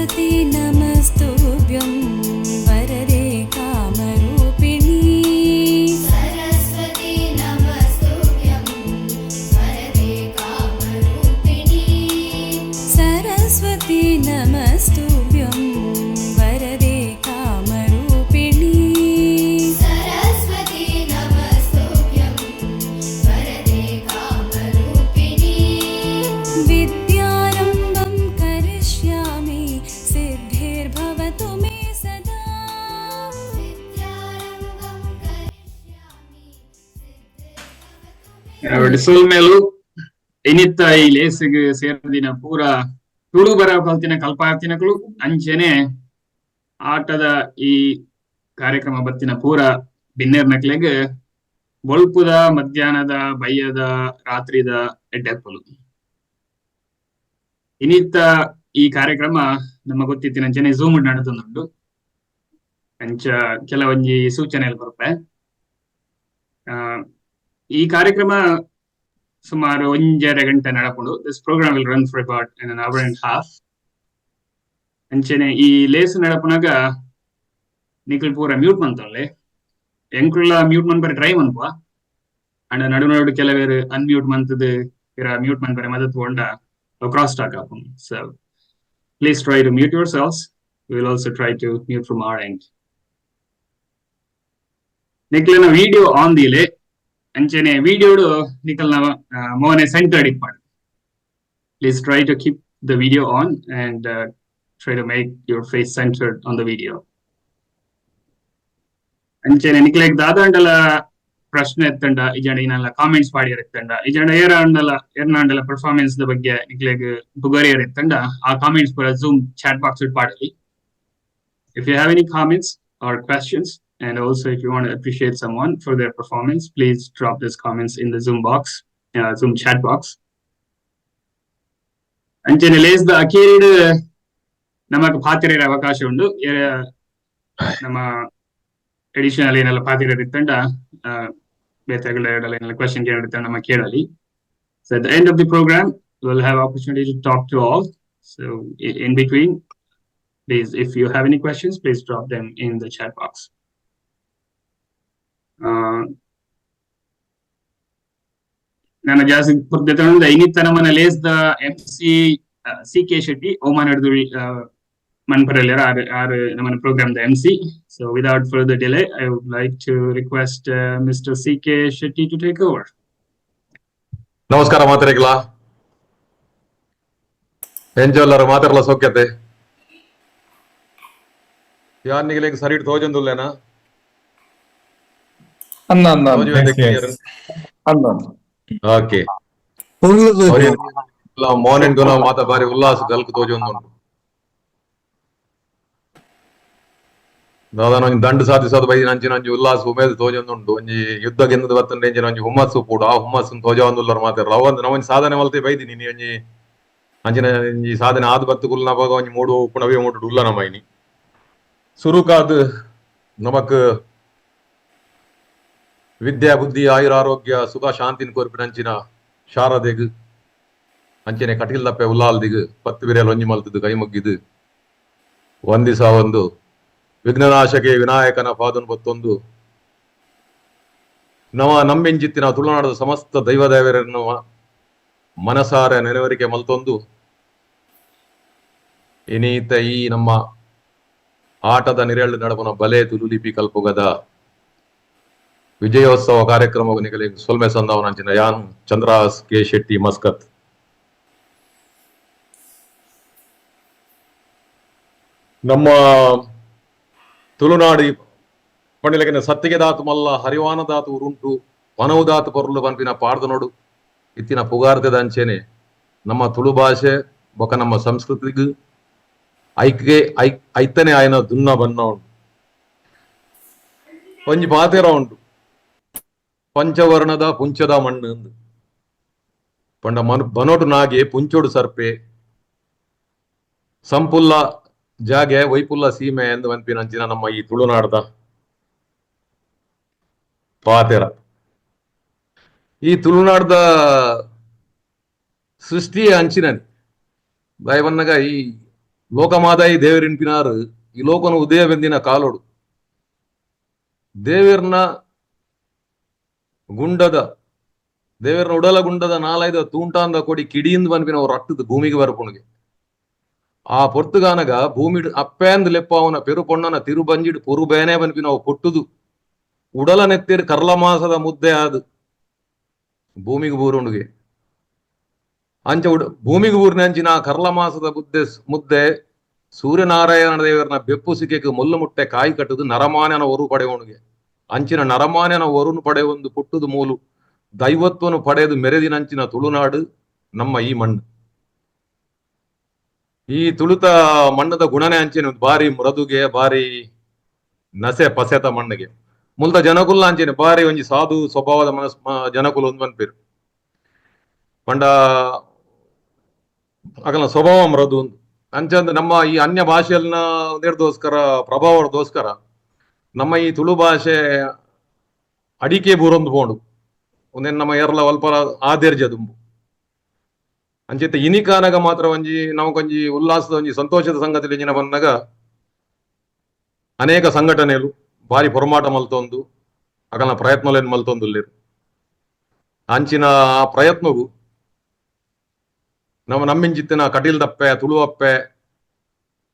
सरस्वती नमस्तुभ्यं वरदे कामरूपिणी। सरस्वती नमस्तुभ्यं वरदे कामरूपिणी। सरस्वती नमस्तुभ्यं वरदे कामरूपिणी। सरस्वती नमस्तुभ्यं वरदे कामरूपिणी। विद्यारम्भं करिष्यामि सिद्धिर्भवतु मे सदा। विद्यारम्भं करिष्यामि सिद्धिर्भवतु मे। ಸೊಲ್ಮೆಲು. ಇನಿತ್ತ ಈ ಲೇಸಿಗೆ ಸೇರ್ದಿನ ಪೂರ ತುಳು ಬರ ಕಲ್ತಿನ ಕಲ್ಪಾರ್ತಿನಕುಲು, ಅಂಚೆನೆ ಆಟದ ಈ ಕಾರ್ಯಕ್ರಮ ಬತ್ತಿನ ಪೂರ ಬಿನ್ನೆರ್ನಕ್ಲೆಗ್ ಬೊಲ್ಪುದ, ಮಧ್ಯಾಹ್ನದ, ಬಯ್ಯದ, ರಾತ್ರಿದ ಎಡ್ಡೆಪ್ಪುಲು. ಇನಿತ್ತ ಈ ಕಾರ್ಯಕ್ರಮ ನಮ್ಮ ಗೊತ್ತಿತ್ತಿನ ಅಂಚೆನೆ ಝೂಮ್ ನಡತೊಂದುಂಡು. ಅಂಚ ಕೆಲವೊಂಜಿ ಸೂಚನೆಲು ಕೊರ್ಪೆ. ಈ ಕಾರ್ಯಕ್ರಮ ಸುಮಾರು 1.5 ಗಂಟೆ ನಡಪುಂಡು. This program will run for about an hour and half. ಅಂಚೆನೆ ಈ ಲೇಸ್ ನಡಪುನಗ ನಿಕುಲ್ ಪೂರ ಮ್ಯೂಟ್ ಮಂತೊನ್ಲೆ. ಎಂಕುಲ್ಲ ಮ್ಯೂಟ್ ಮನ್ಪರೆ ಟ್ರೈ ಮನ್ಪುವ. ಅಂಡ ನಡು ನಡು ಕೆಲವೇರು ಅನ್ಮ್ಯೂಟ್ ಮಂತದ್ ಪಿರ ಮ್ಯೂಟ್ ಮನ್ಪರೆ ಮದತ್ ಪೋಂಡ ಕ್ರಾಸ್ ಟಾಕ್ ಆಪುಂಡು. So please try to mute yourselves. Will also try to mute from our end. ನಿಕ್ಲೆನ ವಿಡಿಯೋ ಆನ್ ದೀಲೆ. ಅಂಚೆನೆ ವಿಡಿಯೋಡು ನಿಕಲ್ನ ಮೋನೆ ಸೆಂಟರ್ಡ್ ಇಪ್ಪಡ್. Please try to keep the video on and try to make your face centered on the video. ಅಂಚೆನೆ ನಿಕ್ಲೆಗ್ ದಾದಾಂಡಲ ಪ್ರಶ್ನೆ ಎತ್ತಂಡ, ಇಜಂಡ ಏನೆಲ್ಲ ಕಾಮೆಂಟ್ಸ್ ಪಾಡಿಯರ್ ಇತ್ತಂಡ, ಇಜಂಡ ಏರಾಂಡಲ ಏರ್ನಾಂಡಲ ಪರ್ಫಾರ್ಮೆನ್ಸ್ the ಬಗ್ಗೆ ನಿಕ್ಲೆಗ್ ಪುಗರಿಯರ್ ಇತ್ತಂಡ, ಆ ಕಾಮೆಂಟ್ಸ್ ಪೂರ ಝೂಮ್ ಚಾಟ್ ಬಾಕ್ಸ್ ಪಾಡಲಿ. If you have any comments or questions, and also if you want to appreciate someone for their performance, please drop these comments in the Zoom box, Zoom chat box. ಅಂಚೆನೆ ಲೇಸ್ದ ಅಕೇರಿಡ್ ನಮಕ್ ಪಾತೆರೆರೆ ಅವಕಾಶ ಉಂಡು. ನಮ್ಮ additional ಏನೆಲ್ಲ ಪಾತೆರ ಇತ್ತಂಡ, ಬೇತೆಗಳ ಏನೆಲ್ಲ question ಕೇಳಿರ್ತಂಡ ನಮ್ಮ ಕೇಳಲಿ. So at the end of the program, we'll have opportunity to talk to all. So in between, please, if you have any questions, please drop them in the chat box. ನಾನು ಜಾಸ್ತಿ ಪುರ್ದೆ ಇನ್ನಿತ್ತ ನಮ್ಮನ ಲೇಸ್ದ M C C K Shetty, Oman ಹಿಡಿದು ಮನ್ಪರಲ್ಲೇರ. ಆರ್ ಆರ್ ನಮ್ಮನ program the MC. So without further delay, I would like to request Mister C K Shetty to take over. ನಮಸ್ಕಾರ ಮಾತೆರೆಗ್ಲಾ. ಎಂಜೋಲ್ಲರ ಮಾತೆರ್ಲ ಸೌಖ್ಯತೆ? ಯಾನ್ ನಿಗಲೆಗ್ ಸರಿಟ್ ತೋಜೊಂದುಲ್ಲೇನಾ? ಅನ್ನ ಅನ್ನ. ತೋಜುವೆ. Yes. ಅನ್ನ. ಓಕೆ, ಮೋನೆನ್ ಗುಣ ಮಾತ ಬಾರಿ ಉಲ್ಲಾಸ ಗಲ್ಕು ತೋಜೊಂದುಂಡು. ದಾದಾನ ಒಂಜಿ ದಂಡು ಸಾಧಿಸೋದು ಬೈದಿನ ಅಂಚಿನ ಒಂಜಿ ಉಲ್ಲಾಸ ಉಮೇದ್ ತೋಜೊಂದುಂಡು. ಒಂಜಿ ಯುದ್ಧ ಗೆಂದದ ಬತ್ತಂಡ ಎಂಚಿನ ಒಂಜಿ ಹುಮ್ಮಸ್ಸು ಉಪ್ಪುಡು, ಆ ಹುಮ್ಮಸ್ಸುನ್ ತೋಜಾವೊಂದುಲ್ಲರ್ ಮಾತೆರ್ಲ. ಅವೊಂದು ನಮೊಂಜಿ ಸಾಧನೆ ಮಲ್ತೆ ಬೈದಿನಿ. ನೀ ಒಂಜಿ ಅಂಚಿನ ಒಂಜಿ ಸಾಧನೆ ಆದ್ ಬತ್ತು ಕುಲ್ನಪಗ ಒಂಜಿ ಮೂಡು ಉಪ್ಪುನವೇ ಮೂಡು ಉಲ್ಲ ನಮ ಇನಿ. ಸುರುಕಾದ್ ನಮಕ್ ವಿದ್ಯಾ, ಬುದ್ಧಿ, ಆಯುರ, ಆರೋಗ್ಯ, ಸುಖ, ಶಾಂತಿನ ಕೊರ್ಪಿನಂಚಿನ ಶಾರದೆಗ್, ಅಂಚನೆ ಕಟೀಲ್ ದಪ್ಪೆ ಉಲ್ಲಾಲ್ದಿಗ್ ಪತ್ತು ಬಿರೆಲ್ ಒಂಜಿ ಮಲ್ತದ್ದು ಕೈ ಮುಗ್ಗಿದು ವಂದಿಸ ಒಂದು ವಿಘ್ನನಾಶಕೆ ವಿನಾಯಕನ ಪಾದನ್ ಬತ್ತೊಂದು ನವ ನಂಬಿಂಚಿತ್ತಿನ ತುಳುನಾಡದ ಸಮಸ್ತ ದೈವ ದೇವರನ್ನು ಮನಸಾರೆ ನೆನವರಿಕೆ ಮಲ್ತೊಂದು ಇನೀತ ಈ ನಮ್ಮ ಆಟದ ನಿರೆಳು ನಡಪುನ ಬಲೆ ತುಳುಲಿಪಿ ಕಲ್ಪುಗದ ವಿಜಯೋತ್ಸವ ಕಾರ್ಯಕ್ರಮ ನಿಗಲಿ ಸೊಲ್ಮೆ ಸಂದಾವನಂಚಿನ ಯಾನ್ ಚಂದ್ರಾಸ್ ಕೆ ಶೆಟ್ಟಿ, ಮಸ್ಕತ್. ನಮ್ಮ ತುಳುನಾಡು ಪಂಡಿಲಕಿನ ಸತ್ತಿಗೆ ದಾತು ಮಲ್ಲ, ಹರಿವಾನ ದಾತು ಉರುಂಟು, ಪನವು ದಾತು ಪೊರ್ಲು ಪನ್ಪಿನ ಪಾಡ್ದನೋಡು ಇತ್ತಿನ ಪುಗಾರ್ತೆದ ಅಂಚೆನೆ ನಮ್ಮ ತುಳು ಭಾಷೆ ಬೊಕ ನಮ್ಮ ಸಂಸ್ಕೃತಿಗ್ ಐಕ್ಗೆ I ಐತನೆ ಆಯನ ದುನ್ನ ಬನ್ನ ಉಂಟು. ಒಂಜಿ ಪಾತೆರ ಉಂಟು, ಪಂಚವರ್ಣದ ಪುಂಚದ ಮಣ್ಣು ಅಂದ್ ಪಂಡ ಮನು ಬನೋಟು ನಾಗೆ, ಪುಂಚೋಡು ಸರ್ಪೆ, ಸಂಪುಲ್ಲ ಜಾಗೆ, ವೈಪುಲ್ಲ ಸೀಮೆ ಎಂದು ಪನ್ಪಿನಂಚಿನ ನಮ್ಮ ಈ ತುಳುನಾಡ್ದ ಪಾತೆರ. ಈ ತುಳುನಾಡ್ದ ಸೃಷ್ಟಿಯೇ ಅಂಚಿನನಿ. ದಯವನ್ನಗ ಈ ಲೋಕಮಾದಾಯಿ ದೇವರಿನ್ಪಿನಾರು ಈ ಲೋಕನ ಉದಯ ಬೆಂದಿನ ಕಾಲೋಡು ದೇವೆರ್ನ ಗುಂಡದ ದೇವೆರ್ನ ಉಡಲ ಗುಂಡದ ನಾಲೈದ ತೂಂಟಾಂದ ಕೊಡಿ ಕಿಡಿಯಿಂದ ಪನ್ಪಿನ ರಟ್ಟದ ಭೂಮಿಗೆ ಬರ್ಪುಣಿಗೆ. ಆ ಪೊರ್ತುಗಾನಗ ಭೂಮಿಡ್ ಅಪ್ಪೇಂದ್ ಲೆಪ್ಪಾವನ ಪೆರು ಪೊಣ್ಣನ ತಿರುಬಂಜಿಡ್ ಪೊರು ಬೇನೆ ಪನ್ಪಿನ ಅವು ಪೊಟ್ಟುದು ಉಡಲ ನೆತ್ತಿರ್ ಕರ್ಲ ಮಾಸದ ಮುದ್ದೆ ಆದ್ ಭೂಮಿಗೆ ಬೂರುಂಡುಗೆ. ಅಂಚ ಉಡ ಭೂಮಿಗೆ ಬೂರಿನ ಅಂಚಿನ ಕರ್ಲ ಮಾಸದ ಮುದ್ದೆ ಮುದ್ದೆ ಸೂರ್ಯನಾರಾಯಣ ದೇವರನ ಬೆಪ್ಪು ಸಿಕ್ಕೆಗೆ ಮೊಲ್ಲು ಮುಟ್ಟೆ ಕಾಯಿ ಕಟ್ಟುದು ನರಮಾನ್ಯನ ಒರು ಪಡೆವಣುಗೆ. ಅಂಚಿನ ನರಮಾನ್ಯನ ಒರುನು ಪಡೆಯೊಂದು ಪುಟ್ಟುದು ಮೂಲು ದೈವತ್ವನು ಪಡೆದು ಮೆರೆದಿನಂಚಿನ ತುಳುನಾಡು ನಮ್ಮ ಈ ಮಣ್ಣು. ಈ ತುಳುತ ಮಣ್ಣದ ಗುಣನೇ ಅಂಚಿನ ಬಾರಿ ಮೃದುಗೆ, ಬಾರಿ ನಸೆ ಪಸೆತ ಮಣ್ಣಿಗೆ. ಮುಲ್ತ ಜನಕುಲ್ಲ ಅಂಚಿನ ಬಾರಿ ಒಂಜಿ ಸಾಧು ಸ್ವಭಾವದ ಮನಸ್ ಜನಕುಲ ಒಂದು ಪನ್ಪೇರು. ಪಂಡ ಅಗಲ ಸ್ವಭಾವ ಮೃದು ಅಂಚಂದ್ ನಮ್ಮ ಈ ಅನ್ಯ ಭಾಷೆಯನ್ನ ನಿರ್ದೋಸ್ಕರ ಪ್ರಭಾವದೋಸ್ಕರ ನಮ್ಮ ಈ ತುಳು ಭಾಷೆ ಅಡಿಕೆ ಬೂರೊಂದು ಪೋಂಡು ಒಂದೇನು ನಮ್ಮ ಎರ್ಲ ಅಲ್ಪ ಆದೇರ್ಜ ದುಂಬು. ಅಂಚೆತ್ತ ಇನಿಕಾನಗ ಮಾತ್ರ ಒಂಜಿ ನಮಕೊಂಜಿ ಉಲ್ಲಾಸದ ಒಂಜಿ ಸಂತೋಷದ ಸಂಗತಿ ಎಂಜಿನ ಬಂದಾಗ ಅನೇಕ ಸಂಘಟನೆಲು ಭಾರಿ ಪೊರಮಾಟ ಮಲ್ತೊಂದು ಅಗಲ್ನ ಪ್ರಯತ್ನಲೇನು ಮಲ್ತೊಂದುಲ್ಲೆರ್. ಅಂಚಿನ ಆ ಪ್ರಯತ್ನಗು ನಮ್ಮ ನಮ್ಮಿಂಚಿತ್ತಿನ ಕಟೀಲ್ ದಪ್ಪೆ ತುಳುವಪ್ಪೆ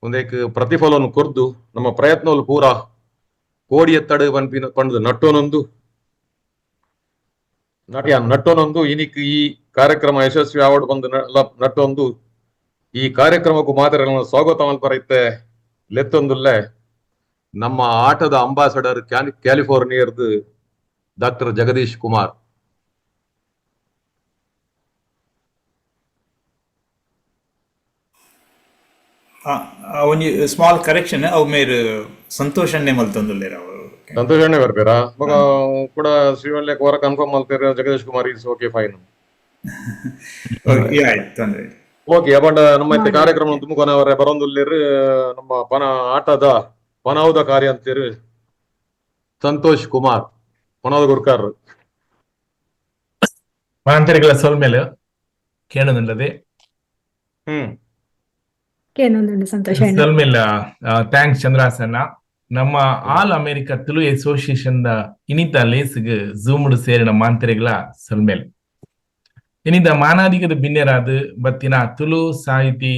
ಒಂದೇಕ್ ಪ್ರತಿಫಲವನ್ನು ಕೊರ್ದು ನಮ್ಮ ಪ್ರಯತ್ನಗಳು ಪೂರ ಕೋಡಿ ಎತ್ತಡು ಪನ್ಪಿನ ಪಂಡ್ದು ನಟ್ಟೋನೊಂದು ನಟಿಯ ನಟ್ಟೋನೊಂದು ಇನಿಕ್ ಈ ಕಾರ್ಯಕ್ರಮ ಯಶಸ್ವಿ ಆವಡ್ ಬಂದು ನಟ್ಟೊಂದು ಈ ಕಾರ್ಯಕ್ರಮಕ್ಕೂ ಮಾತ್ರ ಸ್ವಾಗತ ಮಲ್ಪರೈತೆ ಲೆತ್ತೊಂದುಲ್ಲೆ ನಮ್ಮ ಆಟದ ಅಂಬಾಸಡರ್ ಕ್ಯಾಲಿಫೋರ್ನಿಯರ್ದು ಡಾಕ್ಟರ್ ಜಗದೀಶ್ ಕುಮಾರ್. ಒಂಜಿ ಸ್ಮಾಲ್ ಕರೆಕ್ಷನ್, ಅವು ಮೇರ್ ಸಂತೋಷಣ್ಣೆ ಮಲ್ತೊಂದುಲ್ಲೆರ್ ಅವು. ಸಂತೋಷ್ ಅಣ್ಣೆ ಬರ್ಪೇರಾ ಬೊಕ ಕೂಡ ಶ್ರೀವಲ್ಯ ಕೋರ confirm ಮಲ್ತೇರ್. Jagadish Kumar is okay, fine. ಆಯ್ತು, ತೊಂದ್ರೆ ಓಕೆ. ಅಪಂಡ ನಮ್ಮ ಇತ್ತೆ ಕಾರ್ಯಕ್ರಮ ತುಮಕೊನವರೆ ಬರೊಂದುಲ್ಲೆರ್ ನಮ್ಮ ಪನ ಆಟದ ಪನೌದ ಕಾರ್ಯ ಅಂತೀರ್ ಸಂತೋಷ್ ಕುಮಾರ್ ಪನೌದ ಗುರ್ಕಾರ್. ಮಾಂತರಿಗಳ ಸೊಲ್ಮೆಲು ಕೇಳೋದುಂಡದೆ. ಕೇನೊಂದುಂಡು ಸಂತೋಷ. ಸೊಲ್ಮೆಲ್, thanks ಚಂದ್ರಾಸನ್ನ. ನಮ್ಮ all America Tulu association the ಇನಿತ ಲೇಸ್ಗ್ ಝೂಮ್ಡ್ ಸೇರಿನ ಮಾಂತರಿಗಳ ಸೊಲ್ಮೆಲ್. ಇನಿತ ಮಾನಾದಿಗದ ಬಿನ್ನೆರಾದ ಬತ್ತಿನ ತುಳು ಸಾಹಿತಿ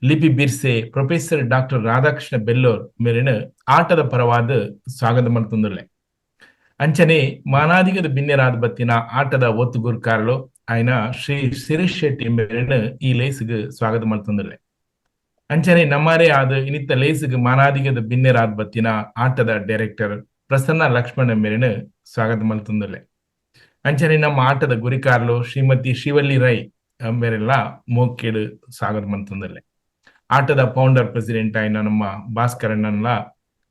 ಲಿಪಿ ಬಿರ್ಸೆ ಪ್ರೊಫೆಸರ್ ಡಾಕ್ಟರ್ ರಾಧಾಕೃಷ್ಣ ಬೆಲ್ಲೂರ್ ಮೇರಿನ ಆಟದ ಪರವಾದ ಸ್ವಾಗತ ಮಲ್ತೊಂದುಲ್ಲೆ. ಅಂಚನೆ ಮಾನಾದಿಗದ ಬಿನ್ನೆರಾದ ಬತ್ತಿನ ಆಟದ ಒತ್ತು ಗುರ್ಕಾರಲು ಆಯ್ನ ಶ್ರೀ ಶಿರೀಶ್ ಶೆಟ್ಟಿ ಮೇರಿನ ಈ ಲೇಸ್ಗ್ ಸ್ವಾಗತ ಮಲ್ತೊಂದುಲ್ಲೆ. ಅಂಚನೆ ನಮ್ಮಾರೇ ಆದ ಇನಿತ ಲೇಸ್ಗ್ ಮಾನಾದಿಗದ ಬಿನ್ನೆರಾದ ಬತ್ತಿನ ಆಟದ ಡೈರೆಕ್ಟರ್ ಪ್ರಸನ್ನ ಲಕ್ಷ್ಮಣ ಮೇರಿನ ಸ್ವಾಗತ ಮಲ್ತೊಂದುಲ್ಲೆ. ಅಂಚನೆ ನಮ್ಮ ಆಟದ ಗುರಿಕಾರ್ಲು ಶ್ರೀಮತಿ ಶ್ರೀವಲ್ಲಿ ರೈ ಮೇರೆಲ್ಲ ಮೋಕೇಡು ಸ್ವಾಗತ ಮಲ್ತೊಂದುಲ್ಲೆ. ಆಟದ ಫೌಂಡರ್ ಪ್ರೆಸಿಡೆಂಟ್ ಆಯ್ನ ನಮ್ಮ ಭಾಸ್ಕರಣ್ಣನ್ಲ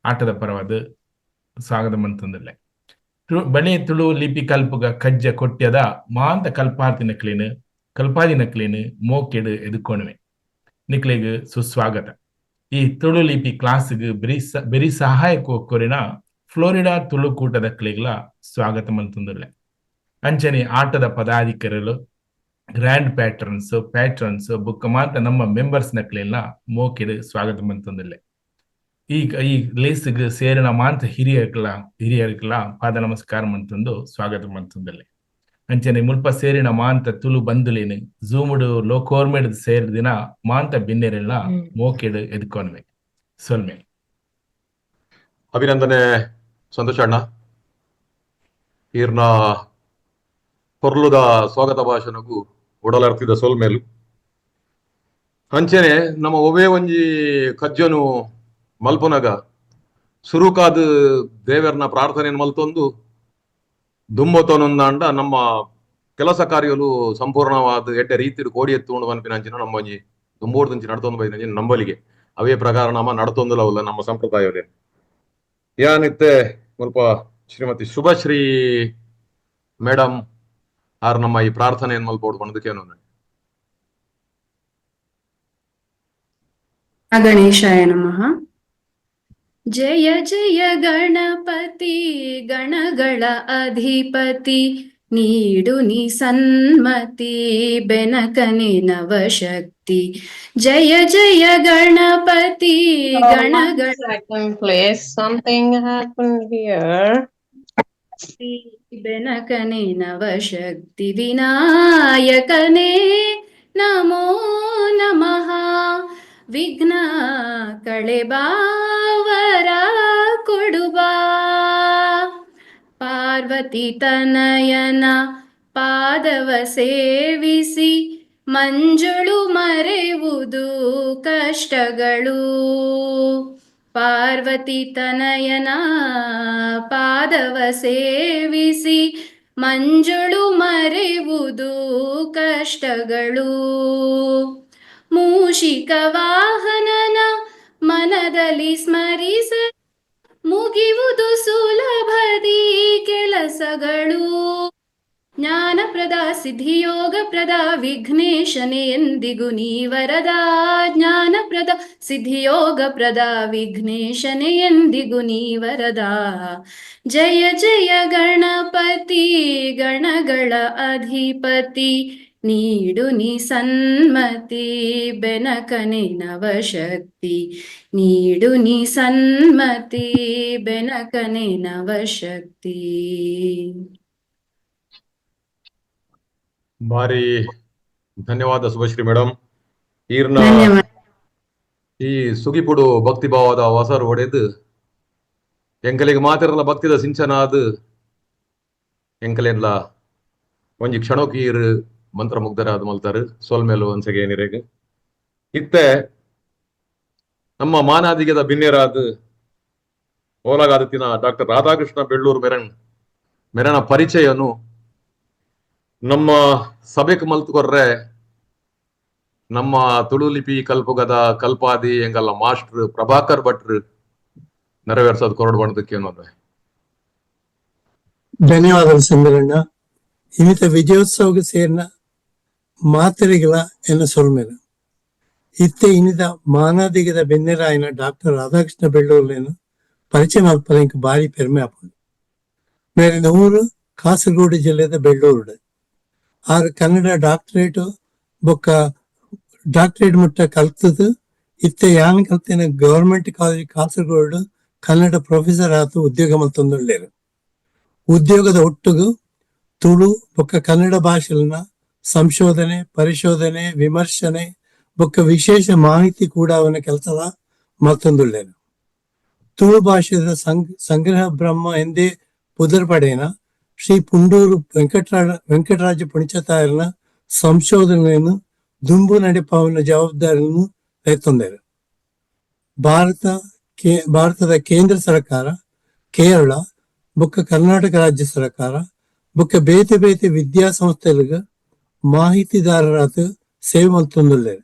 ಆಟದ ಪರವಾದ ಸ್ವಾಗತ ಮಲ್ತೊಂದುಲ್ಲೆ. ಬಳೆ ತುಳು ಲಿಪಿ ಕಲ್ಪುಗ ಕಜ್ಜ ಕೊಟ್ಯದ ಮಾಂತ ಕಲ್ಪಾರ್ತಿನ ಕ್ಲೀನ್ ಕಲ್ಪಾದಿನ ಕ್ಲೀನ್ ಮೋಕೆಡು ಎದುಕೊಣುವೆ ನಿಕ್ಲೆಗ್ ಸುಸ್ವಾಗತ. ಈ ತುಳು ಲಿಪಿ ಕ್ಲಾಸ್ಗ್ ಬೆರಿ ಬೆರಿ ಸಹಾಯ ಕೊರಿನ ಫ್ಲೋರಿಡಾ ತುಳು ಕೂಟದ ಕ್ಲೇಗ್ಲ ಸ್ವಾಗತ ಮಲ್ತೊಂದುಲ್ಲೆ. ಅಂಚನೆ ಆಟದ ಪದಾಧಿಕಾರಿಗಳು, grand patterns, patterns ಬುಕ್ಕ ಮಾತ ನಮ್ಮ ಮೆಂಬರ್ಸ್ ನಕ್ಲೆಲ್ಲ ಮೋಕೆಡು ಸ್ವಾಗತ ಮಲ್ತೊಂದುಲ್ಲೆ. ಈ ಈ ಲೇಸ್ಗ್ ಸೇರಿನ ಮಾಂತ ಹಿರಿಯರ್ಕಲ ಹಿರಿಯರ್ಕಲ ಪಾದ ನಮಸ್ಕಾರ ಮಂತಂದು ಸ್ವಾಗತ ಮಂತಂದಲ್ಲೇ. ಅಂಚನೆ ಮುಲ್ಪ ಸೇರಿನ ಮಾಂತ ತುಳು ಬಂಧುಲೇನು ಝೂಮುಡು ಲೋಕೋರ್ಮೇಡ್ ಸೇರಿದಿನ ಮಾಂತ ಬಿನ್ನೆರೆಲ್ಲ ಮೋಕೆಡು ಎದ್ಕೊನ್ವೆ ಸೊಲ್ಮೆ. ಅಭಿನಂದನೆ ಸಂತೋಷ್ ಅಣ್ಣ. ಈರ್ನ ಕೊರ್ಲುದ ಸ್ವಾಗತ ಭಾಷಣಗೂ ಉಡಲರ್ತಿದ ಸೊಲ್ಮೇಲು. ಅಂಚನೆ ನಮ್ಮ ಒವೇ ಒಂಜಿ ಕಜ್ಜನು ಮಲ್ಪುನಗ ಸುರುಕಾದ ದೇವರ್ನ ಪ್ರಾರ್ಥನೆಯನ್ನು ಮಲ್ತೊಂದು ದುಂಬೊತೊನೊಂದಾಂಡ ನಮ್ಮ ಕೆಲಸ ಕಾರ್ಯಲು ಸಂಪೂರ್ಣವಾದ ಎಡ್ಡೆ ರೀತಿಡ್ ಕೋಡಿ ಎತ್ತುಂಡು ಪನ್ಪಿನ ಅಂಚಿನ ನಮ್ಮ ಒಂಜಿ ದುಂಬೋಡ್ದಂಚಿ ನಡ್ತೊಂದು ಬೈದಿನ ನಂಬಲಿಗೆ. ಅವೇ ಪ್ರಕಾರ ನಮ್ಮ ನಡ್ತೊಂದುಲ ನಮ್ಮ ಸಂಪ್ರದಾಯವೇ. ಯಾನಿತ್ತೆ ಮುಲ್ಪ ಶ್ರೀಮತಿ ಶುಭಶ್ರೀ ಮೇಡಮ್ ಆರ್ ನಮ್ಮ ಈ ಪ್ರಾರ್ಥನೆಯನ್ನು ಮಲ್ಪೋಡು ಪಂಡ್ದು. ಗಣೇಶಾಯ ನಮಃ. ಜಯ ಜಯ ಗಣಪತಿ ಗಣಗಳ ಅಧಿಪತಿ, ನೀಡು ನೀ ಸನ್ಮತಿ ಬೆನಕನೆ ನವಶಕ್ತಿ. Navashakti. Jaya Jaya Ganapati One ಗಣಗಳ second, please. Something happened here. ಬೆನಕನೆ ನವಶಕ್ತಿ ವಿನಾಯಕನೇ ನಮೋ ನಮಃ. ವಿಘ್ನ ಕಳೆಬಾವರ ಕೊಡುವ ಪಾರ್ವತಿ ತನಯನ ಪಾದವ ಸೇವಿಸಿ ಮಂಜುಳು ಮರೆವುದು ಕಷ್ಟಗಳು. ಪಾರ್ವತಿ ತನಯನ ಪಾದವ ಸೇವಿಸಿ ಮಂಜುಳು ಮರೆವುದು ಕಷ್ಟಗಳು. ಮೂಷಿಕ ವಾಹನನ ಮನದಲ್ಲಿ ಸ್ಮರಿಸ ಮುಗಿವುದು ಸುಲಭದಿ ಕೆಲಸಗಳು. ಜ್ಞಾನಪ್ರದ ಸಿದ್ಧಿಯೋಗಪ್ರದ ವಿಘ್ನೇಶನೇ ಎಂದಿಗೂ ನೀವರದ. ಜ್ಞಾನಪ್ರದ ಸಿದ್ಧಿಯೋಗಪ್ರದ ವಿಘ್ನೇಶನೇ ಎಂದಿಗೂ ನೀವರದ. ಜಯ ಜಯ ಗಣಪತಿ ಗಣಗಳ ಅಧಿಪತಿ ನೀಡು ನೀ ಸನ್ಮತಿ ಬೆನಕನೆ ನವಶಕ್ತಿ. ನೀಡು ನೀ ಸನ್ಮತಿ ಬೆನಕನೆ ನವಶಕ್ತಿ. ಭಾರಿ ಧನ್ಯವಾದ ಶುಭಶ್ರೀ ಮೇಡಮ್. ಈರ್ನ ಧನ್ಯವಾದ. ಈ ಸುಗಿಪುಡು ಭಕ್ತಿ ಭಾವದ ವಸರು ಒಡೆದು ಎಂಕಲಿಗೆ ಮಾತಿರಲ ಭಕ್ತಿದ ಸಿಂಚನ ಅದು ಎಂಕಲೆಲ್ಲ ಒಂಜಿ ಕ್ಷಣೋಕೀರ್ ಮಂತ್ರ ಮುಗ್ಧರಾದ ಮಲ್ತಾರು. ಸೊಲ್ಮೇಲು ಒಂದ್ಸಗೆ ನಿರೆಗ್. ಇತ್ತೆ ನಮ್ಮ ಮಾನಾದಿಗದ ಬಿನ್ನೆರಾದ ಓಲಗಾದತಿನ ಡಾಕ್ಟರ್ ರಾಧಾಕೃಷ್ಣ ಬೆಳ್ಳೂರು ಮೆರಣ್ ಮೆರಣ ಪರಿಚಯನು ನಮ್ಮ ಸಭೆಕ್ ಮಲ್ತುಕೊರ್ರೆ ನಮ್ಮ ತುಳು ಲಿಪಿ ಕಲ್ಪುಗದ ಕಲ್ಪಾದಿ ಎಂಗಲ್ಲ ಮಾಸ್ಟರ್ ಪ್ರಭಾಕರ್ ಭಟ್ರು ನೆರವೇರ್ಸೋದು ಕೊರಡು ಬಣ್ಣದಕ್ಕೆ ಅನ್ನೋದು. ಧನ್ಯವಾದಗಳು ಸಮೀರಣ್ಣ. ಇನ್ನಿತ ವಿಜಯೋತ್ಸವಕ್ಕೆ ಸೇರಿನ ಮಾತರಿಗಳ ಎನ್ನ ಸೊಲ್ಮೆಲು. ಇತ್ತೆ ಇನ್ನಿತ ಮಾನಾದಿಗದ ಬೆನ್ನೆರಾಯನ ಡಾಕ್ಟರ್ ರಾಧಾಕೃಷ್ಣ ಬೆಳ್ಳೂರ್ಲೇನು ಪರಿಚಯ ಮಲ್ಪರ ಇಂಕ್ ಬಾರಿ ಪೆರ್ಮೆ ಆಪುಂಡು. ಮೇರಿನ ಊರು ಕಾಸರಗೋಡು ಜಿಲ್ಲೆದ ಬೆಳ್ಳೂರುಡು. ಆರು ಕನ್ನಡ ಡಾಕ್ಟರೇಟ್ ಬೊಕ್ಕ ಡಾಕ್ಟರೇಟ್ ಮುಟ್ಟ ಕಲ್ತದು ಇತ್ತೆ ಯಾನ್ ಕಲ್ತಿನ government college Kasaragod Kannada professor ಆತು ಉದ್ಯೋಗ ಮಲ್ತೊಂದುಲ್ಲೆರ್. ಉದ್ಯೋಗದ ಒಟ್ಟುಗು ತುಳು ಬೊಕ್ಕ ಕನ್ನಡ ಭಾಷೆಲನ ಸಂಶೋಧನೆ, ಪರಿಶೋಧನೆ, ವಿಮರ್ಶನೆ ಬೊಕ್ಕ ವಿಶೇಷ ಮಾಹಿತಿ ಕೂಡ ಅವನ ಕೆಲಸದ ಮಲ್ತೊಂದುಲ್ಲೆರ್. ತುಳು ಭಾಷೆದ ಸಂಗ್ರಹ ಬ್ರಹ್ಮ ಎಂದೇ ಪುದರ್ ಪಡೆಯನ ಶ್ರೀ ಪುಂಡೂರು ವೆಂಕಟರಾಜ ಪುಣಿಚತಾಯರನ ಸಂಶೋಧನೆಯನ್ನು ದುಂಬು ನಡೆಪಾವನ ಜವಾಬ್ದಾರಿಯನ್ನು ಕೈತೊಂದರು. ಭಾರತದ ಕೇಂದ್ರ ಸರ್ಕಾರ, ಕೇರಳ ಬೊಕ್ಕ ಕರ್ನಾಟಕ ರಾಜ್ಯ ಸರ್ಕಾರ ಬೊಕ್ಕ ಬೇತೆ ಬೇತೆ ವಿದ್ಯಾಸಂಸ್ಥೆಗಳಿಗೆ ಮಾಹಿತಿದಾರರಾದ ಸೇವೆ ಮಲ್ತೊಂದುಲ್ಲೆರ್.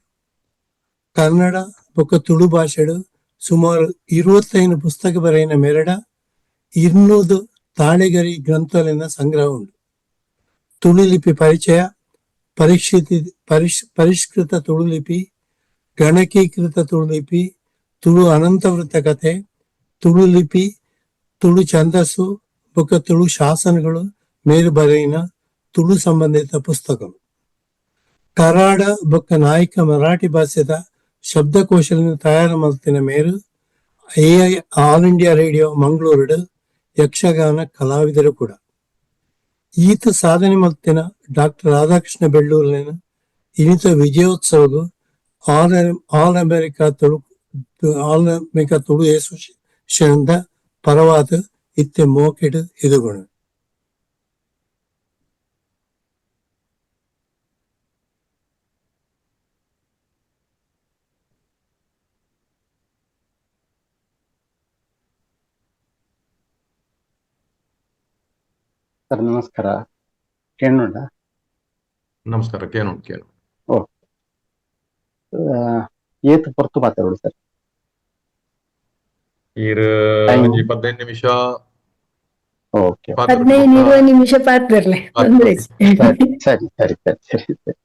ಕನ್ನಡ ಬೊಕ್ಕ ತುಳು ಭಾಷೆಡು ಸುಮಾರು 25 ಪುಸ್ತಕ ಬರೆಯಿನ ಮೆರಡ 200 ತಾಳೆಗರಿ ಗ್ರಂಥಗಳಿನ ಸಂಗ್ರಹ ಉಂಟು. ತುಳು ಲಿಪಿ ಪರಿಚಯ, ಪರಿಷ್ಕೃತ ತುಳು ಲಿಪಿ, ಗಣಕೀಕೃತ ತುಳು ಲಿಪಿ, ತುಳು ಅನಂತವೃತ್ತ ಕಥೆ, ತುಳು ಲಿಪಿ, ತುಳು ಛಂದಸ್ಸು ಬೊಕ್ಕ ತುಳು ಶಾಸನಗಳು ಮೇರು ಬರೆಯಿನ ತುಳು ಸಂಬಂಧಿತ ಪುಸ್ತಕಗಳು. ಕರಾಡ ಬೊಕ್ಕ ನಾಯಕ ಮರಾಠಿ ಭಾಷೆದ ಶಬ್ದಕೋಶలను ತಯಾರು ಮಲ್ತಿನ ಮೇರು AI all India radio Mangaluru Yakshagana ಕಲಾವಿದರು ಕೂಡ. ಈತ ಸಾಧನೆ ಮಲ್ತಿನ ಡಾಕ್ಟರ್ ರಾಧಾಕೃಷ್ಣ ಬೆಳ್ಳೂರಿನ ಇನಿತ ವಿಜಯೋತ್ಸವಗೂ all all America Tulu all America Tulu association ಪರವಾದ ಇತ್ತೆ ಮೋಕೆಡ್ ಎದುಗುಣ. ಸರ್ ನಮಸ್ಕಾರ. ಕೇಳೋಣ. ನಮಸ್ಕಾರ, ಕೇನು ಕೇನು. ಓ ಏತ್ ಪೊರ್ತು ಮಾತಾಡೋದು ಸರ್? ಈರ್ ಟೈಮ್ ಒಂಜಿ 15 ನಿಮಿಷ. ಓಕೆ. 15 20 ನಿಮಿಷ ಪಾತ್ರರ್ಲೆ ತೊಂದ್ರೆ. ಸರಿ ಸರಿ ಸರಿ ಸರಿ ಸರಿ ಸರಿ.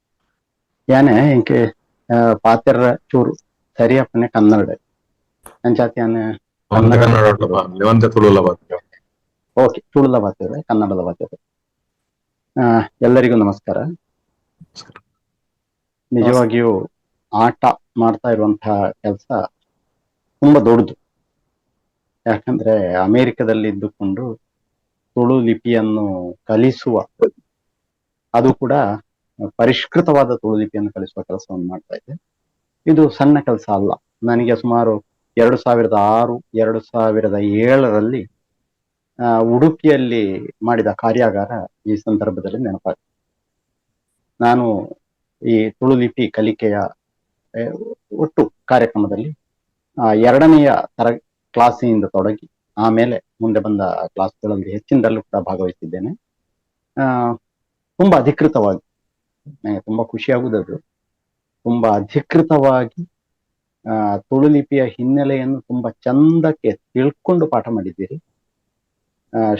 ಯಾನೆ ಇಂಕೆ ಪಾತೆರ ಚೂರು ಸರಿಯಪ್ಪನೆ ಕನ್ನಡ ಅಂಚಾತಿ ಯಾನೆ ಒಂತೆ ಕನ್ನಡ ಕನ್ನಡ ಬಾತ್ಲೆ, ಒಂತೆ ತುಳುಲ ಬಾತ್ಲೆ. ಓಕೆ, ತುಳುಲ ಬಾತೆರೆ ಕನ್ನಡದ ಬಾತೆರೆ. ಎಲ್ಲರಿಗೂ ನಮಸ್ಕಾರ. ನಮಸ್ಕಾರ. ನಿಜವಾಗಿಯೂ ಆಟ ಮಾಡ್ತಾ ಇರುವಂತಹ ಕೆಲಸ ತುಂಬಾ ದೊಡ್ಡದು. ಯಾಕಂದ್ರೆ ಅಮೆರಿಕದಲ್ಲಿ ಇದ್ದುಕೊಂಡು ತುಳು ಲಿಪಿಯನ್ನು ಕಲಿಸುವ, ಅದು ಕೂಡ ಪರಿಷ್ಕೃತವಾದ ತುಳು ಲಿಪಿಯನ್ನು ಕಲಿಸುವ ಕೆಲಸವನ್ನು ಮಾಡ್ತಾ ಇದೆ. ಇದು ಸಣ್ಣ ಕೆಲಸ ಅಲ್ಲ. ನನಗೆ ಸುಮಾರು 2006 2007ರಲ್ಲಿ ಉಡುಪಿಯಲ್ಲಿ ಮಾಡಿದ ಕಾರ್ಯಾಗಾರ ಈ ಸಂದರ್ಭದಲ್ಲಿ ನೆನಪಾಗ್ತದೆ. ನಾನು ಈ ತುಳು ಲಿಪಿ ಕಲಿಕೆಯ ಒಟ್ಟು ಕಾರ್ಯಕ್ರಮದಲ್ಲಿ ಎರಡನೆಯ ಕ್ಲಾಸಿನಿಂದ ತೊಡಗಿ ಆಮೇಲೆ ಮುಂದೆ ಬಂದ ಕ್ಲಾಸ್ಗಳಲ್ಲಿ ಹೆಚ್ಚಿನದಲ್ಲೂ ಕೂಡ ಭಾಗವಹಿಸಿದ್ದೇನೆ. ತುಂಬಾ ಅಧಿಕೃತವಾಗಿ, ನನಗೆ ತುಂಬಾ ಖುಷಿಯಾಗುವುದು, ತುಂಬಾ ಅಧಿಕೃತವಾಗಿ ತುಳು ಲಿಪಿಯ ಹಿನ್ನೆಲೆಯನ್ನು ತುಂಬಾ ಚಂದಕ್ಕೆ ತಿಳ್ಕೊಂಡು ಪಾಠ ಮಾಡಿದ್ದೀರಿ.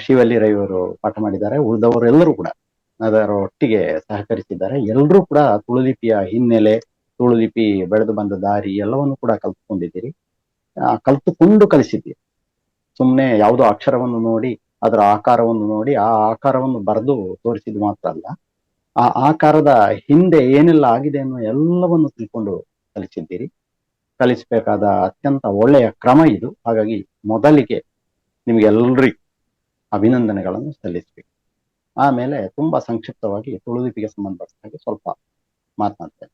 ಶಿವಲ್ಲಿ ರೈಯವರು ಪಾಠ ಮಾಡಿದ್ದಾರೆ, ಉಳಿದವರೆಲ್ಲರೂ ಕೂಡ ಅದರ ಒಟ್ಟಿಗೆ ಸಹಕರಿಸಿದ್ದಾರೆ. ಎಲ್ಲರೂ ಕೂಡ ತುಳು ಲಿಪಿಯ ಹಿನ್ನೆಲೆ, ತುಳು ಲಿಪಿ ಬೆಳೆದು ಬಂದ ದಾರಿ ಎಲ್ಲವನ್ನು ಕೂಡ ಕಲ್ತ್ಕೊಂಡಿದ್ದೀರಿ, ಕಲ್ತುಕೊಂಡು ಕಲಿಸಿದ್ದೀರಿ. ಸುಮ್ಮನೆ ಯಾವುದೋ ಅಕ್ಷರವನ್ನು ನೋಡಿ ಅದರ ಆಕಾರವನ್ನು ನೋಡಿ ಆ ಆಕಾರವನ್ನು ಬರೆದು ತೋರಿಸಿದ್ದು ಮಾತ್ರ ಅಲ್ಲ, ಆ ಆಕಾರದ ಹಿಂದೆ ಏನೆಲ್ಲ ಆಗಿದೆ ಅನ್ನೋ ಎಲ್ಲವನ್ನು ತಿಳ್ಕೊಂಡು ಕಲಿಸಿದ್ದೀರಿ. ಕಲಿಸಬೇಕಾದ ಅತ್ಯಂತ ಒಳ್ಳೆಯ ಕ್ರಮ ಇದು. ಹಾಗಾಗಿ ಮೊದಲಿಗೆ ನಿಮ್ಗೆಲ್ಲರಿಗೂ ಅಭಿನಂದನೆಗಳನ್ನು ಸಲ್ಲಿಸಬೇಕು. ಆಮೇಲೆ ತುಂಬಾ ಸಂಕ್ಷಿಪ್ತವಾಗಿ ತುಳು ಲಿಪಿಗೆ ಸಂಬಂಧಪಟ್ಟ ಹಾಗೆ ಸ್ವಲ್ಪ ಮಾತನಾಡ್ತೇನೆ.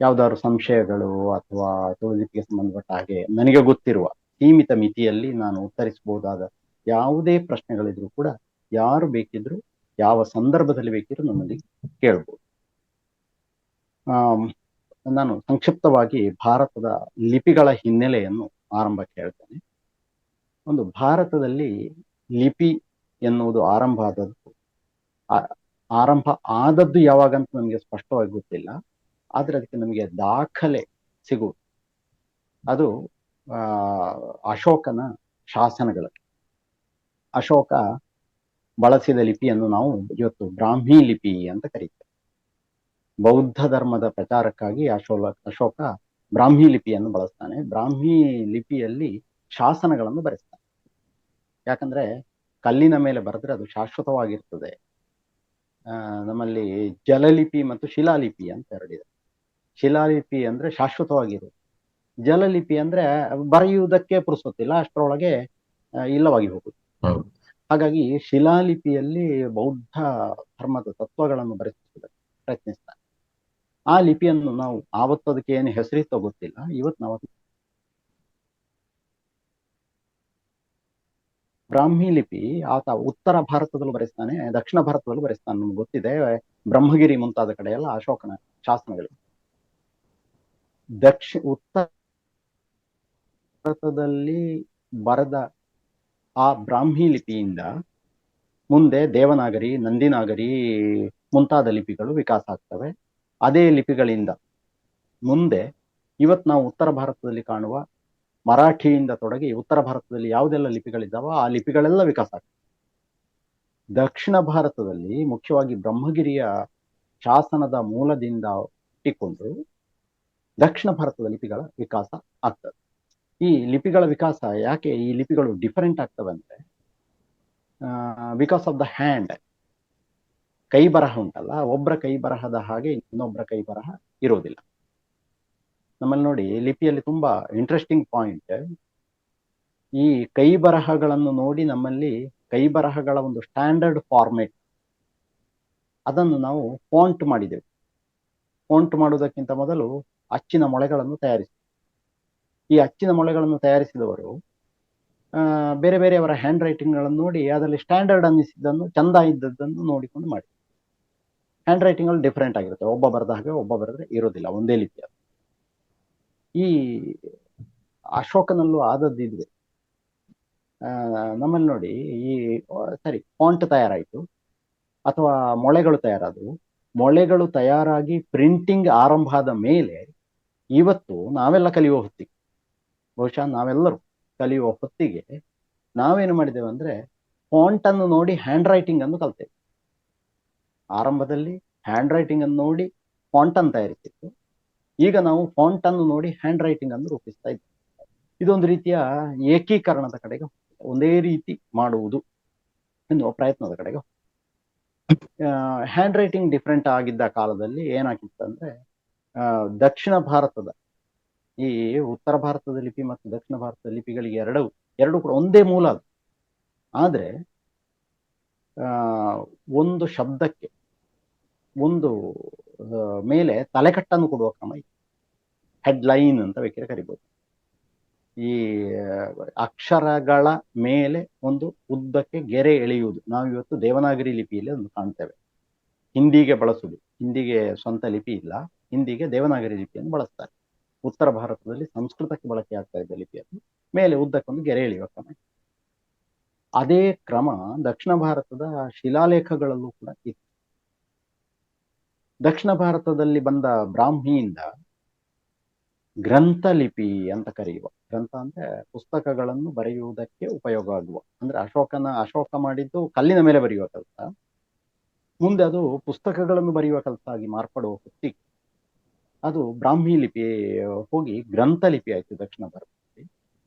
ಯಾವ್ದಾದ್ರು ಸಂಶಯಗಳು ಅಥವಾ ತುಳು ಲಿಪಿಗೆ ಸಂಬಂಧಪಟ್ಟ ಹಾಗೆ ನನಗೆ ಗೊತ್ತಿರುವ ಸೀಮಿತ ಮಿತಿಯಲ್ಲಿ ನಾನು ಉತ್ತರಿಸಬಹುದಾದ ಯಾವುದೇ ಪ್ರಶ್ನೆಗಳಿದ್ರು ಕೂಡ ಯಾರು ಬೇಕಿದ್ರು ಯಾವ ಸಂದರ್ಭದಲ್ಲಿ ಬೇಕಿದ್ರು ನಮ್ಮಲ್ಲಿ ಕೇಳ್ಬೋದು. ನಾನು ಸಂಕ್ಷಿಪ್ತವಾಗಿ ಭಾರತದ ಲಿಪಿಗಳ ಹಿನ್ನೆಲೆಯನ್ನು ಆರಂಭಕ್ಕೆ ಹೇಳ್ತೇನೆ. ಒಂದು, ಭಾರತದಲ್ಲಿ ಲಿಪಿ ಎನ್ನುವುದು ಆರಂಭ ಆದದ್ದು ಯಾವಾಗಂತ ನಮಗೆ ಸ್ಪಷ್ಟವಾಗಿ ಗೊತ್ತಿಲ್ಲ. ಆದ್ರೆ ಅದಕ್ಕೆ ನಮಗೆ ದಾಖಲೆ ಸಿಗುವುದು ಅದು ಅಶೋಕನ ಶಾಸನಗಳಲ್ಲಿ. ಅಶೋಕ ಬಳಸಿದ ಲಿಪಿಯನ್ನು ನಾವು ಇವತ್ತು ಬ್ರಾಹ್ಮಿ ಲಿಪಿ ಅಂತ ಕರೀತೇವೆ. ಬೌದ್ಧ ಧರ್ಮದ ಪ್ರಚಾರಕ್ಕಾಗಿ ಅಶೋಕ ಬ್ರಾಹ್ಮಿ ಲಿಪಿಯನ್ನು ಬಳಸ್ತಾನೆ. ಬ್ರಾಹ್ಮಿ ಲಿಪಿಯಲ್ಲಿ ಶಾಸನಗಳನ್ನು ಬರೆಸ್ತಾನೆ. ಯಾಕಂದ್ರೆ ಕಲ್ಲಿನ ಮೇಲೆ ಬರೆದ್ರೆ ಅದು ಶಾಶ್ವತವಾಗಿರ್ತದೆ. ನಮ್ಮಲ್ಲಿ ಜಲಲಿಪಿ ಮತ್ತು ಶಿಲಾಲಿಪಿ ಅಂತ ಎರಡಿದೆ. ಶಿಲಾಲಿಪಿ ಅಂದ್ರೆ ಶಾಶ್ವತವಾಗಿರುವುದು, ಜಲಲಿಪಿ ಅಂದ್ರೆ ಬರೆಯುವುದಕ್ಕೆ ಪುರುಸೊತ್ತಿಲ್ಲ, ಅಷ್ಟರೊಳಗೆ ಇಲ್ಲವಾಗಿ ಹೋಗುದು. ಹಾಗಾಗಿ ಶಿಲಾಲಿಪಿಯಲ್ಲಿ ಬೌದ್ಧ ಧರ್ಮದ ತತ್ವಗಳನ್ನು ಬರೆಸುವುದಕ್ಕೆ ಪ್ರಯತ್ನಿಸ್ತಾನೆ. ಆ ಲಿಪಿಯನ್ನು ನಾವು ಆವತ್ತು ಅದಕ್ಕೆ ಏನು ಹೆಸರಿತ್ತೋ ಗೊತ್ತಿಲ್ಲ, ಇವತ್ತು ನಾವು ಬ್ರಾಹ್ಮಿ ಲಿಪಿ ಆತ ಉತ್ತರ ಭಾರತದಲ್ಲೂ ಬರೆಸ್ತಾನೆ, ದಕ್ಷಿಣ ಭಾರತದಲ್ಲೂ ಬರೆಸ್ತಾನೆ. ನಮ್ಗೆ ಗೊತ್ತಿದೆ, ಬ್ರಹ್ಮಗಿರಿ ಮುಂತಾದ ಕಡೆ ಎಲ್ಲ ಅಶೋಕನ ಶಾಸನಗಳು. ಉತ್ತರ ಭಾರತದಲ್ಲಿ ಬರೆದ ಆ ಬ್ರಾಹ್ಮಿ ಲಿಪಿಯಿಂದ ಮುಂದೆ ದೇವನಾಗರಿ, ನಂದಿನಾಗರಿ ಮುಂತಾದ ಲಿಪಿಗಳು ವಿಕಾಸ ಆಗ್ತವೆ. ಅದೇ ಲಿಪಿಗಳಿಂದ ಮುಂದೆ ಇವತ್ತು ನಾವು ಉತ್ತರ ಭಾರತದಲ್ಲಿ ಕಾಣುವ ಮರಾಠಿಯಿಂದ ತೊಡಗಿ ಉತ್ತರ ಭಾರತದಲ್ಲಿ ಯಾವುದೆಲ್ಲ ಲಿಪಿಗಳಿದ್ದಾವೋ ಆ ಲಿಪಿಗಳೆಲ್ಲ ವಿಕಾಸ ಆಗ್ತವೆ. ದಕ್ಷಿಣ ಭಾರತದಲ್ಲಿ ಮುಖ್ಯವಾಗಿ ಬ್ರಹ್ಮಗಿರಿಯ ಶಾಸನದ ಮೂಲದಿಂದ ಹುಟ್ಟಿಕೊಂಡು ದಕ್ಷಿಣ ಭಾರತದ ಲಿಪಿಗಳ ವಿಕಾಸ ಆಗ್ತದೆ. ಈ ಲಿಪಿಗಳ ವಿಕಾಸ ಯಾಕೆ ಈ ಲಿಪಿಗಳು ಡಿಫರೆಂಟ್ ಆಗ್ತವೆ ಅಂದ್ರೆ, because of the hand, ಕೈ ಬರಹ ಉಂಟಲ್ಲ, ಒಬ್ಬರ ಕೈ ಬರಹದ ಹಾಗೆ ಇನ್ನೊಬ್ಬರ ಕೈ ಬರಹ ಇರೋದಿಲ್ಲ. ನಮ್ಮಲ್ಲಿ ನೋಡಿ ಲಿಪಿಯಲ್ಲಿ ತುಂಬಾ ಇಂಟ್ರೆಸ್ಟಿಂಗ್ ಪಾಯಿಂಟ್, ಈ ಕೈ ಬರಹಗಳನ್ನು ನೋಡಿ ನಮ್ಮಲ್ಲಿ ಕೈ ಬರಹಗಳ ಒಂದು ಸ್ಟ್ಯಾಂಡರ್ಡ್ ಫಾರ್ಮೆಟ್ ಅದನ್ನು ನಾವು ಫಾಂಟ್ ಮಾಡಿದೆವು. ಫಾಂಟ್ ಮಾಡುವುದಕ್ಕಿಂತ ಮೊದಲು ಅಚ್ಚಿನ ಮೊಳೆಗಳನ್ನು ತಯಾರಿಸಿ, ಈ ಅಚ್ಚಿನ ಮೊಳೆಗಳನ್ನು ತಯಾರಿಸಿದವರು ಬೇರೆ ಬೇರೆಯವರ ಹ್ಯಾಂಡ್ ರೈಟಿಂಗ್ಗಳನ್ನು ನೋಡಿ ಅದರಲ್ಲಿ ಸ್ಟ್ಯಾಂಡರ್ಡ್ ಅನ್ನಿಸಿದ್ದನ್ನು, ಚಂದ ಇದ್ದದ್ದನ್ನು ನೋಡಿಕೊಂಡು ಮಾಡಿ. ಹ್ಯಾಂಡ್ ರೈಟಿಂಗ್ಗಳು ಡಿಫರೆಂಟ್ ಆಗಿರುತ್ತೆ, ಒಬ್ಬ ಬರೆದ ಹಾಗೆ ಒಬ್ಬ ಬರೆದ್ರೆ ಇರೋದಿಲ್ಲ, ಒಂದೇ ಲಿಪಿ ಅದು. ಈ ಅಶೋಕನಲ್ಲೂ ಆದದ್ದು ಇದುವೆ. ನಮ್ಮಲ್ಲಿ ನೋಡಿ ಈ ಸರಿ ಫಾಂಟ್ ತಯಾರಾಯಿತು ಅಥವಾ ಮೊಳೆಗಳು ತಯಾರಾದವು. ಮೊಳೆಗಳು ತಯಾರಾಗಿ ಪ್ರಿಂಟಿಂಗ್ ಆರಂಭ ಆದ ಮೇಲೆ ಇವತ್ತು ನಾವೆಲ್ಲ ಕಲಿಯುವ ಹೊತ್ತಿಗೆ, ಬಹುಶಃ ನಾವೆಲ್ಲರೂ ಕಲಿಯುವ ಹೊತ್ತಿಗೆ ನಾವೇನು ಮಾಡಿದ್ದೇವೆ ಅಂದ್ರೆ ಫಾಂಟ್ ಅನ್ನು ನೋಡಿ ಹ್ಯಾಂಡ್ ರೈಟಿಂಗ್ ಅನ್ನು ಕಲ್ತೇವೆ. ಆರಂಭದಲ್ಲಿ ಹ್ಯಾಂಡ್ ರೈಟಿಂಗ್ ಅನ್ನು ನೋಡಿ ಫಾಂಟ್ ಅನ್ನು ತಯಾರಿಸಿತ್ತು. ಈಗ ನಾವು ಫಾಂಟ್ ಅನ್ನು ನೋಡಿ ಹ್ಯಾಂಡ್ ರೈಟಿಂಗ್ ಅನ್ನು ರೂಪಿಸ್ತಾ ಇದ್ದೇವೆ. ಇದೊಂದು ರೀತಿಯ ಏಕೀಕರಣದ ಕಡೆಗೆ, ಒಂದೇ ರೀತಿ ಮಾಡುವುದು ಎನ್ನುವ ಪ್ರಯತ್ನದ ಕಡೆಗೆ. ಹ್ಯಾಂಡ್ ರೈಟಿಂಗ್ ಡಿಫ್ರೆಂಟ್ ಆಗಿದ್ದ ಕಾಲದಲ್ಲಿ ಏನಾಗಿತ್ತು ಅಂದ್ರೆ, ದಕ್ಷಿಣ ಭಾರತದ ಈ ಉತ್ತರ ಭಾರತದ ಲಿಪಿ ಮತ್ತು ದಕ್ಷಿಣ ಭಾರತದ ಲಿಪಿಗಳಿಗೆ ಎರಡು ಎರಡು ಕೂಡ ಒಂದೇ ಮೂಲ ಅದು. ಆದರೆ ಒಂದು ಶಬ್ದಕ್ಕೆ ಒಂದು ಮೇಲೆ ತಲೆಕಟ್ಟನ್ನು ಕೊಡುವ ಕ್ರಮ ಇದೆ. ಹೆಡ್ಲೈನ್ ಅಂತ ಬೇಕಿದ್ರೆ ಕರಿಬೋದು. ಈ ಅಕ್ಷರಗಳ ಮೇಲೆ ಒಂದು ಉದ್ದಕ್ಕೆ ಗೆರೆ ಎಳೆಯುವುದು ನಾವು ಇವತ್ತು ದೇವನಾಗರಿ ಲಿಪಿಯಲ್ಲಿ ಒಂದು ಕಾಣ್ತೇವೆ. ಹಿಂದಿಗೆ ಬಳಸುವುದು, ಹಿಂದಿಗೆ ಸ್ವಂತ ಲಿಪಿ ಇಲ್ಲ, ಹಿಂದಿಗೆ ದೇವನಾಗರಿ ಲಿಪಿಯನ್ನು ಬಳಸ್ತಾರೆ. ಉತ್ತರ ಭಾರತದಲ್ಲಿ ಸಂಸ್ಕೃತಕ್ಕೆ ಬಳಕೆ ಆಗ್ತಾ ಇದ್ದ ಲಿಪಿಯನ್ನು ಮೇಲೆ ಉದ್ದಕ್ಕೊಂದು ಗೆರೆ ಎಳೆಯುವ ಕ್ರಮ. ಅದೇ ಕ್ರಮ ದಕ್ಷಿಣ ಭಾರತದ ಶಿಲಾಲೇಖಗಳಲ್ಲೂ ಕೂಡ ಇತ್ತು. ದಕ್ಷಿಣ ಭಾರತದಲ್ಲಿ ಬಂದ ಬ್ರಾಹ್ಮಿಯಿಂದ ಗ್ರಂಥಲಿಪಿ ಅಂತ ಕರೆಯುವ, ಗ್ರಂಥ ಅಂದ್ರೆ ಪುಸ್ತಕಗಳನ್ನು ಬರೆಯುವುದಕ್ಕೆ ಉಪಯೋಗ ಆಗುವ, ಅಂದ್ರೆ ಅಶೋಕ ಮಾಡಿದ್ದು ಕಲ್ಲಿನ ಮೇಲೆ ಬರೆಯುವ ಕೆಲಸ, ಮುಂದೆ ಅದು ಪುಸ್ತಕಗಳನ್ನು ಬರೆಯುವ ಕೆಲಸ ಆಗಿ ಮಾರ್ಪಡುವ ಹೊತ್ತಿಗೆ ಅದು ಬ್ರಾಹ್ಮಿ ಲಿಪಿ ಹೋಗಿ ಗ್ರಂಥಲಿಪಿ ಆಯ್ತು. ದಕ್ಷಿಣ ಭಾರತದಲ್ಲಿ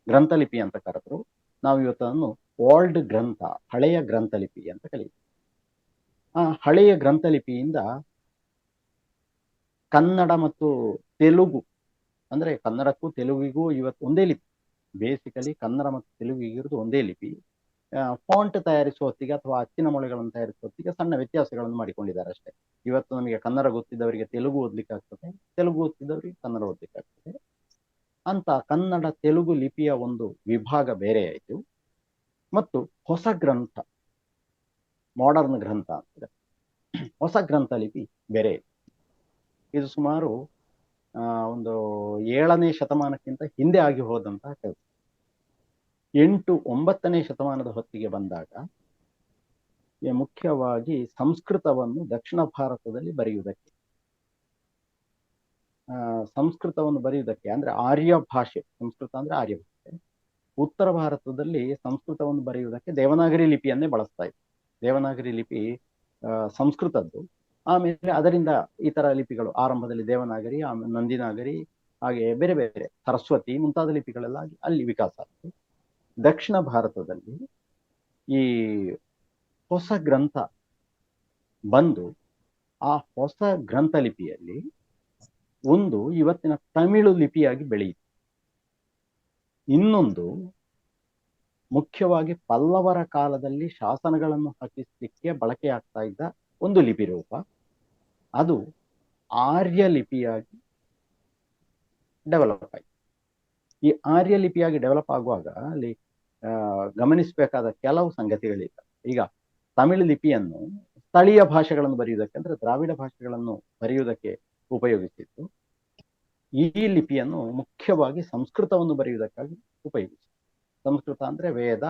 ಗ್ರಂಥಲಿಪಿ ಅಂತ ಕರೆದ್ರು. ನಾವು ಇವತ್ತನ್ನು ಓಲ್ಡ್ ಗ್ರಂಥ, ಹಳೆಯ ಗ್ರಂಥಲಿಪಿ ಅಂತ ಕರೆಯುತ್ತೇವೆ. ಆ ಹಳೆಯ ಗ್ರಂಥಲಿಪಿಯಿಂದ ಕನ್ನಡ ಮತ್ತು ತೆಲುಗು, ಅಂದ್ರೆ ಕನ್ನಡಕ್ಕೂ ತೆಲುಗಿಗೂ ಇವತ್ತು ಒಂದೇ ಲಿಪಿ, ಬೇಸಿಕಲಿ ಕನ್ನಡ ಮತ್ತು ತೆಲುಗಿಗಿರೋದು ಒಂದೇ ಲಿಪಿ. ಫಾಂಟ್ ತಯಾರಿಸುವ ಹೊತ್ತಿಗೆ ಅಥವಾ ಅಚ್ಚಿನ ಮೊಳೆಗಳನ್ನು ತಯಾರಿಸುವ ಹೊತ್ತಿಗೆ ಸಣ್ಣ ವ್ಯತ್ಯಾಸಗಳನ್ನು ಮಾಡಿಕೊಂಡಿದ್ದಾರೆ ಅಷ್ಟೇ. ಇವತ್ತು ನಮಗೆ ಕನ್ನಡ ಗೊತ್ತಿದ್ದವರಿಗೆ ತೆಲುಗು ಓದ್ಲಿಕ್ಕೆ ಆಗ್ತದೆ, ತೆಲುಗು ಓದ್ತಿದ್ದವರಿಗೆ ಕನ್ನಡ ಓದ್ಲಿಕ್ಕೆ ಆಗ್ತದೆ ಅಂತ ಕನ್ನಡ ತೆಲುಗು ಲಿಪಿಯ ಒಂದು ವಿಭಾಗ ಬೇರೆ ಆಯಿತು. ಮತ್ತು ಹೊಸ ಗ್ರಂಥ, ಮಾಡರ್ನ್ ಗ್ರಂಥ ಅಂತ ಹೊಸ ಗ್ರಂಥ ಲಿಪಿ ಬೇರೆ. ಇದು ಸುಮಾರು ಒಂದು 7ನೇ ಶತಮಾನಕ್ಕಿಂತ ಹಿಂದೆ ಆಗಿ ಹೋದಂತಹ ಕೆಲಸ. 8-9ನೇ ಶತಮಾನದ ಹೊತ್ತಿಗೆ ಬಂದಾಗ ಮುಖ್ಯವಾಗಿ ಸಂಸ್ಕೃತವನ್ನು ದಕ್ಷಿಣ ಭಾರತದಲ್ಲಿ ಬರೆಯುವುದಕ್ಕೆ, ಸಂಸ್ಕೃತವನ್ನು ಬರೆಯುವುದಕ್ಕೆ ಅಂದ್ರೆ ಆರ್ಯ ಭಾಷೆ, ಸಂಸ್ಕೃತ ಅಂದ್ರೆ ಆರ್ಯ ಭಾಷೆ, ಉತ್ತರ ಭಾರತದಲ್ಲಿ ಸಂಸ್ಕೃತವನ್ನು ಬರೆಯುವುದಕ್ಕೆ ದೇವನಾಗರಿ ಲಿಪಿಯನ್ನೇ ಬಳಸ್ತಾ ಇತ್ತು. ದೇವನಾಗರಿ ಲಿಪಿ ಸಂಸ್ಕೃತದ್ದು. ಆಮೇಲೆ ಅದರಿಂದ ಇತರ ಲಿಪಿಗಳು ಆರಂಭದಲ್ಲಿ ದೇವನಾಗರಿ, ಆಮೇಲೆ ನಂದಿನಾಗರಿ, ಹಾಗೆ ಬೇರೆ ಬೇರೆ ಸರಸ್ವತಿ ಮುಂತಾದ ಲಿಪಿಗಳೆಲ್ಲ ಅಲ್ಲಿ ವಿಕಾಸ ಆಯಿತು. ದಕ್ಷಿಣ ಭಾರತದಲ್ಲಿ ಈ ಹೊಸ ಗ್ರಂಥ ಬಂದು ಆ ಹೊಸ ಗ್ರಂಥ ಲಿಪಿಯಲ್ಲಿ ಒಂದು ಇವತ್ತಿನ ತಮಿಳು ಲಿಪಿಯಾಗಿ ಬೆಳೆಯಿತು. ಇನ್ನೊಂದು ಮುಖ್ಯವಾಗಿ ಪಲ್ಲವರ ಕಾಲದಲ್ಲಿ ಶಾಸನಗಳನ್ನು ಹಾಕಿಸಲಿಕ್ಕೆ ಬಳಕೆಯಾಗ್ತಾ ಇದ್ದ ಒಂದು ಲಿಪಿ ರೂಪ, ಅದು ಆರ್ಯ ಲಿಪಿಯಾಗಿ ಡೆವಲಪ್ ಆಯಿತು. ಈ ಆರ್ಯ ಲಿಪಿಯಾಗಿ ಡೆವಲಪ್ ಆಗುವಾಗ ಅಲ್ಲಿ ಗಮನಿಸಬೇಕಾದ ಕೆಲವು ಸಂಗತಿಗಳಿವೆ. ಈಗ ತಮಿಳು ಲಿಪಿಯನ್ನು ಸ್ಥಳೀಯ ಭಾಷೆಗಳನ್ನು ಬರೆಯುವುದಕ್ಕೆ, ಅಂದ್ರೆ ದ್ರಾವಿಡ ಭಾಷೆಗಳನ್ನು ಬರೆಯುವುದಕ್ಕೆ ಉಪಯೋಗಿಸಿತ್ತು. ಈ ಲಿಪಿಯನ್ನು ಮುಖ್ಯವಾಗಿ ಸಂಸ್ಕೃತವನ್ನು ಬರೆಯುವುದಕ್ಕಾಗಿ ಉಪಯೋಗಿಸಿತ್ತು. ಸಂಸ್ಕೃತ ಅಂದ್ರೆ ವೇದ,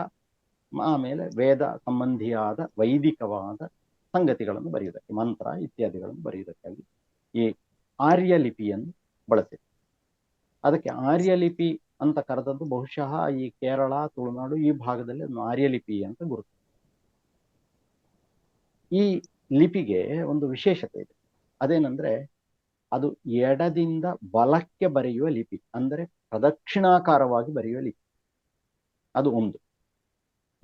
ಆಮೇಲೆ ವೇದ ಸಂಬಂಧಿಯಾದ ವೈದಿಕವಾದ ಸಂಗತಿಗಳನ್ನು ಬರೆಯುವುದಕ್ಕೆ, ಮಂತ್ರ ಇತ್ಯಾದಿಗಳನ್ನು ಬರೆಯುವುದಕ್ಕಾಗಿ ಈ ಆರ್ಯ ಲಿಪಿಯನ್ನು ಬಳಸಿತ್ತು. ಅದಕ್ಕೆ ಆರ್ಯ ಲಿಪಿ ಅಂತ ಕರೆದದ್ದು ಬಹುಶಃ ಈ ಕೇರಳ, ತುಳುನಾಡು ಈ ಭಾಗದಲ್ಲಿ ಅದನ್ನು ಆರ್ಯ ಲಿಪಿ ಅಂತ ಗುರುತು. ಈ ಲಿಪಿಗೆ ಒಂದು ವಿಶೇಷತೆ ಇದೆ. ಅದೇನಂದ್ರೆ ಅದು ಎಡದಿಂದ ಬಲಕ್ಕೆ ಬರೆಯುವ ಲಿಪಿ, ಅಂದರೆ ಪ್ರದಕ್ಷಿಣಾಕಾರವಾಗಿ ಬರೆಯುವ ಲಿಪಿ, ಅದು ಒಂದು.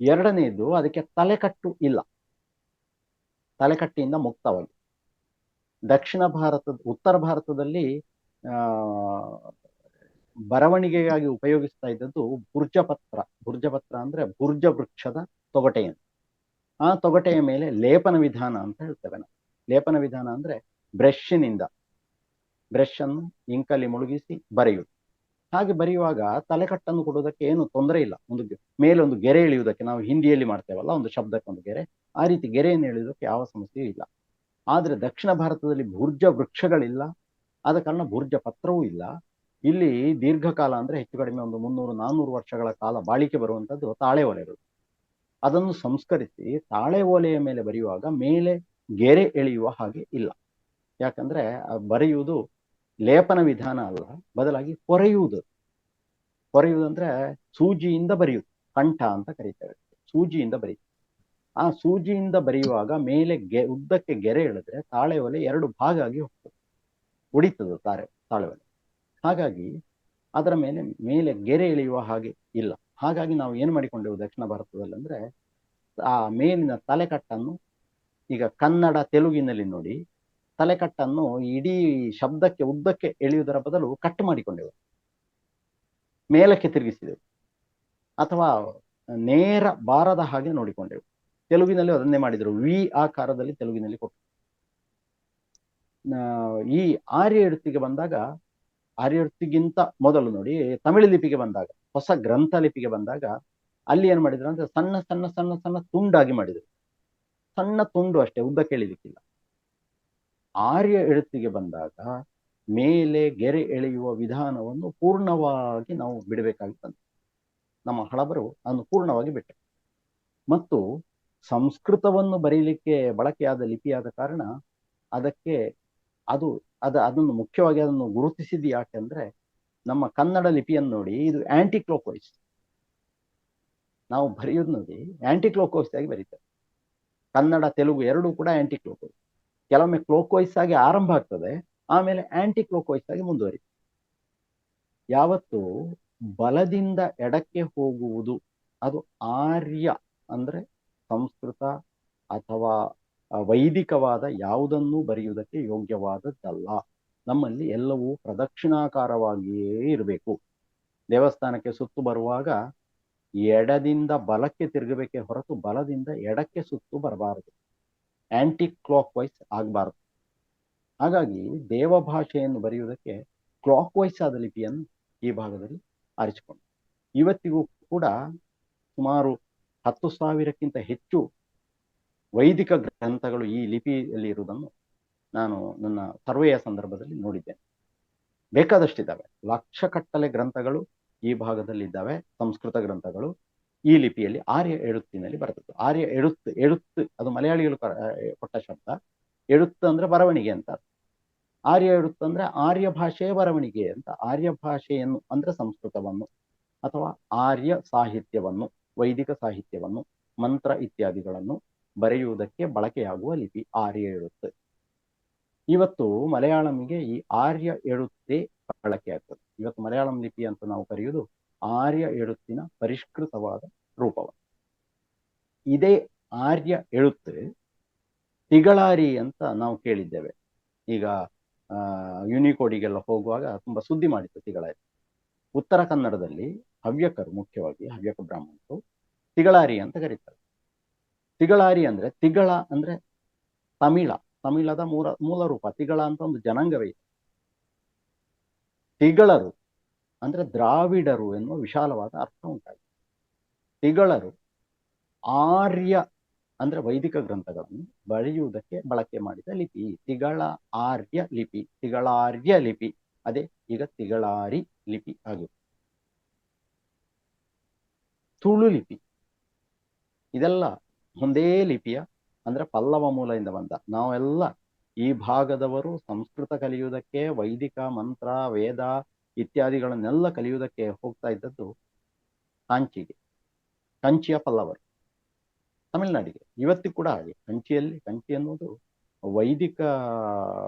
ಎರಡನೆಯದು, ಅದಕ್ಕೆ ತಲೆಕಟ್ಟು ಇಲ್ಲ, ತಲೆಕಟ್ಟಿಯಿಂದ ಮುಕ್ತವಾಗಿ. ದಕ್ಷಿಣ ಭಾರತದ, ಉತ್ತರ ಭಾರತದಲ್ಲಿ ಬರವಣಿಗೆಗಾಗಿ ಉಪಯೋಗಿಸ್ತಾ ಇದ್ದದ್ದು ಭುರ್ಜಪತ್ರ. ಭುರ್ಜಪತ್ರ ಅಂದ್ರೆ ಭುರ್ಜ ವೃಕ್ಷದ ತೊಗಟೆಯನ್ನು. ಆ ತೊಗಟೆಯ ಮೇಲೆ ಲೇಪನ ವಿಧಾನ ಅಂತ ಹೇಳ್ತೇವೆ ನಾವು. ಲೇಪನ ವಿಧಾನ ಅಂದ್ರೆ ಬ್ರಷ್ನಿಂದ, ಬ್ರಷ್ ಅನ್ನು ಇಂಕಲ್ಲಿ ಮುಳುಗಿಸಿ ಬರೆಯುವುದು. ಹಾಗೆ ಬರೆಯುವಾಗ ತಲೆಕಟ್ಟನ್ನು ಕೊಡುವುದಕ್ಕೆ ಏನು ತೊಂದರೆ ಇಲ್ಲ. ಒಂದು ಮೇಲೆ ಒಂದು ಗೆರೆ ಎಳೆಯುವುದಕ್ಕೆ, ನಾವು ಹಿಂದಿಯಲ್ಲಿ ಮಾಡ್ತೇವಲ್ಲ ಒಂದು ಶಬ್ದಕ್ಕೆ ಒಂದು ಗೆರೆ, ಆ ರೀತಿ ಗೆರೆಯನ್ನು ಎಳೆಯುವುದಕ್ಕೆ ಯಾವ ಸಮಸ್ಯೆಯೂ ಇಲ್ಲ. ಆದರೆ ದಕ್ಷಿಣ ಭಾರತದಲ್ಲಿ ಭುರ್ಜ ವೃಕ್ಷಗಳಿಲ್ಲ, ಆದ ಕಾರಣ ಭುರ್ಜ ಪತ್ರವೂ ಇಲ್ಲ. ಇಲ್ಲಿ ದೀರ್ಘಕಾಲ ಅಂದ್ರೆ ಹೆಚ್ಚು ಕಡಿಮೆ ಒಂದು 300-400 ವರ್ಷಗಳ ಕಾಲ ಬಾಳಿಕೆ ಬರುವಂಥದ್ದು ತಾಳೆ ಓಲೆಗಳು. ಅದನ್ನು ಸಂಸ್ಕರಿಸಿ ತಾಳೆ ಓಲೆಯ ಮೇಲೆ ಬರೆಯುವಾಗ ಮೇಲೆ ಗೆರೆ ಎಳೆಯುವ ಹಾಗೆ ಇಲ್ಲ. ಯಾಕಂದ್ರೆ ಬರೆಯುವುದು ಲೇಪನ ವಿಧಾನ ಅಲ್ಲ, ಬದಲಾಗಿ ಕೊರೆಯುವುದು. ಕೊರೆಯುವುದಂದ್ರೆ ಸೂಜಿಯಿಂದ ಬರೆಯುವುದು, ಕಂಠ ಅಂತ ಕರೀತೇವೆ, ಸೂಜಿಯಿಂದ ಬರೆಯುವುದು. ಆ ಸೂಜಿಯಿಂದ ಬರೆಯುವಾಗ ಮೇಲೆ ಉದ್ದಕ್ಕೆ ಗೆರೆ ಎಳೆದ್ರೆ ತಾಳೆ ಒಲೆ ಎರಡು ಭಾಗ ಆಗಿ ಹೋಗ್ತದೆ, ಒಡಿತದೆ ತಾಳೆ ಒಲೆ. ಹಾಗಾಗಿ ಅದರ ಮೇಲೆ ಮೇಲೆ ಗೆರೆ ಎಳೆಯುವ ಹಾಗೆ ಇಲ್ಲ. ಹಾಗಾಗಿ ನಾವು ಏನು ಮಾಡಿಕೊಂಡೆವು ದಕ್ಷಿಣ ಭಾರತದಲ್ಲಿ ಅಂದ್ರೆ, ಆ ಮೇಲಿನ ತಲೆಕಟ್ಟನ್ನು ಈಗ ಕನ್ನಡ ತೆಲುಗಿನಲ್ಲಿ ನೋಡಿ, ತಲೆಕಟ್ಟನ್ನು ಇಡೀ ಶಬ್ದಕ್ಕೆ ಉದ್ದಕ್ಕೆ ಎಳೆಯುವುದರ ಬದಲು ಕಟ್ ಮಾಡಿಕೊಂಡೆವು, ಮೇಲಕ್ಕೆ ತಿರುಗಿಸಿದೆವು ಅಥವಾ ನೇರ ಬಾರದ ಹಾಗೆ ನೋಡಿಕೊಂಡೆವು. ತೆಲುಗಿನಲ್ಲಿ ಅದನ್ನೇ ಮಾಡಿದರು, ವಿ ಆಕಾರದಲ್ಲಿ ತೆಲುಗಿನಲ್ಲಿ ಕೊಟ್ಟರು. ಈ ಆರ್ಯ ಎಳುತ್ತಿಗೆ ಬಂದಾಗ, ಆರ್ಯ ಎಳುತ್ತಿಗಿಂತ ಮೊದಲು ನೋಡಿ ತಮಿಳು ಲಿಪಿಗೆ ಬಂದಾಗ, ಹೊಸ ಗ್ರಂಥ ಲಿಪಿಗೆ ಬಂದಾಗ ಅಲ್ಲಿ ಏನ್ ಮಾಡಿದ್ರು ಅಂದ್ರೆ ಸಣ್ಣ ಸಣ್ಣ ಸಣ್ಣ ಸಣ್ಣ ತುಂಡಾಗಿ ಮಾಡಿದರು. ಸಣ್ಣ ತುಂಡು ಅಷ್ಟೇ, ಉದ್ದ ಕೇಳಿಲಿಕ್ಕಿಲ್ಲ. ಆರ್ಯ ಎಳುತ್ತಿಗೆ ಬಂದಾಗ ಮೇಲೆ ಗೆರೆ ಎಳೆಯುವ ವಿಧಾನವನ್ನು ಪೂರ್ಣವಾಗಿ ನಾವು ಬಿಡಬೇಕಾಗಿ ಬಂತು. ನಮ್ಮ ಹಳಬರು ಅದನ್ನು ಪೂರ್ಣವಾಗಿ ಬಿಟ್ಟರು. ಮತ್ತು ಸಂಸ್ಕೃತವನ್ನು ಬರೀಲಿಕ್ಕೆ ಬಳಕೆಯಾದ ಲಿಪಿಯಾದ ಕಾರಣ ಅದಕ್ಕೆ ಅದು ಅದ ಅದನ್ನು ಮುಖ್ಯವಾಗಿ ಅದನ್ನು ಗುರುತಿಸಿದ್ದು ಯಾಕೆಂದ್ರೆ, ನಮ್ಮ ಕನ್ನಡ ಲಿಪಿಯನ್ನು ನೋಡಿ, ಇದು ಆಂಟಿ ಕ್ಲಾಕ್ ವೈಸ್ ನಾವು ಬರೆಯೋದು ನೋಡಿ, ಆಂಟಿ ಕ್ಲಾಕ್ ವೈಸ್ ಆಗಿ ಬರೀತೇವೆ. ಕನ್ನಡ ತೆಲುಗು ಎರಡೂ ಕೂಡ ಆಂಟಿ ಕ್ಲಾಕ್ ವೈಸ್. ಕೆಲವೊಮ್ಮೆ ಕ್ಲಾಕ್ ವೈಸ್ ಆಗಿ ಆರಂಭ ಆಗ್ತದೆ, ಆಮೇಲೆ ಆಂಟಿ ಕ್ಲಾಕ್ ವೈಸ್ ಆಗಿ ಮುಂದುವರಿತದೆ. ಯಾವತ್ತು ಬಲದಿಂದ ಎಡಕ್ಕೆ ಹೋಗುವುದು ಅದು ಆರ್ಯ ಅಂದ್ರೆ ಸಂಸ್ಕೃತ ಅಥವಾ ವೈದಿಕವಾದ ಯಾವುದನ್ನೂ ಬರೆಯುವುದಕ್ಕೆ ಯೋಗ್ಯವಾದದ್ದಲ್ಲ. ನಮ್ಮಲ್ಲಿ ಎಲ್ಲವೂ ಪ್ರದಕ್ಷಿಣಾಕಾರವಾಗಿಯೇ ಇರಬೇಕು. ದೇವಸ್ಥಾನಕ್ಕೆ ಸುತ್ತು ಬರುವಾಗ ಎಡದಿಂದ ಬಲಕ್ಕೆ ತಿರುಗಬೇಕೇ ಹೊರತು ಬಲದಿಂದ ಎಡಕ್ಕೆ ಸುತ್ತು ಬರಬಾರದು, ಆಂಟಿ ಕ್ಲಾಕ್ ವೈಸ್ ಆಗಬಾರದು. ಹಾಗಾಗಿ ದೇವಭಾಷೆಯನ್ನು ಬರೆಯುವುದಕ್ಕೆ ಕ್ಲಾಕ್ ವೈಸ್ ಆದ ಲಿಪಿಯನ್ನು ಈ ಭಾಗದಲ್ಲಿ ಆರಿಸಿಕೊಂಡು ಇವತ್ತಿಗೂ ಕೂಡ ಸುಮಾರು 10,000ಕ್ಕಿಂತ ಹೆಚ್ಚು ವೈದಿಕ ಗ್ರಂಥಗಳು ಈ ಲಿಪಿಯಲ್ಲಿ ಇರುವುದನ್ನು ನಾನು ನನ್ನ ಸರ್ವೆಯ ಸಂದರ್ಭದಲ್ಲಿ ನೋಡಿದ್ದೇನೆ. ಬೇಕಾದಷ್ಟಿದ್ದಾವೆ, ಲಕ್ಷಕಟ್ಟಲೆ ಗ್ರಂಥಗಳು ಈ ಭಾಗದಲ್ಲಿ ಇದ್ದಾವೆ. ಸಂಸ್ಕೃತ ಗ್ರಂಥಗಳು ಈ ಲಿಪಿಯಲ್ಲಿ ಆರ್ಯ ಎಳುತ್ತಿನಲ್ಲಿ ಬರ್ತದೆ. ಆರ್ಯ ಎಳುತ್ತು, ಎಳುತ್ತು ಅದು ಮಲಯಾಳಿಗಳು ಕೊಟ್ಟ ಶಬ್ದ. ಎಳುತ್ತು ಅಂದ್ರೆ ಬರವಣಿಗೆ ಅಂತ. ಆರ್ಯ ಎಳುತ್ತು ಅಂದ್ರೆ ಆರ್ಯ ಭಾಷೆಯ ಬರವಣಿಗೆ ಅಂತ. ಆರ್ಯ ಭಾಷೆಯನ್ನು ಅಂದ್ರೆ ಸಂಸ್ಕೃತವನ್ನು ಅಥವಾ ಆರ್ಯ ಸಾಹಿತ್ಯವನ್ನು, ವೈದಿಕ ಸಾಹಿತ್ಯವನ್ನು, ಮಂತ್ರ ಇತ್ಯಾದಿಗಳನ್ನು ಬರೆಯುವುದಕ್ಕೆ ಬಳಕೆಯಾಗುವ ಲಿಪಿ ಆರ್ಯ ಎಳುತ್ತು. ಇವತ್ತು ಮಲಯಾಳಂಗೆ ಈ ಆರ್ಯ ಎಳುತ್ತೇ ಬಳಕೆ ಆಗ್ತದೆ. ಇವತ್ತು ಮಲಯಾಳಂ ಲಿಪಿ ಅಂತ ನಾವು ಕರೆಯುವುದು ಆರ್ಯ ಎಳುತ್ತಿನ ಪರಿಷ್ಕೃತವಾದ ರೂಪವನ್ನು. ಇದೇ ಆರ್ಯ ಎಳುತ್ತು ತಿಗಳಾರಿ ಅಂತ ನಾವು ಕೇಳಿದ್ದೇವೆ. ಈಗ ಯುನಿಕೋಡಿಗೆಲ್ಲ ಹೋಗುವಾಗ ತುಂಬಾ ಸುದ್ದಿ ಮಾಡಿತ್ತು ತಿಗಳಾರಿ. ಉತ್ತರ ಕನ್ನಡದಲ್ಲಿ ಹವ್ಯಕರು, ಮುಖ್ಯವಾಗಿ ಹವ್ಯಕ ಬ್ರಾಹ್ಮಣರು ತಿಗಳಾರಿ ಅಂತ ಕರೀತಾರೆ. ತಿಗಳಾರಿ ಅಂದ್ರೆ ತಿಗಳ ಅಂದ್ರೆ ತಮಿಳ, ತಮಿಳದ ಮೂಲ ರೂಪ ತಿಗಳ ಅಂತ ಒಂದು ಜನಾಂಗವೇ ಇದೆ. ತಿಗಳರು ಅಂದ್ರೆ ದ್ರಾವಿಡರು ಎನ್ನುವ ವಿಶಾಲವಾದ ಅರ್ಥ ಉಂಟಾಗಿದೆ. ತಿಗಳರು ಆರ್ಯ ಅಂದ್ರೆ ವೈದಿಕ ಗ್ರಂಥಗಳನ್ನು ಬರೆಯುವುದಕ್ಕೆ ಬಳಕೆ ಮಾಡಿದ ಲಿಪಿ ತಿಗಳ ಆರ್ಯ ಲಿಪಿ, ತಿಗಳಾರ್ಯ ಲಿಪಿ. ಅದೇ ಈಗ ತಿಗಳಾರಿ ಲಿಪಿ ಆಗಿದೆ. ತುಳು ಲಿಪಿ ಇದೆಲ್ಲ ಒಂದೇ ಲಿಪಿಯ ಅಂದ್ರೆ ಪಲ್ಲವ ಮೂಲದಿಂದ ಬಂದ. ನಾವೆಲ್ಲ ಈ ಭಾಗದವರು ಸಂಸ್ಕೃತ ಕಲಿಯುವುದಕ್ಕೆ, ವೈದಿಕ ಮಂತ್ರ ವೇದ ಇತ್ಯಾದಿಗಳನ್ನೆಲ್ಲ ಕಲಿಯುವುದಕ್ಕೆ ಹೋಗ್ತಾ ಇದ್ದದ್ದು ಕಾಂಚಿಗೆ, ಕಂಚಿಯ ಪಲ್ಲವರು, ತಮಿಳುನಾಡಿಗೆ. ಇವತ್ತಿಗೂ ಕೂಡ ಹಾಗೆ. ಕಂಚಿಯಲ್ಲಿ, ಕಂಚಿ ಅನ್ನುವುದು ವೈದಿಕ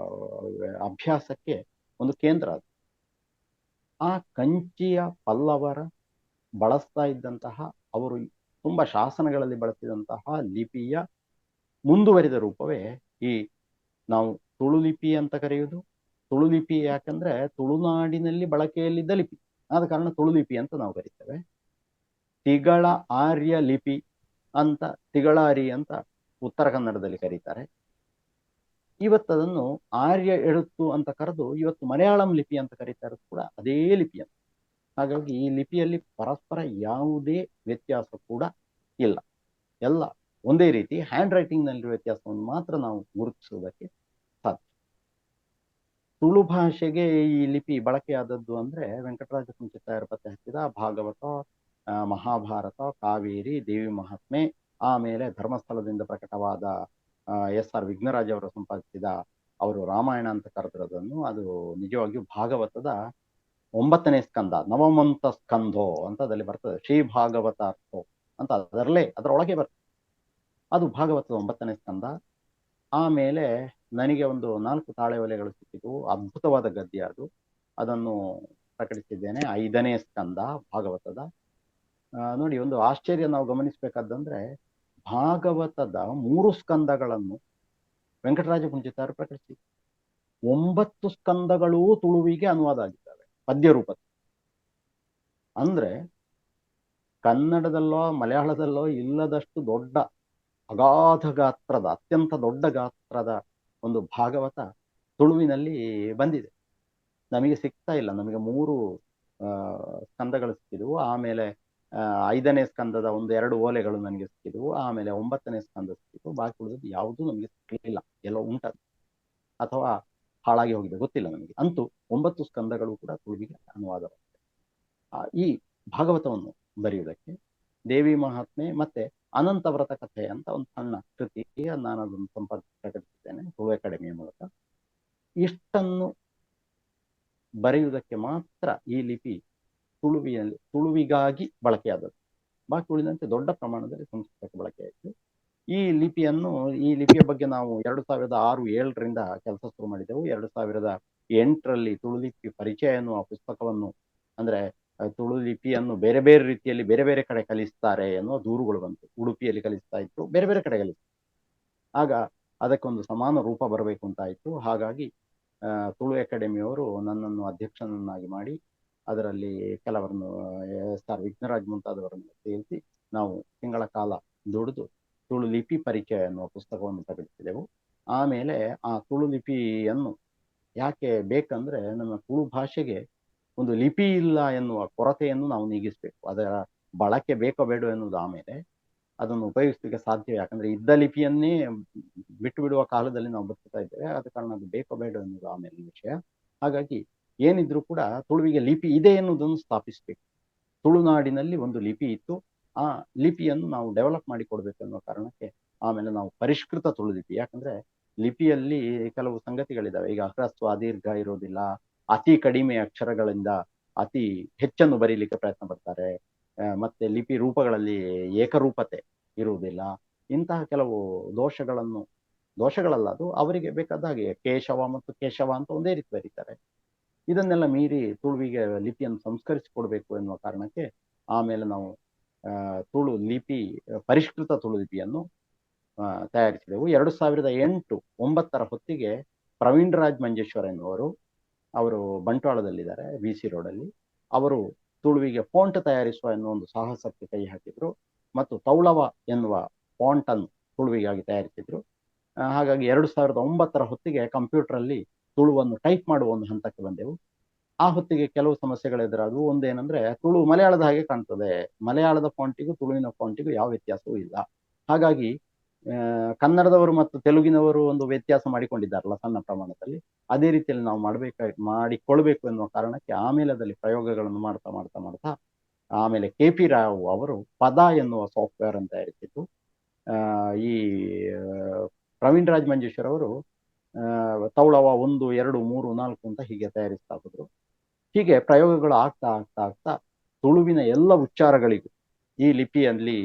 ಅಭ್ಯಾಸಕ್ಕೆ ಒಂದು ಕೇಂದ್ರ ಅದು. ಆ ಕಂಚಿಯ ಪಲ್ಲವರ ಬಳಸ್ತಾ ಇದ್ದಂತಹ, ಅವರು ತುಂಬಾ ಶಾಸನಗಳಲ್ಲಿ ಬಳಸಿದಂತಹ ಲಿಪಿಯ ಮುಂದುವರಿದ ರೂಪವೇ ಈ ನಾವು ತುಳು ಲಿಪಿ ಅಂತ ಕರೆಯುವುದು. ತುಳು ಲಿಪಿ ಯಾಕಂದ್ರೆ ತುಳುನಾಡಿನಲ್ಲಿ ಬಳಕೆಯಲ್ಲಿದ್ದ ಲಿಪಿ, ಆದ ಕಾರಣ ತುಳು ಲಿಪಿ ಅಂತ ನಾವು ಕರಿತೇವೆ. ತಿಗಳ ಆರ್ಯ ಲಿಪಿ ಅಂತ, ತಿಗಳಾರಿ ಅಂತ ಉತ್ತರ ಕನ್ನಡದಲ್ಲಿ ಕರೀತಾರೆ. ಇವತ್ತದನ್ನು ಆರ್ಯ ಎಳುತ್ತು ಅಂತ ಕರೆದು ಇವತ್ತು ಮಲಯಾಳಂ ಲಿಪಿ ಅಂತ ಕರೀತಾರೆ ಕೂಡ ಅದೇ ಲಿಪಿ ಅಂತ. ಹಾಗಾಗಿ ಈ ಲಿಪಿಯಲ್ಲಿ ಪರಸ್ಪರ ಯಾವುದೇ ವ್ಯತ್ಯಾಸ ಕೂಡ ಇಲ್ಲ, ಎಲ್ಲ ಒಂದೇ ರೀತಿ. ಹ್ಯಾಂಡ್ ರೈಟಿಂಗ್ ನಲ್ಲಿರುವ ವ್ಯತ್ಯಾಸವನ್ನು ಮಾತ್ರ ನಾವು ಗುರುತಿಸುವುದಕ್ಕೆ ಸಾಧ್ಯ. ತುಳು ಭಾಷೆಗೆ ಈ ಲಿಪಿ ಬಳಕೆಯಾದದ್ದು ಅಂದ್ರೆ ವೆಂಕಟರಾಜ ಕುಂಚಿತ್ತಾಯರು ಪತ್ತೆ ಹಚ್ಚಿದ ಭಾಗವತ, ಮಹಾಭಾರತ, ಕಾವೇರಿ, ದೇವಿ ಮಹಾತ್ಮೆ, ಆಮೇಲೆ ಧರ್ಮಸ್ಥಳದಿಂದ ಪ್ರಕಟವಾದ ಎಸ್ ಆರ್ ವಿಘ್ನರಾಜ್ ಅವರು ಸಂಪಾದಿಸಿದ, ಅವರು ರಾಮಾಯಣ ಅಂತ ಕರೆದಿರೋದನ್ನು, ಅದು ನಿಜವಾಗಿಯೂ ಭಾಗವತದ 9ನೇ ಸ್ಕಂದ, ನವಮಂತ ಸ್ಕಂಧೋ ಅಂತ ಅದರಲ್ಲಿ ಬರ್ತದೆ. ಶ್ರೀ ಭಾಗವತಾರ್ಥೋ ಅಂತ ಅದರಲ್ಲೇ ಅದರೊಳಗೆ ಬರ್ತದೆ. ಅದು ಭಾಗವತದ 9ನೇ ಸ್ಕಂದ. ಆಮೇಲೆ ನನಗೆ ಒಂದು 4 ತಾಳೆ ಒಲೆಗಳು ಸಿಕ್ಕಿದ್ವು, ಅದ್ಭುತವಾದ ಗದ್ಯ ಅದು, ಅದನ್ನು ಪ್ರಕಟಿಸಿದ್ದೇನೆ. 5ನೇ ಸ್ಕಂದ ಭಾಗವತದ. ನೋಡಿ, ಒಂದು ಆಶ್ಚರ್ಯ ನಾವು ಗಮನಿಸಬೇಕಾದಂದ್ರೆ ಭಾಗವತದ 3 ಸ್ಕಂದಗಳನ್ನು ವೆಂಕಟರಾಜ ಕುಂಚಿತಾರು ಪ್ರಕಟಿಸಿ. 9 ಸ್ಕಂದಗಳೂ ತುಳುವಿಗೆ ಅನುವಾದ ಆಗಿದ್ದಾವೆ ಪದ್ಯ ರೂಪದ. ಅಂದ್ರೆ ಕನ್ನಡದಲ್ಲೋ ಮಲಯಾಳದಲ್ಲೋ ಇಲ್ಲದಷ್ಟು ದೊಡ್ಡ ಅಗಾಧ ಗಾತ್ರದ, ಅತ್ಯಂತ ದೊಡ್ಡ ಗಾತ್ರದ ಒಂದು ಭಾಗವತ ತುಳುವಿನಲ್ಲಿ ಬಂದಿದೆ. ನಮಗೆ ಸಿಗ್ತಾ ಇಲ್ಲ. ನಮಗೆ 3 ಸ್ಕಂದಗಳು ಸಿಕ್ಕಿದವು. ಆಮೇಲೆ 5ನೇ ಸ್ಕಂದದ 1-2 ಓಲೆಗಳು ನನಗೆ ಸಿಕ್ಕಿದವು. ಆಮೇಲೆ 9ನೇ ಸ್ಕಂದ ಸಿಕ್ಕಿತು. ಬಾಕಿ ಉಳಿದದ್ದು ಯಾವುದೂ ನಮಗೆ ಸಿಕ್ಕಲಿಲ್ಲ. ಎಲ್ಲೋ ಉಂಟದು ಅಥವಾ ಹಾಳಾಗಿ ಹೋಗಿದೆ, ಗೊತ್ತಿಲ್ಲ ನಮಗೆ. ಅಂತೂ 9 ಸ್ಕಂದಗಳು ಕೂಡ ತುಳುವಿಗೆ ಅನುವಾದವಾಗಿದೆ. ಈ ಭಾಗವತವನ್ನು ಬರೆಯುವುದಕ್ಕೆ ದೇವಿ ಮಹಾತ್ಮೆ ಮತ್ತೆ ಅನಂತ ವ್ರತ ಕಥೆ ಅಂತ ಒಂದು ಸಣ್ಣ ಕೃತಿ ನಾನು ಅದನ್ನು ಸಂಪಾದಿಸಿ ಪ್ರಕಟಿಸಿದ್ದೇನೆ ತುಳು ಅಕಾಡೆಮಿಯ ಮೂಲಕ. ಇಷ್ಟನ್ನು ಬರೆಯುವುದಕ್ಕೆ ಮಾತ್ರ ಈ ಲಿಪಿ ತುಳುವಿಗಾಗಿ ಬಳಕೆಯಾದದ್ದು. ಬಾಕಿ ಉಳಿದಂತೆ ದೊಡ್ಡ ಪ್ರಮಾಣದಲ್ಲಿ ಸಂಸ್ಕೃತಕ್ಕೆ ಬಳಕೆಯಾಯಿತು. ಈ ಲಿಪಿಯ ಬಗ್ಗೆ ನಾವು 2006-7ರಿಂದ ಕೆಲಸ ಶುರು ಮಾಡಿದೆವು. 2008ರಲ್ಲಿ ತುಳು ಲಿಪಿ ಪರಿಚಯ ಎನ್ನುವ ಪುಸ್ತಕವನ್ನು, ಅಂದ್ರೆ ತುಳು ಲಿಪಿಯನ್ನು ಬೇರೆ ಬೇರೆ ರೀತಿಯಲ್ಲಿ ಬೇರೆ ಬೇರೆ ಕಡೆ ಕಲಿಸ್ತಾರೆ ಎನ್ನುವ ದೂರುಗಳು ಬಂತು. ಉಡುಪಿಯಲ್ಲಿ ಕಲಿಸ್ತಾ ಇತ್ತು, ಬೇರೆ ಬೇರೆ ಕಡೆ ಕಲಿಸ್ತಾ. ಆಗ ಅದಕ್ಕೊಂದು ಸಮಾನ ರೂಪ ಬರಬೇಕು ಅಂತ ಆಯಿತು. ಹಾಗಾಗಿ ತುಳು ಅಕಾಡೆಮಿಯವರು ನನ್ನನ್ನು ಅಧ್ಯಕ್ಷನನ್ನಾಗಿ ಮಾಡಿ ಅದರಲ್ಲಿ ಕೆಲವರನ್ನು, ಎಸ್ ಆರ್ ವಿಘ್ನರಾಜ್ ಮುಂತಾದವರನ್ನು ಸೇರಿಸಿ ನಾವು ತಿಂಗಳ ಕಾಲ ದುಡಿದು ತುಳು ಲಿಪಿ ಪರಿಚಯ ಎನ್ನುವ ಪುಸ್ತಕವನ್ನು ಪ್ರಕಟಿಸಿದೆವು. ಆಮೇಲೆ ಆ ತುಳು ಲಿಪಿಯನ್ನು ಯಾಕೆ ಬೇಕಂದ್ರೆ ನಮ್ಮ ತುಳು ಭಾಷೆಗೆ ಒಂದು ಲಿಪಿ ಇಲ್ಲ ಎನ್ನುವ ಕೊರತೆಯನ್ನು ನಾವು ನೀಗಿಸಬೇಕು. ಅದರ ಬಳಕೆ ಬೇಕೋ ಬೇಡ ಎನ್ನುವುದು ಆಮೇಲೆ, ಅದನ್ನು ಉಪಯೋಗಿಸಲಿಕ್ಕೆ ಸಾಧ್ಯ. ಯಾಕಂದ್ರೆ ಇದ್ದ ಲಿಪಿಯನ್ನೇ ಬಿಟ್ಟು ಬಿಡುವ ಕಾಲದಲ್ಲಿ ನಾವು ಬದುಕ್ತಾ ಇದ್ದೇವೆ. ಆದ ಕಾರಣ ಅದು ಬೇಕೋ ಬೇಡ ಎನ್ನುವುದು ಆಮೇಲೆ ವಿಷಯ. ಹಾಗಾಗಿ ಏನಿದ್ರೂ ಕೂಡ ತುಳುವಿಗೆ ಲಿಪಿ ಇದೆ ಎನ್ನುವುದನ್ನು ಸ್ಥಾಪಿಸಬೇಕು. ತುಳುನಾಡಿನಲ್ಲಿ ಒಂದು ಲಿಪಿ ಇತ್ತು, ಆ ಲಿಪಿಯನ್ನು ನಾವು ಡೆವಲಪ್ ಮಾಡಿ ಕೊಡ್ಬೇಕು ಎನ್ನುವ ಕಾರಣಕ್ಕೆ ಆಮೇಲೆ ನಾವು ಪರಿಷ್ಕೃತ ತುಳು ಲಿಪಿ. ಯಾಕಂದ್ರೆ ಲಿಪಿಯಲ್ಲಿ ಕೆಲವು ಸಂಗತಿಗಳಿದ್ದಾವೆ. ಈಗ ಹ್ರಸ್ವ ದೀರ್ಘ ಇರೋದಿಲ್ಲ, ಅತಿ ಕಡಿಮೆ ಅಕ್ಷರಗಳಿಂದ ಅತಿ ಹೆಚ್ಚನ್ನು ಬರೀಲಿಕ್ಕೆ ಪ್ರಯತ್ನ ಪಡ್ತಾರೆ, ಮತ್ತೆ ಲಿಪಿ ರೂಪಗಳಲ್ಲಿ ಏಕರೂಪತೆ ಇರುವುದಿಲ್ಲ. ಇಂತಹ ಕೆಲವು ದೋಷಗಳಲ್ಲ ಅದು ಅವರಿಗೆ ಬೇಕಾದ ಹಾಗೆ ಕೇಶವ ಮತ್ತು ಕೇಶವ ಅಂತ ಒಂದೇ ರೀತಿ ಬರೀತಾರೆ. ಇದನ್ನೆಲ್ಲ ಮೀರಿ ತುಳುವಿಗೆ ಲಿಪಿಯನ್ನು ಸಂಸ್ಕರಿಸಿಕೊಡ್ಬೇಕು ಎನ್ನುವ ಕಾರಣಕ್ಕೆ ಆಮೇಲೆ ನಾವು ತುಳು ಲಿಪಿ, ಪರಿಷ್ಕೃತ ತುಳು ಲಿಪಿಯನ್ನು ತಯಾರಿಸಿದೆವು. 2008-9 ಹೊತ್ತಿಗೆ ಪ್ರವೀಣ್ ರಾಜ್ ಮಂಜೇಶ್ವರ ಎನ್ನುವರು, ಅವರು ಬಂಟ್ವಾಳದಲ್ಲಿದ್ದಾರೆ, ಬಿ ಸಿ ರೋಡಲ್ಲಿ. ಅವರು ತುಳುವಿಗೆ ಫಾಂಟ್ ತಯಾರಿಸುವ ಎನ್ನುವ ಒಂದು ಸಾಹಸಕ್ಕೆ ಕೈ ಹಾಕಿದ್ರು ಮತ್ತು ತೌಳವ ಎನ್ನುವ ಫಾಂಟ್ ಅನ್ನು ತುಳುವಿಗಾಗಿ ತಯಾರಿಸಿದ್ರು. ಹಾಗಾಗಿ 2009 ಹೊತ್ತಿಗೆ ಕಂಪ್ಯೂಟರ್ ಅಲ್ಲಿ ತುಳುವನ್ನು ಟೈಪ್ ಮಾಡುವ ಒಂದು ಹಂತಕ್ಕೆ ಬಂದೆವು. ಆ ಹೊತ್ತಿಗೆ ಕೆಲವು ಸಮಸ್ಯೆಗಳು ಎದುರಾದವು. ಒಂದೇನಂದ್ರೆ ತುಳು ಮಲಯಾಳದ ಹಾಗೆ ಕಾಣ್ತದೆ, ಮಲಯಾಳದ ಫಾಂಟಿಗೂ ತುಳುವಿನ ಫಾಂಟಿಗೂ ಯಾವ ವ್ಯತ್ಯಾಸವೂ ಇಲ್ಲ. ಹಾಗಾಗಿ ಕನ್ನಡದವರು ಮತ್ತು ತೆಲುಗಿನವರು ಒಂದು ವ್ಯತ್ಯಾಸ ಮಾಡಿಕೊಂಡಿದ್ದಾರಲ್ಲ ಸಣ್ಣ ಪ್ರಮಾಣದಲ್ಲಿ, ಅದೇ ರೀತಿಯಲ್ಲಿ ನಾವು ಮಾಡಿಕೊಳ್ಬೇಕು ಎನ್ನುವ ಕಾರಣಕ್ಕೆ ಆಮೇಲೆ ಅದರಲ್ಲಿ ಪ್ರಯೋಗಗಳನ್ನು ಮಾಡ್ತಾ ಮಾಡ್ತಾ ಮಾಡ್ತಾ ಆಮೇಲೆ ಕೆ ಪಿ ರಾವ್ ಅವರು ಪದ ಎನ್ನುವ ಸಾಫ್ಟ್ವೇರ್ ಅನ್ನು ತಯಾರಿಸಿದ್ದು. ಈ ಪ್ರವೀಣ್ ರಾಜ್ ಮಂಜೇಶ್ವರ್ ಅವರು ತೌಳವ 1 2 3 4 ಅಂತ ಹೀಗೆ ತಯಾರಿಸ್ತಾ ಹೋದ್ರು. ಹೀಗೆ ಪ್ರಯೋಗಗಳು ಆಗ್ತಾ ಆಗ್ತಾ ಆಗ್ತಾ ತುಳುವಿನ ಎಲ್ಲ ಉಚ್ಚಾರಗಳಿಗೂ ಈ ಲಿಪಿಯಲ್ಲಿ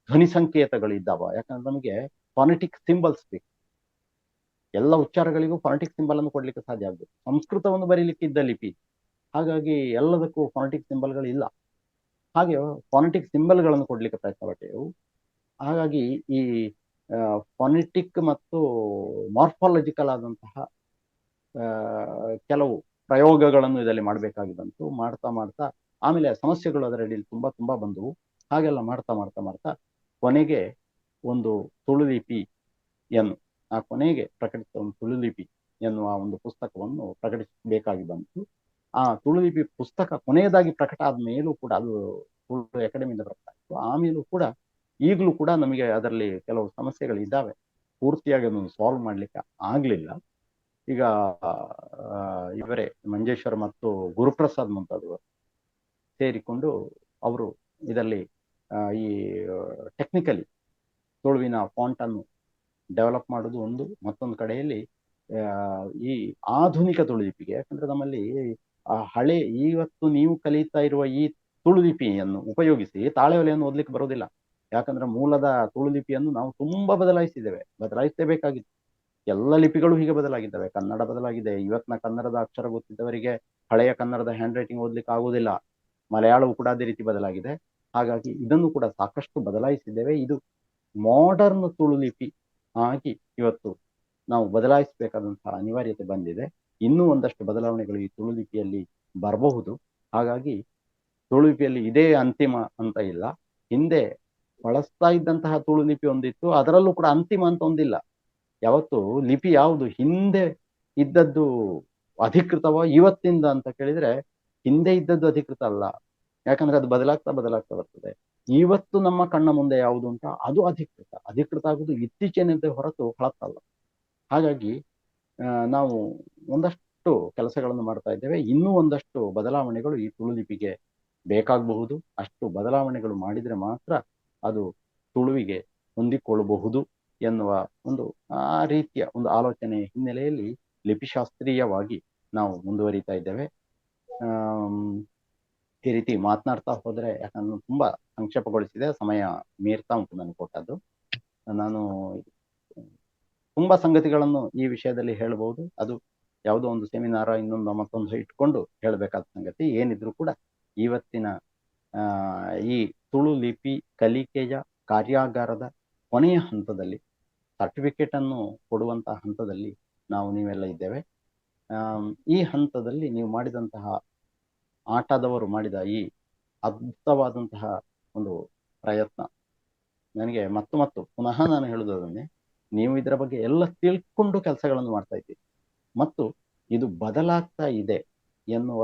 ಧ್ವನಿ ಸಂಕೇತಗಳು ಇದ್ದಾವ. ಯಾಕಂದ್ರೆ ನಮಗೆ ಫಾನೆಟಿಕ್ ಸಿಂಬಲ್ಸ್ ಬೇಕು, ಎಲ್ಲ ಉಚ್ಚಾರಗಳಿಗೂ ಫಾನೆಟಿಕ್ ಸಿಂಬಲ್ ಅನ್ನು ಕೊಡ್ಲಿಕ್ಕೆ ಸಾಧ್ಯ ಆಗ್ಬೇಕು. ಸಂಸ್ಕೃತವನ್ನು ಬರೀಲಿಕ್ಕೆ ಇದ್ದ ಲಿಪಿ, ಹಾಗಾಗಿ ಎಲ್ಲದಕ್ಕೂ ಫಾನೆಟಿಕ್ ಸಿಂಬಲ್ಗಳು ಇಲ್ಲ. ಹಾಗೆ ಫಾನೆಟಿಕ್ ಸಿಂಬಲ್ಗಳನ್ನು ಕೊಡ್ಲಿಕ್ಕೆ ಪ್ರಯತ್ನ ಪಟ್ಟೆವು. ಹಾಗಾಗಿ ಈ ಫಾನೆಟಿಕ್ ಮತ್ತು ಮಾರ್ಫಾಲಜಿಕಲ್ ಆದಂತಹ ಕೆಲವು ಪ್ರಯೋಗಗಳನ್ನು ಇದರಲ್ಲಿ ಮಾಡಬೇಕಾಗಿ ಬಂತು. ಮಾಡ್ತಾ ಮಾಡ್ತಾ ಆಮೇಲೆ ಸಮಸ್ಯೆಗಳು ಅದರಲ್ಲಿ ತುಂಬಾ ತುಂಬಾ ಬಂದವು. ಹಾಗೆಲ್ಲ ಮಾಡ್ತಾ ಮಾಡ್ತಾ ಮಾಡ್ತಾ ಕೊನೆಗೆ ಒಂದು ತುಳು ಲಿಪಿಯನ್ನು, ಆ ಕೊನೆಗೆ ಪ್ರಕಟಿಸಿದ ಒಂದು ತುಳು ಲಿಪಿ ಎನ್ನುವ ಒಂದು ಪುಸ್ತಕವನ್ನು ಪ್ರಕಟಿಸಬೇಕಾಗಿ ಬಂತು. ಆ ತುಳು ಲಿಪಿ ಪುಸ್ತಕ ಕೊನೆಯದಾಗಿ ಪ್ರಕಟ ಆದ ಮೇಲೂ ಕೂಡ, ಅದು ತುಳು ಅಕಾಡೆಮಿಯಿಂದ ಪ್ರಕಟ ಆಯಿತು, ಆಮೇಲೂ ಕೂಡ ಈಗಲೂ ಕೂಡ ನಮಗೆ ಅದರಲ್ಲಿ ಕೆಲವು ಸಮಸ್ಯೆಗಳು ಇದ್ದಾವೆ, ಪೂರ್ತಿಯಾಗಿ ಅದನ್ನು ಸಾಲ್ವ್ ಮಾಡ್ಲಿಕ್ಕೆ ಆಗ್ಲಿಲ್ಲ. ಈಗ ಇವರೇ ಮಂಜೇಶ್ವರ ಮತ್ತು ಗುರುಪ್ರಸಾದ್ ಮುಂತಾದವರು ಸೇರಿಕೊಂಡು ಅವರು ಇದರಲ್ಲಿ ಈ ಟೆಕ್ನಿಕಲಿ ತುಳುವಿನ ಫಾಂಟ್ ಅನ್ನು ಡೆವಲಪ್ ಮಾಡೋದು ಒಂದು, ಮತ್ತೊಂದು ಕಡೆಯಲ್ಲಿ ಈ ಆಧುನಿಕ ತುಳು ಲಿಪಿಗೆ, ಯಾಕಂದ್ರೆ ನಮ್ಮಲ್ಲಿ ಆ ಹಳೆ ಇವತ್ತು ನೀವು ಕಲಿತಾ ಇರುವ ಈ ತುಳು ಲಿಪಿಯನ್ನು ಉಪಯೋಗಿಸಿ ತಾಳೆಒಲೆಯನ್ನು ಓದ್ಲಿಕ್ಕೆ ಬರೋದಿಲ್ಲ. ಯಾಕಂದ್ರೆ ಮೂಲದ ತುಳು ಲಿಪಿಯನ್ನು ನಾವು ತುಂಬಾ ಬದಲಾಯಿಸಿದ್ದೇವೆ, ಬದಲಾಯಿಸಲೇಬೇಕಾಗಿತ್ತು. ಎಲ್ಲ ಲಿಪಿಗಳು ಹೀಗೆ ಬದಲಾಗಿದ್ದಾವೆ. ಕನ್ನಡ ಬದಲಾಗಿದೆ. ಇವತ್ತಿನ ಕನ್ನಡದ ಅಕ್ಷರ ಗೊತ್ತಿದ್ದವರಿಗೆ ಹಳೆಯ ಕನ್ನಡದ ಹ್ಯಾಂಡ್ ರೈಟಿಂಗ್ ಓದ್ಲಿಕ್ಕೆ ಆಗುವುದಿಲ್ಲ. ಮಲಯಾಳವು ಕೂಡ ಅದೇ ರೀತಿ ಬದಲಾಗಿದೆ. ಹಾಗಾಗಿ ಇದನ್ನು ಕೂಡ ಸಾಕಷ್ಟು ಬದಲಾಯಿಸಿದ್ದೇವೆ. ಇದು ಮಾಡರ್ನ್ ತುಳು ಲಿಪಿ ಆಗಿ ಇವತ್ತು ನಾವು ಬದಲಾಯಿಸಬೇಕಾದಂತಹ ಅನಿವಾರ್ಯತೆ ಬಂದಿದೆ. ಇನ್ನೂ ಒಂದಷ್ಟು ಬದಲಾವಣೆಗಳು ಈ ತುಳು ಲಿಪಿಯಲ್ಲಿ ಬರಬಹುದು. ಹಾಗಾಗಿ ತುಳು ಲಿಪಿಯಲ್ಲಿ ಇದೇ ಅಂತಿಮ ಅಂತ ಇಲ್ಲ. ಹಿಂದೆ ಬಳಸ್ತಾ ಇದ್ದಂತಹ ತುಳು ಲಿಪಿ ಒಂದಿತ್ತು, ಅದರಲ್ಲೂ ಕೂಡ ಅಂತಿಮ ಅಂತ ಒಂದಿಲ್ಲ. ಯಾವತ್ತು ಲಿಪಿ ಯಾವುದು ಹಿಂದೆ ಇದ್ದದ್ದು ಅಧಿಕೃತವ ಇವತ್ತಿಂದ ಅಂತ ಕೇಳಿದ್ರೆ ಹಿಂದೆ ಇದ್ದದ್ದು ಅಧಿಕೃತ ಅಲ್ಲ. ಯಾಕಂದ್ರೆ ಅದು ಬದಲಾಗ್ತಾ ಬದಲಾಗ್ತಾ ಬರ್ತದೆ. ಇವತ್ತು ನಮ್ಮ ಕಣ್ಣ ಮುಂದೆ ಯಾವುದು ಅಂತ ಅದು ಅಧಿಕೃತ. ಅಧಿಕೃತ ಆಗುವುದು ಇತ್ತೀಚಿನಂತೆ ಹೊರತು ಹಳತ್ತಲ್ಲ. ಹಾಗಾಗಿ ನಾವು ಒಂದಷ್ಟು ಕೆಲಸಗಳನ್ನು ಮಾಡ್ತಾ ಇದ್ದೇವೆ. ಇನ್ನೂ ಒಂದಷ್ಟು ಬದಲಾವಣೆಗಳು ಈ ತುಳು ಲಿಪಿಗೆ ಬೇಕಾಗಬಹುದು. ಅಷ್ಟು ಬದಲಾವಣೆಗಳು ಮಾಡಿದ್ರೆ ಮಾತ್ರ ಅದು ತುಳುವಿಗೆ ಹೊಂದಿಕೊಳ್ಳಬಹುದು ಎನ್ನುವ ಒಂದು ಆ ರೀತಿಯ ಒಂದು ಆಲೋಚನೆಯ ಹಿನ್ನೆಲೆಯಲ್ಲಿ ಲಿಪಿಶಾಸ್ತ್ರೀಯವಾಗಿ ನಾವು ಮುಂದುವರಿತಾ ಇದ್ದೇವೆ. ಈ ರೀತಿ ಮಾತನಾಡ್ತಾ ಹೋದ್ರೆ, ಯಾಕಂದ್ರೆ ತುಂಬಾ ಸಂಕ್ಷೇಪಗೊಳಿಸಿದೆ, ಸಮಯ ಮೀರ್ತಾ ಉಂಟು ನನಗೆ ಕೊಟ್ಟದ್ದು. ನಾನು ತುಂಬಾ ಸಂಗತಿಗಳನ್ನು ಈ ವಿಷಯದಲ್ಲಿ ಹೇಳಬಹುದು. ಅದು ಯಾವುದೋ ಒಂದು ಸೆಮಿನಾರ ಇನ್ನೊಂದು ಮತ್ತೊಂದು ಇಟ್ಕೊಂಡು ಹೇಳಬೇಕಾದ ಸಂಗತಿ ಏನಿದ್ರು ಕೂಡ ಇವತ್ತಿನ ಈ ತುಳು ಲಿಪಿ ಕಲಿಕೆಯ ಕಾರ್ಯಾಗಾರದ ಕೊನೆಯ ಹಂತದಲ್ಲಿ, ಸರ್ಟಿಫಿಕೇಟ್ ಅನ್ನು ಕೊಡುವಂತಹ ಹಂತದಲ್ಲಿ ನಾವು ನೀವೆಲ್ಲ ಇದ್ದೇವೆ. ಈ ಹಂತದಲ್ಲಿ ನೀವು ಮಾಡಿದಂತಹ, ಆಟದವರು ಮಾಡಿದ ಈ ಅದ್ಭುತವಾದಂತಹ ಒಂದು ಪ್ರಯತ್ನ ನನಗೆ ಮತ್ತು ಮತ್ತು ಪುನಃ ನಾನು ಹೇಳುವುದು ಅದನ್ನೇ, ನೀವು ಇದರ ಬಗ್ಗೆ ಎಲ್ಲ ತಿಳ್ಕೊಂಡು ಕೆಲಸಗಳನ್ನು ಮಾಡ್ತಾ ಇದ್ದೀರಿ ಮತ್ತು ಇದು ಬದಲಾಗ್ತಾ ಇದೆ ಎನ್ನುವ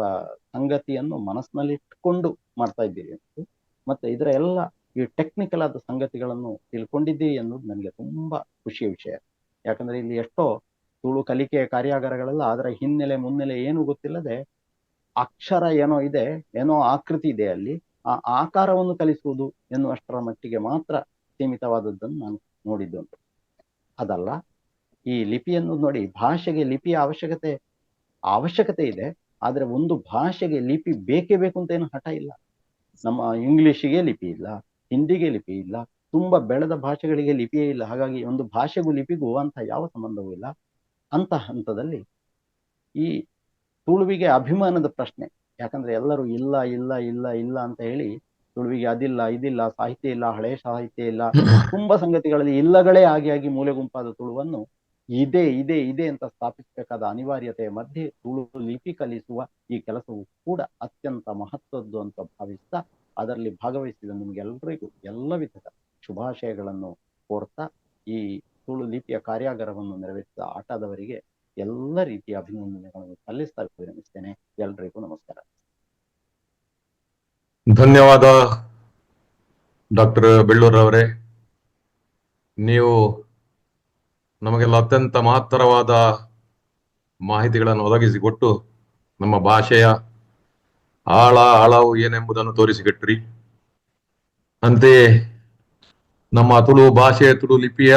ಸಂಗತಿಯನ್ನು ಮನಸ್ಸಿನಲ್ಲಿಟ್ಕೊಂಡು ಮಾಡ್ತಾ ಇದ್ದೀರಿ ಅಂತ, ಮತ್ತೆ ಇದರ ಎಲ್ಲ ಈ ಟೆಕ್ನಿಕಲ್ ಆದ ಸಂಗತಿಗಳನ್ನು ತಿಳ್ಕೊಂಡಿದ್ದೀರಿ ಎನ್ನುವುದು ನನಗೆ ತುಂಬಾ ಖುಷಿಯ ವಿಷಯ. ಯಾಕಂದ್ರೆ ಇಲ್ಲಿ ಎಷ್ಟೋ ತುಳು ಕಲಿಕೆಯ ಕಾರ್ಯಾಗಾರಗಳೆಲ್ಲ ಅದರ ಹಿನ್ನೆಲೆ ಮುನ್ನೆಲೆ ಏನೂ ಗೊತ್ತಿಲ್ಲದೆ ಅಕ್ಷರ ಏನೋ ಇದೆ, ಏನೋ ಆಕೃತಿ ಇದೆ, ಅಲ್ಲಿ ಆ ಆಕಾರವನ್ನು ಕಲಿಸುವುದು ಎನ್ನುವಷ್ಟರ ಮಟ್ಟಿಗೆ ಮಾತ್ರ ಸೀಮಿತವಾದದ್ದನ್ನು ನಾನು ನೋಡಿದ್ದುಂಟು. ಅದಲ್ಲ, ಈ ಲಿಪಿಯನ್ನು ನೋಡಿ, ಭಾಷೆಗೆ ಲಿಪಿಯ ಅವಶ್ಯಕತೆ ಅವಶ್ಯಕತೆ ಇದೆ, ಆದ್ರೆ ಒಂದು ಭಾಷೆಗೆ ಲಿಪಿ ಬೇಕೇ ಬೇಕು ಅಂತ ಏನು ಹಠ ಇಲ್ಲ. ನಮ್ಮ ಇಂಗ್ಲಿಷಿಗೆ ಲಿಪಿ ಇಲ್ಲ, ಹಿಂದಿಗೆ ಲಿಪಿ ಇಲ್ಲ, ತುಂಬಾ ಬೆಳೆದ ಭಾಷೆಗಳಿಗೆ ಲಿಪಿಯೇ ಇಲ್ಲ. ಹಾಗಾಗಿ ಒಂದು ಭಾಷೆಗೂ ಲಿಪಿಗೂ ಅಂತ ಯಾವ ಸಂಬಂಧವೂ ಇಲ್ಲ. ಅಂತ ಹಂತದಲ್ಲಿ ಈ ತುಳುವಿಗೆ ಅಭಿಮಾನದ ಪ್ರಶ್ನೆ, ಯಾಕಂದ್ರೆ ಎಲ್ಲರೂ ಇಲ್ಲ ಇಲ್ಲ ಇಲ್ಲ ಇಲ್ಲ ಅಂತ ಹೇಳಿ ತುಳುವಿಗೆ ಅದಿಲ್ಲ ಇದಿಲ್ಲ, ಸಾಹಿತ್ಯ ಇಲ್ಲ, ಹಳೆಯ ಸಾಹಿತ್ಯ ಇಲ್ಲ, ತುಂಬಾ ಸಂಗತಿಗಳಲ್ಲಿ ಇಲ್ಲಗಳೇ ಆಗಿ ಆಗಿ ಮೂಲೆ ಗುಂಪಾದ ತುಳುವನ್ನು ಇದೆ ಇದೆ ಇದೆ ಅಂತ ಸ್ಥಾಪಿಸಬೇಕಾದ ಅನಿವಾರ್ಯತೆಯ ಮಧ್ಯೆ ತುಳು ಲಿಪಿ ಕಲಿಸುವ ಈ ಕೆಲಸವು ಕೂಡ ಅತ್ಯಂತ ಮಹತ್ವದ್ದು ಅಂತ ಭಾವಿಸ್ತಾ ಅದರಲ್ಲಿ ಭಾಗವಹಿಸಿದ ನಿಮಗೆಲ್ಲರಿಗೂ ಎಲ್ಲ ವಿಧದ ಶುಭಾಶಯಗಳನ್ನು ಕೋರ್ತಾ ಈ ತುಳು ಲಿಪಿಯ ಕಾರ್ಯಾಗಾರವನ್ನು ನೆರವೇರಿಸಿದ ಆಟದವರಿಗೆ ಎಲ್ಲ ರೀತಿಯ ಅಭಿನಂದನೆಗಳನ್ನು ಸಲ್ಲಿಸ್ತಾ ವಿರಮಿಸ್ತೇನೆ. ಎಲ್ರಿಗೂ ನಮಸ್ಕಾರ. ಧನ್ಯವಾದ ಡಾಕ್ಟರ್ ಬೆಳ್ಳೂರವರೇ. ನೀವು ನಮಗೆಲ್ಲ ಅತ್ಯಂತ ಮಹತ್ತರವಾದ ಮಾಹಿತಿಗಳನ್ನು ಒದಗಿಸಿಕೊಟ್ಟು ನಮ್ಮ ಭಾಷೆಯ ಆಳ ಆಳವು ಏನೆಂಬುದನ್ನು ತೋರಿಸಿಕೊಟ್ರಿ. ಅಂತೆಯೇ ನಮ್ಮ ತುಳು ಭಾಷೆ, ತುಳು ಲಿಪಿಯ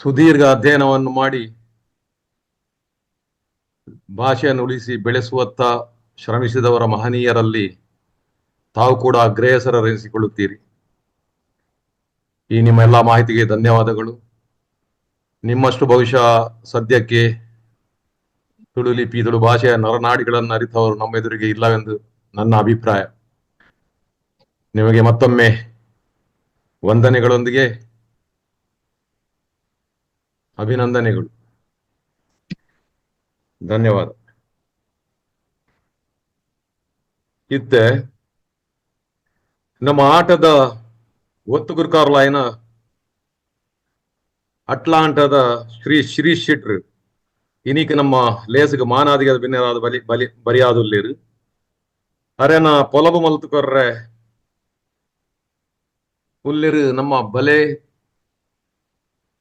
ಸುದೀರ್ಘ ಅಧ್ಯಯನವನ್ನು ಮಾಡಿ ಭಾಷೆಯನ್ನು ಉಳಿಸಿ ಬೆಳೆಸುವತ್ತ ಶ್ರಮಿಸಿದವರ ಮಹನೀಯರಲ್ಲಿ ತಾವು ಕೂಡ ಅಗ್ರೇಸರರೆನಿಸಿಕೊಳ್ಳುತ್ತೀರಿ. ಈ ನಿಮ್ಮ ಎಲ್ಲಾ ಮಾಹಿತಿಗೆ ಧನ್ಯವಾದಗಳು. ನಿಮ್ಮಷ್ಟು ಬಹುಶಃ ಸದ್ಯಕ್ಕೆ ತುಳು ಲಿಪಿ, ತುಳು ಭಾಷೆಯ ನರನಾಡಿಗಳನ್ನು ಅರಿತವರು ನಮ್ಮ ಎದುರಿಗೆ ಇಲ್ಲವೆಂದು ನನ್ನ ಅಭಿಪ್ರಾಯ. ನಿಮಗೆ ಮತ್ತೊಮ್ಮೆ ವಂದನೆಗಳೊಂದಿಗೆ ಅಭಿನಂದನೆಗಳು. ಧನ್ಯವಾದ. ಇತ್ತೆ ನಮ್ಮ ಆಟದ ಒತ್ತು ಗುರ್ಕಾರ್ಲಾಯಿನ ಅಟ್ಲಾಂಟದ ಶ್ರೀ ಶ್ರೀ ಶೆಟ್ರು ಇನಿಕ್ ನಮ್ಮ ಲೇಸುಗೆ ಮಾನಾದಿಗದ ಬಿನ್ನೆರಾದ ಬಲಿ ಬಲಿ ಬರಿಯಾದುಲ್ಲೇರು ಅರೆನ ಪೊಲಬು ಮಲ್ತು ಕೊರ್ರೆ ಉಲ್ಲೇರು ನಮ್ಮ ಬಲೆ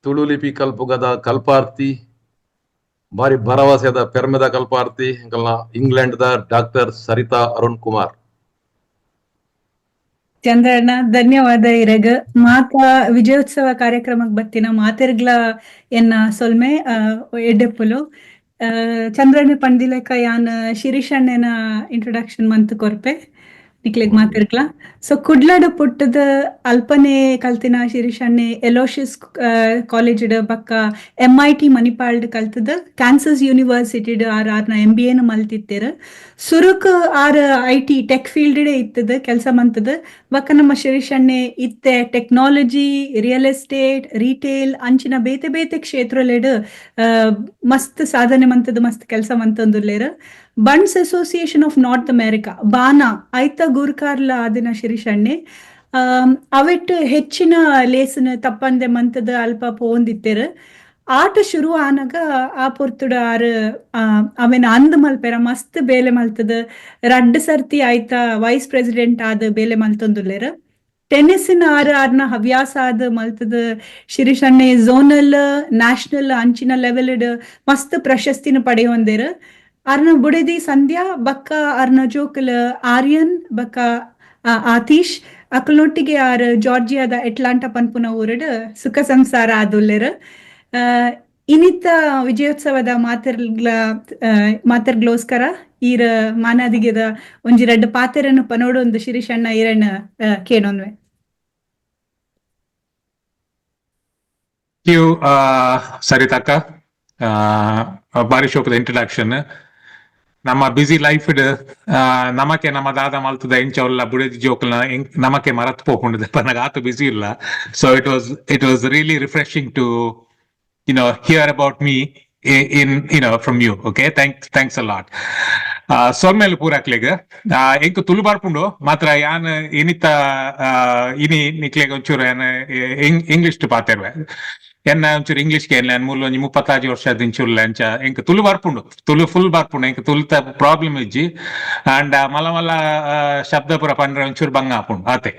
ತುಳು ಲಿಪಿ ಕಲ್ಪುಗದ ಕಲ್ಪಾರ್ತಿ, ಬಾರಿ ಭರವಸೆದ ಪೆರ್ಮೆದ ಕಲ್ಪಾರ್ತಿ England the doctor Saritha Arun Kumar. ಚಂದ್ರಣ್ಣ ಧನ್ಯವಾದ ಇರಗ. ಮಾತಾ ವಿಜಯೋತ್ಸವ ಕಾರ್ಯಕ್ರಮಕ್ಕೆ ಬತ್ತಿನ ಮಾತೆರ್ಗ್ಲ ಎನ್ನ ಸೊಲ್ಮೆ ಎಡ್ಡೆಪ್ಪುಲು. ಚಂದ್ರಣ್ಣ ಪಂದಿಲೆಕ ಯಾನ್ ಶಿರೀಷಣ್ಣನ ಇಂಟ್ರೊಡಕ್ಷನ್ ಮಂತ್ ಕೊರ್ಪೆ. ನಿಕ್ಲೆಗ್ ಮಾತಿರ್ಕ್ಲ. ಸೊ ಕುಡ್ಲಡ್ ಪುಟ್ಟದ ಅಲ್ಪನೆ ಕಲ್ತಿನ ಶಿರೀಷ್ ಅಣ್ಣೆ ಎಲೋಶಿಯಸ್ ಕಾಲೇಜ್ ಬಕ್ಕ ಎಂಐಟಿ ಮಣಿಪಾಲ್ಡ್ ಕಲ್ತದ, ಕ್ಯಾನ್ಸಸ್ ಯೂನಿವರ್ಸಿಟಿಡ್ ಆರ್ ಆರ್ನ ಎಂಬಿಎ ನು ಮಲ್ತಿತ್ತೇರು. ಸುರುಕ್ R IT tech field ಇತ್ತದ ಕೆಲಸ ಮಂತದ. ಬಕ್ಕ ನಮ್ಮ ಶಿರೀಷ್ ಅಣ್ಣೆ ಇತ್ತೆ technology, real estate, retail ಅಂಚಿನ ಬೇತೆ ಬೇತೆ ಕ್ಷೇತ್ರಲೆಡ್ ಮಸ್ತ್ ಸಾಧನೆ ಮಂತದ, ಮಸ್ತ್ ಕೆಲಸ ಮಂತೊಂದುಲ್ಲೇರ್. Bunts association of north America ಬಾನಾ ಐತ ಗುರ್ಕಾರ್ಲ ಆದಿನ ಶಿರೀಷ್ ಅಣ್ಣೆ ಅವೆಟ್ ಹೆಚ್ಚಿನ ಲೇಸನ್ ತಪ್ಪಂದೆ ಮಂತದ ಅಲ್ಪ ಪೋಂದಿತ್ತೆರ್. ಆಟ ಶುರು ಆನಗ ಆ ಪೊರ್ತುಡು ಆರ್ ಅವೆನ ಅಂದ್ ಮಲ್ಪೆರ ಮಸ್ತ್ ಬೇಲೆ ಮಲ್ತದ. ರಡ್ಡ್ ಸರ್ತಿ ಆಯ್ತ ವೈಸ್ ಪ್ರೆಸಿಡೆಂಟ್ ಆದ್ ಬೇಲೆ ಮಲ್ತೊಂದುಲ್ಲೆರ್. ಟೆನ್ನಿಸ್ ಆರ್ ಆರ್ನ ಹವ್ಯಾಸ ಆದ್ ಮಲ್ತದ. ಶಿರೀಷ್ ಅಣ್ಣೆ ಝೋನಲ್, ನ್ಯಾಷನಲ್ ಅಂಚಿನ ಲೆವೆಲ್ ಮಸ್ತ್ ಪ್ರಶಸ್ತಿನ ಪಡೆಯೊಂದೆರ್. ಅರ್ನ ಬುಡೆದಿ ಸಂಧ್ಯಾ ಬಕ್ಕ ಅರ್ನ ಜೋಕುಲ್ ಆರ್ಯನ್ ಬಕ್ಕ ಆತೀಶ್ ಅಕಲ್ನೊಟ್ಟಿಗೆ ಆರ್ ಜಾರ್ಜಿಯಾದ ಎಟ್ಲಾಂಟಾ ಪನ್ಪುನ ಊರುಡು ಸುಖ ಸಂಸಾರ ಆದುಲ್ಲೆರ್. ಇನಿತ ವಿಜಯೋತ್ಸವದ ಮಾತೆರ್ಗ್ಲ ಮಾತೆರ್ಗ್ಲೋಸ್ಕರ ಈರ ಮಾನಾದಿಗೆದ ಒಂಜಿ ರಡ್ಡ್ ಪಾತೆರನ್ನು ಪನೋಡು ಒಂದು ಶಿರೀಷ್ ಅಣ್ಣ ಈರಣ್ಣ ಕೇಣೊನ್ವೆ. Thank you, ಸರಿತಕ್ಕ. ಬಾರಿ ಶೋಕದ ಇಂಟ್ರಡಕ್ಷನ್. ನಮ್ಮ ಬ್ಯುಸಿ ಲೈಫ್ ನಮಕೆ ನಮ್ಮ ದಾದ ಮಲ್ತದ ಎಂಚ ಉಲ್ಲ ಬುಡೆದಿ ಜೋಕುಲ್ನ ನಮಕೆ ಮರತ್ ಪೋಪುಂಡು ಪನ್ನಗ ಆತು ಬ್ಯುಸಿ ಇಲ್ಲ. So it was really refreshing to hear about me in you know from you. Okay, thanks a lot. ಸೊಲ್ಮೆಲ್ ಪೂರಾಕ್ಲೆಗ್. ಎಂಕ್ ತುಳು ಬರ್ಪುಂಡು ಮಾತ್ರ ಯಾನ್ ಇನಿತ ಇನಿ ನಿಕ್ಲೆಗ್ ಒಂಚೂರು ಯಾನ್ ಇಂಗ್ಲಿಷ್ ಪಾತೆರ್ವೆ. ಎನ್ನ ಒಂಚೂರು ಇಂಗ್ಲಿಷ್ ಗೆ ಯಾನ್ ಮೂಲ ಒಂಜಿ 35 ವರ್ಷ ದಿಂಚುಲ್ಲ ಅಂಚ. ಎಂಕ್ ತುಳು ಬರ್ಪುಂಡು, ತುಳು ಫುಲ್ ಬರ್ಪುಂಡು. ಎಂಕ್ ತುಳುತ ಪ್ರಾಬ್ಲಮ್ ಇಜ್ಜಿ. ಅಂಡ್ ಮಲ್ಲ ಮಲ್ಲ ಶಬ್ದ ಪೂರ ಪಂಡ್ರೆ ಒಂಚೂರು ಬಂಗ ಆಪುಂಡು ಆತೆ.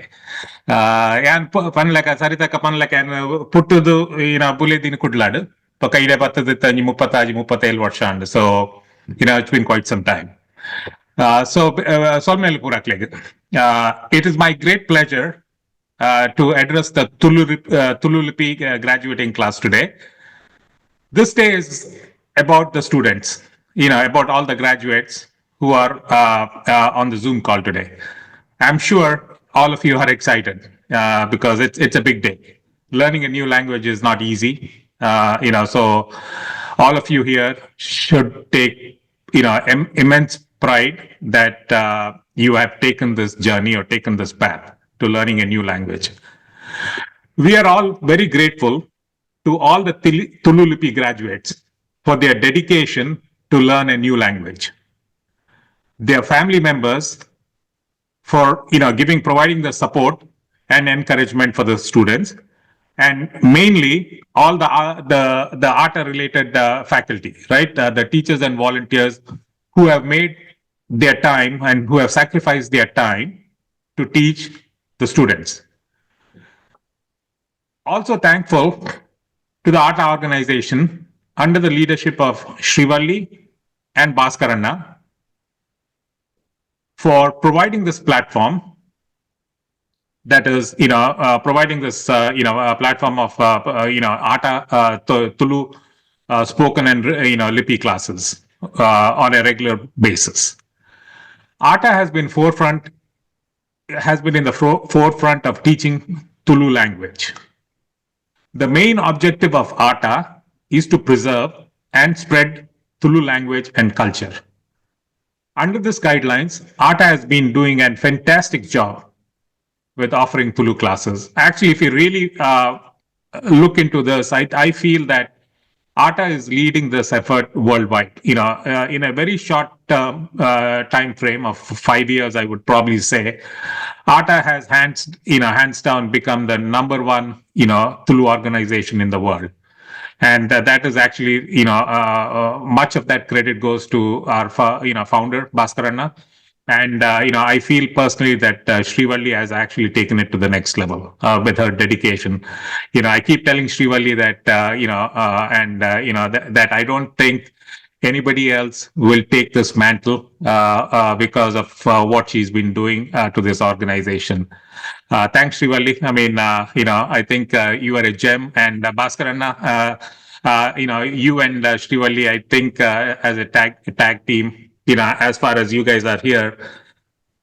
ಯಾನ್ ಪನ್ಲೆಕ ಸರಿತಕ್ಕ ಪನ್ಲೆಕ ಯಾನ್ ಪುಟ್ಟುದು ಈನ ಬುಲೆದಿನ ಕುಡ್ಲಾಡ್. ಬೊಕ ಇಡೆ ಬತ್ತದ ಒಂಜಿ 36 37 ವರ್ಷ and. So it's been quite some time. So ಸೊಲ್ಮೆಲ್ ಪೂರಾಕ್ಲೆಗ್. It is my great pleasure to address the Tulu Lipi graduating class today. This day is about the students, about all the graduates who are on the Zoom call today. I'm sure all of you are excited because it's a big day. Learning a new language is not easy, so all of you here should take immense pride that you have taken this journey or taken this path to learning a new language. We are all very grateful to all the Tulu Lipi graduates for their dedication to learn a new language. Their family members for giving providing the support and encouragement for the students, and mainly all the ATA related faculty, right? The teachers and volunteers who have made their time and who have sacrificed their time to teach the students. Also thankful to the ATA organization under the leadership of Shrivalli and Bhaskaranna for providing this platform that is, providing this, platform of, ATA, Tulu spoken and Lipi classes on a regular basis. ATA has been in the forefront of teaching Tulu language. The main objective of ATA is to preserve and spread Tulu language and culture. Under this guidelines, ATA has been doing a fantastic job with offering Tulu classes. Actually, if you really look into this, I feel that ATA is leading this effort worldwide. In a very short time frame of 5 years, I would probably say, ATA has hands down become the number one Tulu organization in the world. And that is actually, much of that credit goes to our founder, Bhaskaranna. And I feel personally that Shrivalli has actually taken it to the next level with her dedication. I keep telling Shrivalli that, and, that I don't think anybody else will take this mantle because of what she's been doing to this organization. Thanks, Shrivalli. I mean, I think you are a gem. And Bhaskaranna, you and Shrivalli, I think as a tag team, as far as you guys are here,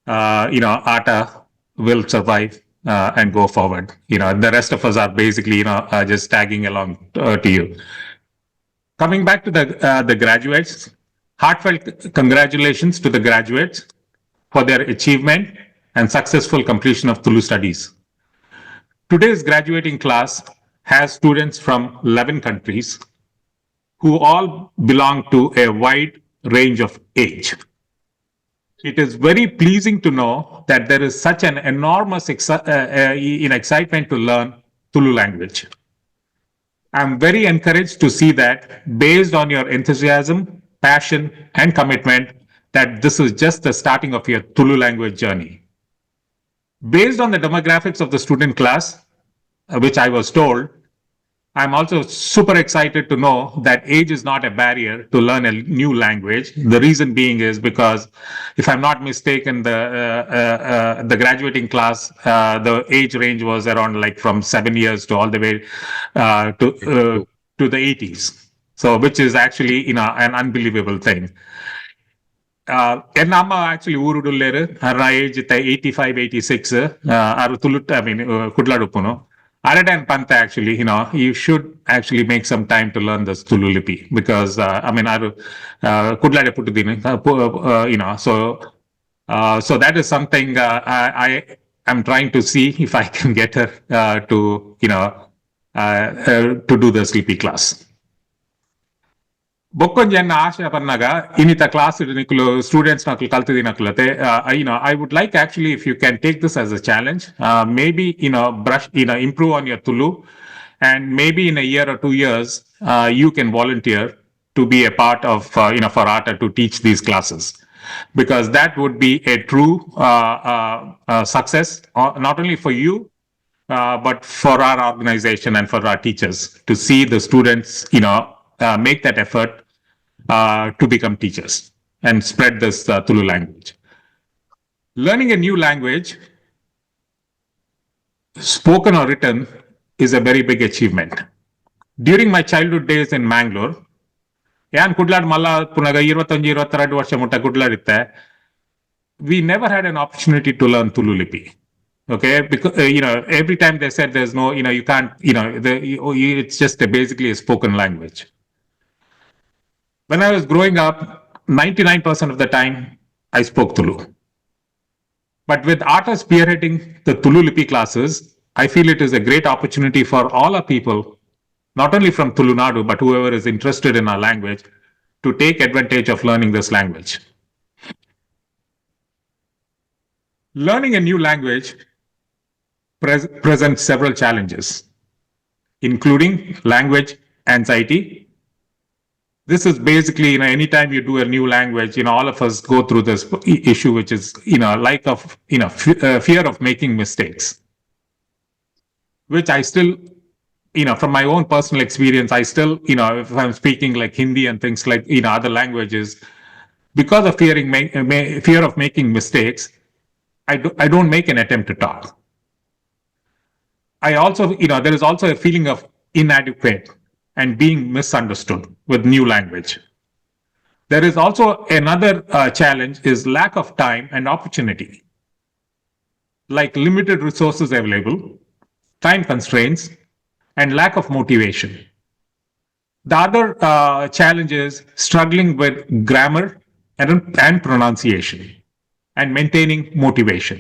ATA will survive and go forward. The rest of us are basically, just tagging along to you. Coming back to the graduates, heartfelt congratulations to the graduates for their achievement and successful completion of Tulu studies. Today's graduating class has students from 11 countries who all belong to a wide range of age. It is very pleasing to know that there is such an enormous in excitement to learn Tulu language. I'm very encouraged to see that based on your enthusiasm, passion, and commitment, that this is just the starting of your Tulu language journey. Based on the demographics of the student class, which I was told, I'm also super excited to know that age is not a barrier to learn a new language. The reason being is because, if I'm not mistaken, the graduating class, the age range was around like from 7 years to all the way to the 80s. So, which is actually an unbelievable thing. ಎನ್ನ ಅಮ್ಮ actually ಊರುಡುಲ್ಲೇರು. ಅರ್ನ age 85, 86. ಅರು ತುಳುಟ್, I mean, ಕುಡ್ಲಾಡುಪ್ಪುನು. ಅರೆಡನ್ ಪಂತ actually, you should actually make some time to learn this Tulu Lipi because, I mean, ಅರು ಕುಡ್ಲಾಡೆ ಪುಟ್ಟುದೀನಿ, so that is something I am trying to see if I can get her to do this Lipi class. ಬೊಕ್ಕೊಂಜಿ ಎನ್ನ ಆಶಯ ಪನ್ನಾಗ, ಇನ್ನಿತ class ನಿಕುಲು students ನಕಲು ಕಲ್ತಿದಿನಕುಲತೆ, I would like actually if you can take this as a challenge, maybe brush, improve on your Tulu, and maybe in a year or 2 years you can volunteer to be a part of for ATA to teach these classes, because that would be a true success, not only for you, but for our organization and for our teachers to see the students make that effort to become teachers and spread this Tulu language. Learning a new language, spoken or written, is a very big achievement. During my childhood days in Mangalore, ಯಾನ್ ಕುಡ್ಲಾಡ್ ಮಲ್ಲ ಪುನಗ ಇರುವತ್ತೊಂಜಿ ಇರುವತ್ತೆರಡು ವರ್ಷ ಮುಟ್ಟ ಕುಡ್ಲಾಡಿತ್ತೆ, we never had an opportunity to learn Tulu Lipi. Okay, because every time they said there's no, you can't, it's just basically a spoken language. When I was growing up, 99% of the time I spoke Tulu. But with ATA spearheading the Tulu Lipi classes, I feel it is a great opportunity for all our people, not only from Tulu Nadu, but whoever is interested in our language, to take advantage of learning this language. Learning a new language presents several challenges, including language anxiety. This is basically, anytime you do a new language, all of us go through this issue, which is, like of, fear of making mistakes, which I still, from my own personal experience, I still, if I'm speaking like Hindi and things like, other languages, because of fear of making mistakes, I don't make an attempt to talk. I also, there is also a feeling of inadequate and being misunderstood with new language. There is also another challenge is lack of time and opportunity, like limited resources available, time constraints, and lack of motivation. The other challenge is struggling with grammar and pronunciation and maintaining motivation.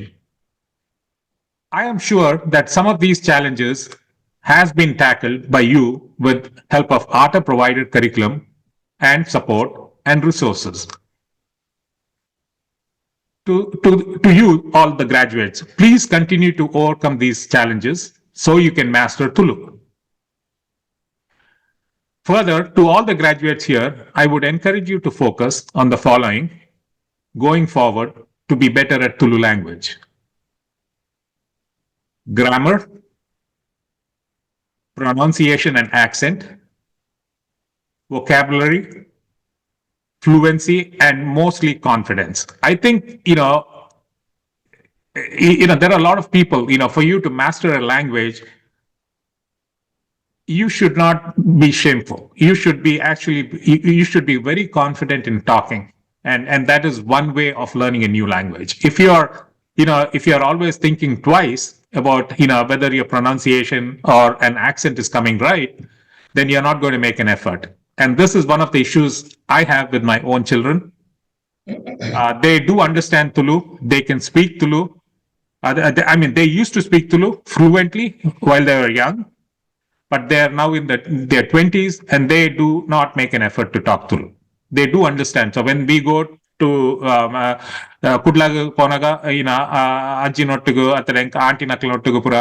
I am sure that some of these challenges has been tackled by you with help of ATA provided curriculum and support and resources. To you, all the graduates, please continue to overcome these challenges so you can master Tulu. Further, to all the graduates here, I would encourage you to focus on the following going forward to be better at Tulu language: grammar, pronunciation and accent, vocabulary, fluency, and mostly confidence. I think, there are a lot of people, for you to master a language, you should not be shameful. You should be actually, you should be very confident in talking. And that is one way of learning a new language. If you're, you know, if you're always thinking twice about whether your pronunciation or an accent is coming right, then you're not going to make an effort. And this is one of the issues I have with my own children. They do understand Tulu. They can speak Tulu. I mean, they used to speak Tulu fluently while they were young, but they are now in their 20s and they do not make an effort to talk Tulu. They do understand. So when we go to ಕುಡ್ಲಾಗ ಪೋನಾಗ ಇನ ಅಜ್ಜಿನೊಟ್ಟಿಗು ಅತ್ತ ಆಂಟಿನಕ್ಲನೊಟ್ಟಿಗು ಪುರ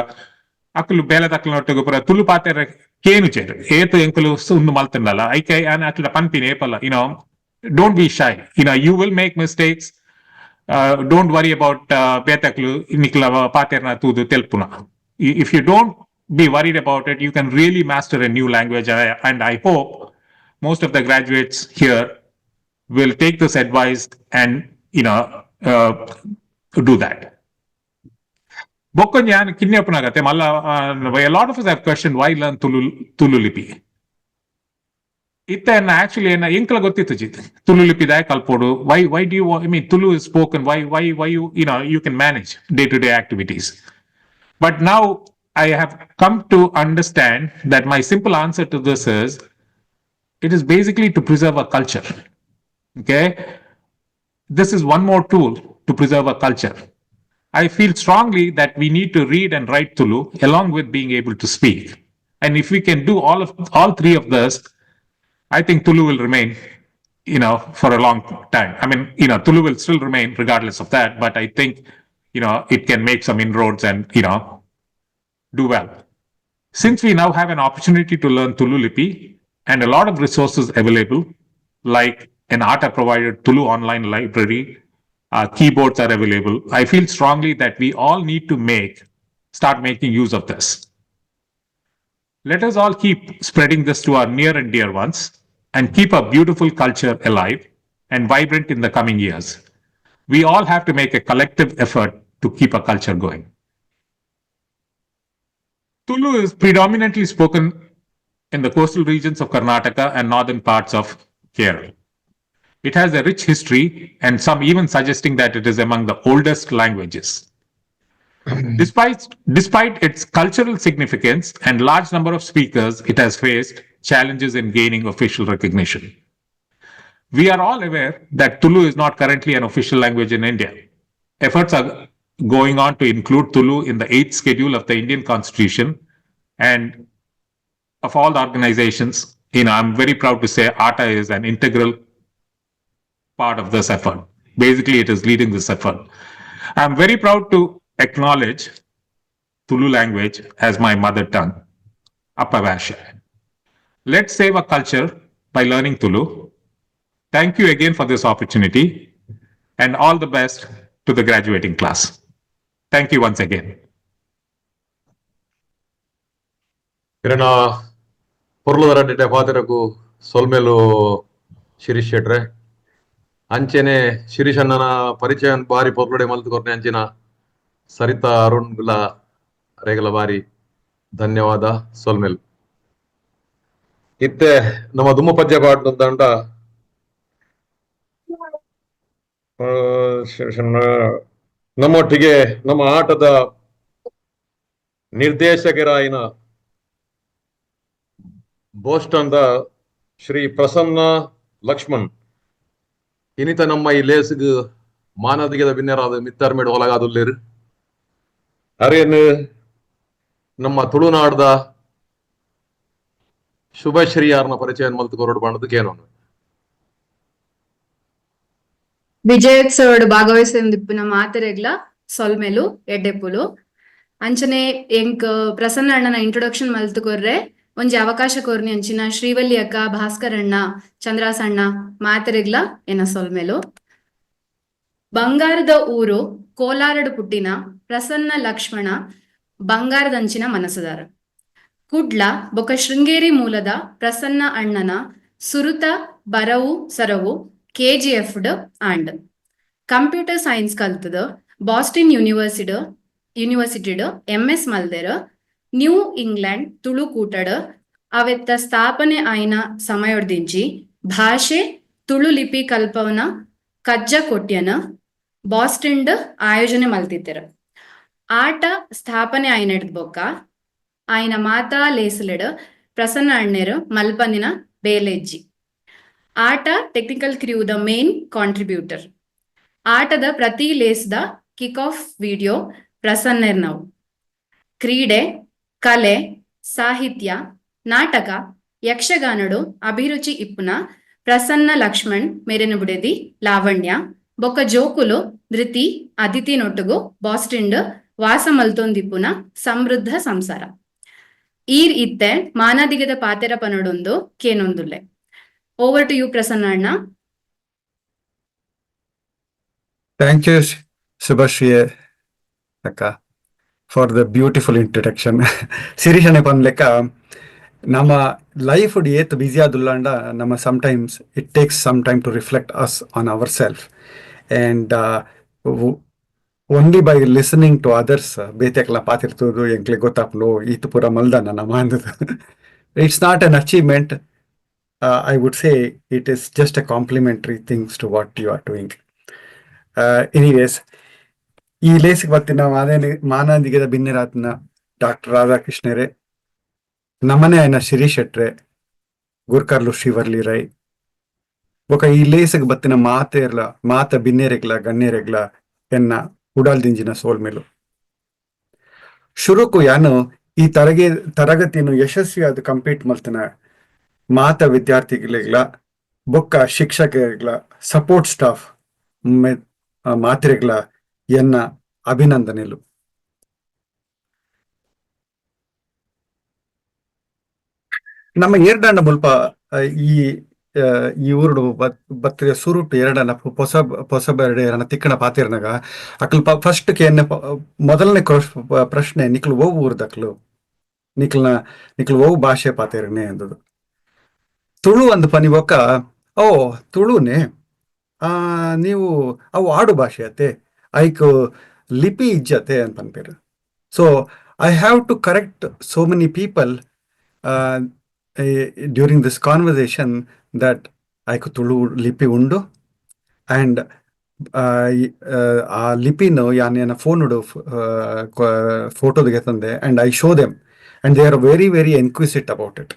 ಅಕುಲು ಬೇಲೆದಕ್ಲನೊಟ್ಟಿಗು ಪುರ ತುಳು ಪಾತೆರ ಕೇನುಚೇರು ಏತು ಎಂಕುಲು ಉಂದು ಮಲ್ತಂಡಲ್ಲ. ಐಕೆ ಯಾನ್ ಅಕ್ಲ ಪನ್ಪಿನಿ ಏಪಲ್ಲ, "Don't be shy. You will make mistakes. Don't worry about ಬೇತಕ್ಲು ನಿಕ್ಲ ಪಾತೆರ್ನ ತೂದು ತೆಲ್ಪುನ." If you don't be worried about it, you can really master a new language. And I hope most of the graduates here will take this advice and do that. ಬೊಕ್ಕೊಂಜಿ ಯಾನ್ ಕಿನ್ಯಪ್ಪನಾಗತ್ತೆ ಮಲ್ಲ, a lot of us have questioned why learn Tulu ಲಿಪಿ. ಇತ್ತ actually ಏನ ಎಂಕಲ ಗೊತ್ತಿತ್ತು ಜಿತ್ ತುಳು ಲಿಪಿ ದಾಯ ಕಲ್ಪೋಡು? Why do you, I mean, Tulu is spoken. Why you you know you can manage day to day activities. But now I have come to understand that my simple answer to this is it is basically to preserve a culture. Okay, this is one more tool to preserve a culture. I feel strongly that we need to read and write Tulu along with being able to speak. And if we can do all three of this, I think Tulu will remain for a long time. I mean, Tulu will still remain regardless of that, but I think it can make some inroads and do well. Since we now have an opportunity to learn Tulu Lipi and a lot of resources available, like an ATA provided Tulu online library, keyboards are available. I feel strongly that we all need to start making use of this. Let us all keep spreading this to our near and dear ones and keep our beautiful culture alive and vibrant in the coming years. We all have to make a collective effort to keep our culture going. Tulu is predominantly spoken in the coastal regions of Karnataka and northern parts of Kerala. It has a rich history, and some even suggesting that it is among the oldest languages. Despite its cultural significance and large number of speakers, it has faced challenges in gaining official recognition. We are all aware that Tulu is not currently an official language in India. Efforts are going on to include Tulu in the eighth schedule of the Indian Constitution, and of all the organizations, I'm very proud to say ATA is an integral part of this effort. Basically, it is leading this effort. I'm very proud to acknowledge Tulu language as my mother tongue, ಅಪ್ಪಭಾಷೆ. Let's save a culture by learning Tulu. Thank you again for this opportunity and all the best to the graduating class. Thank you once again. ಕಿರಣ ಪೊರ್ಲುದ ರಡ್ಡೆ ಪಾತೆರಗು ಸೊಲ್ಮೆಲು ಶಿರೀಶ್ ಶೆಟ್ರೆ. ಅಂಚೆನೆ ಶಿರೀಶ್ ಅಣ್ಣನ ಪರಿಚಯ ಬಾರಿ ಪೊರ್ಲುಡೆ ಮಲ್ತು ಕೊರ್ನೆ ಅಂಚಿನ ಸರಿತಾ ಅರುಣ್ ಗುಲ ರೇಗಲ ಬಾರಿ ಧನ್ಯವಾದ, ಸೊಲ್ಮೆಲ್. ಇತ್ತೆ ನಮ್ಮ ದುಮ್ಮು ಪದ್ಯ ಪಾಡ್ದಂಡ ಶಿರೀಶಣ್ಣ ನಮ್ಮೊಟ್ಟಿಗೆ ನಮ್ಮ ಆಟದ ನಿರ್ದೇಶಕರಾಯಿನ ಬೋಸ್ಟನ್ದ ಶ್ರೀ ಪ್ರಸನ್ನ ಲಕ್ಷ್ಮಣ್ ಇನಿತ ನಮ್ಮ ಈ ಲೇಸ್ಗ್ ಮಾನದಿಗೆದ ಬಿನ್ನೆರಾದ ಮಿತ್ತರ್ಮೇಡ್ ಒಲಗಾದುಲ್ಲೇರು. ಅರೇನು ನಮ್ಮ ತುಳುನಾಡ್ದ ಶುಭಶ್ರೀಯಾರ್ನ ಪರಿಚಯ ಮಲ್ತು ಕೊರಡು ಬಂಡದಕ್ಕೇನೋ. ವಿಜಯೋತ್ಸವಡ್ ಭಾಗವಹಿಸಿದಿಪ್ಪುನ ಮಾತೆರೆಗ್ಲ ಸೊಲ್ಮೆಲು, ಎಡ್ಡೆಪ್ಪುಲು. ಅಂಚನೆ ಎಂಕ್ ಪ್ರಸನ್ನ ಅಣ್ಣನ ಇಂಟ್ರೊಡಕ್ಷನ್ ಮಲ್ತು ಕೊರ್ರೆ ಒಂಜಿ ಅವಕಾಶ ಕೊರ್ನಿ ಅಂಚಿನ ಶ್ರೀವಲ್ಲಿ ಅಕ್ಕ, ಭಾಸ್ಕರ್ ಅಣ್ಣ, ಚಂದ್ರಾಸ್ ಅಣ್ಣ ಮಾತೆರೆಗ್ಲ ಎನ್ನ ಸೊಲ್ಮೆಲು. ಬಂಗಾರದ ಊರು ಕೋಲಾರಡು ಪುಟ್ಟಿನ ಪ್ರಸನ್ನ ಲಕ್ಷ್ಮಣ ಬಂಗಾರದಂಚಿನ ಮನಸುದಾರ. ಕುಡ್ಲ ಬೊಕ ಶೃಂಗೇರಿ ಮೂಲದ ಪ್ರಸನ್ನ ಅಣ್ಣನ ಸುರುತ ಬರವು ಸರವು ಕೆಜಿಎಫ್ ಡ್ ಆಂಡ್. ಕಂಪ್ಯೂಟರ್ ಸೈನ್ಸ್ ಕಲ್ತದ ಬಾಸ್ಟಿನ್ ಯೂನಿವರ್ಸಿಟಿಡ್ ಎಂಎಸ್ ಮಲ್ದೆರ್. ನ್ಯೂ ಇಂಗ್ಲೆಂಡ್ ತುಳು ಕೂಟಡ್ ಅವೆತ್ತ ಸ್ಥಾಪನೆ ಆಯಿನ ಸಮಯೊಡ್ದಿಂಚಿ ಭಾಷೆ, ತುಳು ಲಿಪಿ ಕಲ್ಪವನ ಕಜ್ಜ ಕೊಟ್ಯನ ಬಾಸ್ಟನ್ಡ್ ಆಯೋಜನೆ ಮಲ್ತಿತ್ತೆರ್. ಆಟ ಸ್ಥಾಪನೆ ಆಯಿನೆಡ್ದ್ ಬೊಕ್ಕ ಆಯಿನ ಮಾತಾ ಲೇಸುಲೆಡ್ ಪ್ರಸನ್ನ ಅಣ್ಣೆರ್ ಮಲ್ಪಂದಿನ ಬೇಲೆಜ್ಜಿ. ಆಟ ಟೆಕ್ನಿಕಲ್ ಕ್ರ್ಯೂ ದ ಮೇನ್ ಕಾಂಟ್ರಿಬ್ಯೂಟರ್. ಆಟದ ಪ್ರತಿ ಲೇಸ್ದ ಕಿಕ್ ಆಫ್ ವಿಡಿಯೋ ಪ್ರಸನ್ನೆರ್ನವು. ಕ್ರೀಡೆ, ಕಲೆ, ಸಾಹಿತ್ಯ, ನಾಟಕ, ಯಕ್ಷಗಾನಡು ಅಭಿರುಚಿ ಇಪ್ಪುನ ಪ್ರಸನ್ನ ಲಕ್ಷ್ಮಣ್ ಮೇರೆನ ಬುಡೆದಿ ಲಾವಣ್ಯ ಬೊಕ್ಕ ಜೋಕುಲು ಧೃತಿ ಅದಿತಿ ನೊಟ್ಟುಗು ಬಾಸ್ಟಿಂಡ್ ವಾಸ ಮಲ್ತೊಂದಿಪ್ಪುನ ಸಮೃದ್ಧ ಸಂಸಾರ. ಈರ್ ಇತ್ತೆ ಮಾನಾದಿಗೆದ ಪಾತೆರ ಪನೊಡೊಂದು ಕೇನೊಂದುಲ್ಲೆ. ಓವರ್ ಟು you Prasanna ಅಣ್ಣ. Thank you, Subhashri akka, for the beautiful introduction. ಸಿರಿಶನೆ ಪನ್ಲೆಕ್ಕ ನಮ್ಮ ಲೈಫ್ ಏತ್ ಬ್ಯುಸಿ ಆದುಲ್ಲಾಂಡ ನಮ್ಮ sometimes it takes some time to reflect us on our self and only by listening to others. ಬೇತೆಕ್ಲ ಪಾತಿರ್ತದು ಎಂಕ್ಲೆ ಗೊತ್ತಾಪುಂಡು, ಈತ್ ಪೂರ ಮಲ್ದಾನ ನಮ್ಮ ಅಂದದು. It's not an achievement, I would say. It is just a complimentary things to what you are doing. Anyways, ಈ ಲೇಸಿಗೆ ಬತ್ತಿನ ಮಾನಾದಿಗೆದ ಬಿನ್ನೆರಾತ್ನ doctor ರಾಧಾಕೃಷ್ಣರೇ, ನಮ್ಮನೆ ಆಯ್ನ ಶಿರೀಶ್ ಶೆಟ್ರೆ, ಗುರ್ಕಾರ್ಲು ಶ್ರೀವರ್ಲಿ ರೈ, ಬೊಕ ಈ ಲೇಸಿಗೆ ಬತ್ತಿನ ಮಾತೆರ್ಲ ಮಾತ ಬಿನ್ನೆರೆಗ್ಲ ಗಣ್ಯರೆಗ್ಲ ಎನ್ನ ಉಡಾಲ್ದಿಂಜಿನ ಸೋಲ್ಮೇಲು. ಶುರುಕು ಯಾನು ಈ ತರಗತಿಯನ್ನು ಯಶಸ್ವಿಯಾದ ಕಂಪ್ಲೀಟ್ ಮಲ್ತನ ಮಾತ ವಿದ್ಯಾರ್ಥಿಗಳಿಗ್ಲ ಬೊಕ್ಕ ಶಿಕ್ಷಕರಿಗ್ಲ ಸಪೋರ್ಟ್ ಸ್ಟಾಫ್ ಮಾತ್ರೆಗ್ಲ ಎನ್ನ ಅಭಿನಂದನೆಲು. ನಮ್ಮ ಏರ್ಡಾಂಡ ಮುಲ್ಪ ಈ ಈ ಊರುಡು ಬತ್ರಿ ಸುರುಟು ಎರಡನ ಪೊಸ ಪೊಸ ಬೆರಡೆ ಎರನ ತಿಕ್ಕಣ ಪಾತಿರ್ನಗ ಅಕ್ಲು ಫಸ್ಟ್ ಕೇನ್ ಮೊದಲನೇ ಪ್ರಶ್ನೆ, ನಿಕ್ಲು ಓವು ಊರ್ದಕ್ಲು, ನಿಕ್ಲ್ನ ನಿಕ್ಲು ಓವು ಭಾಷೆ ಪಾತಿರ್ನೆ ಅಂದದು. ತುಳು ಅಂದ್ ಪನಿ ಬೊಕ್ಕ, ಓ ತುಳುನೇ, ಆ ನೀವು ಅವು ಆಡು ಭಾಷೆ ಅತ್ತೆ, ಐಕ್ ಲಿಪಿ ಇಜ್ಜತೆ ಅಂತ ಪನ್ಪೇರು. So I have to correct so many people during this conversation that ಐಕ್ ತುಳು ಲಿಪಿ ಉಂಡು ಆ್ಯಂಡ್ ಆ ಲಿಪಿನು ಯಾನ್ ಎನ್ನ ಫೋನುಡು ಫೋಟೋ ತಂದೆ and I show them and they are very very inquisitive about it,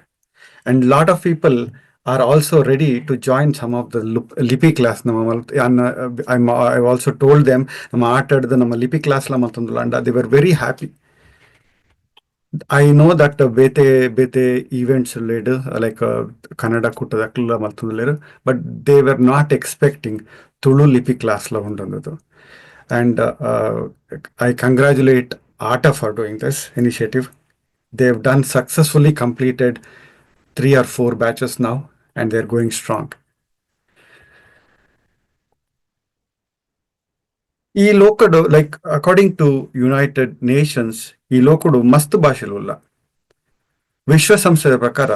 and lot of people are also ready to join some of the ಲಿಪಿ class. ನಮ್ಮ I also told them ನಮ್ಮ ಆಟ ಆಡ್ದು ನಮ್ಮ ಲಿಪಿ ಕ್ಲಾಸ್ ಲ ಮತ್ತೊಂದು and they were very happy. I know that ಬೇತೆ ಬೇತೆ ಈವೆಂಟ್ಸ್ ಲೇಡ್ ಲೈಕ್ ಕನ್ನಡ ಕೂಟದ ಮಲ್ತೊಂದುಲ್ಲೆರ್, but they were not expecting Tulu ಲಿಪಿ ಕ್ಲಾಸ್ ಲ ಉಂಡೊಂದದು. And I congratulate ATA for doing this initiative. They have done successfully completed 3 or 4 batches now, and they're going strong. ಈ ಲೋಕಡು, like according to United Nations, ಈ ಲೋಕಡು ಮಸ್ತ್ ಭಾಷೆಲು ಉಲ್ಲ. ವಿಶ್ವಸಂಸ್ಥೆಯ ಪ್ರಕಾರ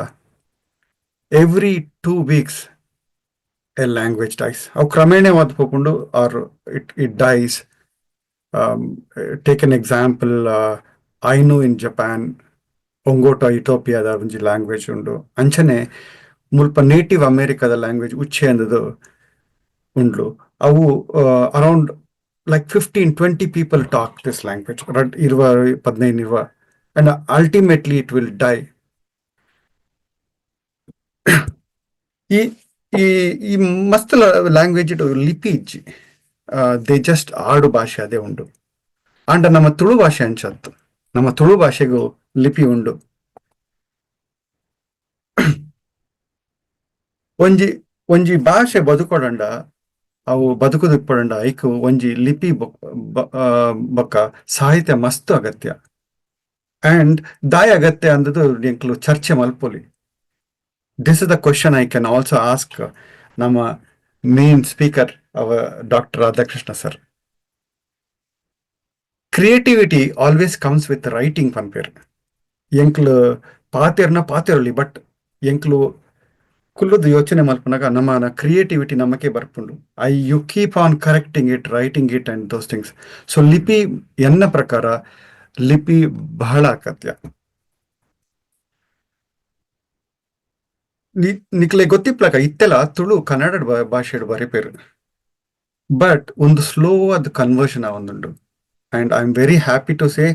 every 2 weeks a language dies. ಅವು ಕ್ರಮೇಣವಾದ ಪೋಪುಂಡು or it dies. Take an example, Ainu in Japan, ಒಂಗೋಟೋ ಇಥೋಪಿಯಾದ ಒಂಜಿ language ಉಂಡು. ಅಂಚನೆ ಮುಲ್ಪ ನೇಟಿವ್ ಅಮೇರಿಕಾದ ಲ್ಯಾಂಗ್ವೇಜ್ ಉಚ್ಚೆ ಅಂದದು ಉಂಡ್ಲು. ಅವು around like 15-20 people talk this language, ಇರುವ 15 ಇರುವ, and ultimately it will die. ಈ ಈ ಈ ಮಸ್ತ್ ಲ್ಯಾಂಗ್ವೇಜ್ ಲಿಪಿ ಇಜ್ಜಿ, they just ಆಡು ಭಾಷೆ ಅದೇ ಉಂಡು. ಆಂಡ ನಮ್ಮ ತುಳು ಭಾಷೆ ಅಂಚತ್ತು, ನಮ್ಮ ತುಳು ಭಾಷೆಗೂ ಲಿಪಿ ಉಂಡು. ಒಂಜಿ ಒಂಜಿ ಭಾಷೆ ಬದುಕೊಡಂಡ, ಅವು ಬದುಕುದಿಪ್ಪೊಡಂಡ ಐಕ್ ಒಂಜಿ ಲಿಪಿ ಬೊಕ್ಕ ಸಾಹಿತ್ಯ ಮಸ್ತ್ ಅಗತ್ಯ. ಅಂಡ್ ದಾಯ ಅಗತ್ಯ ಅಂದದು ಎಂಕ್ಲು ಚರ್ಚೆ ಮಲ್ಪೊಲಿ. This is the question I can also ask ನಮ್ಮ ಮೇನ್ ಸ್ಪೀಕರ್ ಅವ doctor Radhakrishna sir. Creativity always comes with writing ಪನ್ಪೇರ್. ಎಂಕ್ಲು ಪಾತೆರ್ನ ಪಾತೆರೊಲಿ, ಬಟ್ ಎಂಕ್ಲು ಕುಲ್ಲುದು ಯೋಚನೆ ಮಲ್ಪುನಗ ನಮ್ಮ ಕ್ರಿಯೇಟಿವಿಟಿ ನಮಕೆ ಬರ್ಪುಂಡು. I you keep on correcting it, writing it and those things. So ಲಿಪಿ ಎನ್ನ ಪ್ರಕಾರ ಲಿಪಿ ಬಹಳ ಅಗತ್ಯ. ನಿಕ್ಲೆ ಗೊತ್ತಿಪ್ಲಕ ಇತ್ತೆಲ ತುಳು ಕನ್ನಡ ಭಾಷೆಡ್ ಬರೆಪೇರು. But ಒಂದು ಸ್ಲೋ ಅದು ಕನ್ವರ್ಷನ್ ಆವೊಂದುಂಡು. And I am very happy to say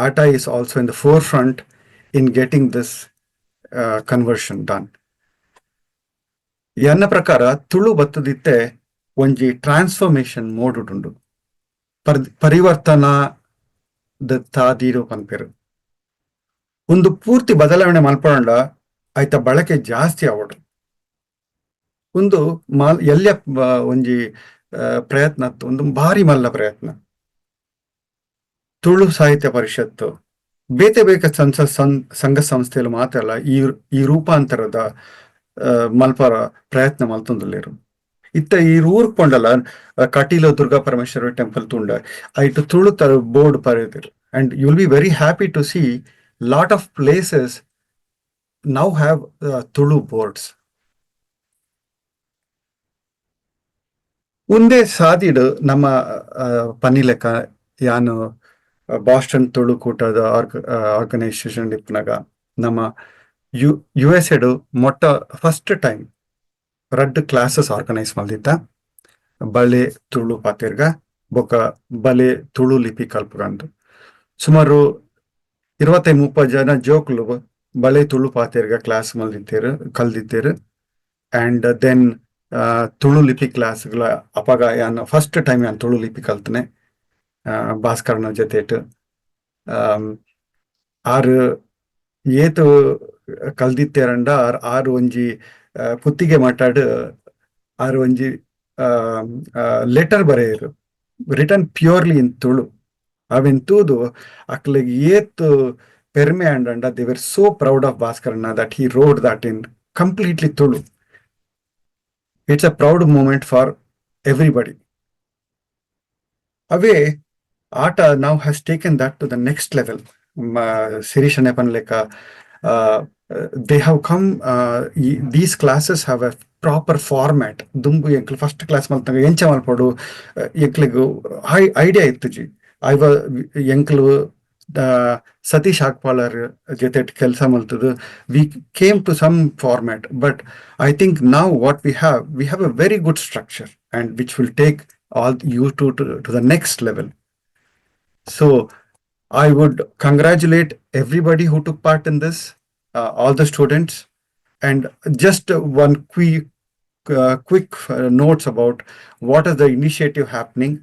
ATA is also in the forefront in getting this conversion done. ಎನ್ನ ಪ್ರಕಾರ ತುಳು ಬತ್ತದಿತ್ತೆ ಒಂಜಿ ಟ್ರಾನ್ಸ್ಫಾರ್ಮೇಶನ್ ಮೋಡ್ ಉಂಡು, ಪರಿವರ್ತನಾ ತಾದೀರು ಪನ್ಪೆರು. ಒಂದು ಪೂರ್ತಿ ಬದಲಾವಣೆ ಮಲ್ಪೊಂಡ ಆಯ್ತ ಬಳಕೆ ಜಾಸ್ತಿ ಆವಡು. ಒಂದು ಮಾಲ್ ಎಲ್ಯ ಒಂಜಿ ಪ್ರಯತ್ನ, ಒಂದು ಭಾರಿ ಮಲ್ಲ ಪ್ರಯತ್ನ. ತುಳು ಸಾಹಿತ್ಯ ಪರಿಷತ್ತು, ಬೇತೆ ಬೇಕ ಸಂಘ ಸಂಸ್ಥೆಲು ಮಾತ್ರ ಅಲ್ಲ, ಈ ಈ ರೂಪಾಂತರದ ಮಲ್ಪರ ಪ್ರಯತ್ನ ಮಲ್ತೊಂದುಲ್ಲೆರ್. ಇತ್ತ ಈ ಊರ್ ಪೊಂಡಲ ಕಟೀಲು ದುರ್ಗಾ ಪರಮೇಶ್ವರ ಟೆಂಪಲ್ ತುಂಡ ಐಟ್ ತುಳುತ board ಬರೆದಿರು, and you will be very happy to see lot of places now have Tulu boards. ಉಂದೇ ಸಾದಿಡ್ ನಮ್ಮ ಪನಿಲೆಕ ಯಾನು ಬಾಸ್ಟನ್ ತುಳು ಕೂಟದ ಆರ್ಗನೈಸೇಷನ್ ಇಪ್ಪುನಗ ನಮ್ಮ you U S ಎಡು ಮೊಟ್ಟ ಫಸ್ಟ್ ಟೈಮ್ ರಡ್ಡ್ ಕ್ಲಾಸಸ್ ಆರ್ಗನೈಸ್ ಮಲ್ದಿತ್ತ, ಬಳೆ ತುಳು ಪಾತೆರ್ಗ ಬೊಕ ಬಲೆ ತುಳು ಲಿಪಿ ಕಲ್ಪುಗಂದು. ಸುಮಾರು 25-30 ಜನ ಜೋಕ್ಲು ಬಳೆ ತುಳು ಪಾತೆರ್ಗ ಕ್ಲಾಸ್ ಮಲ್ದಿತ್ತೇರು, ಕಲ್ದಿತ್ತೇರು. ಅಂಡ್ then Tulu ಲಿಪಿ ಕ್ಲಾಸ್ಗಳ ಅಪಗ ಯಾನ್ ಫಸ್ಟ್ ಟೈಮ್ ಯಾನ್ ತುಳು ಲಿಪಿ ಕಲ್ತನೆ ಭಾಸ್ಕರನ ಜೊತೆಟ್. ಆರು ಏತು ಕಲ್ದಿತ್ತೇರಂಡ ಆರ್ ಆರು ಒಂಜಿ ಪುತ್ತಿಗೆ ಮಾಟಾಡ್ ಆರು ಒಂಜಿ ಲೆಟರ್ ಬರೆಯರು, ರಿಟನ್ ಪ್ಯೂರ್ಲಿ ಇನ್ ತುಳು. ಅವೆನ್ ತೂದು ಅಕ್ಲೆಗ್ ಏತ್ ಪೆರ್ಮೆ and they were so proud of ಭಾಸ್ಕರಣ್ಣ that he wrote that in completely Tulu. It's a proud moment for everybody. ಅವೇ ATA now has taken that to the next level. ಶಿರೀಷನೆ ಪನ್ಲೆಕ they have come, these classes have a proper format. ದುಂಬು ಎಂಕ್ಲು first class ಮಲ್ತಂಗ ಎಂಚ ಮಲ್ಪೊಡು ಎಂಕ್ಲೆಗ್ idea ಇತ್ತುಜಿ. ಐವ ಎಂಕ್ಲು ಸತೀಶ್ ಹಾಕ್ಪಾಲರ್ ಜೊತೆ ಕೆಲಸ ಮಲ್ತದು we came to some format, but I think now what we have a very good structure and which will take all you to the next level. So I would congratulate everybody who took part in this, all the students, and just one quick notes about what is the initiative happening.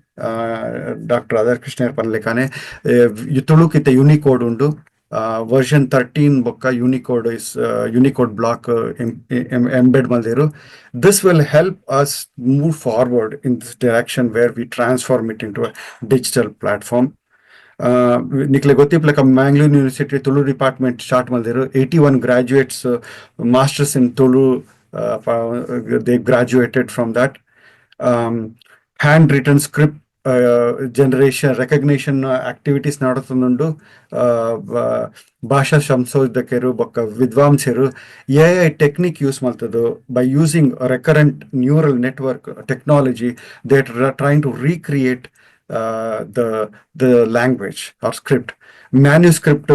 Dr. Radhakrishna ಪನ್ಲೆಕಾನೆ ತುಳುಕಿತ್ತ Unicode ಉಂಡು, version 13 ಬೊಕ್ಕ Unicode is Unicode block embed ಮಲ್ದೇರು. This will help us move forward in this direction where we transform it into a digital platform. ನಿಕ್ಲೆ ಗೊತ್ತಿಪ್ಲಕ Mangalore university Tulu department start ಮಲ್ದಿರು. 81 graduates, masters in Tulu, they graduated from that. Handwritten script generation recognition activities ನಡತೊಂದುಂಡು. ಭಾಷಾ ಸಂಶೋಧಕರು ಬೊಕ್ಕ ವಿದ್ವಾಂಸರು AI technique use ಮಲ್ತದು, by using recurrent neural network technology they trying to recreate the language or script. Manuscript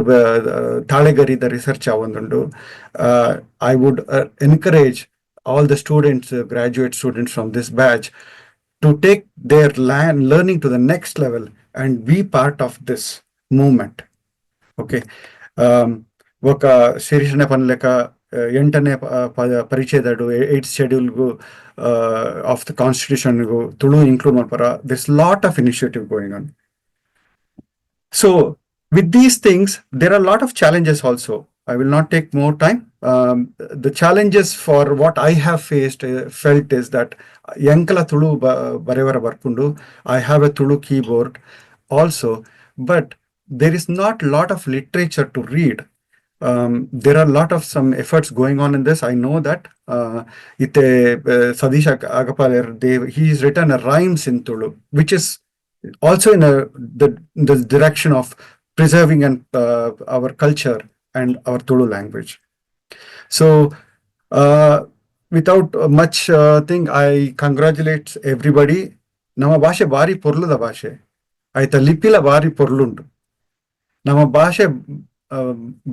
ತಾಳೆಗರಿದ research ಆವೊಂದುಂಡು. I would encourage all the students, graduate students from this batch, to take their land learning to the next level and be part of this movement. Okay. ఒక శిరీషణ పనిలేక ಎಂಟನೇ ಪರಿಚ್ಛೇದಡು eight ಶೆಡ್ಯೂಲ್ಗು of the ಕಾನ್ಸ್ಟಿಟ್ಯೂಷನ್ಗೂ Tulu include ಮಾಡ್ಪಾರ. This lot of initiative going on. So with these things, there are a lot of challenges also. I will not take more time. The challenges for what I have faced, felt is that ಎಂಕಲ Tulu ಬರೆವರ ಬರ್ಪುಂಡು. I have a Tulu keyboard also, but there is not lot of literature to read. There are a lot of some efforts going on in this. I know that ಇತ್ತೆ Sadish Agapal, he has written a rhymes in Tulu, which is also in the direction of preserving and our culture and our Tulu language. So, without much thing, I congratulate everybody. ನಮ್ಮ ಭಾಷೆ ಬಾರಿ ಪೊರ್ಲುದ ಭಾಷೆ ಆಯ್ತಾ, ಲಿಪಿಲ ಬಾರಿ ಪೊರ್ಲುಂಟು. ನಮ್ಮ ಭಾಷೆ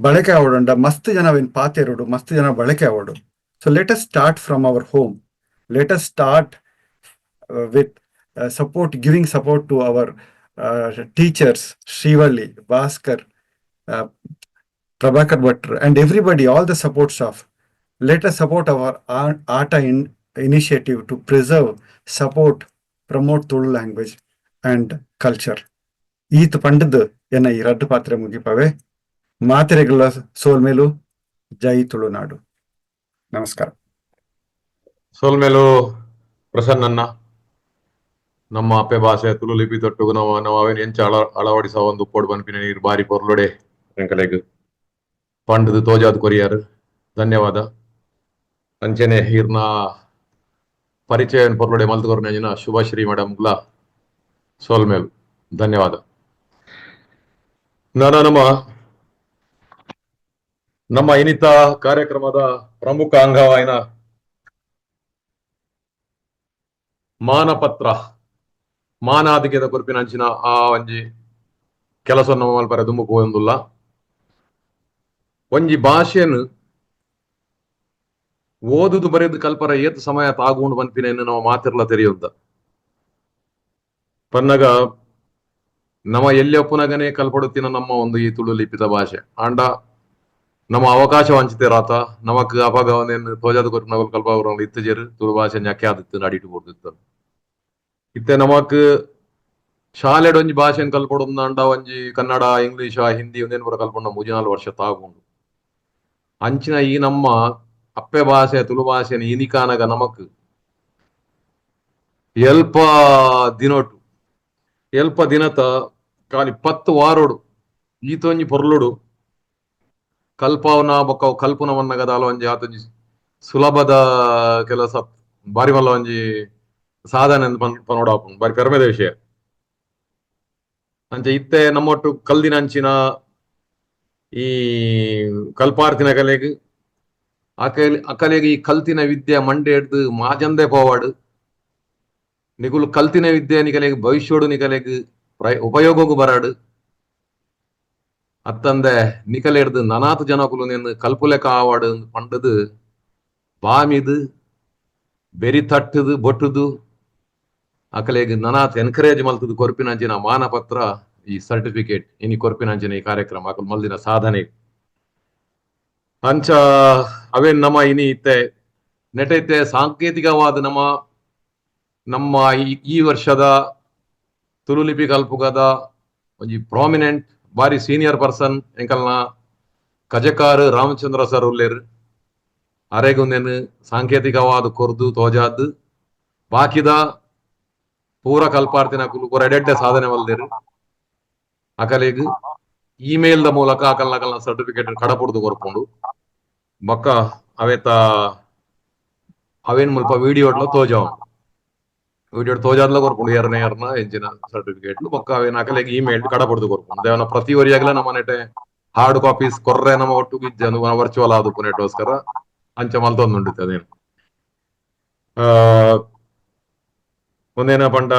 ಬಳಕೆ ಆವಡುಂಡ ಮಸ್ತ್ ಜನ ಪಾತೆರೊಡು, ಮಸ್ತ್ ಜನ ಬಳಕೆ ಆವಡು. So let us start from our home. Let us start with Support, giving support to our teachers, Srivalli, Bhaskar, Prabhakar Bhatter, and everybody, all the support staff. Let us support our ATA initiative to preserve, support, promote Tulu language and culture. ಈತ್ ಪಂಡದ್ ಎನ್ನ ಈ ರಡ್ಡು ಪಾತ್ರೆ ಮುಗಿಪವೆ. ಮಾತೆರೆಗಳ ಸೋಲ್ಮೇಲು. ಜೈ ತುಳುನಾಡು. ನಮಸ್ಕಾರ. ಸೊಲ್ಮೆಲು ಪ್ರಸನ್ನನ್ನ. ನಮ್ಮ ಅಪ್ಪೆ ಭಾಷೆ ತುಳು ಲಿಪಿ ತೊಟ್ಟುಗು ನಾವು ನಾವು ಅವೇನು ಎಂಚ ಅಳವಡಿಸ ಒಂದು ಪೋಡು ಪನ್ಪಿನ ನೀರು ಬಾರಿ ಪೊರ್ಲುಡೆ ಎಂಕಲೆಗ್ ಪಂಡದು ತೋಜಾದ್ ಕೊರಿಯಾರು. ಧನ್ಯವಾದ. ಅಂಚನೆ ಈರ್ನ ಪರಿಚಯ ಪೊರ್ಲುಡೆ ಮಲ್ತು ಕೊರ್ನ ಶುಭಶ್ರೀ ಮೇಡಮ್ ಸೋಲ್ಮೇಲ್ ಧನ್ಯವಾದ. ನಾನು ನಮ್ಮ ನಮ್ಮ ಇನಿತ ಕಾರ್ಯಕ್ರಮದ ಪ್ರಮುಖ ಅಂಗವಾಯಿನ ಮಾನಪತ್ರ ಮಾನಾದಿಗೆದ ಕೊರ್ಪಿನ ಅಂಚಿನ ಆ ಒಂಜಿ ಕೆಲಸ ಮಲ್ಪರೆ ದುಂಬು ಪೋಯೊಂದುಲ್ಲ. ಒಂಜಿ ಭಾಷೆನ್ ಓದುದು ಬರೆದು ಕಲ್ಪರ ಏತ್ ಸಮಯ ತಾಗುಂಡು ಪನ್ಪಿನ ನಾವು ಮಾತಿರ್ಲ ತೆರೆಯುಂತ ಪನ್ನಗ ನಮ್ಮ ಎಲ್ಲಿ ಒಪ್ಪುನಗನೇ ಕಲ್ಪಡುತ್ತಿನ ನಮ್ಮ ಒಂದು ಈ ತುಳು ಲಿಪಿತ ಭಾಷೆ ಆಂಡ ನಮ್ಮ ಅವಕಾಶ ವಂಚಿತರಾತ ನಮಕ್ ಅಪಗ ಒಂದೇನು ತೋಜಾದ ಕೊರ್ಪಿನ ಕಲ್ಪ ಇತ್ತಜೇರು ತುಳು ಭಾಷೆ ñಕ್ಕೆ ಆದಿತ್ತು ನಡಿಟು ಕೊಡ್ತಿತ್ತು. ಇತ್ತೆ ನಮಕ್ ಶಾಲೆಡ್ ಒಂಜಿ ಭಾಷೆನ್ ಕಲ್ಪೊಡೊಂದಾಂಡ ಒಂಜಿ ಕನ್ನಡ, ಇಂಗ್ಲಿಷ, ಹಿಂದಿ ಒಂದೇನು ಪೂರ ಕಲ್ಪೊಂಡ 3-4 ವರ್ಷ ತಾಗುಂಡು. ಅಂಚಿನ ಈ ನಮ್ಮ ಅಪ್ಪೆ ಭಾಷೆ ತುಳು ಭಾಷೆನ ಇನಿಕಾನಗ ನಮಕ್ ಎಲ್ಪ ದಿನೊಟು ಎಲ್ಪ ದಿನತ ಖಾಲಿ 10 ವಾರೋಡು ಈತೊಂಜಿ ಪೊರ್ಲುಡು ಕಲ್ಪವನ ಬೊಕ್ಕ ಕಲ್ಪುನ ಮನ್ನಗದಾಲ ಒಂಜಿ ಆತೊಂಜಿ ಸುಲಭದ ಕೆಲಸ ಬಾರಿ ಮಲ್ಲ ಒಂಜಿ ಸಾಧನೆ ಪನೋಡಾಪುಂಡು, ಬಾರಿ ಪೆರ್ಮೆದ ವಿಷಯ. ಅಂಚೆ ಇತ್ತೆ ನಮ್ಮೊಟ್ಟು ಕಲ್ದಿನ ಅಂಚಿನ ಈ ಕಲ್ಪಾರ್ತಿನ ಕಲೆಗ್ ಅಕಲೆಗ್ ಈ ಕಲ್ತಿನ ವಿದ್ಯೆ ಮಂಡೆ ಹಿಡ್ದು ಮಾಜಂದೆ ಪೋವಾಡು. ನಿಗುಲು ಕಲ್ತಿನ ವಿದ್ಯೆ ನಿಕಲೆಗ್ ಭವಿಷ್ಯೋಡು ನಿಕಲೆಗ್ ಉಪಯೋಗಕ್ಕೂ ಬರಾಡು. ಅತ್ತಂದೆ ನಿಕಲೆ ಹಿಡ್ದು ನನಾತ್ ಜನಕುಲು ನಿನ್ನ ಕಲ್ಪುಲೆಕ ಆವಾಡು ಪಂಡದು ಬಾಮಿದು ಬೆರಿ ತಟ್ಟುದು ಬೊಟ್ಟುದು ಅಕಲೆಗ್ ನನಾತ್ ಎನ್ಕರೇಜ್ ಮಲ್ತದು ಕೊರ್ಪಿನಂಚಿನ ಮಾನಪತ್ರ ಈ ಸರ್ಟಿಫಿಕೇಟ್ ಇನಿ ಕೊರ್ಪಿನಂಚಿನ ಈ ಕಾರ್ಯಕ್ರಮ ಅಕಲ್ ಮಲ್ದಿನ ಸಾಧನೆ. ಅಂಚ ಅವೇನ್ ನಮ್ಮ ಇನಿ ಇತ್ತೆ ನೆಟೈತೆ ಸಾಂಕೇತಿಕವಾದ ನಮ್ಮ ನಮ್ಮ ಈ ವರ್ಷದ ತುಳು ಲಿಪಿ ಕಲ್ಪುಗದ ಒಂಜಿ ಪ್ರಾಮಿನೆಂಟ್ ಬಾರಿ ಸೀನಿಯರ್ ಪರ್ಸನ್ ಎಂಕಲ್ನ ಕಜಕಾರ್ ರಾಮಚಂದ್ರ ಸರ್ ಉಲ್ಲೇರ್. ಅರೆಗುಂದೇನು ಸಾಂಕೇತಿಕವಾದ ಕೊರ್ದು ತೋಜಾದ್ ಬಾಕಿದ ಪೂರ ಕಲ್ಪಾರ್ತಿನ ಕುಲು ಪೂರ ಎಡೆಡ್ಡೆ ಸಾಧನೆ ಮಲ್ದೇರು. ಅಕಲೆಗ್ ಇಮೇಲ್ the ಮೂಲಕ ಅಕಲ್ನ ಅಕಲ್ನ ಸರ್ಟಿಫಿಕೇಟ್ ಕಡಪುಡ್ದು ಕೊರ್ಪುಂಡು. ಬೊಕ್ಕ ಅವೇತ ಅವೇನ್ ಮುಲ್ಪ ವಿಡಿಯೋಡ್ಲ ತೋಜಾವ್ ವಿಡಿಯೋ ತೋಜಾದ್ಲ ಕೊರ್ಪುಂಡು ಎರನ ಎರನ ಎಂಚಿನ ಸರ್ಟಿಫಿಕೇಟ್ ಬೊಕ್ಕ ಅವೇನ್ ಅಕಲೆಗ್ ಇಮೇಲ್ ಕಡಪುಡ್ದು ಕೊರ್ಪುಂಡು. ದೇವನ ಪ್ರತಿ ವರಿಯಾಗಲ ನಮ್ಮ ನೆಟೆ ಹಾರ್ಡ್ ಕಾಪೀಸ್ ಕೊರ್ರೆ ನಮ್ಮ ಒಟ್ಟು ಇಜ್ಜ ವರ್ಚುವಲ್ ಆದುಪ್ಪು ನೆಟ್ಟೋಸ್ಕರ ಅಂಚ ಮಲ್ತೊಂದುಂಡು ಅದೇನು ಒಂದೇನ ಪಂಡ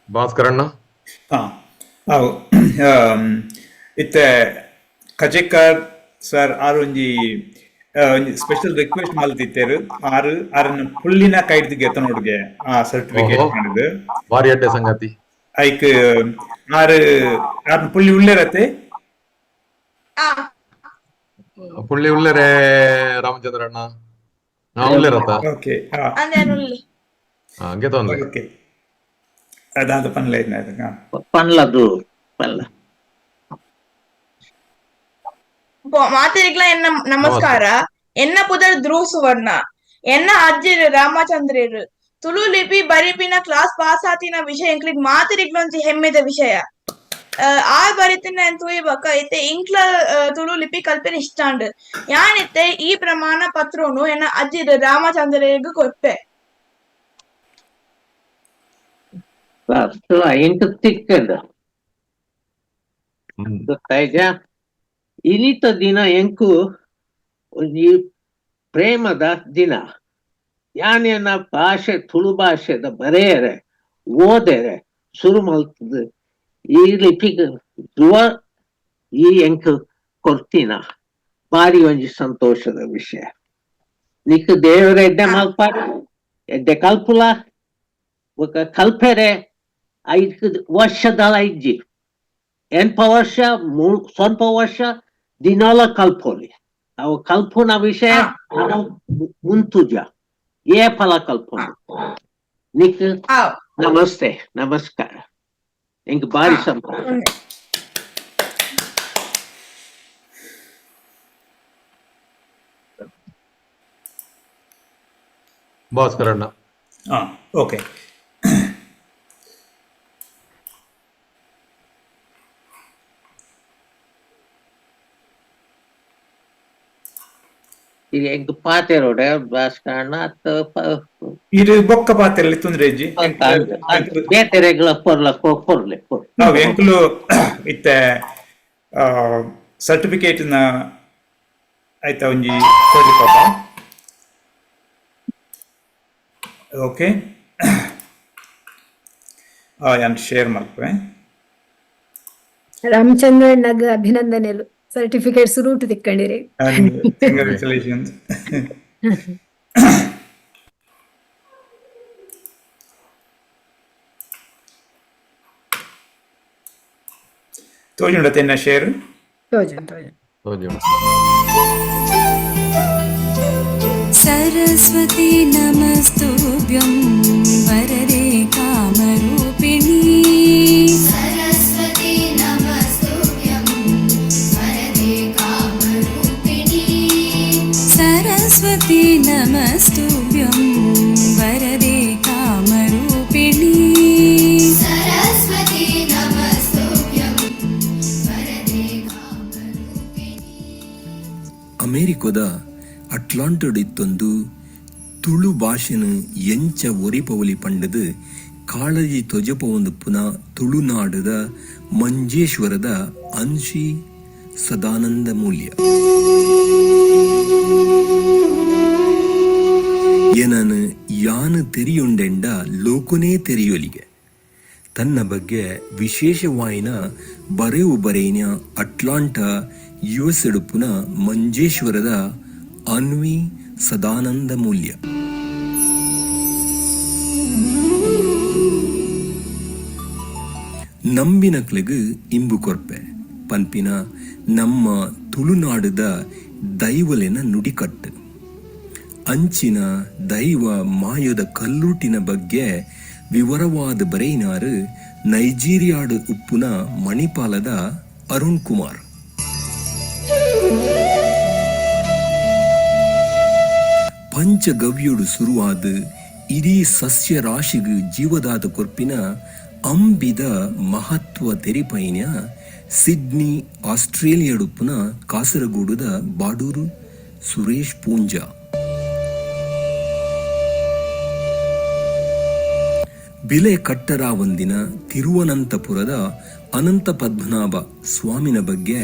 ಭಾಸ್ಕರಣ್ಣ. ಅವು ಇತ್ತೆ ಕಜೆಕಾರ್ ಸರ್ ಆರು ಒಂಜಿ ಒಂಜಿ ಸ್ಪೆಷಲ್ ರಿಕ್ವೆಸ್ಟ್ ಮಲ್ತಿತ್ತೇರು. ಆರು ಆರನ್ನ ಪುಳ್ಳಿನ ಕೈಡ್ದು ಗೆತನೋಡ್ಗೆ ಆ ಸರ್ಟಿಫಿಕೇಟ್ ಮಾಡಿದ್ದು ಬಾರಿ ಅಡ್ಡೆ ಸಂಗತಿ. ಐಕ್ ಆರು ಆರ್ನ ಪುಳ್ಳಿ ಉಳ್ಳೇರತ್ತೆ. ಪುಳ್ಳಿ ಉಳ್ಳೇರೆ ರಾಮಚಂದ್ರಣ್ಣ ನಾ ಉಳ್ಳೇರತ್ತ. ಓಕೆ. ಹಂಗೆ ತೊಂದ್ರೆ. ಓಕೆ ಅದಾದ ಪನ್ಲ ಪನ್ಲದು ಪನ್ಲ. ಮಾತೆರಿಗ್ಲ ಎನ್ನ ನಮಸ್ಕಾರ. ಎನ್ನ ಪುದರ್ ಧ್ರುವ ಸುವರ್ಣ. ಎನ್ನ ಅಜ್ಜಿರು ರಾಮಚಂದ್ರರು. ತುಳು ಲಿಪಿ ಬರಿಪಿನ ಕ್ಲಾಸ್ ಪಾಸ್ ಆತಿನ ವಿಷಯ ಎಂಕ್ಲಿಗ್ ಮಾತೆರಿಗ್ಲೊಂಜಿ ಹೆಮ್ಮೆದ ವಿಷಯ. ಆ ಬರಿತಿನ ತೂಯಿ ಬೊಕ್ಕ ಇತ್ತೆ ಇಂಕ್ಲ ತುಳು ಲಿಪಿ ಕಲ್ಪಿನ ಇಷ್ಟಾಂಡ್. ಯಾನಿತ್ತೆ ಈ ಪ್ರಮಾಣ ಪತ್ರೋನು ಎನ್ನ ಅಜ್ಜಿರು ರಾಮಚಂದ್ರರಿಗೆ ಕೊರ್ಪೆ. ಎಂಕ್ ತಿಕ್ಕದ ಗೊತ್ತಾಯ್ತಾ? ಇನಿತ ದಿನ ಎಂಕು ಒಂಜಿ ಪ್ರೇಮದ ದಿನ. ಯಾನೇನ ಭಾಷೆ ತುಳು ಭಾಷೆದ ಬರೆಯರೆ ಓದೆರೆ ಶುರು ಮಲ್ತದ ಈ ಲಿಪಿಗ್ ಧ್ರುವ ಈ ಎಂಕ್ ಕೊರ್ತಿನ. ಬಾರಿ ಒಂಜಿ ಸಂತೋಷದ ವಿಷಯ. ನಿಕ್ ದೇವರ ಎಡ್ಡೆ ಮಲ್ಪಾಡ್, ಎಡ್ಡೆ ಕಲ್ಪುಲ ಬೊಕ ಕಲ್ಪೆರೆ ಐಕ್ ವರ್ಷದಲ ಇಜ್ಜಿ, ಎನ್ಪ ವರ್ಷ ಸ್ವಲ್ಪ ವರ್ಷ ದಿನಾಲ ಕಲ್ಪೋಲಿ. ಅವು ಕಲ್ಪುನ ವಿಷಯ ನಾವು ಮುಂತುಜ ಏ ಫಲ ಕಲ್ಪುನ. ನಿಕ್ ನಮಸ್ತೆ, ನಮಸ್ಕಾರ. ಎಂಕ್ ಬಾರಿ ಸಂತೋಷ. ಭಾಸ್ಕರ್ ಅಣ್ಣ. ಓಕೆ. ಎಂಕ್ ಪಾತೆರೋಡೆ ಭಾಸ್ಕರ್ ಅಣ್ಣ. ಇದು ಬೊಕ್ಕ ಪಾತೆರಲ್ಲಿ ತೊಂದ್ರೆ ಇಜ್ಜಿ. ಬೇತೆರೆಗ್ಲ ಪೊರ್ಲ ಪೊರ್ಲೆ. ನಾವು ಎಂಕುಲು ಇತ್ತೆ ಸರ್ಟಿಫಿಕೇಟ್ ನ ಆಯ್ತಾ ಒಂಜಿ ಕೊಡ್ಲಿ ಪಾಪ. ಓಕೆ, ಯಾನ್ ಶೇರ್ ಮಲ್ಪುವೆ. ರಾಮಚಂದ್ರಣ್ಣಗ್ ಅಭಿನಂದನೆಲು, ಸರ್ಟಿಫಿಕೇಟ್ ಸುರೂಟು ತಿಕ್ಕಂಡಿರಿ. ಕಂಗ್ರಾಚುಲೇಷನ್ಸ್. ತೋಜುಂಡ ತೆನ್ನ ಶೇರ್? ತೋಜುಂಡು ತೋಜುಂಡು. सरस्वती नमस्तुभ्यं वरदे कामरूपिणी। सरस्वती नमस्तुभ्यं वरदे कामरूपिणी। सरस्वती नमस्तुभ्यं वरदे कामरूपिणी। सरस्वती नमस्तुभ्यं वरदे कामरूपिणी. ಅಮೆರಿಕದ ಅಟ್ಲಾಂಟಡ್ ಇತ್ತೊಂದು ತುಳು ಭಾಷೆನು ಎಂಚ ಒರಿಪವಲಿ ಪಂಡದು ಕಾಳಜಿ ತೊಜಪವೊಂದು ಪುನಃ ತುಳುನಾಡದ ಮಂಜೇಶ್ವರದ ಅನ್ಶಿ ಸದಾನಂದ ಮೂಲ್ಯ. ಏನನು ಯಾನು ತೆರಿಯುಂಡೆಂಡ ಲೋಕನೇ ತೆರಿಯೊಲಿಗೆ ತನ್ನ ಬಗ್ಗೆ ವಿಶೇಷವಾಯಿನ ಬರೆವು ಬರೆಯಿನ ಅಟ್ಲಾಂಟಾ ಯುಎಸ್ ಪುನಃ ಮಂಜೇಶ್ವರದ ಅನ್ವಿ ಸದಾನಂದ ಮೂಲ್ಯ. ನಂಬಿನಕ್ಲೆಗ್ ಇಂಬು ಕೊರ್ಪೆ ಪನ್ಪಿನ ನಮ್ಮ ತುಳುನಾಡದ ದೈವಲೆನ ನುಡಿಕಟ್ಟು. ಅಂಚಿನ ದೈವ ಮಾಯದ ಕಲ್ಲುಟಿನ ಬಗ್ಗೆ ವಿವರವಾದ ಬರೆಯಿನಾರು ನೈಜೀರಿಯಾಡು ಉಪ್ಪುನ ಮಣಿಪಾಲದ ಅರುಣ್ ಕುಮಾರ್. ಪಂಚಗವ್ಯುಡು ಸುರುವಾದ ಇಡೀ ಸಸ್ಯ ರಾಶಿಗ್ ಜೀವದಾದ ಕೊರ್ಪಿನ ಅಂಬಿದ ಮಹತ್ವ ತೆರಿಪೈನ ಸಿಡ್ನಿ ಆಸ್ಟ್ರೇಲಿಯಾಡುಪ್ಪುನ ಕಾಸರಗೂಡುದ ಬಾಡೂರು ಸುರೇಶ್ ಪೂಂಜಾ. ಬಿಲೆ ಕಟ್ಟರಾವಂದಿನ ತಿರುವನಂತಪುರದ ಅನಂತ ಪದ್ಮನಾಭ ಸ್ವಾಮಿನ ಬಗ್ಗೆ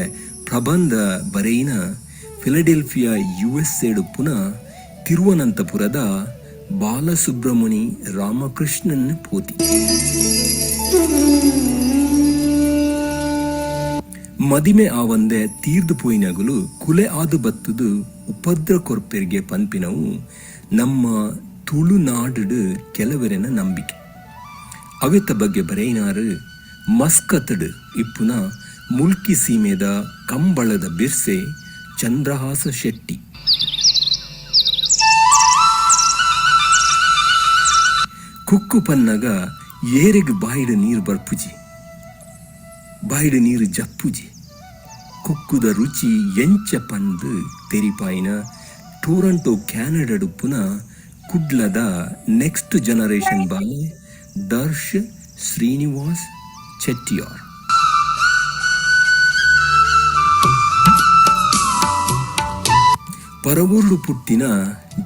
ಪ್ರಬಂಧ ಬರೆಯಿನ ಫಿಲಡೆಲ್ಫಿಯಾ ಯುಎಸ್ಎಡುಪ್ಪುನ ತಿರುವನಂತಪುರದ ಬಾಲಸುಬ್ರಮಣಿ ರಾಮಕೃಷ್ಣನ್ ಪೋತಿ. ಮದಿಮೆ ಆವಂದೆ ತೀರ್ದು ಪೋಯಿನಗುಲು ಕುಲೆ ಆದು ಬತ್ತುದು ಉಪದ್ರ ಕೊರ್ಪೆರ್ಗೆ ಪನ್ಪಿನವು ನಮ್ಮ ತುಳುನಾಡು ಕೆಲವರೆನ ನಂಬಿಕೆ. ಅವೆತ ಬಗ್ಗೆ ಬರೆಯಿನಾರು ಮಸ್ಕತ್ಡ್ ಇಪ್ಪುನ ಮುಲ್ಕಿ ಸೀಮೆದ ಕಂಬಳದ ಬಿರ್ಸೆ ಚಂದ್ರಹಾಸ ಶೆಟ್ಟಿ. ಕುಕ್ಕು ಪನ್ನಗ ಏರೆಗ್ ಬಾಯಿಡ್ ನೀರು ಬರ್ಪುಜಿ, ಬಾಯಿಡ್ ನೀರು ಜಪ್ಪುಜಿ. ಕುಕ್ಕುದ ರುಚಿ ಎಂಚ ಪಂದ್ ತೆರಿಪಾಯಿನ ಟೊರಂಟೊ ಕ್ಯಾನಡಡುಪ್ಪುನ ಕುಡ್ಲದ ನೆಕ್ಸ್ಟ್ ಜನರೇಷನ್ ಬಾಲೆ ದರ್ಶ್ ಶ್ರೀನಿವಾಸ್ ಚೆಟ್ಟಿಯಾರ್. ಪರವೂರ್ಡು ಪುಟ್ಟಿನ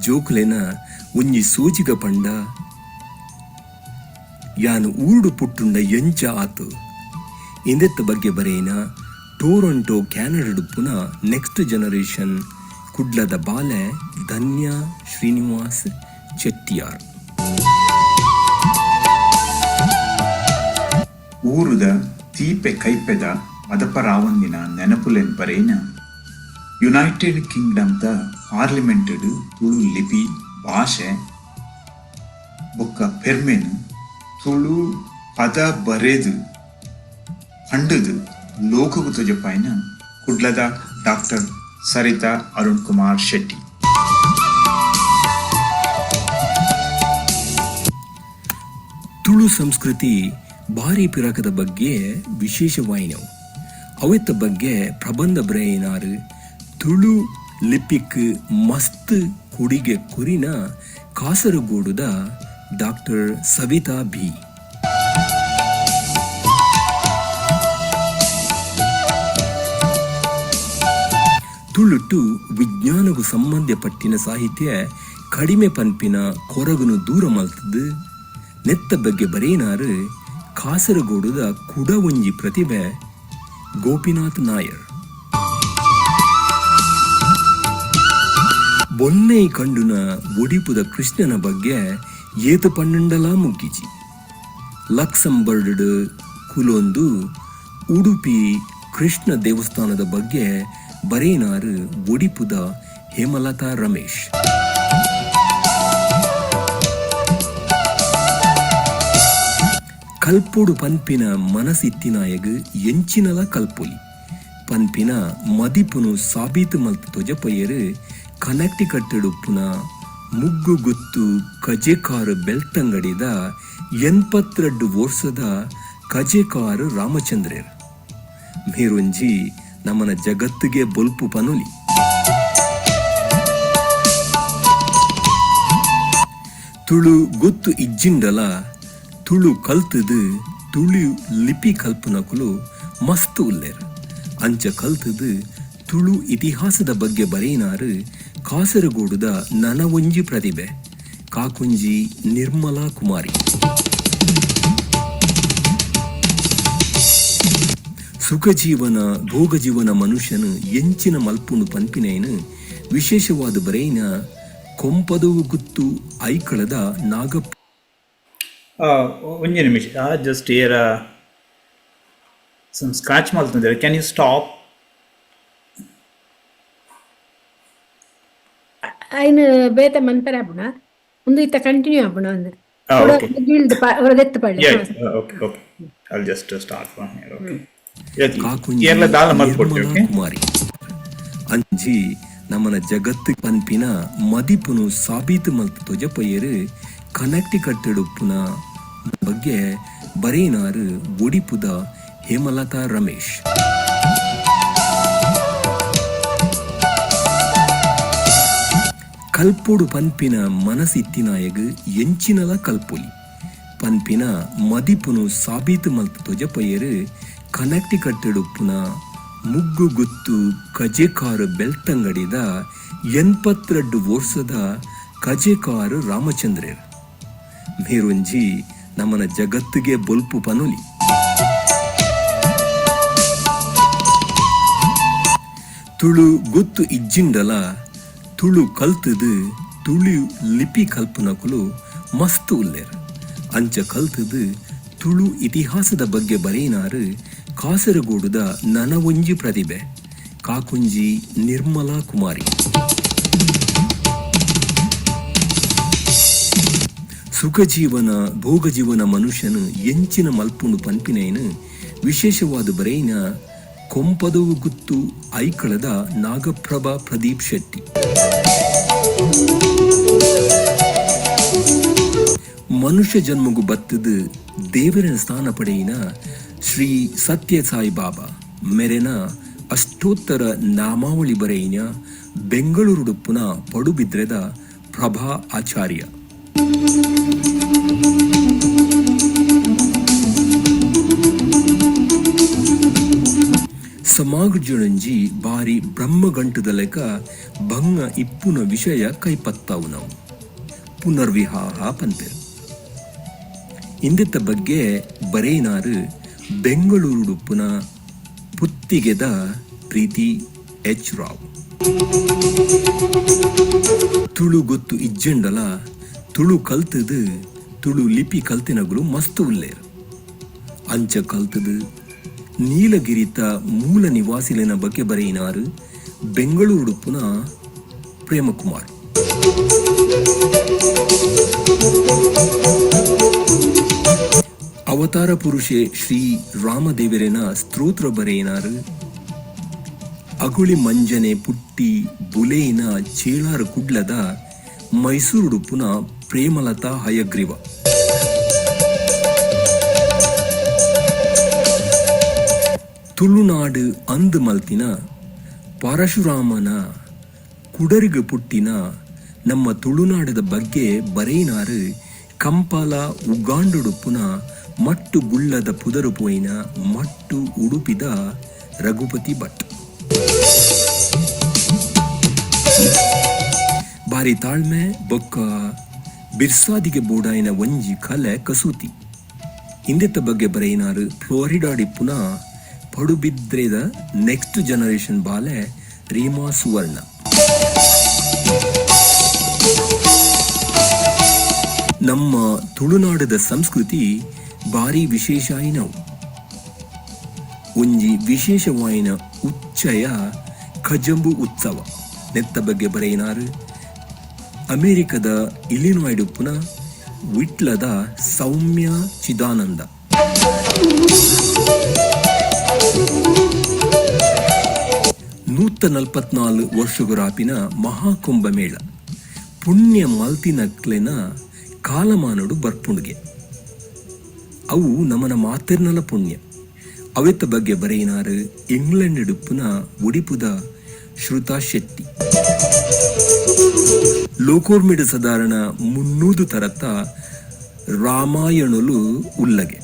ಜೋಕುಲೆನ ಒಂಜಿ ಸೋಜಿಗ ಪಂಡ ಯಾನು ಊರುಡು ಪುಟ್ಟುಂಡ ಎಂಚ ಆತು ಇಂದೆತ್ತ ಬಗ್ಗೆ ಬರೆಯಿನ ಟೊರೊಂಟೊ ಕ್ಯಾನಡಡುಪ್ಪುನ ನೆಕ್ಸ್ಟ್ ಜನರೇಷನ್ ಕುಡ್ಲದ ಬಾಲೆ ಧನ್ಯ ಶ್ರೀನಿವಾಸ್ ಚೆಟ್ಟಿಯಾರ್. ಊರುದ ತೀಪೆ ಕೈಪೆದ ಮದಪರಾವಂದಿನ ನೆನಪುಲೆನ್ ಬರೆಯಿನ ಯುನೈಟೆಡ್ ಕಿಂಗ್ಡಮ್ ದ ಪಾರ್ಲಿಮೆಂಟ್ ಡ್ ತುಳು ಲಿಪಿ, ಭಾಷೆ ಬೊಕ್ಕ ಪೆರ್ಮೆನ್ ತುಳು ಪದ ಬರೆದ್ ಪಂಡುದ್ ಲೋಕಗ್ ತೊಜಪಾಯಿನ ಕುಡ್ಲದ ಡಾಕ್ಟರ್ ಸರಿತಾ ಅರುಣ್ ಕುಮಾರ್ ಶೆಟ್ಟಿ. ತುಳು ಸಂಸ್ಕೃತಿ ಬಾರಿ ಪಿರಾಕದ ಬಗ್ಗೆ ವಿಶೇಷವಾಯಿನವು. ಅವೆತ್ತ ಬಗ್ಗೆ ಪ್ರಬಂಧ ಬರೆಯಿನಾರ್ ತುಳು ಲಿಪಿಕ್ ಮಸ್ತ್ ಕೊಡಿಗೆ ಕೊರಿನ ಕಾಸರಗೋಡುದ ಡಾಕ್ಟರ್ ಸವಿತಾ ಬಿ. ತುಳುಟ್ಟು ವಿಜ್ಞಾನಗು ಸಂಬಂಧಪಟ್ಟಿನ ಸಾಹಿತ್ಯ ಕಡಿಮೆ ಪನ್ಪಿನ ಕೊರಗುನು ದೂರ ಮಲ್ತುದು ನೆತ್ತ ಬಗ್ಗೆ ಬರೆಯಿನಾರ್ ಕಾಸರಗೋಡುದ ಕುಡ ಒಂಜಿ ಪ್ರತಿಭೆ ಗೋಪಿನಾಥ್ ನಾಯರ್. ಬೊನ್ನೈ ಕಂಡುನ ಒಡಿಪುದ ಕೃಷ್ಣನ ಬಗ್ಗೆ ಏತ್ ಪನ್ನುಂಡಲಾ ಮುಗ್ಗಿಜಿ. ಲಕ್ಸಂಬರ್ಡ್ ಕುಲೊಂದು ಉಡುಪಿ ಕೃಷ್ಣ ದೇವಸ್ಥಾನದ ಬಗ್ಗೆ ಬರೆಯಿನಾರ್ ಒಡಿಪುದ ಹೇಮಲತಾ ರಮೇಶ್. ಕಲ್ಪೊಡು ಪನ್ಪಿನ ಮನಸ್ ಇತ್ತಿನಾಯಗ್ ಎಂಚಿನಲ ಕಲ್ಪೊಲಿ ಪನ್ಪಿನ ಮದಿಪುನು ಸಾಬೀತು ಮಲ್ತ್ ತೊಜಪಯೆರ್ ಕನೆಕ್ಟಿಕಟ್ ಉಪ್ಪುನ ಮುಗ್ಗುಗುತ್ತು ಕಜೆಕಾರು ಬೆಳ್ತಂಗಡಿದ 82 ವರ್ಷದ ಕಜೆಕಾರು ರಾಮಚಂದ್ರೆರ್. ಮೇರೊಂಜಿ ನಮನ ಜಗತ್ತಿಗೆ ಬೊಲ್ಪು ಪನೊಲಿ. ತುಳು ಗೊತ್ತು ಇಜ್ಜಿಂಡಲ ತುಳು ಕಲ್ತುದು ತುಳು ಲಿಪಿ ಕಲ್ಪುನಕುಲು ಮಸ್ತ್ ಉಲ್ಲೆರ್. ಅಂಚ ಕಲ್ತುದು ತುಳು ಇತಿಹಾಸದ ಬಗ್ಗೆ ಬರೆಯಿನಾರ್ ಕಾಸರಗೋಡುದ ನನ ಒಂಜಿ ಪ್ರತಿಭೆ ಕಾಕುಂಜಿ ನಿರ್ಮಲಾ ಕುಮಾರಿ. ಸುಖಜೀವನ ಭೋಗಜೀವನ ಮನುಷ್ಯನ್ ಎಂಚಿನ ಮಲ್ಪುಂಡು ಪನ್ಪಿನೈನ್ ವಿಶೇಷವಾದ ಬರೆಯಿನ ಕೊಂಪದವು ಗುತ್ತು ಐಕಳದ ನಾಗಪ್ಪ. ಒಂಜಿ ನಿಮಿಷ, ಜಸ್ಟ್ ಏರ ಸಮ್ ಸ್ಕ್ರಾಚ್ ಮಲ್ತಂದ್ರೆ, can you stop? ಐನ್ ಬೇತೆ ಮನ್ಪೆರೆ ಆಪುಂಡ ಉಂದು ಇತ್ತ ಕಂಟಿನ್ಯೂ ಆಪುಂಡ ಅಂದ್ ಓಕೆ. ಹೊರದೆತ್ತು ಪಳ್ಳೆ. Yeah, okay, okay. I'll just start from here. Okay. ಕಾಕುಂಜಿ ಏರ್ಲ ದಾಲ ಮಲ್ಪೊಡ್ಡಿ. ನಿರ್ಮಲಾ ಓಕೆ. ಕುಮಾರಿ. ಅಂಜಿ ನಮನ ಜಗತ್ತು ಪನ್ಪಿನ ಮದಿಪುನು ಸಾಬೀತು ಮಲ್ತ್ ತೊಜಪಯೆರ್ ಕನೆಕ್ಟಿಕಟ್ ಉಪ್ಪುನ ಬಗ್ಗೆ ಬರೆಯಿನಾರ್ ಒಡಿಪುದ ಹೇಮಲತಾ ರಮೇಶ್. ಕಲ್ಪೊಡು ಪನ್ಪಿನ ಮನಸ್ ಇತ್ತಿನಾಯಗ್ ಎಂಚಿನಲ ಕಲ್ಪೊಲಿ ಪನ್ಪಿನ ಮದಿಪುನು ಸಾಬೀತು ಮಲ್ತ್ ತೊಜಪಯೆರ್ ಕನೆಕ್ಟಿಕಟ್ ಉಪ್ಪುನ ಮುಗ್ಗುಗುತ್ತು ಕಜೆಕಾರು ಬೆಳ್ತಂಗಡಿದ 82 ವರ್ಷದ ಕಜೆಕಾರು ರಾಮಚಂದ್ರೆರ್. ಮೇರೊಂಜಿ ನಮನ ಜಗತ್ತಿಗೆ ಬೊಲ್ಪು ಪನೊಲಿ. ತುಳು ಗೊತ್ತು ಇಜ್ಜಿಂಡಲ ತುಳು ಕಲ್ತುದು ತುಳು ಲಿಪಿ ಕಲ್ಪುನಕುಲು ಮಸ್ತ್ ಉಲ್ಲೆರ್. ಅಂಚ ಕಲ್ತುದು ತುಳು ಇತಿಹಾಸದ ಬಗ್ಗೆ ಬರೆಯಿನಾರ್ ಕಾಸರಗೋಡುದ ನನ ಒಂಜಿ ಪ್ರತಿಭೆ ಕಾಕುಂಜಿ ನಿರ್ಮಲಾ ಕುಮಾರಿ. ಸುಖಜೀವನ ಭೋಗಜೀವನ ಮನುಷ್ಯನ್ ಎಂಚಿನ ಮಲ್ಪುಂಡು ಪನ್ಪಿನೈನ್ ವಿಶೇಷವಾದ ಬರೆಯಿನ ಕೊಂಪದವು ಗುತ್ತು ಐಕಳದ ನಾಗಪ್ರಭಾ ಪ್ರದೀಪ್ ಶೆಟ್ಟಿ. ಮನುಷ್ಯ ಜನ್ಮಗು ಬತ್ತದು ದೇವರನ ಸ್ಥಾನ ಪಡೆಯಿನ ಶ್ರೀ ಸತ್ಯ ಸಾಯಿ ಬಾಬಾ ಮೆರೆನ ಅಷ್ಟೋತ್ತರ ನಾಮಾವಳಿ ಬರೆಯಿನ ಬೆಂಗಳೂರುಡುಪ್ಪುನ ಪಡುಬಿದ್ರೆದ ಪ್ರಭಾ ಆಚಾರ್ಯ. ಸಮಾಜೊಂಜಿ ಬಾರಿ ಬ್ರಹ್ಮಗಂಟದ ಲೆಕ್ಕ ಬಂಗ ಇಪ್ಪುನ ವಿಷಯ ಕೈಪತ್ತಾವು ನಾವು ಪುನರ್ವಿವಾಹ ಪನ್ಪೆರ್. ಇಂದೆತ್ತ ಬಗ್ಗೆ ಬರೆಯಿನಾರು ಬೆಂಗಳೂರುಡುಪ್ಪುನ ಪುತ್ತಿಗೆದ ಪ್ರೀತಿ ಎಚ್ ರಾವ್. ತುಳು ಗೊತ್ತು ಇಜ್ಜಂಡಲ ತುಳು ಕಲ್ತದು ತುಳು ಲಿಪಿ ಕಲ್ತಿನಗುಲು ಮಸ್ತ್ ಉಲ್ಲೇರ್. ಅಂಚ ಕಲ್ತದು ನೀಲಗಿರಿತ ಮೂಲ ನಿವಾಸಿಲಿನ ಬಗ್ಗೆ ಬರೆಯಿನಾರು ಬೆಂಗಳೂರುಡುಪ್ಪುನ ಪ್ರೇಮಕುಮಾರ್. ಅವತಾರ ಪುರುಷೆ ಶ್ರೀ ರಾಮದೇವರೇನ ಸ್ತೋತ್ರ ಬರೆಯಿನಾರು ಅಗುಳಿ ಮಂಜನೆ ಪುಟ್ಟಿ ಬುಲೇಯಿನ ಚೇಳಾರು ಕುಡ್ಲದ ಮೈಸೂರುಡುಪ್ಪುನ ಪ್ರೇಮಲತಾ ಹಯಗ್ರೀವ. ತುಳುನಾಡು ಅಂದು ಮಲ್ತಿನ ಪರಶುರಾಮನ ಕುಡರಿಗು ಪುಟ್ಟಿನ ನಮ್ಮ ತುಳುನಾಡದ ಬಗ್ಗೆ ಬರೆಯಿನಾರು ಕಂಪಾಲ ಉಗಾಂಡುಡುಪ್ಪುನ ಮಟ್ಟು ಗುಳ್ಳದ ಪುದರು ಪೋಯಿನ ಮಟ್ಟು ಉಡುಪಿದ ರಘುಪತಿ ಭಟ್. ಬಾರಿ ತಾಳ್ಮೆ ಬೊಕ್ಕ ಬಿರ್ಸಾದಿಗೆ ಬೋಡಾಯಿನ ಒಂಜಿ ಕಲೆ ಕಸೂತಿ. ಇಂದೆತ್ತ ಬಗ್ಗೆ ಬರೆಯಿನಾರು ಫ್ಲೋರಿಡಾಡಿಪ್ಪುನ ಪಡುಬಿದ್ರೆದ ನೆಕ್ಸ್ಟ್ ಜನರೇಷನ್ ಬಾಲೆ ರೀಮಾ ಸುವರ್ಣ. ನಮ್ಮ ತುಳುನಾಡದ ಸಂಸ್ಕೃತಿ ಬಾರಿ ವಿಶೇಷ ಆಯಿನವು. ಒಂಜಿ ವಿಶೇಷವಾಯಿನ ಉಚ್ಚಯ ಖಜಂಬು ಉತ್ಸವ. ನೆತ್ತ ಬಗ್ಗೆ ಬರೆಯಿನಾರು ಅಮೆರಿಕದ ಇಲಿನಾಯ್ಡುಪ್ಪುನ ವಿಟ್ಲದ ಸೌಮ್ಯ ಚಿದಾನಂದ. 144 ವರ್ಷಗುರಾಪಿನ ಮಹಾಕುಂಭಮೇಳ ಪುಣ್ಯ ಮಲ್ತಿನಕ್ಲೆನ ಕಾಲಮಾನಡು ಬರ್ಪುಂಡ್ಗೆ. ಅವು ನಮನ ಮಾತಿರ್ನಲ ಪುಣ್ಯ. ಅವೆತ್ತ ಬಗ್ಗೆ ಬರೆಯಿನಾರು ಇಂಗ್ಲೆಂಡ್ ಡುಪ್ಪುನ ಒಡಿಪುದ ಶ್ರುತಾ ಶೆಟ್ಟಿ. ಲೋಕೋರ್ಮಿಡ ಸಾಧಾರಣ 300 ತರತ್ತ ರಾಮಾಯಣಲು ಉಲ್ಲಗೆ.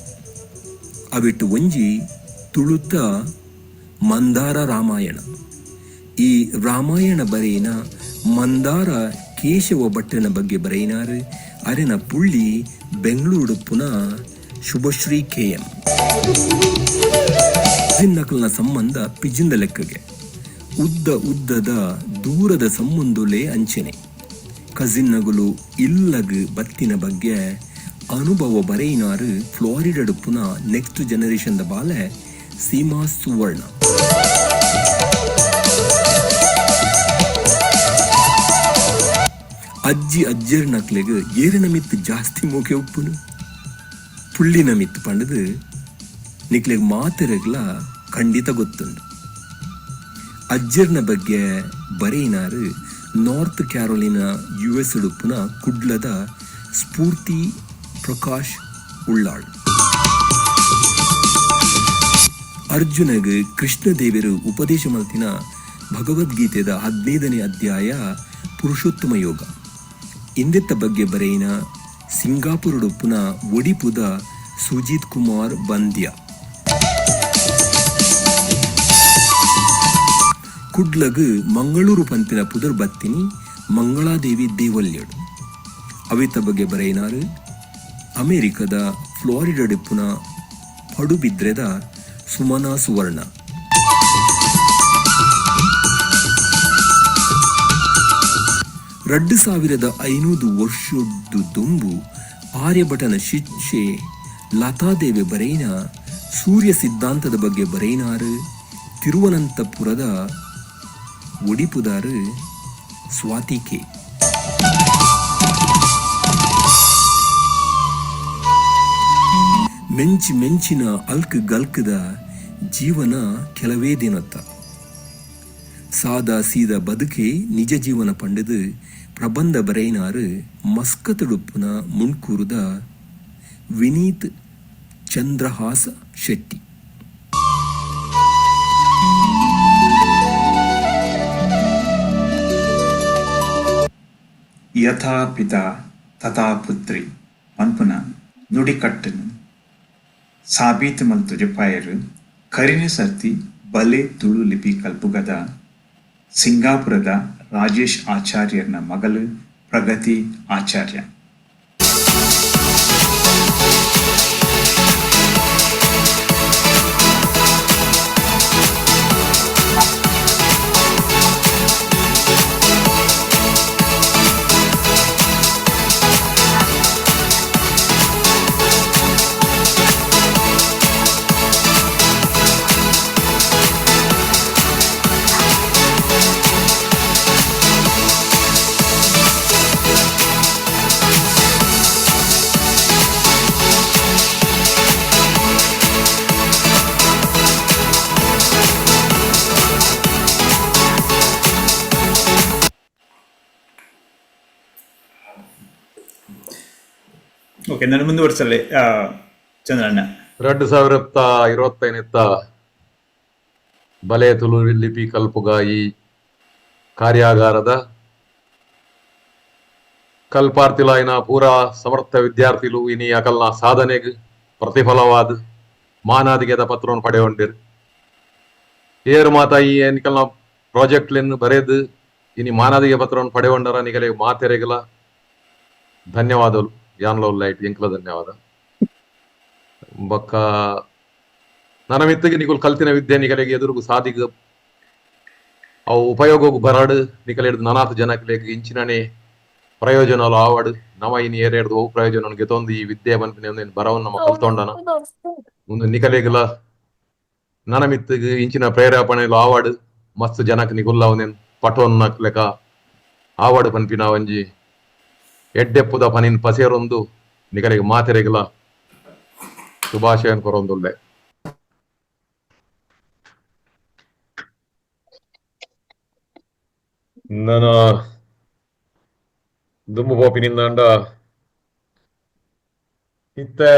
ಅವಿಟ್ಟು ಒಂಜಿ ತುಳುತ ಮಂದಾರ ರಾಮಾಯಣ. ಈ ರಾಮಾಯಣ ಬರೆಯಿನ ಮಂದಾರ ಕೇಶವ ಭಟ್ಟನ ಬಗ್ಗೆ ಬರೆಯಿನಾರು ಅರೆನ ಪುಳ್ಳಿ ಬೆಂಗಳೂರುಡುಪ್ಪುನ ಶುಭಶ್ರೀ ಕೆ ಎಂ. ನಕಲ್ನ ಸಂಬಂಧ ಪಿಜಿಂದ ಲೆಕ್ಕಗೆ ಉದ್ದ ಉದ್ದದ ದೂರದ ಸಂಬಂಧುಲೇ ಅಂಚನೆ. ಕಸಿನ್ನಗುಲು ಇಲ್ಲಗ್ ಬತ್ತಿನ ಬಗ್ಗೆ ಅನುಭವ ಬರೆಯಿನಾರು ಫ್ಲೋರಿಡಡುಪ್ಪುನ ನೆಕ್ಸ್ಟ್ ಜನರೇಷನ್ the ಬಾಲೆ ಸೀಮಾ ಸುವರ್ಣ. ಅಜ್ಜಿ ಅಜ್ಜರ್ ನಕ್ಲೆಗ್ ಏರಿನ ಮಿತ್ತು ಜಾಸ್ತಿ ಮೋಕೆ ಉಪ್ಪುನು ಪುಳ್ಳಿನ ಮಿತ್ತು ಪಂಡದು ನಿಕ್ಲೆಗ್ ಮಾತೆರೆಗ್ಲ ಖಂಡಿತ ಗೊತ್ತುಂಡು. ಅಜ್ಜರ್ನ ಬಗ್ಗೆ ಬರೆಯಿನಾರು ನಾರ್ತ್ ಕ್ಯಾರೋಲಿನಾ ಯು ಎಸ್ ಉಡುಪುನ ಕುಡ್ಲದ ಸ್ಫೂರ್ತಿ ಪ್ರಕಾಶ್ ಉಳ್ಳಾಳ್. ಅರ್ಜುನಗ್ ಕೃಷ್ಣದೇವರು ಉಪದೇಶ ಮಲ್ತಿನ ಭಗವದ್ಗೀತೆದ 15ನೇ ಅಧ್ಯಾಯ ಪುರುಷೋತ್ತಮ ಯೋಗ. ಇಂದೆತ್ತ ಬಗ್ಗೆ ಬರೆಯಿನ ಸಿಂಗಾಪುರಡುಪ್ಪುನ ಒಡಿಪುದ ಸುಜಿತ್ ಕುಮಾರ್ ಬಂದ್ಯ. ಕುಡ್ಲಗ್ ಮಂಗಳೂರು ಪಂಪಿನ ಪುದರ್ ಬತ್ತಿನಿ ಮಂಗಳಾದೇವಿ ದೇವಲ್ಯಡು. ಅವಿತ ಬಗ್ಗೆ ಬರೆಯಿನಾರು ಅಮೆರಿಕದ ಫ್ಲೋರಿಡಡಿಪ್ಪುನ ಪಡುಬಿದ್ರೆದ ಸುಮನಾ ಸುವರ್ಣ. 2500 ವರ್ಷದ್ದು ದುಂಬು ಆರ್ಯಭಟನ ಶಿಷ್ಯೆ ಲತಾದೇವಿ ಬರೆಯಿನ ಸೂರ್ಯ ಸಿದ್ಧಾಂತದ ಬಗ್ಗೆ ಬರೆಯಿನಾರು ತಿರುವನಂತಪುರದ ಒಡಿಪುದಾರು ಸ್ವಾತಿ ಕೆ. ಮೆಂಚಿ ಮೆಂಚಿನ ಅಲ್ಕ್ ಗಲ್ಕದ ಜೀವನ ಕೆಲವೇ ದಿನತ್ತ. ಸಾದಾ ಸೀದಾ ಬದುಕೆ ನಿಜ ಜೀವನ ಪಂಡದು ಪ್ರಬಂಧ ಬರೆಯಿನಾರು ಮಸ್ಕತುಡುಪ್ಪುನ ಮುಣ್ಕೂರುದ ವಿನೀತ್ ಚಂದ್ರಹಾಸ ಶೆಟ್ಟಿ. ಯಥಾ ಪಿತಾ ತಥಾ ಪುತ್ರಿ ಪನ್ಪುನ ನುಡಿಕಟ್ಟುನು ಸಾಬೀತು ಮಲ್ತು ಜಪಾಯರು ಕರಿನ ಸರ್ತಿ ಬಲೆ ತುಳು ಲಿಪಿ ಕಲ್ಪುಗದ ಸಿಂಗಾಪುರದ ರಾಜೇಶ್ ಆಚಾರ್ಯನ ಮಗಳು ಪ್ರಗತಿ ಆಚಾರ್ಯ. ಓಕೆ, ನಾನು ಮುಂದುವರ್ಸಲೆ ಚಂದ್ರಣ್ಣ. 2025 ಬಲೆ ತುಳು ಲಿಪಿ ಕಲ್ಪುಗ ಈ ಕಾರ್ಯಾಗಾರದ ಕಲ್ಪಾರ್ಥಿಲಾಯಿನ ಪೂರಾ ಸಮರ್ಥ ವಿದ್ಯಾರ್ಥಿಲು ಇನಿ ಅಕಲ್ನ ಸಾಧನೆಗ್ ಪ್ರತಿಫಲವಾದ ಮಾನಾದಿಗೆದ ಪತ್ರವನ್ನು ಪಡೆಯೊಂಡಿರು. ಏರು ಮಾತ ಈ ನಿಕಲ್ನ ಪ್ರಾಜೆಕ್ಟ್ ಲೆನ್ ಬರೆದು ಇನಿ ಮಾನಾದಿಗೆ ಪತ್ರವನ್ನು ಪಡೆಯೊಂಡರ ನಿಕಲೆ ಮಾತೆರೆಗಲ ಧನ್ಯವಾದಗಳು. ಯಾನ್ಲ ಲೈಟ್ ಎಂಕ್ಲ ಧನ್ಯವಾದ. ಬೊಕ್ಕ ನನ ಮಿತ್ತಿಗೆ ನಿಕುಲ್ ಕಲ್ತಿನ ವಿದ್ಯೆ ನಿಕಲೆಗೆ ಎದುರುಗು ಸಾದಿಗ ಅವು ಉಪಯೋಗಕ್ಕೆ ಬರಾಡು, ನಿಕಲೆ ಹಿಡ್ದು ನನಾತ್ ಜನಕ್ಲೆಗ್ ಇಂಚಿನನೆ ಪ್ರಯೋಜನಲು ಆವಡ್. ನಮ ಇನಿ ಏರೇಡ್ದು ಅವು ಪ್ರಯೋಜನ ಗೆತೊಂದು ಈ ವಿದ್ಯೆ ಪನ್ಪಿನ ಒಂದೇನ್ ಬರವನ್ ನಮ ಕಲ್ತೊಂಡನ ಒಂದು ನಿಕಲೆಗ್ಲ ನನ ಮಿತ್ತಿಗೆ ಇಂಚಿನ ಪ್ರೇರೇಪಣೆಲು ಆವಡ್, ಮಸ್ತ್ ಜನಕ್ ನಿಕುಲ್ಲ ಒಂದೇನ್ ಪಟೋನ್ನ ಲೆಕ ಆವಡ್ ಪನ್ಪಿನ ಒಂಜಿ ಎಡ್ಡೆಪ್ಪುದ ಪನಿನ್ ಪಸೇರೊಂದು ನಿಕಲೆಗ್ ಮಾತೆರೆಗ್ಲ ಶುಭಾಶಯನ್ ಕೊರೊಂದುಲ್ಲೆ. ನನ್ನ ದುಂಬು ಪೋಪಿನಿಂದಾಂಡ ಇತ್ತೆ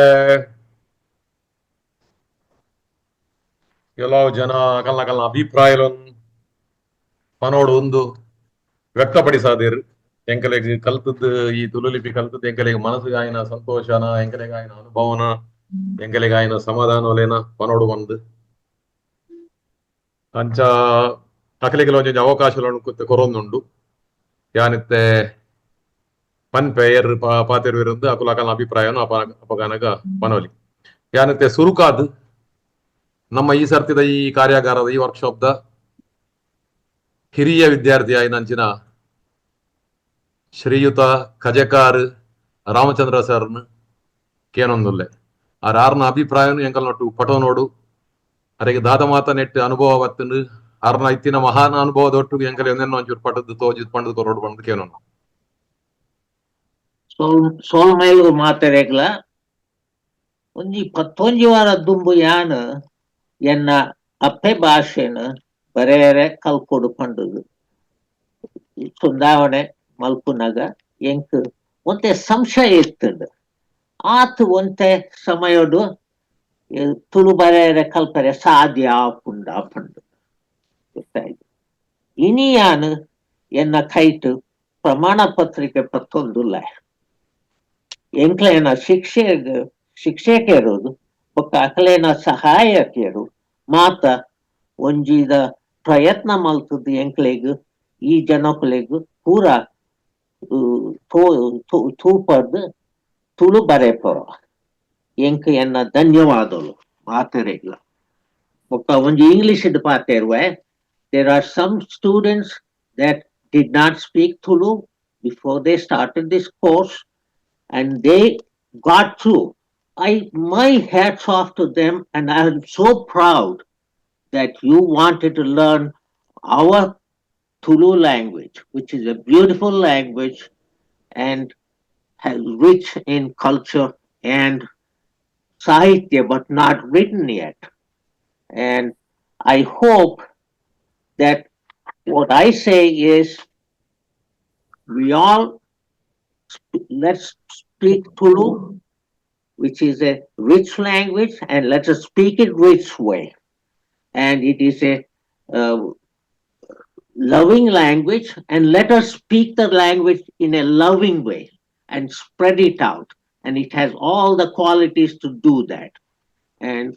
ಕೆಲವು ಜನ ಕಲ್ನ ಕಲ್ನ ಅಭಿಪ್ರಾಯಲನ್ ಪನೋಡು ಒಂದು ವ್ಯಕ್ತಪಡಿಸಾದಿರ್. ಎಂಕಲೆಗ್ ಕಲ್ತದ್ದು ಈ ತುಳು ಲಿಪಿ ಕಲ್ತದ್ದು ಎಂಕಲೆಗ್ ಮನಸ್ಸುಗಾಯಿನ ಸಂತೋಷನ, ಎಂಕಲೆಗಾಯಿನ ಅನುಭವನ, ಎಂಕಲೆಗಾಯಿನ ಸಮಾಧಾನಲೇನ ಪನೋಡು ಬಂದು ಅಂಚ ಅಕಲೆಗೆಲ್ಲ ಒಂಜೊಂಜಿ ಅವಕಾಶಗಳನ್ನು ಕೊರೊಂದುಂಡು. ಯಾನಿತ್ತೆ ಪನ್ಪೆ ಏರ್ ಪಾತೆರ್ವಿರಂದು ಅಕುಲ ಅಕಲ್ನ ಅಭಿಪ್ರಾಯನು ಅಪಗಾನಗ ಪನೋಲಿ. ಯಾನಿತ್ತೆ ಸುರುಕಾದ್ ನಮ್ಮ ಈ ಸರ್ತಿದ ಈ ಕಾರ್ಯಾಗಾರದ ಈ ವರ್ಕ್ಶಾಪ್ ದ ಹಿರಿಯ ವಿದ್ಯಾರ್ಥಿ ಆಯಿನಂಚಿನ ಶ್ರೀಯುತ ಕಜಕಾರ್ ರಾಮಚಂದ್ರ ಸರ್ನ್ ಕೇನೊಂದುಲ್ಲೆ. ಆರ್ ಆರ್ನ ಅಭಿಪ್ರಾಯನು ಎಂಕಲ್ ನೊಟ್ಟು ಪಟೋನೋಡು ಅರೆಗೆ ದಾದ ಮಾತ ನೆಟ್ ಅನುಭವ ಬತ್ತುಂಡು. ಆರ್ನ ಇತ್ತಿನ ಮಹಾನ್ ಅನುಭವದೊಟ್ಟು ಎಂಕಲ್ ಒಂದೆನ್ನೋ ಒಂಚೂರು ಪಟದ್ದು ತೋಜಿದ್ ಪಂಡದ್ ಕೊರೋಡು ಪಂಡದ್ ಕೇನೋನು. ಸೋಲ್ಮೇಲು ಮಾತೆರೆಗ್ಲ ಒಂಜಿ ಪತ್ತೊಂಜಿ ವಾರ ದುಂಬು ಯಾನ್ ಎನ್ನ ಅಪ್ಪೆ ಭಾಷೆನ ಬರೇರೆ ಕಲ್ಕೊಡು ಪಂಡುದು ಚುನಾವಣೆ ಮಲ್ಪುನಗ ಎಂಕ್ ಒಂತೆ ಸಂಶಯ ಇತ್ತುಂಡು. ಆತ್ ಒಂತೆ ಸಮಯಡು ತುಳು ಬರೇರೆ ಕಲ್ಪರೆ ಸಾಧ್ಯ ಆಪುಂಡ ಪಂಡು ಗೊತ್ತಾಯ್ತು. ಇನಿ ಯಾನ್ ಎನ್ನ ಕೈಟ್ ಪ್ರಮಾಣ ಪತ್ರಿಕೆ ಪತ್ತೊಂದುಲ್ಲ. ಎಂಕ್ಲೇನ ಶಿಕ್ಷಕರು ಬೊಕ್ಕ ಅಕಲೇನ ಸಹಾಯಕಿಯರು ಮಾತ ಒಂಜಿದ ಪ್ರಯತ್ನ ಮಲ್ತದ್ದು ಎಂಕ್ಲೆಗ್ ಈ ಜನಕುಲೆಗ್ ಪೂರ ತೂಪರ್ದು ತುಳು ಬರೆಪವ. ಎಂಕ್ ಎನ್ನ ಧನ್ಯವಾದಗಳು ಮಾತೆರೆಗ್ಲ. ಬೊಕ್ಕ ಒಂಜಿ English ಪಾತೆರುವೆ. There are some students that did not speak Tulu before they started this course, and they got through. My hats off to them, and I am so proud that you wanted to learn our Tulu language, which is a beautiful language and has rich in culture and sahitya, but not written yet. And I hope that what I say is we all let's speak Tulu, which is a rich language, and let us speak it rich way. And it is a loving language, and let us speak the language in a loving way and spread it out. And it has all the qualities to do that. And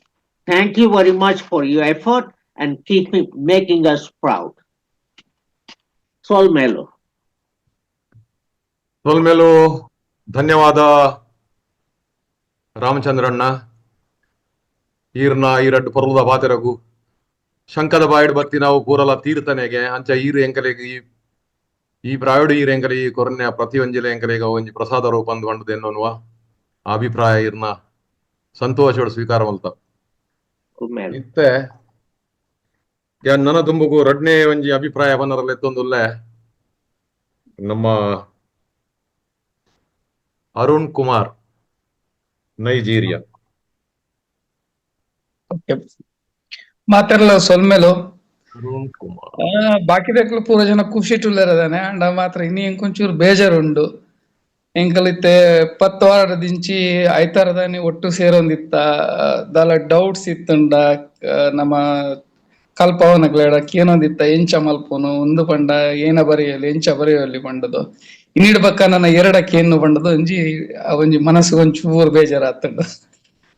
thank you very much for your effort and keep making us proud. ಸೊಲ್ಮೆಲು. ಸೊಲ್ಮೆಲು, ಧನ್ಯವಾದ ರಾಮಚಂದ್ರಣ್ಣ. ಈರ್ನ ಈರಡ್ಡು ಪೊರ್ಲುದ ಪಾತೆರಗು ಶಂಕದ ಬಾಯಿಡ್ ಬತ್ತಿ ನಾವು ಪೂರಲ ತೀರ್ತನೆಗೆ ಅಂಚ ಈರು ಎಂಕಲೆಗ್ ಈ ಈ ಪ್ರಾಯೋಡು ಈರ್ ಎಂಕಲೆ ಈ ಕೊರನ್ಯ ಪ್ರತಿಯೊಂಜಿಲ ಎಂಕಲೆಗ ಒಂಜಿ ಪ್ರಸಾದ ರೂಪಂದು ಪಂಡುದು ಎನ್ನೋನುವ ಆ ಅಭಿಪ್ರಾಯ ಈರ್ನ ಸಂತೋಷೋಡು ಸ್ವೀಕಾರ ಮಲ್ತ. ಇತ್ತೆ ಯಾನ್ ನನ ದುಂಬುಗು ರಡ್ನೇ ಒಂಜಿ ಅಭಿಪ್ರಾಯ ಪನರಲ್ಲ ಎತ್ತೊಂದುಲ್ಲೆ ನಮ್ಮ ಅರುಣ್ ಕುಮಾರ್, ನೈಜೀರಿಯಾ. ಮಾತೆರ್ಲ ಸೊಲ್ಮೆಲು. ಅರುಣ್ ಕುಮಾರ್. ಬಾಕಿದಕ್ಲು ಪೂರ ಜನ ಖುಷಿ ಟುಲ್ಲೆರದಾನೆ ಅಂಡ ಮಾತ್ರ ಇನಿ ಎಂಕೊಂಚೂರು ಬೇಜಾರುಂಡು. ಎಂಕಲಿತ್ತೆ 10 ವಾರದಿಂಚಿ ಐತಾರದಾನಿ ಒಟ್ಟು ಸೇರೊಂದಿತ್ತ ದಾಲ ಡೌಟ್ಸ್ ಇತ್ತುಂಡ ನಮ್ಮ ಕಲ್ಪವನಕ್ಲೆಡ ಕೇನೊಂದಿತ್ತ ಎಂಚ ಮಲ್ಪುನು ಉಂದು ಪಂಡ ಏನ ಬರೆಯಲಿ ಎಂಚ ಬರೆಯಲಿ ಪಂಡದು ಇನ್ನಿಡ್ ಬಕ್ಕ ನನ್ನ ಎರಡ ಕೇನ್ನು ಪಂಡದು ಒಂಜಿ ಒಂಜಿ ಮನಸ್ಸು ಒಂಚೂರು ಬೇಜಾರಾತುಂಡು.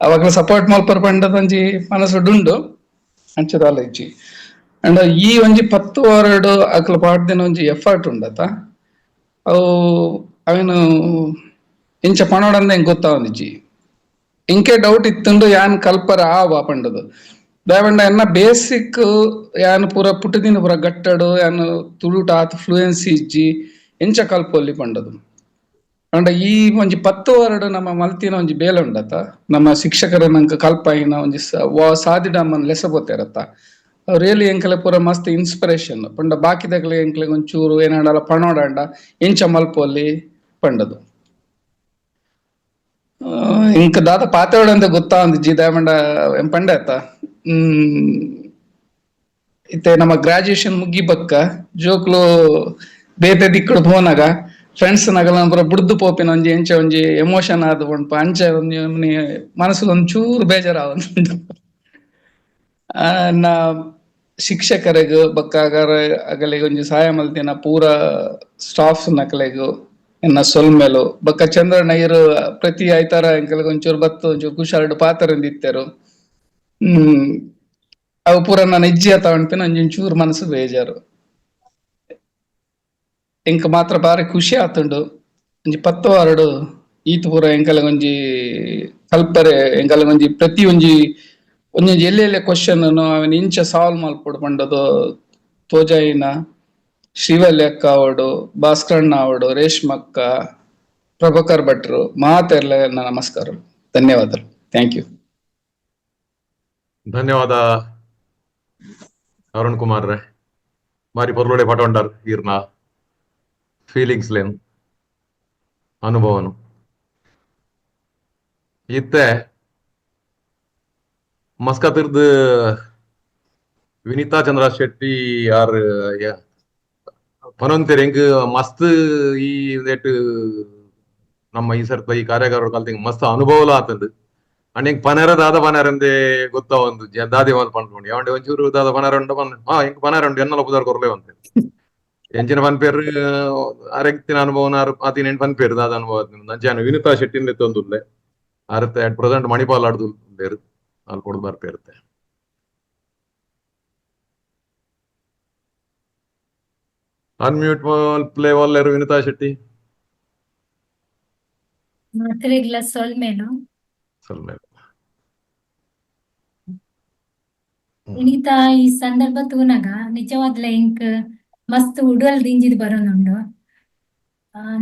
ಅವಾಗಲ ಸಪೋರ್ಟ್ ಮಲ್ಪರ್ ಪಂಡದ ಒಂಜಿ ಮನಸ್ಸು ಡುಂಡು ಅಂಚದಾಲ ಇಜ್ಜಿ. ಅಂಡ್ ಈ ಒಂಜಿ 10 ವಾರಡ್ ಅಕ್ಲ ಪಾಡ್ದಿನ ಒಂಜಿ ಎಫರ್ಟ್ ಉಂಡತ ಅವು ಅವೇನು ಇಂಚ ಪಣೋಡಂದ ಎಂಕ್ ಗೊತ್ತಾವಂದಿಜ್ಜಿ. ಇಂಕೆ ಡೌಟ್ ಇತ್ತುಂಡು ಯಾನ್ ಕಲ್ಪರ ಆವ ಪಂಡದು ದಾಯೆಪಂಡ ಎನ್ನ ಬೇಸಿಕ್ ಯಾನ್ ಪೂರ ಪುಟ್ಟುದಿನ ಪೂರ ಗಟ್ಟಡು ಯಾನ್ ತುಳುಟ ಆತ್ ಫ್ಲೂಯೆನ್ಸಿ ಇಜ್ಜಿ ಎಂಚ ಕಲ್ಪೊಲಿ ಪಂಡದು. ಅಂಡ ಈ ಒಂಜಿ 10 ವಾರಡ್ ನಮ್ಮ ಮಲ್ತಿನ ಒಂಜಿ ಬೇಲೆ ಉಂಡತ ನಮ್ಮ ಶಿಕ್ಷಕರ ನಂಕ್ ಕಲ್ಪಾಯಿನ ಒಂಜಿ ಸಾದಿಡಮ್ಮನ್ ಲೆಸಪೋತೆರತ್ತ ರಿಯಲಿ ಎಂಕಲೆ ಪೂರ ಮಸ್ತ್ ಇನ್ಸ್ಪಿರೇಷನ್ ಪಂಡ ಬಾಕಿದಕ್ಲೆ ಎಂಕ್ಲೆಗ್ ಒಂಚೂರು ಏನಾಂಡಲ ಪಣೋಡಂಡ ಎಂಚ ಮಲ್ಪೊಲಿ ಪಂಡದು. ಇಂಕ್ ದಾದ ಪಾತೆರೊಡಂತ ಗೊತ್ತಾವಂದಿಜ್ಜಿ ದಾಯೆಪಂಡ ಎಂ ಪಂಡೆ ಅತ್ತ ಇತ್ತೆ ನಮ್ಮ ಗ್ರಾಜುಯೇಷನ್ ಮುಗ್ಗಿ ಬಕ್ಕ ಜೋಕ್ಲು ಬೇತೆ ದಿಕ್ಕುಡು ಪೋನಗ ಫ್ರೆಂಡ್ಸ್ ನಗಲ ಪೂರ ಬುಡ್ದು ಪೋಪಿನ ಒಂಜಿ ಎಂಚ ಒಂಜಿ ಎಮೋಷನ್ ಆದ್ ಪನ್ಪ ಅಂಚ ಒಂಜಿ ಮನಸ್ಸು ಒಂಚೂರು ಬೇಜಾರಾವೊಂದುಂಡು. ನಾ ಶಿಕ್ಷಕರೆಗ್ ಬೊಕ್ಕ ಅಗಲಿಗೆ ಒಂಜಿ ಸಹಾಯ ಮಲ್ತಿನ ಪೂರ ಸ್ಟಾಫ್ ನಕಲೆಗ್ ಎನ್ನ ಸೊಲ್ಮೆಲು ಬೊಕ್ಕ ಚಂದ್ರಣ್ಣ ಇರು ಪ್ರತಿ ಐತಾರ ಎಂಕಲ್ಗ್ ಒಂಚೂರು ಬತ್ತು ಒಂಚೂರು ಕುಶಾರ್ಡ್ ಪಾತೆರೊಂದಿತ್ತೆರು. ಅವು ಪೂರ ನನ್ನ ಇಜ್ಜಿ ಆತ ಪನ್ಪಿನ ಒಂಜಿ ಒಂಚೂರು ಮನಸ್ಸು ಬೇಜಾರು. ಎಂಕ್ ಮಾತ್ರ ಬಾರಿ ಖುಷಿ ಆತುಂಡು ಒಂಜಿ 10 ವಾರಡ್ ಈತ್ ಪೂರ ಎಂಕಲ್ಗ್ ಒಂಜಿ ಕಲ್ಪರೆ ಎಂಕಲ್ಗ್ ಒಂಜಿ ಪ್ರತಿ ಒಂಜಿ ಒಂಜೊಂಜಿ ಎಲ್ಲೆ ಎಲ್ಲೆ ಕ್ವಶನ್ ಅವೆನ್ ಇಂಚ ಸಾಲ್ವ್ ಮಲ್ಪೊಡು ಪಂಡದು ತೋಜಾಯಿನ ಶ್ರೀವಲ್ಯ ಅಕ್ಕ ಆವಡ್ ಭಾಸ್ಕರಣ್ಣ ಆವಡ್ ರೇಷ್ಮಕ್ಕ ಪ್ರಭಾಕರ್ ಭಟ್ರು ಮಾತೆರ್ಲ ನನ್ನ ನಮಸ್ಕಾರ, ಧನ್ಯವಾದಗಳು, thank you. ಧನ್ಯವಾದ ಅರುಣ್ ಕುಮಾರ್ ರೇ, ಮಾರಿ ಪೊರ್ಲುಡೆ ಪಟೊಂಡರ್ ಈರ್ನ ಫೀಲಿಂಗ್ಸ್ ಲೇನ್ ಅನುಭವನು. ಇತ್ತೆ ಮಸ್ಕತಿರ್ದು ವಿನಿತಾ ಚಂದ್ರ ಶೆಟ್ಟಿ ಆರ್ ಪನೊಂತೆರ್ ಎಂಕ್ ಮಸ್ತ್ ಈ ಉಂದೆಟ್ ನಮ್ಮ ಈ ಸರ್ತ ಈ ಕಾರ್ಯಾಗಾರ ಕಲ್ತಿಂಗ್ ಮಸ್ತ್ ಅನುಭವಲ ಆತಂದು. ಅಂಡ್ ಎಂಕ್ ಪನರ ದಾದ ಪನರಂದೆ ಗೊತ್ತಾವೊಂದು ದಾದೆ ಪನ್ಪುಂಡು ಯಾವಂಡೆ ಒಂಚೂರು ದಾದ ಪನರ ಉಂಡ ಪನ್ ಹಾ ಎಂಕ್ ಪನರ ಉಂಡು ಎನ್ನಲ ಪುದರ್ ಕೊರ್ಲೆ ಒಂತೆ ಎಂಚಿನ ಪನ್ಪೇರ್ ಅರೆಗ್ತಿನ ಅನುಭವನ ಆತಿನ ಪನ್ಪೇರ್ ದಾದ ಅನುಭವ ಅಂಚೆ ವಿನಿತಾ ಶೆಟ್ಟಿನ ಎತ್ತೊಂದುಲ್ಲೆ ಅರತೆ ಅಟ್ ಪ್ರೆಸೆಂಟ್ ಮಣಿಪಾಲ್ ಆಡ್ದುಲ್ಲೇರ್ ಅಲ್ಪ ಕೊಡ್ದು ಬರ್ಪೇರುತ್ತೆ. ಅನ್ಮ್ಯೂಟ್ ಪ್ಲೇ ವಾಲ್ಲೇರು ವಿನಿತಾ ಶೆಟ್ಟಿ. ಮಾತ್ರೆಗ್ಲ ಸೊಲ್ಮೆಲು. ಸೊಲ್ಮೆಲು. ವಿನಿತಾ ಈ ಸಂದರ್ಭ ತೂನಗ ನಿಜವಾದ್ಲ ಎಂಕ್ ಮಸ್ತ್ ಉಡಲ್ ದಿಂಜಿದ್ ಬರೋನುಂಡು.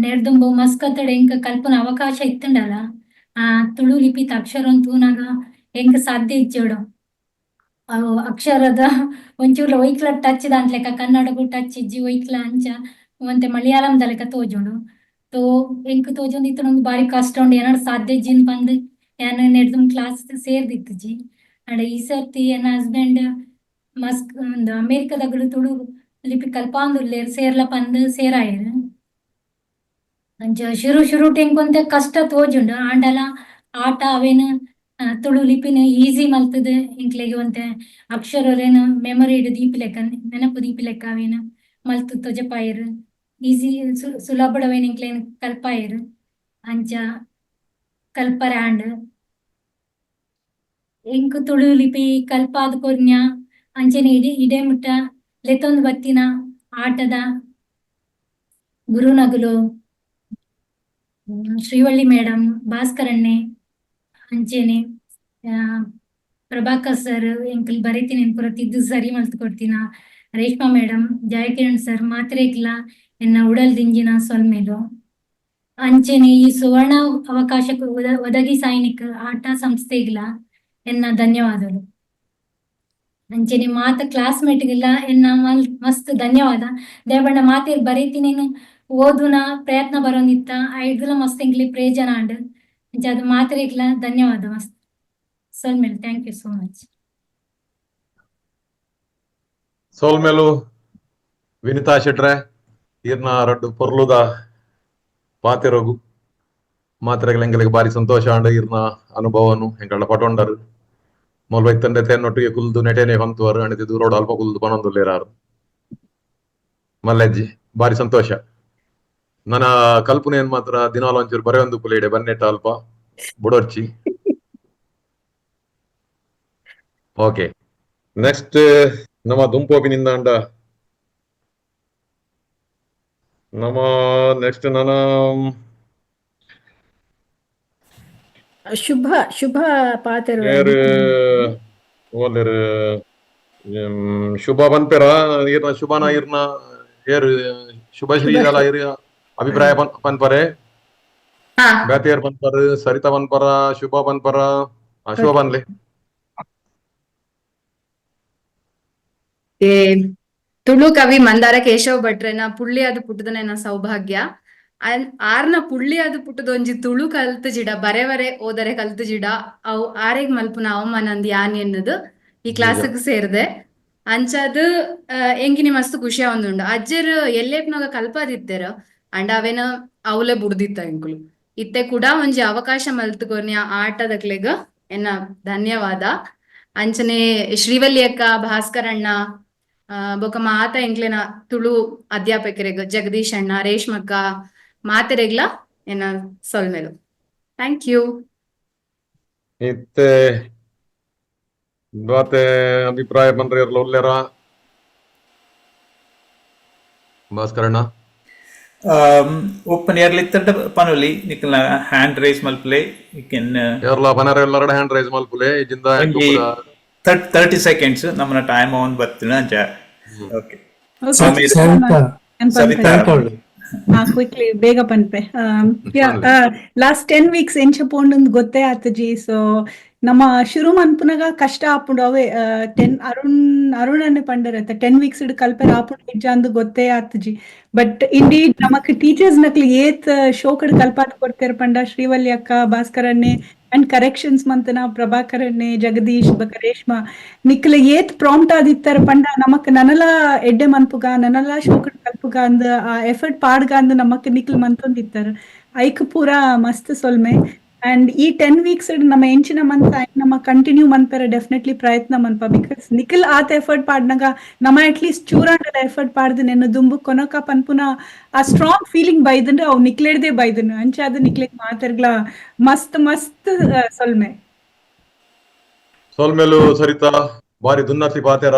ನೆರ್ದುಂಬು ಮಸ್ಕತ್ತಡ್ ಎಂಕ್ ಕಲ್ಪುನ ಅವಕಾಶ ಇತ್ತುಂಡಲ ಆ ತುಳು ಲಿಪಿತ ಅಕ್ಷರನ್ ತೂನಗ ಎಂಕ್ ಸಾಧ್ಯ ಇಜ್ಜೋಡು. ಅವು ಅಕ್ಷರದ ಒಂಚೂರ್ಲ ಒಯ್ಕ್ಲ ಟಚ್ ದಾಂತ್ಲೆಕ ಕನ್ನಡಗು ಟಚ್ ಇಜ್ಜಿ ಒಯ್ಕ್ಲ ಅಂಚ ಒಂತೆ ಮಲಯಾಳಂ ದ ಲೆಕ ತೋಜುಂಡು. ತೋ ಎಂಕ್ ತೋಜೊಂದು ಇತ್ತುಂಡು ಬಾರಿ ಕಷ್ಟ ಉಂಡು ಏನಾರು ಸಾಧ್ಯ ಇಜ್ಜಿನ್ ಪಂದ್ ಯಾನ್ ನೆರ್ದುಂ ಕ್ಲಾಸ್ ಸೇರ್ದಿತ್ತುಜಿ. ಅಂಡ ಈ ಸರ್ತಿ ಎನ್ನ ಹಸ್ಬೆಂಡ್ ಮಸ್ಕ್ ಉಂದು ಅಮೇರಿಕದಗುಲು ತುಳು ಲಿಪಿ ಕಲ್ಪಾಂದುಲ್ಲೆರ್ ಸೇರ್ಲ ಪಂದ್ ಸೇರಾಯೆರ್. ಅಂಚ ಶುರು ಶುರುಟ್ ಎಂಕ್ ಒಂತೆ ಕಷ್ಟ ತೋಜುಂಡು ಆಂಡಲ ಆಟ ಅವೇನ್ ತುಳು ಲಿಪಿನ್ ಈಸಿ ಮಲ್ತುದು ಎಂಕ್ಲೆಗ್ ಒಂತೆ ಅಕ್ಷರೊಲೆನ್ ಮೆಮೊರಿ ದೀಪಿಲೆಕ್ಕ ನೆನಪು ದೀಪಿಲೆಕ್ಕ ಅವೇನ್ ಮಲ್ತ್ ತೋಜಪಾಯೆರ್. ಈಸಿ ಸುಲಭಡ್ ಅವೇನ್ ಎಂಕ್ಲೆನ್ ಕಲ್ಪಾಯೆರ್. ಅಂಚ ಕಲ್ಪರೆ ಆಂಡ್. ಎಂಕ್ ತುಳು ಲಿಪಿ ಕಲ್ಪಾದ್ ಕೊರ್ನ್ಯ ಅಂಚನೆ ಇಡೆ ಇಡೆ ಮುಟ್ಟ ಲೆತ್ತೊಂದು ಬತ್ತಿನ ಆಟದ ಗುರುನಗುಲು ಶ್ರೀವಳ್ಳಿ ಮೇಡಮ್, ಭಾಸ್ಕರಣ್ಣೆ, ಅಂಚೆನೆ ಪ್ರಭಾಕರ್ ಸರ್ ಎಂಕುಲು ಬರೆತಿನ ಪೂರ ತಿದ್ದು ಸರಿ ಮಲ್ತ್ ಕೊಡ್ತಿನ ರೇಷ್ಮಾ ಮೇಡಮ್, ಜಯಕಿರಣ್ ಸರ್ ಮಾತ್ರೆಗ್ಲ ಎನ್ನ ಉಡಲ್ ದಿಂಜಿನ ಸೊಲ್ಮೆಲು. ಅಂಚೆನೆ ಈ ಸುವರ್ಣ ಅವಕಾಶಕ್ಕೆ ಒದಗಿಸಾಯಿನಿಕ್ ಆಟ ಸಂಸ್ಥೆಗ್ಲ ಎನ್ನ ಧನ್ಯವಾದಗಳು. ಅಂಚೆನೆ ಮಾತ ಕ್ಲಾಸ್ಮೇಟ್ಗೆಲ್ಲ ಎನ್ನ ಮಸ್ತ್ ಧನ್ಯವಾದ. ದೇವಣ್ಣ ಮಾತೇರ್ ಬರೀತಿನೇನು ಓದುನ ಪ್ರಯತ್ನ ಬರೋಂದಿತ್ತ ಐಡ್ದುಲ ಮಸ್ತ್ ಎಂಕ್ಲೆ ಪ್ರಯೋಜನ ಆಂಡ್. ಅಂಚ ಅದು ಮಾತ್ರೆಗ್ಲ ಧನ್ಯವಾದ ಮಸ್ತ್ ಸೊಲ್ಮೆಲು. Thank you so much. ಸೊಲ್ಮೆಲು ವಿನಿತಾ ಶೆಟ್ರೆ ಈರ್ನ ರಡ್ಡು ಪೊರ್ಲುದ ಪಾತೆರೊಗು. ಮಾತ್ರೆಗಳ ಎಂಕಲೆಗ್ ಬಾರಿ ಸಂತೋಷ ಆಂಡ್ ಇರ್ನ ಅನುಭವನು ಎಂಕಲ್ಡ ಪಟೊಂಡರು ಮೊಲ್ ಇತ್ತಂಡೆ ತೇನ್ನೊಟ್ಟಿಗೆ ಕುಲ್ದು ನೆಟೇನೆ ಪಂತುವರು ಅಣಿತಿ ದೂರೋಡು ಅಲ್ಪ ಕುಲ್ದು ಪನೊಂದುಲ್ಲೇರಾರು ಮಲ್ಲೆಜ್ಜಿ ಬಾರಿ ಸಂತೋಷ. ನನ್ನ ಕಲ್ಪನೆ ಏನ್ ಮಾತ್ರ ದಿನಾಲ ಒಂಚೂರು ಬರೆಯೊಂದು ಪುಲೇಡೆ ಬನ್ನೆಟ್ಟ ಅಲ್ಪ ಬುಡೊರ್ಚಿ. ಓಕೆ, ನೆಕ್ಸ್ಟ್ ನಮ್ಮ ದುಂಪೋಪಿನಿಂದ ಅಂಡ ನಮ್ಮ ನೆಕ್ಸ್ಟ್ ನನ್ನ ಶುಭ ಶುಭ ಪಾತೆರ್ ಓಲೇರು ಶುಭ ಪನ್ಪೆರ ಈರ್ನ ಶುಭನ ಈರ್ನ ಏರು ಶುಭಶ್ರೀ ದಲ ಇರ್ ಅಭಿಪ್ರಾಯ ಪನ್ಪರೆ ಬೇತೆಯರ್ ಪನ್ಪರ್ ಸರಿತಾ ಪನ್ಪರ ಶುಭ ಪನ್ಪರ ಶುಭ ಪನ್ಲೆ. ತುಳು ಕವಿ ಮಂದಾರ ಕೇಶವ ಭಟ್ರೆನ ಪುಳ್ಳಿಯಾದ ಪುಟ್ಟದನೆನ ಸೌಭಾಗ್ಯ. ಆರ್ನ ಪುಳ್ಳಿಯಾದ ಪುಟ್ಟದೊಂಜಿ ತುಳು ಕಲ್ತು ಜಿಡ ಬರೆ ಓದರೆ ಕಲ್ತು ಜಿಡ ಅವು ಆರೆಗ್ ಮಲ್ಪುನ ಅವಮಾನ ಅಂದ್ ಯಾನ್ ಎನ್ನುದು ಈ ಕ್ಲಾಸ್ಗ್ ಸೇರ್ದೆ. ಅಂಚಾದ್ ಎಂಕಿನಿ ಮಸ್ತ್ ಖುಷಿ ಆವೊಂದುಂಡು. ಅಜ್ಜೆರ್ ಎಲ್ಲೇಪ್ನಗ ಕಲ್ಪಾದಿತ್ತೆರ್ ಅಂಡ ಅವೇನ ಅವ್ಲೆ ಬುಡ್ದಿತ್ತ ಎಂಕುಲು. ಇತ್ತೆ ಕೂಡ ಒಂಜಿ ಅವಕಾಶ ಮಲ್ತುಕೊರ್ನಿ ಆಟದಕ್ಲೆಗ್ ಎನ್ನ ಧನ್ಯವಾದ. ಅಂಚನೆ ಶ್ರೀವಲ್ಲಿ ಅಕ್ಕ, ಭಾಸ್ಕರಣ್ಣ, ಬೊಕ ಮಾತ ಎಂಕ್ಲೆನ ತುಳು ಅಧ್ಯಾಪಕರೆಗ್ ಜಗದೀಶ್ ಅಣ್ಣ, ರೇಷ್ಮಕ್ಕ ಮಾತೆರೆಗ್ಲ ಎನ್ನ ಸೊಲ್ಮೆಲು. Thank you. ಇತ್ತೆ ಬಾತೆ ಅಭಿಪ್ರಾಯ ಪನ್ರೆ ಉಲ್ಲೆರ ಭಾಸ್ಕರಣ್ಣ? ಓಪನ್ ಏರ್ಲಿತ್ತಂಡ ಪನೊಲಿ ನಿಕಲ್ನ ಹ್ಯಾಂಡ್ ರೈಸ್ ಮಲ್ಪುಲೆ. You can ಏರ್ಲ ಪನರೆ ಎಲ್ಲರಡ ಹ್ಯಾಂಡ್ ರೈಸ್ ಮಲ್ಪುಲೆ ಇಜಿಂದ ಒಂಜಿ 30 ಸೆಕೆಂಡ್ಸ್ ನಮ್ಮನ ಟೈಮ್ ಆನ್ ಬತ್ತಿನ ಅಂಚ. ಓಕೆ, ಸವಿತಾ. ಕ್ವಿಕ್ಲಿ ಬೇಗ ಪನ್ಪೆ. ಲಾಸ್ಟ್ 10 ವೀಕ್ಸ್ ಎಂಚ ಪೋಂಡುಂದು ಗೊತ್ತೇ ಆತಜಿ. ಸೊ ನಮ್ಮ ಶುರು ಮನ್ಪುನಗ ಕಷ್ಟ ಆಪುಂಡು ಅವೇ 10 ಅರುಣ್ ಅರುಣ್ ಅನ್ನೆ ಪಂಡರತ್ತ 10 ವೀಕ್ಸ್ ಇಡ್ ಕಲ್ಪೆರ ಆಪುಂಡು ಇಜ್ಜ ಅಂದ್ ಗೊತ್ತೇ ಆತಜಿ. ಬಟ್ ಇಂಡೀಡ್ ನಮಕ್ ಟೀಚರ್ಸ್ ನಕ್ಲು ಏತ್ ಶೋಕಡ್ ಕಲ್ಪಾದ್ ಕೊಡ್ತೇರ್ ಪಂಡ ಶ್ರೀವಲ್ಲಿ ಅಕ್ಕ, ಭಾಸ್ಕರ್ ಅಣ್ಣೆ ಅಂಡ್ ಕರೆಕ್ಷನ್ಸ್ ಮಂತನ ಪ್ರಭಾಕರ್ ಅಣ್ಣೆ, ಜಗದೀಶ್ ಬೊಕ ರೇಷ್ಮಾ ನಿಕ್ಲ ಏತ್ ಪ್ರಾಂಪ್ಟ್ ಆದಿತ್ತರ ಪಂಡ ನಮಕ್ ನನಲ ಎಡ್ಡೆ ಮನ್ಪುಗ ನನಲ ಶೋಕಡ್ ಕಲ್ಪುಗ ಅಂದ್ ಆ ಎಫರ್ಟ್ ಪಾಡ್ಗ ಅಂದ್ ನಮಕ್ ನಿಕ್ಲ್ ಮಂತೊಂದಿತ್ತರ. ಐಕ್ ಪೂರ ಮಸ್ತ್ ಸೊಲ್ಮೆ. ಅಂಡ್ ಈ 10 ವೀಕ್ಸ್ ನಮ್ಮ ಎಂಚಿನ ಮಂತ್ ನಮ್ಮ ಕಂಟಿನ್ಯೂ ಮನ್ಪೆರ ಡೆಫಿನೆಟ್ಲಿ ಪ್ರಯತ್ನ ಮನ್ಪ. Because Nikhil ಆತ ಎಫರ್ಟ್ ಪಾಡ್ನಗ ನಮ್ಮ ಅಟ್ಲೀಸ್ಟ್ ಚೂರಾಂಡಲ ಎಫರ್ಟ್ ಪಾಡ್ದು ನೆನ್ನು ದುಂಬು ಕೊನಕ ಪನ್ಪುನ ಆ ಸ್ಟ್ರಾಂಗ್ ಫೀಲಿಂಗ್ ಬೈದಂದ್ರೆ ಅವು ನಿಕ್ಲೆಡ್ದೆ ಬೈದನು. ಅಂಚ ಅದು ನಿಕ್ಲೆಗ್ ಮಾತೆರ್ಗ್ಲ ಮಸ್ತ್ ಮಸ್ತ್ ಸೊಲ್ಮೆ. ಸೊಲ್ಮೆಲು ಸರಿತಾ, ಬಾರಿ ದುನ್ನತಿ ಪಾತೆರ.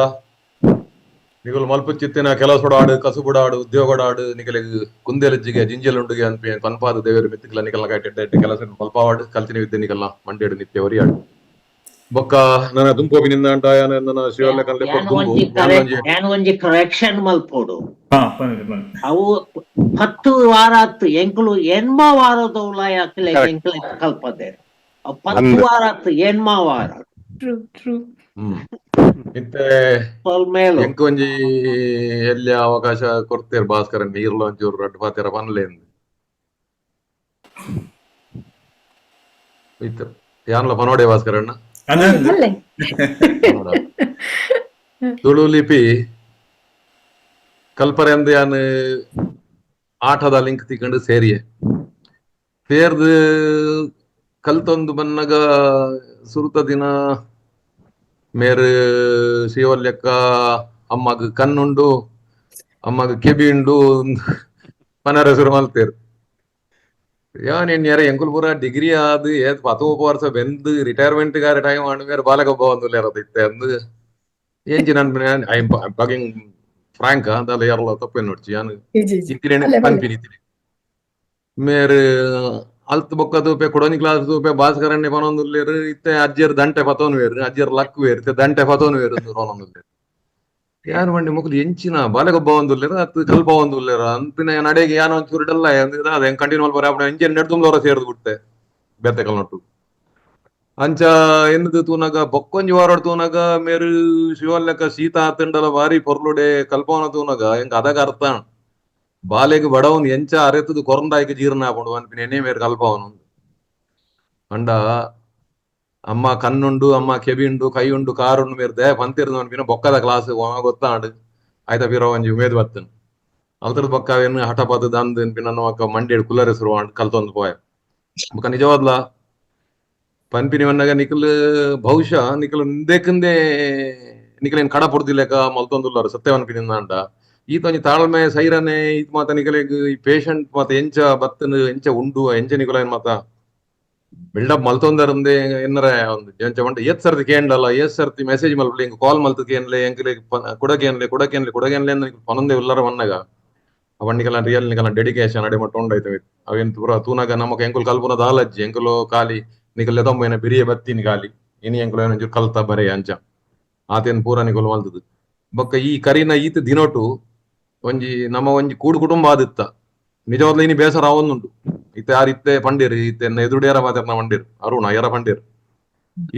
ನಿಗುಲು ಮಲ್ಪುಚಿತ್ತಿನ ಕೆಲಸೊಡಾಡು ಕಸುಬುಡಾಡು ಉದ್ಯೋಗಡಾಡು ನಿಕಲೆಗ್ ಕುಂದೆಲಜ್ಜಿಗೆ ಜಿಂಜೆಲುಂಡುಗೆ ಅನ್ಪಿ ಪನ್ಪಾದ ದೇವರು ಮಿತ್ತಿಗ್ಲ ನಿಕಲ್ನ ಕಾಯ್ಟೆಡ್ಡೆ ಕೆಲಸ ಮಲ್ಪಾವಾಡು ಕಲ್ತಿನ ವಿದ್ಯೆ ನಿಕಲ್ನ ಮಂಡೇಡು ನಿತ್ಯ ಒರಿಯಾಡು. ಬೊಕ್ಕ ನನ್ನ ದುಂಪೋಪಿನಿಂದ ಅಂಟ ನನ್ನ ಶ್ರೀವಲ್ಲ ಕಲ್ಲೆ ದುಂಬು ಯಾನ್ ಒಂಜಿ ಕರೆಕ್ಷನ್ ಮಲ್ಪೊಡು. ಅವು 10 ವಾರ ಆತು ಎಂಕುಲು ಎನ್ಮ ವಾರದೌಲ ಯಾಕಲೆ ಎಂಕಲೆ ಕಲ್ಪದೆ. ಅವು 10 ವಾರ ಆತು ಎನ್ಮ ವಾರ. True true. ಇತ್ತೆ ಎಂಕ್ ಒಂಜಿ ಎಲ್ಲಿ ಅವಕಾಶ ಕೊಡ್ತೇರ್ ಭಾಸ್ಕರನ್ ನೀರ್ಲ ಒಂಚೂರು ರಡ್ಡ್ ಪಾತೆರ ಪನ್ಲೆ ಇತ್ತೆ ಯಾನ್ಲ ಪನೋಡೆ ಭಾಸ್ಕರಣ್ಣ. ತುಳು ಲಿಪಿ ಕಲ್ಪರೆ ಅಂದ್ ಯಾನ್ ಆಟದ ಲಿಂಕ್ ತಿಕ್ಕಂಡು ಸೇರಿಯೆ ಸೇರ್ದು ಕಲ್ತೊಂದು ಬನ್ನಗ ಸುರುತ ದಿನ ಮೇರ್ ಶ್ರೀವಲ್ಯಕ್ಕ ಅಮ್ಮಗ್ ಕಣ್ಣುಂಡು ಅಮ್ಮಗ್ ಕೆಬಿ ಉಂಡು ಪನರ ಶುರು ಮಲ್ತೇರ್. ಯಾನ್ ಎನ್ಯಾರ ಎಂಕುಲು ಪೂರ ಡಿಗ್ರಿ ಆದ್ ಏತ್ 19 ವರ್ಷ ಬೆಂದ್ ರಿಟೈರ್ಮೆಂಟ್ ಗಾರ ಟೈಮ್ ಆಂಡ್ ಮೇರ್ ಬಾಲಕಬ್ಬ ಒಂದುಲ್ಲೇರ ಇತ್ತೆ ಅಂದ್ ಎಂಚಿ ನನ್ I am talking frank ದಾಲ ಯಾರ್ಲ ತಪ್ಪೇನ್ ನೋಡ್ಚಿ ಯಾನ್ ಇತ್ತಿನ ಪನ್ಪಿನಿ ಇತ್ತಿನ ಮೇರ್ ಅಲ್ತ್ ಬೊಕ್ಕ ತೂಪೆ ಕುಡೊಂಜಿ ಕ್ಲಾಸ್ ತೂಪೆ ಭಾಸ್ಕರಣ್ಣೆ ಪನೊಂದುಲ್ಲೆರ್ ಇತ್ತೆ ಅಜ್ಜೆರ್ ದಂಟೆ ಪತೊನುವೆರ್ ಅಜ್ಜೆರ್ ಲಕ್ಕುವೆರ್ ಇತ್ತೆ ದಂಟೆ ಪತೊನುವೆರ್ ಅಂದ್ ಪನೊಂದುಲ್ಲೆರ್. ಯಾನ್ ಪಂಡೆ ಮೊಕುಲು ಎಂಚಿನ ಬಾಲೆಗೊಬ್ಬ ಒಂದುಲ್ಲೆರ್ ಅತ್ತ್ ಕಲ್ಪ ಒಂದುಲ್ಲೆರ್ ಅಂತಿನ ನಡೆಗೆ ಯಾನ್ ಒಂಚೂರು ಡಲ್ಲ ಅದ ಕಂಟಿನ್ಯೂ ಮಲ್ಪರೆ ಆಪುಂಡು ಎಂಚೆನ್ ನೆಡ್ದುಂಬ್ಲೋರ ಸೇರ್ದ್ ಬಿಟ್ಟೆ ಬೇತೆ ಕಲ್ನೊಟ್ಟು. ಅಂಚ ಎನ್ನುದು ತೂನಗ ಬೊಕ್ಕೊಂಜಿ ವಾರಡ್ ತೂನಗ ಮೇರ್ ಶಿವಲ್ಲೆಕ್ಕ ಶೀತ ಆತುಂಡಲ ಬಾರಿ ಪೊರ್ಲುಡೆ ಕಲ್ಪವನ ತೂನಗ ಎಂಕ್ ಅದಗ ಅರ್ಥ ಬಾಲೆಗ್ ಬಡವನ್ ಎಂಚ ಅರೆತುದು ಕೊರಂದಾಯ್ಕ ಜೀರ್ಣ ಆಪುಂಡು ಪನ್ಪಿನ ಎನ್ನೇ ಮೇರ್ ಕಲ್ಪವನು. ಅಂಡ ಅಮ್ಮ ಕಣ್ಣುಂಡು ಅಮ್ಮ ಕೆಬಿ ಉಂಡು ಕೈ ಉಂಡು ಕಾರ್ ಉಂಡು ಮೇರ್ ದಯ ಪಂತಿರ್ದು ಪನ್ಪಿನ ಬೊಕ್ಕದ ಕ್ಲಾಸ್ ಗೊತ್ತಾಂಡ್ ಆಯ್ತ ಪಿರ ಒಂಜಿ ಉಮೇದ್ ಬತ್ತನ್ ಅಲ್ತದ ಬೊಕ್ಕ ಅವೇನು ಹಠ ಪತ್ತದ ಅಂದ್ ಪನ್ಪಿನ ಅಕ್ಕ ಮಂಡ್ಯಡ್ ಕುಲ್ಲರೆ ಶುರು ಆಂಡ್ ಕಲ್ತೊಂದು ಪೋಯ. ಬೊಕ ನಿಜವಾದ್ಲ ಪನ್ಪಿನಿ ವನ್ನಗ ನಿಕಲ್ ಬಹುಶಃ ನಿಕಲ್ ಇಂದೆಕಂದೆ ನಿಕಲೇನ್ ಕಡ ಪೊಡ್ದಿಲೆಕ ಮಲ್ತೊಂದುಲ್ಲಾರ ಸತ್ಯ ಪನ್ಪಿನಿ ಅಂಡ ಈತ ಒಂಜಿ ತಾಳ್ಮೆ ಸೈರನೆ ಈತ್ ಮಾತ ನಿಕಲೆಗ್ ಈ ಪೇಷಂಟ್ ಮಾತ ಎಂಚ ಬತ್ತನ್ ಎಂಚ ಉಂಡು ಎಂಚ ನಿಕಲೇನ್ ಮಾತ ಬಿಲ್ಡಪ್ ಮಲ್ತೊಂದರಂದೆ ಎನ್ನರೆ ಒಂದು ಎಂಚ ಪಂಡ ಏತ್ ಸರ್ತಿ ಕೇಂಡಲ್ಲ, ಏತ್ ಸರ್ತಿ ಮೆಸೇಜ್ ಮಲ್ಪಲೆ, ಎಂಕ್ ಕಾಲ್ ಮಲ್ತ್ ಕೇನ್ಲೆ, ಎಂಕ್ಲೆ ಕುಡಕೇನ್ಲೆ ಕುಡಕೇನ್ಲೆ ಕುಡಕೇನ್ಲೆ ಅಂದ್ ಪನೊಂದೆ ಉಲ್ಲರ ವನ್ನಗ ಅವ ನಿಕಲ ರಿಯಲ್ ನಿಕಲ ಡೆಡಿಕೇಶನ್ ಅಡೆ ಮಟ್ಟ ಉಂಡಾಯ್ತವೆ. ಅವೇನ್ ಪೂರ ತೂನಗ ನಮಕ್ ಎಂಕುಲು ಕಲ್ಪುನ ದಾಲಜ್ಜಿ ಎಂಕುಲು ಖಾಲಿ ನಿಕಲ್ ಲೆತೊಂಬೈನ ಬಿರಿಯ ಬತ್ತೀನಿ ಖಾಲಿ ಇನಿ ಎಂಕುಲು ಒಂಚೂರು ಕಲ್ತ ಬರೆ ಅಂಚ ಆತೇನ್ ಪೂರ ನಿಕುಲು ಮಲ್ತದು. ಬೊಕ್ಕ ಈ ಕರಿನ ಈತ ದಿನೊಟು ಒಂಜಿ ನಮ್ಮ ಒಂಜಿ ಕೂಡು ಕುಟುಂಬ ಆದಿತ್ತ ನಿಜವಾದ್ಲ ಇನಿ ಬೇಸರ ಆವೊಂದುಂಡು. ಇತ್ತೆ ಯಾರು ಇತ್ತೆ ಪಂಡೇರು ಇತ್ತೆ ಎನ್ನ ಎದುರುಡು ಏರ ಮಾತೆರ್ನ ಪಂಡೇರು ಅರುಣ ಏರ ಪಂಡೇರು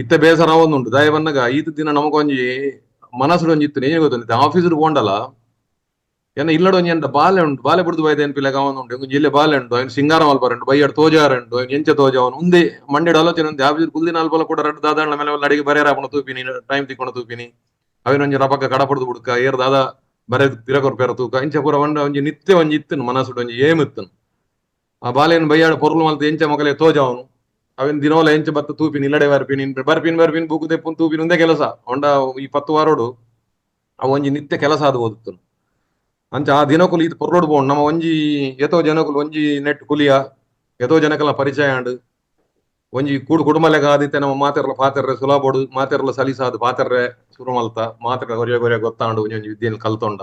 ಇತ್ತೆ ಬೇಸರ ಆವೊಂದುಂಡು. ದಾಯ ಬನ್ನಗ ಈತ ದಿನ ನಮಕೊಂಜಿ ಮನಸ್ಸುಡು ಒಂಜಿ ಇತ್ತು ಏನ್ ಗೊತ್ತುಂಡು, ಆಫೀಸ್ ಪೋಂಡಲ ಎನ್ನ ಇಲ್ಲಡ ಒಂಜಿ ಎಂತ ಬಾಲೆ ಉಂಟು, ಬಾಲೆ ಬುಡ್ದು ಬೈದ ಎನ್ಪಿಲೆಕ ಆವೊಂದುಂಡು. ಒಂಜಿ ಇಲ್ಲೇ ಬಾಲೆ ಉಂಟು, ಅವ್ನು ಸಿಂಗಾರ ಮಲ್ಪರುಂಟು, ಬೈಯಡ್ ತೋಜಾರುಂಟು, ಅವ್ನು ಎಂಚ ತೋಜ ಅವನು ಉಂದೆ ಮಂಡೆಡ್ ಆಲೋಚನೆ ಉಂದೆ ಆಫೀಸ್ ಕುಲ್ದಿನ ಅಲ್ಪಲ ಕೂಡ ರಡ್ಡು ದಾದಾಣ್ಣ ಮೇಲೆ ಅಡಿಗೆ ಬರೇರ ಆಪುಣ ತೂಪಿನಿ, ಟೈಮ್ ತಿಕ್ಕೊಂಡು ತೂಪಿನಿ, ಅವೇನೊಂಜಿ ರಪಕ್ಕ ಕಡ ಪಡ್ದು ಬುಡ್ಕ ಏರ್ ದಾದ ಬರೆ ತಿರಕೊರ್ಪೇರ ತೂಕ ಇಂಚ ಪೂರ ಒಂಡ ಒಂಜಿ ನಿತ್ಯ ಒಂಜಿ ಇತ್ತನು ಮನಸ್ಸುಡು ಒಂಜಿ ಏಮ್ ಇತ್ತನು. ಆ ಬಾಲೆನ್ ಬೈಯಾಡ ಪೊರ್ಲು ಮಲ್ತ ಎಂಚ ಮೊಕಲೆ ತೋಜ ಅವನು ಅವೇನ್ ದಿನೋಲ ಎಂಚ ಬತ್ತ ತೂಪಿನಿ ಇಲ್ಲಡೆ ಬರ್ಪಿನಿ ಬರ್ಪಿನ್ ಬರ್ಪಿನ್ ಬೂಕು ತೆಪ್ಪುನ್ ತೂಪಿನಿ ಒಂದೇ ಕೆಲಸ ಒಂಡ ಈ 10 ವಾರೋಡು ಅವು ಒಂಜಿ ನಿತ್ಯ ಕೆಲಸ ಆದ್ ಓದುತ್ತನು. ಅಂಚ ಆ ದಿನಕುಲು ಈತ್ ಪೊರ್ಲೋಡು ಪೋಂಡು ನಮ್ಮ ಒಂಜಿ ಏತೋ ಜನಕುಲು ಒಂಜಿ ನೆಟ್ ಕುಲಿಯ ಏತೋ ಜನಕಲ ಪರಿಚಯ ಆಂಡ್ ಒಂಜಿ ಕೂಡು ಕುಟುಂಬಲೆಗ ಆದಿತ್ತೆ ನಮ್ಮ ಮಾತೆರ್ಲ ಪಾತೆರ್ರೆ ಸುಲಾಬೋಡು ಮಾತೆರ್ಲ ಸಲಿಸಾದ್ ಪಾತೆರ್ರೆ ಸುರು ಮಲ್ತ ಮಾತೆರ್ಲ ಗೊರಿಯ ಗೊರಿಯ ಗೊತ್ತಾಂಡು ಒಂಜಿ ಒಂಜಿ ವಿದ್ಯೆನ್ ಕಲ್ತೊಂಡ.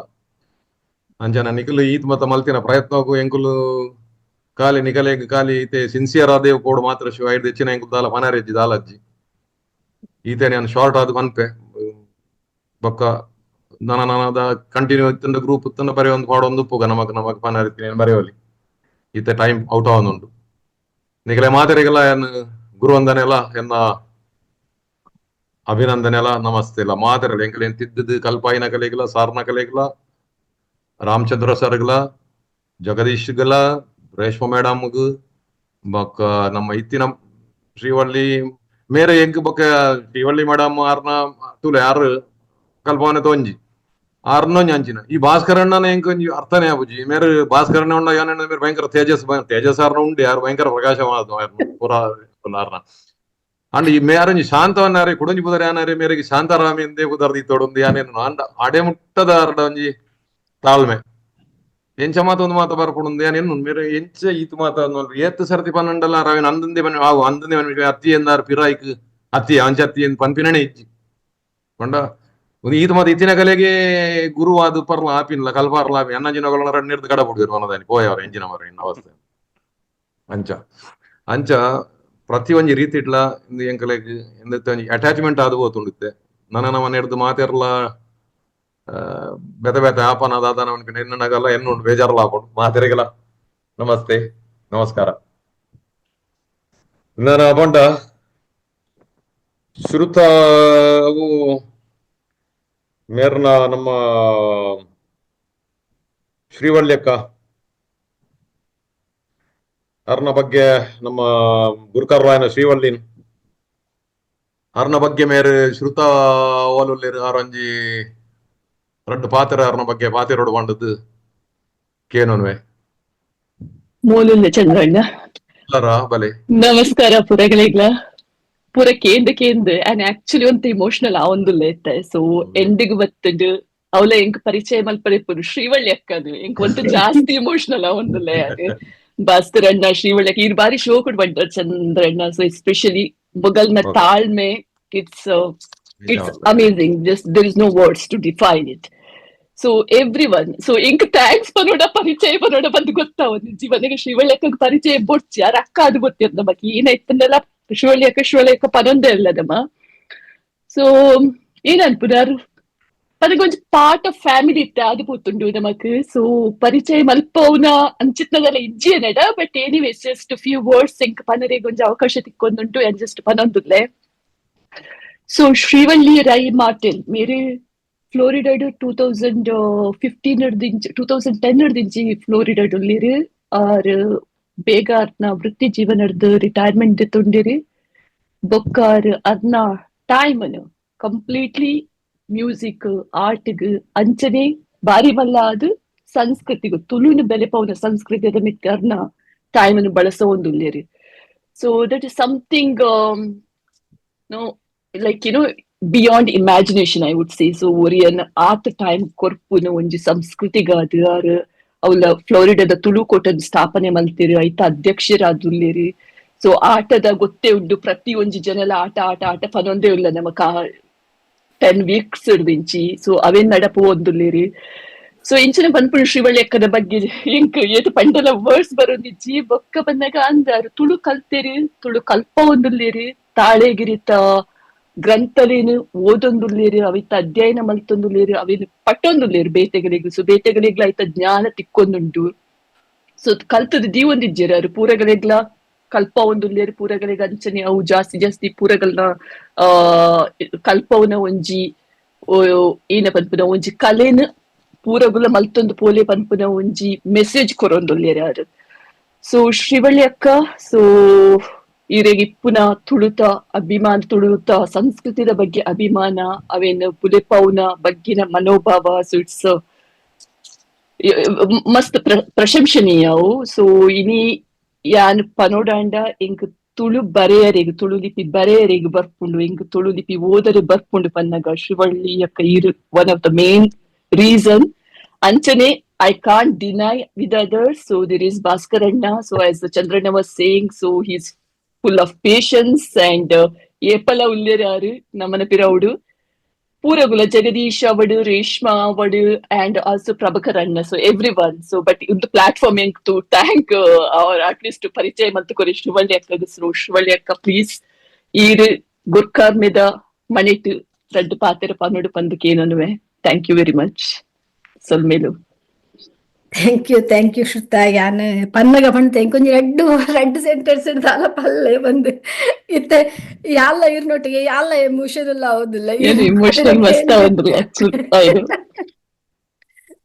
ಅಂಚನ ನಿಕುಲು ಈತ್ ಮತ್ತ ಮಲ್ತಿನ ಪ್ರಯತ್ನಕ್ಕೂ ಎಂಕುಲು ಖಾಲಿ ನಿಕಲೆಗ್ ಖಾಲಿ ಈತೆ ಸಿನ್ಸಿಯರ್ ಆದೇವ್ ಪೋಡು ಮಾತ್ರ ಶಿವ ಐಡ್ದ್ ಹೆಚ್ಚಿನ ಎಂಕುಲು ದಾಲ ಪನರೆಜ್ಜಿ ದಾಲಜ್ಜಿ ಈತೆ ನಾನು ಶಾರ್ಟ್ ಆದ್ ಪನ್ಪೆ. ಬೊಕ್ಕ ನನ ನನದ ಕಂಟಿನ್ಯೂ ಇತ್ತಂಡ ಗ್ರೂಪ್ ಇತ್ತಂಡ ಬರೆ ಒಂದು ಪಾಡೊಂದು ಉಪ್ಪುಗ ನಮಕ್ ನಮಕ್ ಪನರಿತ್ತಿನ ಬರೆಯೋಲಿ ಈತೆ ಟೈಮ್ ಔಟ್ ಆವೊಂದುಂಡು. ನಿಕಲೆ ಮಾತೆರೆಗೆಲ್ಲ ಏನ್ ಗುರುವಂದನೆಲ್ಲ ಎನ್ನ ಅಭಿನಂದನೆಲ್ಲ ನಮಸ್ತೆ ಇಲ್ಲ ಮಾತೆರೆಲ್ಲ ಎಂಕಲೆ ತಿದ್ದದು ಕಲ್ಪಾಯಿನ ಕಲೆಗಿಲ್ಲ ಸಾರ್ನ ಕಲೆಗಿಲ್ಲ ರಾಮಚಂದ್ರ ಸರ್ಗ್ಲ ಜಗದೀಶ್ಗಲ ರೇಷ್ಮಾ ಮೇಡಮ್ಗ್ ಬೊಕ್ಕ ನಮ್ಮ ಇತ್ತಿನ ಶ್ರೀವಳ್ಳಿ ಮೇರೆ ಎಂಕ್ ಬೊಕ್ಕ ಶ್ರೀವಳ್ಳಿ ಮೇಡಮ್ ಆರ್ನ ತೂಲೆ ಯಾರು ಕಲ್ಪವನೆ ತೋಂಜಿ ಆರ್ನೊಂಜಿ ಅಂಚಿನ ಈ ಭಾಸ್ಕರಣ್ಣನ ಎಂಕ್ ಒಂಜಿ ಅರ್ಥನೇ ಆಪುಜಿ. ಮೇರೆ ಭಾಸ್ಕರಣ್ಣ ಉಂಡ ಯಾನಣ್ಣ ಮೇರೆ ಭಯಂಕರ ತೇಜಸ್ ತೇಜಸ್ ಆರ್ನ ಉಂಡು ಯಾರು ಭಯಂಕರ ಪ್ರಕಾಶ ಪೂರ ಆರ್ನ ಅಂಡ್ ಈ ಮೇರೊಂಜಿ ಶಾಂತವನ್ನಾರೆ ಕುಡೊಂಜಿ ಪುದರ್ ಯಾನಾರೆ ಮೇರೆಗೆ ಶಾಂತಾರಾಮಿ ಎಂದೇ ಪುದರ್ ದೀತೋಡೊಂದು ಯಾನೇನು ಅಂಡ ಅಡೆ ಮುಟ್ಟದ ಆರ್ಡ ಒಂಜಿ ತಾಳ್ಮೆ ಎಂಚ ಮಾತ ಒಂದು ಮಾತ ಬರ್ಪುಂಡು ಯಾನೇನು ಮೇರೆ ಎಂಚ ಈತ್ ಮಾತ ಏತ್ ಸರ್ತಿ ಪನ್ನಂಡಲ ರವಿನ ಅಂದಂದೆ ಬನ್ ಆವು ಅಂದಂದೆ ಬನ್ ಅತ್ತಿ ಎಂದಾರ್ ಪಿರಾಯ್ಕ್ ಅತ್ತಿ ಅಂಚ ಅತ್ತಿ ಎಂದ್ ಪನ್ಪಿನನೆ ಇಜ್ಜಿ ಪಂಡ ಒಂದು ಈತ ಮಾತ ಇತ್ತಿನ ಕಲೆಗೆ ಗುರುವಾದ ಪರ್ಲ ಆಪಿನ್ಲ ಕಲ್ಪಾರ್ಲ ಆಪಿ ಅಣ್ಣಂಜಿನ ರಡ್ಡು ಕಡ ಪುಡಿರು ಅನ್ನದಾನಿ ಪೋಯವರು ಎಂಜಿನ ಮರ ಇನ್ನ ಅವಸ್ಥೆ ಅಂಚ ಅಂಚ ಪ್ರತಿ ಒಂಜಿ ರೀತಿ ಇಟ್ಲ ಇಂದು ಎಂಕಲೆಗ್ ಎಂದ ಅಟ್ಯಾಚ್ಮೆಂಟ್ ಆದ್ ಪೋತುಂಡಿತ್ತೆ ನನ ನಮ್ಮ ನೆಡ್ದು ಮಾತೆರ್ಲ ಬೇತೆ ಬೇತೆ ಆಪನ ದಾದನ ಅನ್ಪಿನ ಎನ್ನಗಲ್ಲ ಎನ್ನುಂಡು ಬೇಜಾರ್ಲ ಆಪುಂಡು ಮಾತೆರೆಗೆಲ್ಲ ನಮಸ್ತೆ ನಮಸ್ಕಾರ. ನಾನು ಅಬಂಡ ಶ್ರುತ ಅವು ಮೇರ್ನ ನಮ್ಮ ಶ್ರೀವಳ್ಳಿಯಕ್ಕ ಅರ್ನ ಬಗ್ಗೆ ನಮ್ಮ ಗುರುಕರ್ರಾಯನ ಶ್ರೀವಳ್ಳಿನ್ ಅರ್ನ ಬಗ್ಗೆ ಮೇರೆ ಶ್ರುತ ಓಲುಲ್ಲೇರು ಆರೊಂಜಿ ರಡ್ಡು ಪಾತೆರ ಅರ್ನ ಬಗ್ಗೆ ಪಾತೆರೋಡು ಬಂಡದ್ದು ಕೇನೋನ್ವೆ ಮೋಲುಲ್ಲ ಚಂದ್ರಣ್ಣ ಬಲೆ ನಮಸ್ಕಾರ ಪುರಗಳಿಗ್ಲ ಪೂರ ಕೇಂದ್ ಕೇಂದ್ ಅಂಡ್ ಆಕ್ಚುಲಿ ಒಂತ ಇಮೋಷನಲ್ ಆವೊಂದುಲ್ಲ ಇತ್ತೆ. ಸೊ ಎಂಡಿಗ್ ಬತ್ತುಂಡು ಅವಲ ಎಂಕ್ ಪರಿಚಯ ಮಲ್ಪರೆ ಇಪ್ಪುನು ಶ್ರೀವಳ್ಳಿ ಅಕ್ಕದು ಎಂಕ್ ಒಂತ ಜಾಸ್ತಿ ಇಮೋಷನಲ್ ಆವೊಂದುಲ್ಲ ಅದು ಭಾಸ್ಕರಣ್ಣ ಶ್ರೀವಳ್ಳಿ ಅಕ್ಕ ಈ ಬಾರಿ ಶೋ ಕೊಡ್ ಬಂಟ ಚಂದ್ರಣ್ಣ. ಸೊ ಎಸ್ಪೆಷಲಿ ಮೊಗಲ್ನ ತಾಳ್ಮೆ it's it's amazing, just there is no words to define it. So everyone so ಎಂಕ್ thanks ಪನೋಡ ಪರಿಚಯ ಪನೋಡ ಬಂದು ಗೊತ್ತಾವೊಂದು ಜೀವನಗೆ ಶ್ರೀವಳ್ಳಿ ಅಕ್ಕಗ್ ಪರಿಚಯ ಬೊಡ್ಚಿ ಯಾರ ಅಕ್ಕ ಅದು ಗೊತ್ತಿರ್ ನಮಕ್ ಏನಾಯ್ತಂದೆಲ್ಲ ಶ್ರೀವಳ್ಳಿ ಅಕ್ಕ ಶ್ರೀವಳ್ಳಿ ಅಕ್ಕ ಪನೊಂದೇ ಇಲ್ಲದಮ್ಮ. ಸೊ ಏನನ್ಪುನಾರು ಪನಗೊಂಜಿ part of family ಇತ್ತೆ ಅದು ಪೋತುಂಡು ನಮಕ್. ಸೊ ಪರಿಚಯ ಮಲ್ಪವುನ ಅಂಚಿತ್ನದಲ್ಲ ಇಜ್ಜಿ ಏನಡ but anyways just few words ಎಂಕ್ ಪನರೆಗ್ ಒಂಜಿ ಅವಕಾಶ ತಿಕ್ಕೊಂದುಂಟು ಅಂಡ್ ಜಸ್ಟ್ ಪನೊಂದುಲ್ಲೆ. ಸೊ ಶ್ರೀವಳ್ಳಿ ರೈ ಮಾರ್ಟಿನ್ ಮೇರೆ ಫ್ಲೋರಿಡಾಡ್ 2015 ದಿಂಚಿ 2010 ದಿಂಚಿ ಫ್ಲೋರಿಡಾಡ್ ಉಲ್ಲೇರು ಆರ್ ಬೇಗ ಅರ್ನ ವೃತ್ತಿ ಜೀವನರ್ದು ರಿಟೈರ್ಮೆಂಟ್ ತುಂಡಿರಿ ಬೊಕ್ಕಾರ್ ಅರ್ನ time completely music ಆರ್ಟ್ಗ್ ಅಂಚನೆ ಬಾರಿ ಮಲ್ಲ ಅದು ಸಂಸ್ಕೃತಿಗು ತುಳುನು ಬೆಲೆಪವುನ ಸಂಸ್ಕೃತಿದ ಮಿತ್ತ ಅರ್ನ ಟೈಮ್ ಬಳಸೋ ಒಂದುಲ್ಲೇರಿ. So that is something, no, like beyond imagination, I would say. So ಒರಿಯನ್ ಆತ time ಕೊರ್ಪುನ ಒಂಜಿ ಸಂಸ್ಕೃತಿಗಾದ್ ಆರ್ ಅವ್ಲ ಫ್ಲೋರಿಡಾದ ತುಳು ಕೋಟದ ಸ್ಥಾಪನೆ ಮಲ್ತಿರು, ಐತ ಅಧ್ಯಕ್ಷರಾದುಲ್ಲೇರಿ. ಸೊ ಆಟದ ಗೊತ್ತೇ ಉಂಡು, ಪ್ರತಿ ಒಂಜಿ ಜನಲ ಆಟ ಆಟ ಆಟ ಪನೊಂದೇ ಉಲ್ಲ ನಮ್ಮ ಕಾ 10 ವೀಕ್ಸ್ ದಿಂಚಿ. ಸೊ ಅವೇನ್ ನಡಪು ಒಂದುಲ್ಲೇರಿ. ಸೊ ಇಂಚಿನ ಪನ್ಪುಂಡು ಶ್ರೀವಳ್ಳಿ ಅಕ್ಕದ ಬಗ್ಗೆ ಎಂಕ್ ಏತ್ ಪಂಡಲ ವರ್ಡ್ಸ್ ಬರೊಂದಿಜ್ಜಿ. ಬೊಕ್ಕ ಬಂದಾಗ ಅಂದಾರು ತುಳು ಕಲ್ತೇರಿ, ತುಳು ಕಲ್ಪ ಒಂದುಲ್ಲೇರಿ, ತಾಳೆಗಿರಿತ ಗ್ರಂಥಲೇನು ಓದೊಂದುಲ್ಲೇರಿ, ಅವಿತ ಅಧ್ಯಯನ ಮಲ್ತೊಂದುಲ್ಲೇರಿ, ಅವೇನು ಪಟ್ಟೊಂದುಲ್ಲೇರಿ ಬೇತೆಗಳಿಗೆ. ಸೊ ಬೇತೆಗಳಿಗ್ಲ ಐತ ಜ್ಞಾನ ತಿಕ್ಕೊಂದುಂಡು. ಸೊ ಕಲ್ತದ ದೀವೊಂದಿಜ್ಜೆರ್ ಅರು, ಪೂರಗಳಿಗ್ಲ ಕಲ್ಪ ಒಂದುಲ್ಲೇರಿ, ಪೂರಗಳಿಗೆ ಅಂಚನೆ ಅವು ಜಾಸ್ತಿ ಜಾಸ್ತಿ ಪೂರಗಳನ್ನ ಕಲ್ಪವನ ಒಂಜಿ ಏನ ಪನ್ಪುನ ಒಂಜಿ ಕಲೆನ್ ಪೂರಗುಲ ಮಲ್ತೊಂದು ಪೋಲೆ ಪನ್ಪುನ ಒಂಜಿ ಮೆಸೇಜ್ ಕೊರೊಂದುಲ್ಲೇರಿ ಆರ್. ಸೊ ಶ್ರೀವಳ್ಳಿ ಅಕ್ಕ, ಸೊ ಈರೆಗ್ ಇಪ್ಪುನ ತುಳುತ ಅಭಿಮಾನ, ತುಳುತ ಸಂಸ್ಕೃತಿದ ಬಗ್ಗೆ ಅಭಿಮಾನ, ಅವೇನ್ ಬುಲೆಪೌನ ಬಗ್ಗಿನ ಮನೋಭಾವ, ಸೊ it's ಮಸ್ತ್ ಪ್ರಶಂಸನೀಯ ಅವು. ಸೊ ಇನಿ ಯಾನ್ ಪನೋಡಾಂಡ ಎಂಕ್ ತುಳು ಬರೆಯರೆಗ್, ತುಳು ಲಿಪಿ ಬರೆಯರೆಗ್ ಬರ್ಪುಂಡು, ಎಂಕ್ ತುಳು ಲಿಪಿ ಓದರೆ ಬರ್ಪುಂಡು ಪನ್ನಗ ಶ್ರೀವಳ್ಳಿ ಅಕ್ಕ ಈರ್ one of the main reason. ಅಂಚನೆ I can't deny with others. So there is Bhaskar Anna. So as the Chandranna was saying, so he's full of patience and ಏಪಲ ಉಲ್ಲೇರಾರು ನಮನ ಪಿರೌಡು. ಪೂರಗುಲ Jagdish ಅವಡು, Reshma ಅವಡು and also Prabhakar Anna. So everyone. So but in the platform ಎಂಕ್ to thank or at least to ಪರಿಚಯ ಮಲ್ತು ಕೊರಿ ಶ್ರೀವಳ್ಳಿ ಅಕ್ಕಗ್. ಸೊ ಶ್ರೀವಳ್ಳಿ ಅಕ್ಕ, please, ಈರ್ ಗುರ್ಕಾರ್ಮೆದ minute ರಡ್ಡ್ ಪಾತೆರ ಪನೊಡು ಪಂದುಕೇನನುವೆ. Thank you very much. ಸೊಲ್ಮೆಲು. Thank you, thank you ಶ್ರುತ. ಯಾನ್ ಪನ್ನಗ ಪಂತೆ ಇಂಕೊಂಜಿ ರಡ್ಡು ರಡ್ಡು ಸೆಂಟೆನ್ಸ್ ದಾಲ ಪಲ್ಲೆ ಬಂದು ಇತ್ತೆ ಯಾಲ್ಲ ಇರ್ನೊಟ್ಟಿಗೆ ಯಾಲ್ಲ ಎಮೋಷನಲ್ ಆವುದಿಲ್ಲ. ಏನು ಇಮೋಷನಲ್ ಮಸ್ತ್ ಆವಂದಿಲ್ಲ actually.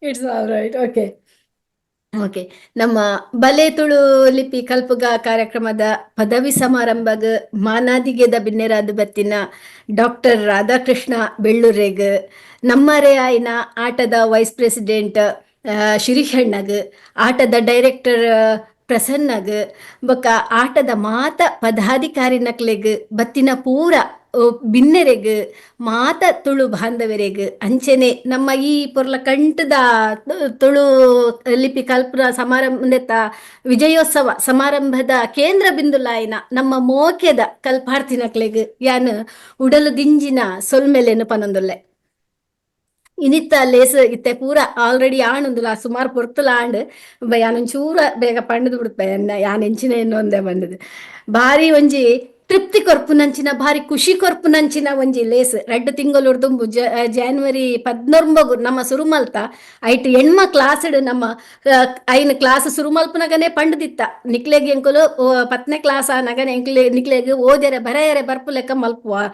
It's all right, okay okay. ನಮ್ಮ ಬಲೆ ತುಳು ಲಿಪಿ ಕಲ್ಪುಗ ಕಾರ್ಯಕ್ರಮದ ಪದವಿ ಸಮಾರಂಭಗ್ ಮಾನಾದಿಗೆದ ಬಿನ್ನೆರಾದ ಬತ್ತಿನ ಡಾಕ್ಟರ್ ರಾಧಾಕೃಷ್ಣ ಬೆಳ್ಳೂರೆಗ್, ನಮ್ಮರೆ ಆಯ್ನ ಆಟದ ವೈಸ್ ಪ್ರೆಸಿಡೆಂಟ್ ಶಿರೀಷ್ ಅಣ್ಣಗ್, ಆಟದ ಡೈರೆಕ್ಟರ್ ಪ್ರಸನ್ನಗ್, ಬೊಕ್ಕ ಆಟದ ಮಾತ ಪದಾಧಿಕಾರಿ ನಕ್ಲೆಗ್, ಬತ್ತಿನ ಪೂರ ಬಿನ್ನೆರೆಗ್, ಮಾತ ತುಳು ಬಾಂಧವರೆಗ್, ಅಂಚೆನೆ ನಮ್ಮ ಈ ಪೊರ್ಲ ಕಂಠದ ತುಳು ಲಿಪಿ ಕಲ್ಪನ ಸಮಾರಂಭ ವಿಜಯೋತ್ಸವ ಸಮಾರಂಭದ ಕೇಂದ್ರ ಬಿಂದುಲಾಯಿನ ನಮ್ಮ ಮೋಕೆದ ಕಲ್ಪಾರ್ಥಿನಕ್ಲೆಗ್ ಯಾನ್ ಉಡಲು ದಿಂಜಿನ ಸೊಲ್ಮೆಲೆನು ಪನೊಂದುಲ್ಲೆ. ಇನಿತ್ತ ಲೇಸ್ ಇತ್ತೆ ಪೂರ ಆಲ್ರೆಡಿ ಆಣುಂದುಲ, ಸುಮಾರು ಪೊರ್ತುಲ ಆಂಡ್. ಯಾನೊಂಚೂರ ಬೇಗ ಪಂಡದು ಬಿಡ್ಪೆ ಯಾನ್ ಎಂಚಿನ ಒಂದೇ ಬಂದದು. ಭಾರಿ ಒಂಜಿ ತೃಪ್ತಿ ಕೊರ್ಪುನಂಚಿನ, ಭಾರಿ ಖುಷಿ ಕೊರ್ಪುನಂಚಿನ ಒಂಜಿ ಲೇಸ್. 2 ತಿಂಗಳು ಜಾನ್ವರಿ 19 ನಮ್ಮ ಸುರು ಮಲ್ತ. ಐಟ್ ಎಣ್ಮ ಕ್ಲಾಸ್ ನಮ್ಮ ಐನ್ ಕ್ಲಾಸ್ ಸುರು ಮಲ್ಪನಗನೆ ಪಂಡದಿತ್ತ, ನಿಕ್ಲೆಗ್ ಎಂಕುಲು 10ನೇ ಕ್ಲಾಸ್ ಆನಗನೆ ಎಂಕ್ಲೆ ನಿಕ್ಲೆಗ್ ಓದೆರೆ ಬರೆಯರೆ ಬರ್ಪು ಲೆಕ್ಕ ಮಲ್ಪುವ,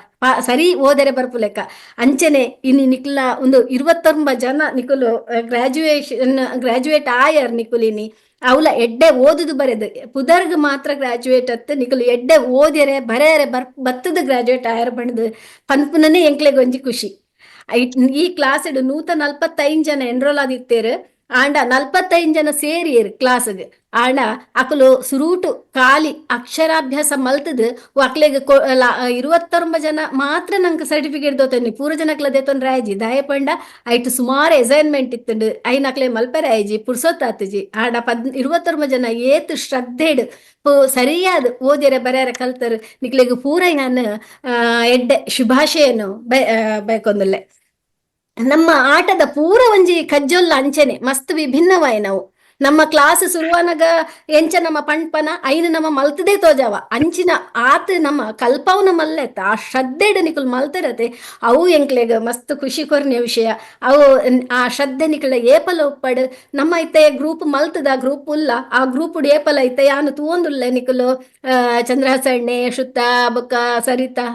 ಸರಿ ಓದೆರೆ ಬರ್ಪು ಲೆಕ್ಕ. ಅಂಚನೆ ಇನಿ ನಿಕ್ಲ ಒಂದು 29 ಜನ ನಿಕುಲು ಗ್ರಾಜುಯೇಷನ್ ಗ್ರಾಜುಯೇಟ್ ಆಯರ್. ನಿಕುಲಿನಿ ಅವಲ ಎಡ್ಡೆ ಓದುದು ಬರೆದು ಪುದರ್ಗ್ ಮಾತ್ರ ಗ್ರಾಜುಯೇಟ್ ಅತ್ತು, ನಿಕುಲು ಎಡ್ಡೆ ಓದ್ಯರೆ ಬರೆಯರೆ ಬತ್ತದ ಗ್ರಾಜುಯೇಟ್ ಆಯರ್ ಬಣ್ಣದು ಪನ್ಪುನನೇ ಎಂಕ್ಲೆಗ್ ಒಂಜಿ ಖುಷಿ. ಈ ಕ್ಲಾಸ್ 145 ಜನ ಎನ್ರೋಲ್ ಆದಿತ್ತೇರು. ಆಂಡ 45 ಜನ ಸೇರಿಯರು ಕ್ಲಾಸ್ಗೆ. ಆಂಡ ಅಕಲು ಸುರೂಟು ಖಾಲಿ ಅಕ್ಷರಾಭ್ಯಾಸ ಮಲ್ತದು ಅಕ್ಲೆಗ್ 29 ಜನ ಮಾತ್ರ ನಂಗೆ ಸರ್ಟಿಫಿಕೇಟ್ ದೋತನಿ. ಪೂರ ಜನಕ್ಲ ದೇತೊನ್ ರಾಯಜಿ. ದಾಯ ಪಂಡ ಐಟ್ ಸುಮಾರು ಅಸೈನ್ಮೆಂಟ್ ಇತ್ತುಂಡು, ಐನ್ ಅಕ್ಲೆ ಮಲ್ಪೆರೆ ಆಯ್ಜಿ, ಪುರ್ಸೊತ್ ಆತುಜಿ. ಆಂಡ 29 ಜನ ಏತ್ ಶ್ರದ್ಧೆಡ್ ಸರಿಯಾದ ಓದ್ಯರೆ ಬರೆಯರೆ ಕಲ್ತರು. ನಿಕ್ಲೆಗ್ ಪೂರ ಯಾನ್ ಎಡ್ಡೆ ಶುಭಾಶಯನು ಬಯಕೊಂದುಲ್ಲೆ. ನಮ್ಮ ಆಟದ ಪೂರ ಒಂಜಿ ಕಜ್ಜೊಲ್ಲ ಅಂಚೆನೆ ಮಸ್ತ್ ವಿಭಿನ್ನವಾಯ. ನಾವು ನಮ್ಮ ಕ್ಲಾಸ್ ಸುರುವನಗ ಎಂಚ ನಮ್ಮ ಪಣ್ಪನ ಐನು ನಮ್ಮ ಮಲ್ತದೇ ತೋಜಾವ. ಅಂಚಿನ ಆತ್ ನಮ್ಮ ಕಲ್ಪವನ ಮಲ್ಲೆತ್ತ ಆ ಶ್ರದ್ಧೆಡ್ ನಿಕುಲ್ ಮಲ್ತಿರತೆ. ಅವು ಎಂಕ್ಲೆಗ್ ಮಸ್ತ್ ಖುಷಿ ಕೊರ್ನೆ ವಿಷಯ ಅವು. ಆ ಶ್ರದ್ಧೆ ನಿಕುಲ ಏಪಲ ಉಪ್ಪಡ್. ನಮ್ಮ ಇತ್ತೆ ಗ್ರೂಪ್ ಮಲ್ತದ ಗ್ರೂಪ್ ಉಲ್ಲ. ಆ ಗ್ರೂಪ್ ಏಪಲ ಇತ್ತೆ ಯಾನು ತೂವೊಂದುಲ್ಲೆ. ನಿಕುಲು ಚಂದ್ರಹಸಣ್ಣೆ, ಶುತ್ತ, ಬೊಕ್ಕ ಸರಿತಾ,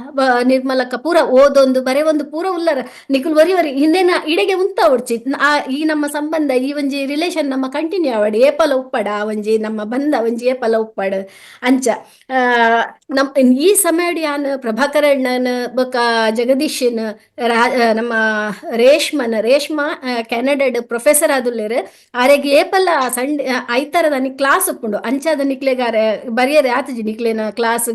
ನಿರ್ಮಲಕ್ಕ ಪೂರ ಓದೊಂದು ಬರೆ ಒಂದು ಪೂರ ಉಲ್ಲರ. ನಿಕುಲ್ ಒರಿ ಒರಿ ಹಿಂದೆನ ಇಡೆಗೆ ಉಂತ ಉಡ್ಚಿ. ಆ ಈ ನಮ್ಮ ಸಂಬಂಧ, ಈ ಒಂಜಿ ರಿಲೇಷನ್ ನಮ್ಮ ಕಂಟಿನ್ಯೂ ಆವಡ್, ಏಪಲ ಉಪ್ಪಡ. ಆ ಒಂಜಿ ನಮ್ಮ ಬಂಧ ಒಂಜಿ ಏಪಲ ಉಪ್ಪಡ್. ಅಂಚ ನಮ್ ಈ ಸಮಯಡ್ ಯಾನ್ ಪ್ರಭಾಕರಣ್ಣನ ಬೊಕ ಜಗದೀಶನ್, ನಮ್ಮ ರೇಷ್ಮನ್, ರೇಷ್ಮಾ ಕೆನಡಾಡ್ ಪ್ರೊಫೆಸರ್ ಆದುಲ್ಲೆರ್. ಆರೆಗ್ ಏಪಲ್ಲ ಸಂಡೆ ಐತಾರದಾನಿ ಕ್ಲಾಸ್ ಉಪ್ಪುಂಡು. ಅಂಚಾದ ನಿಕ್ಲೆಗ್ ಆರೆ ಬರಿಯರೆ ಆತುಜಿ. ನಿಕ್ಲೆನ ಕ್ಲಾಸ್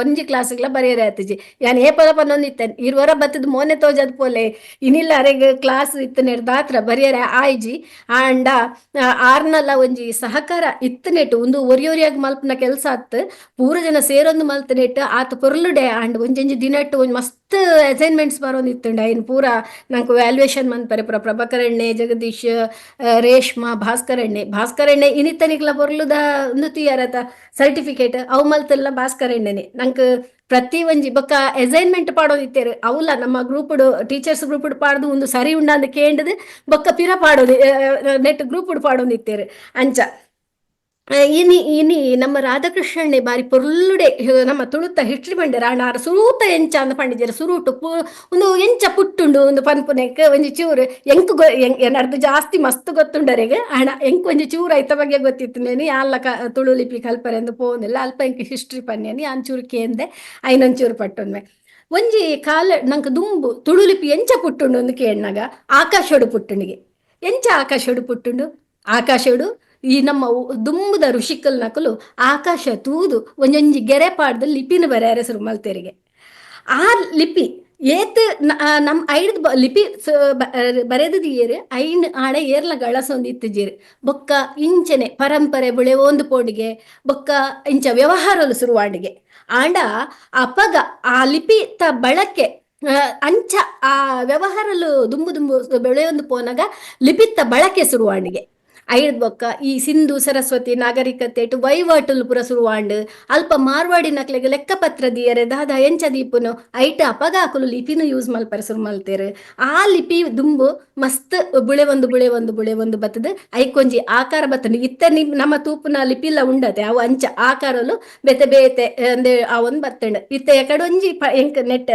ಒಂಜಿ ಕ್ಲಾಸ್ಗ್ಲ ಬರಿಯರೆ ಆತುಜಿ. ಯಾನ್ ಏಪಲ ಪನೊಂದಿತ್ತೆ, ಇರುವರ ಬತ್ತದ ಮೋನೆ ತೋಜದ್ ಪೋಲೆ, ಇನಿಲ್ಲ ಅರೆಗ್ ಕ್ಲಾಸ್ ಇತ್ತನೆರ್ದಾತ್ರ ಬರಿಯರೆ ಆಯ್ಜಿ. ಆಂಡ ಆರ್ನಲ್ಲ ಒಂಜಿ ಸಹಕಾರ ಇತ್ತನೆಟ್ ಉಂದು ಒರಿಯೊರಿಯಾಗ್ ಮಲ್ಪುನ ಕೆಲಸ ಅತ್, ಪೂರ ಜನ ಸೇರೊಂದು ಮಲ್ತನೆಟ್ ಆತ ಪೊರ್ಲುಡೆ. ಆಂಡ್ ಒಂಜೊಂಜಿ ದಿನಟ್ ಒಂಜಿ ಮಸ್ತ್ ಅಸೈನ್ಮೆಂಟ್ಸ್ ಬರೋಂದಿತ್ತುಂಡ, ಐನ್ ಪೂರ ನಂಕ್ ವ್ಯಾಲ್ಯೂಯೇಷನ್ ಮನ್ಪರೆ ಪೂರ ಪ್ರಭಾಕರಣ್ಣೆ, ಜಗದೀಶ್, ರೇಷ್ಮಾ, ಭಾಸ್ಕರಣ್ಣೆ. ಭಾಸ್ಕರಣ್ಣೆ ಇನಿತನಿಕ್ಲ ಪೊರ್ಲುದ ಉಂದು ತೂಯರತ ಸರ್ಟಿಫಿಕೇಟ್ ಅವು ಮಲ್ತಲ್ಲ ಭಾಸ್ಕರಣ್ಣನೆ. ನಂಕ್ ಪ್ರತಿ ಒಂಜಿ ಬೊಕ್ಕ ಅಸೈನ್ಮೆಂಟ್ ಪಾಡೋದಿತ್ತೇರು, ಅವುಲ ನಮ್ಮ group teachers group ಪಾಡ್ದು ಒಂದು ಸರಿ ಉಂಡಂದ್ ಕೇಂಡದು ಬೊಕ್ಕ ಪಿರ ಪಾಡೋದು ನೆಟ್ ಗ್ರೂಪ್ ಪಾಡೋದಿತ್ತೇರು. ಅಂಚ ಇನಿ ಇನಿ ನಮ್ಮ ರಾಧಾಕೃಷ್ಣಣ್ಣೆ ಬಾರಿ ಪೊರ್ಲುಡೆ ನಮ್ಮ ತುಳುತ ಹಿಸ್ಟ್ರಿ ಪಂಡೆರ್. ಆಂಡ ಆರ್ ಸುರೂತ ಎಂಚ ಅಂದ್ ಪಂಡಿಜೆರ್. ಸುರೂಟು ಉಂದು ಎಂಚ ಪುಟ್ಟುಂಡು ಉಂದು ಪನ್ಪುನೆಕ್ ಒಂಜಿ ಚೂರು ಎಂಕ್ ಎನ್ನರ್ದ್ ಜಾಸ್ತಿ ಮಸ್ತ್ ಗೊತ್ತುಂಡರೆಗ್. ಆಂಡ ಎಂಕ್ ಒಂಜಿ ಚೂರು ಐತ ಬಗ್ಗೆ ಗೊತ್ತಿತ್ತು. ನೇನು ಯಾನ್ಲ ತುಳು ಲಿಪಿ ಕಲ್ಪರೆಂದು ಪೋವೊಂದಿಲ್ಲ, ಅಲ್ಪ ಎಂಕ್ ಹಿಸ್ಟ್ರಿ ಪನ್ನೇನಿ ಯಾನ್ ಚೂರು ಕೇಂದೆ ಐನೊಂಚೂರು ಪಟ್ಟೊನ್ವೆ. ಒಂಜಿ ಕಾಲ ನಂಕ್ ದುಂಬು ತುಳು ಲಿಪಿ ಎಂಚ ಪುಟ್ಟುಂಡು ಅಂದ್ ಕೇಣ್ಣಗ ಆಕಾಶೊಡು ಪುಟ್ಟುಂಡಿಗೆ. ಎಂಚ ಆಕಾಶೊಡು ಪುಟ್ಟುಂಡು? ಆಕಾಶೊಡು ಈ ನಮ್ಮ ದುಂಬುದ ಋಷಿಕಲ್ ನಕಲು ಆಕಾಶ ತೂದು ಒಂಜೊಂಜಿ ಗೆರೆ ಪಾಡ್ದು ಲಿಪಿನ ಬರೆಯರೆ ಶುರು ಮಲ್ತೆರಿಗೆ. ಆ ಲಿಪಿ ಏತ್ ನಮ್ ಐಡ್ದ್ ಲಿಪಿ ಬರೆದದಿಯೇರ್ ಐನ್ ಆಡೆ ಏರ್ಲ ಗಳಸೊಂದಿತ್ತಿಜೆರ್. ಬೊಕ್ಕ ಇಂಚನೆ ಪರಂಪರೆ ಬುಳೆವೊಂದು ಪೋಡಿಗೆ ಬೊಕ್ಕ ಇಂಚ ವ್ಯವಹಾರಲು ಶುರುವಾಂಡಿಗೆ. ಆಂಡ ಅಪಗ ಆ ಲಿಪಿತ ಬಳಕೆ ಅಂಚ ಆ ವ್ಯವಹಾರಲು ದುಂಬು ದುಂಬು ಬೆಳೆಯೊಂದು ಪೋನಗ ಲಿಪಿತ್ತ ಬಳಕೆ ಶುರುವಾಂಡಿಗೆ. ಐಡ್ ಬೊಕ್ಕ ಈ ಸಿಂಧು ಸರಸ್ವತಿ ನಾಗರಿಕತೆ ವೈವಾಟುಲು ಪುರ ಶುರುವಾಂಡ್. ಅಲ್ಪ ಮಾರ್ವಾಡಿ ನಕ್ಲೆಗ್ ಲೆಕ್ಕಪತ್ರ ದಿಯರೆ ದಾದ ಎಂಚ ದೀಪುನು ಐಟ್ ಅಪಗ ಅಕುಲು ಲಿಪಿನ ಯೂಸ್ ಮಲ್ಪರೆ ಶುರು ಮಲ್ತೆರ್. ಆ ಲಿಪಿ ದುಂಬು ಮಸ್ತ್ ಬುಳೆವೊಂದು ಬುಳೆವೊಂದು ಬುಳೆವೊಂದು ಬತ್ತದ್ ಐಕೊಂಜಿ ಆಕಾರ ಬತ್ತುಂಡು. ಇತ್ತೆ ನಮ್ಮ ತೂಪುನ ಲಿಪಿಲ ಉಂಡತೆ ಅವು ಅಂಚ ಆಕಾರಲು ಬೇತೆ ಬೇತೆ ಅಂದೆ ಅವೊಂದು ಬತ್ತುಂಡು. ಇತ್ತೆ ಎಕಡೊಂಜಿ ಎಂಕ್ ನೆಟ್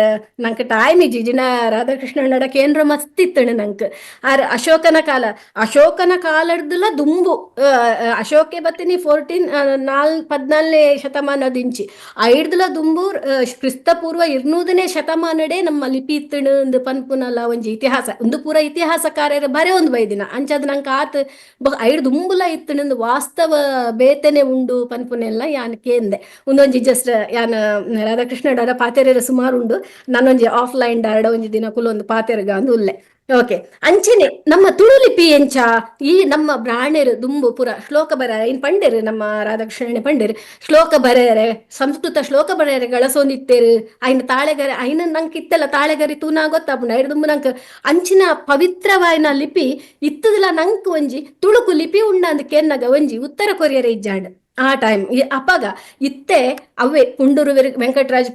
ನಂಕ್ ಟೈಮ್ ಇಜ್ಜಿ ಜಿನ ರಾಧಾಕೃಷ್ಣ ಕೇಂದ್ರ ಮಸ್ತ್ ಇತ್ತುಂಡು ನಂಕ್. ಆರ್ ಅಶೋಕನ ಕಾಲ, ಅಶೋಕನ ಕಾಲಡ್ದುಲ ದುಂಬು ಅಶೋಕೆ ಬತ್ತಿನಿ 14ನೇ ಶತಮಾನದಿಂಚಿ ಐಡ್ದುಲ ದುಂಬು ಕ್ರಿಸ್ತಪೂರ್ವ 200ನೇ ಶತಮಾನಡೆ ನಮ್ಮ ಲಿಪಿ ಇತ್ತುಂಡು ಅಂದ್ ಪನ್ಪುನಲ ಒಂಜಿ ಇತಿಹಾಸ. ಉಂದು ಪೂರ ಇತಿಹಾಸಕಾರರು ಬರೆ ಒಂದು ಬೈದಿನ. ಅಂಚಾದ್ ನಂಕ್ ಆತ್ ಐಡ್ ದುಂಬುಲ ಇತ್ತುಂಡು ವಾಸ್ತವ ಬೇತೆನೆ ಉಂಡು ಪನ್ಪುನೆಲ್ಲ ಯಾನ್ ಕೇಂದೆ. ಉಂದೊಂಜಿ ಜಸ್ಟ್ ಯಾನ್ ರಾಧಾಕೃಷ್ಣ ಡಾರ ಪಾತೆರೆ ಸುಮಾರು ಉಂಡು, ನಾನೊಂಜಿ ಆಫ್ಲೈನ್ ಡಾರಡ ಒಂಜಿ ದಿನ ಕುಲೊಂದು ಪಾತೆರ್ಗ ಅಂದ್ ಉಲ್ಲೆ. ಓಕೆ, ಅಂಚನೆ ನಮ್ಮ ತುಳು ಲಿಪಿ ಎಂಚ ಈ ನಮ್ಮ ಬ್ರಾಣೆರು ದುಂಬು ಪುರ ಶ್ಲೋಕ ಬರ ಇನ್ ಪಂಡೆರು, ನಮ್ಮ ರಾಧಾಕೃಷ್ಣನೆ ಪಂಡೆರು ಶ್ಲೋಕ ಬರೆಯರೆ ಸಂಸ್ಕೃತ ಶ್ಲೋಕ ಬರೆಯರೆ ಗಳಸೊಂದಿತ್ತೇರು. ಐನ ತಾಳೆಗರಿ ಐನ ನಂಕ್ ಇತ್ತೆಲ್ಲ ತಾಳೆಗರಿ ತೂನಾ ಗೊತ್ತಾಪುಂಡು. ಐಡ್ ದುಂಬು ನಂಕ್ ಅಂಚಿನ ಪವಿತ್ರವಾಯಿನ ಲಿಪಿ ಇತ್ತದಲ. ನಂಕ್ ಒಂಜಿ ತುಳುಕು ಲಿಪಿ ಉಂಡಂದ್ ಕೆನ್ನಗ ಒಂಜಿ ಉತ್ತರ ಕೊರಿಯರೆ ಇಜ್ಜಾಂಡ್ ಆ ಟೈಮ್ ಅಪಗ. ಇತ್ತೆ ಅವೇ ಪುಂಡೂರು ವೆಂಕಟರಾಜ್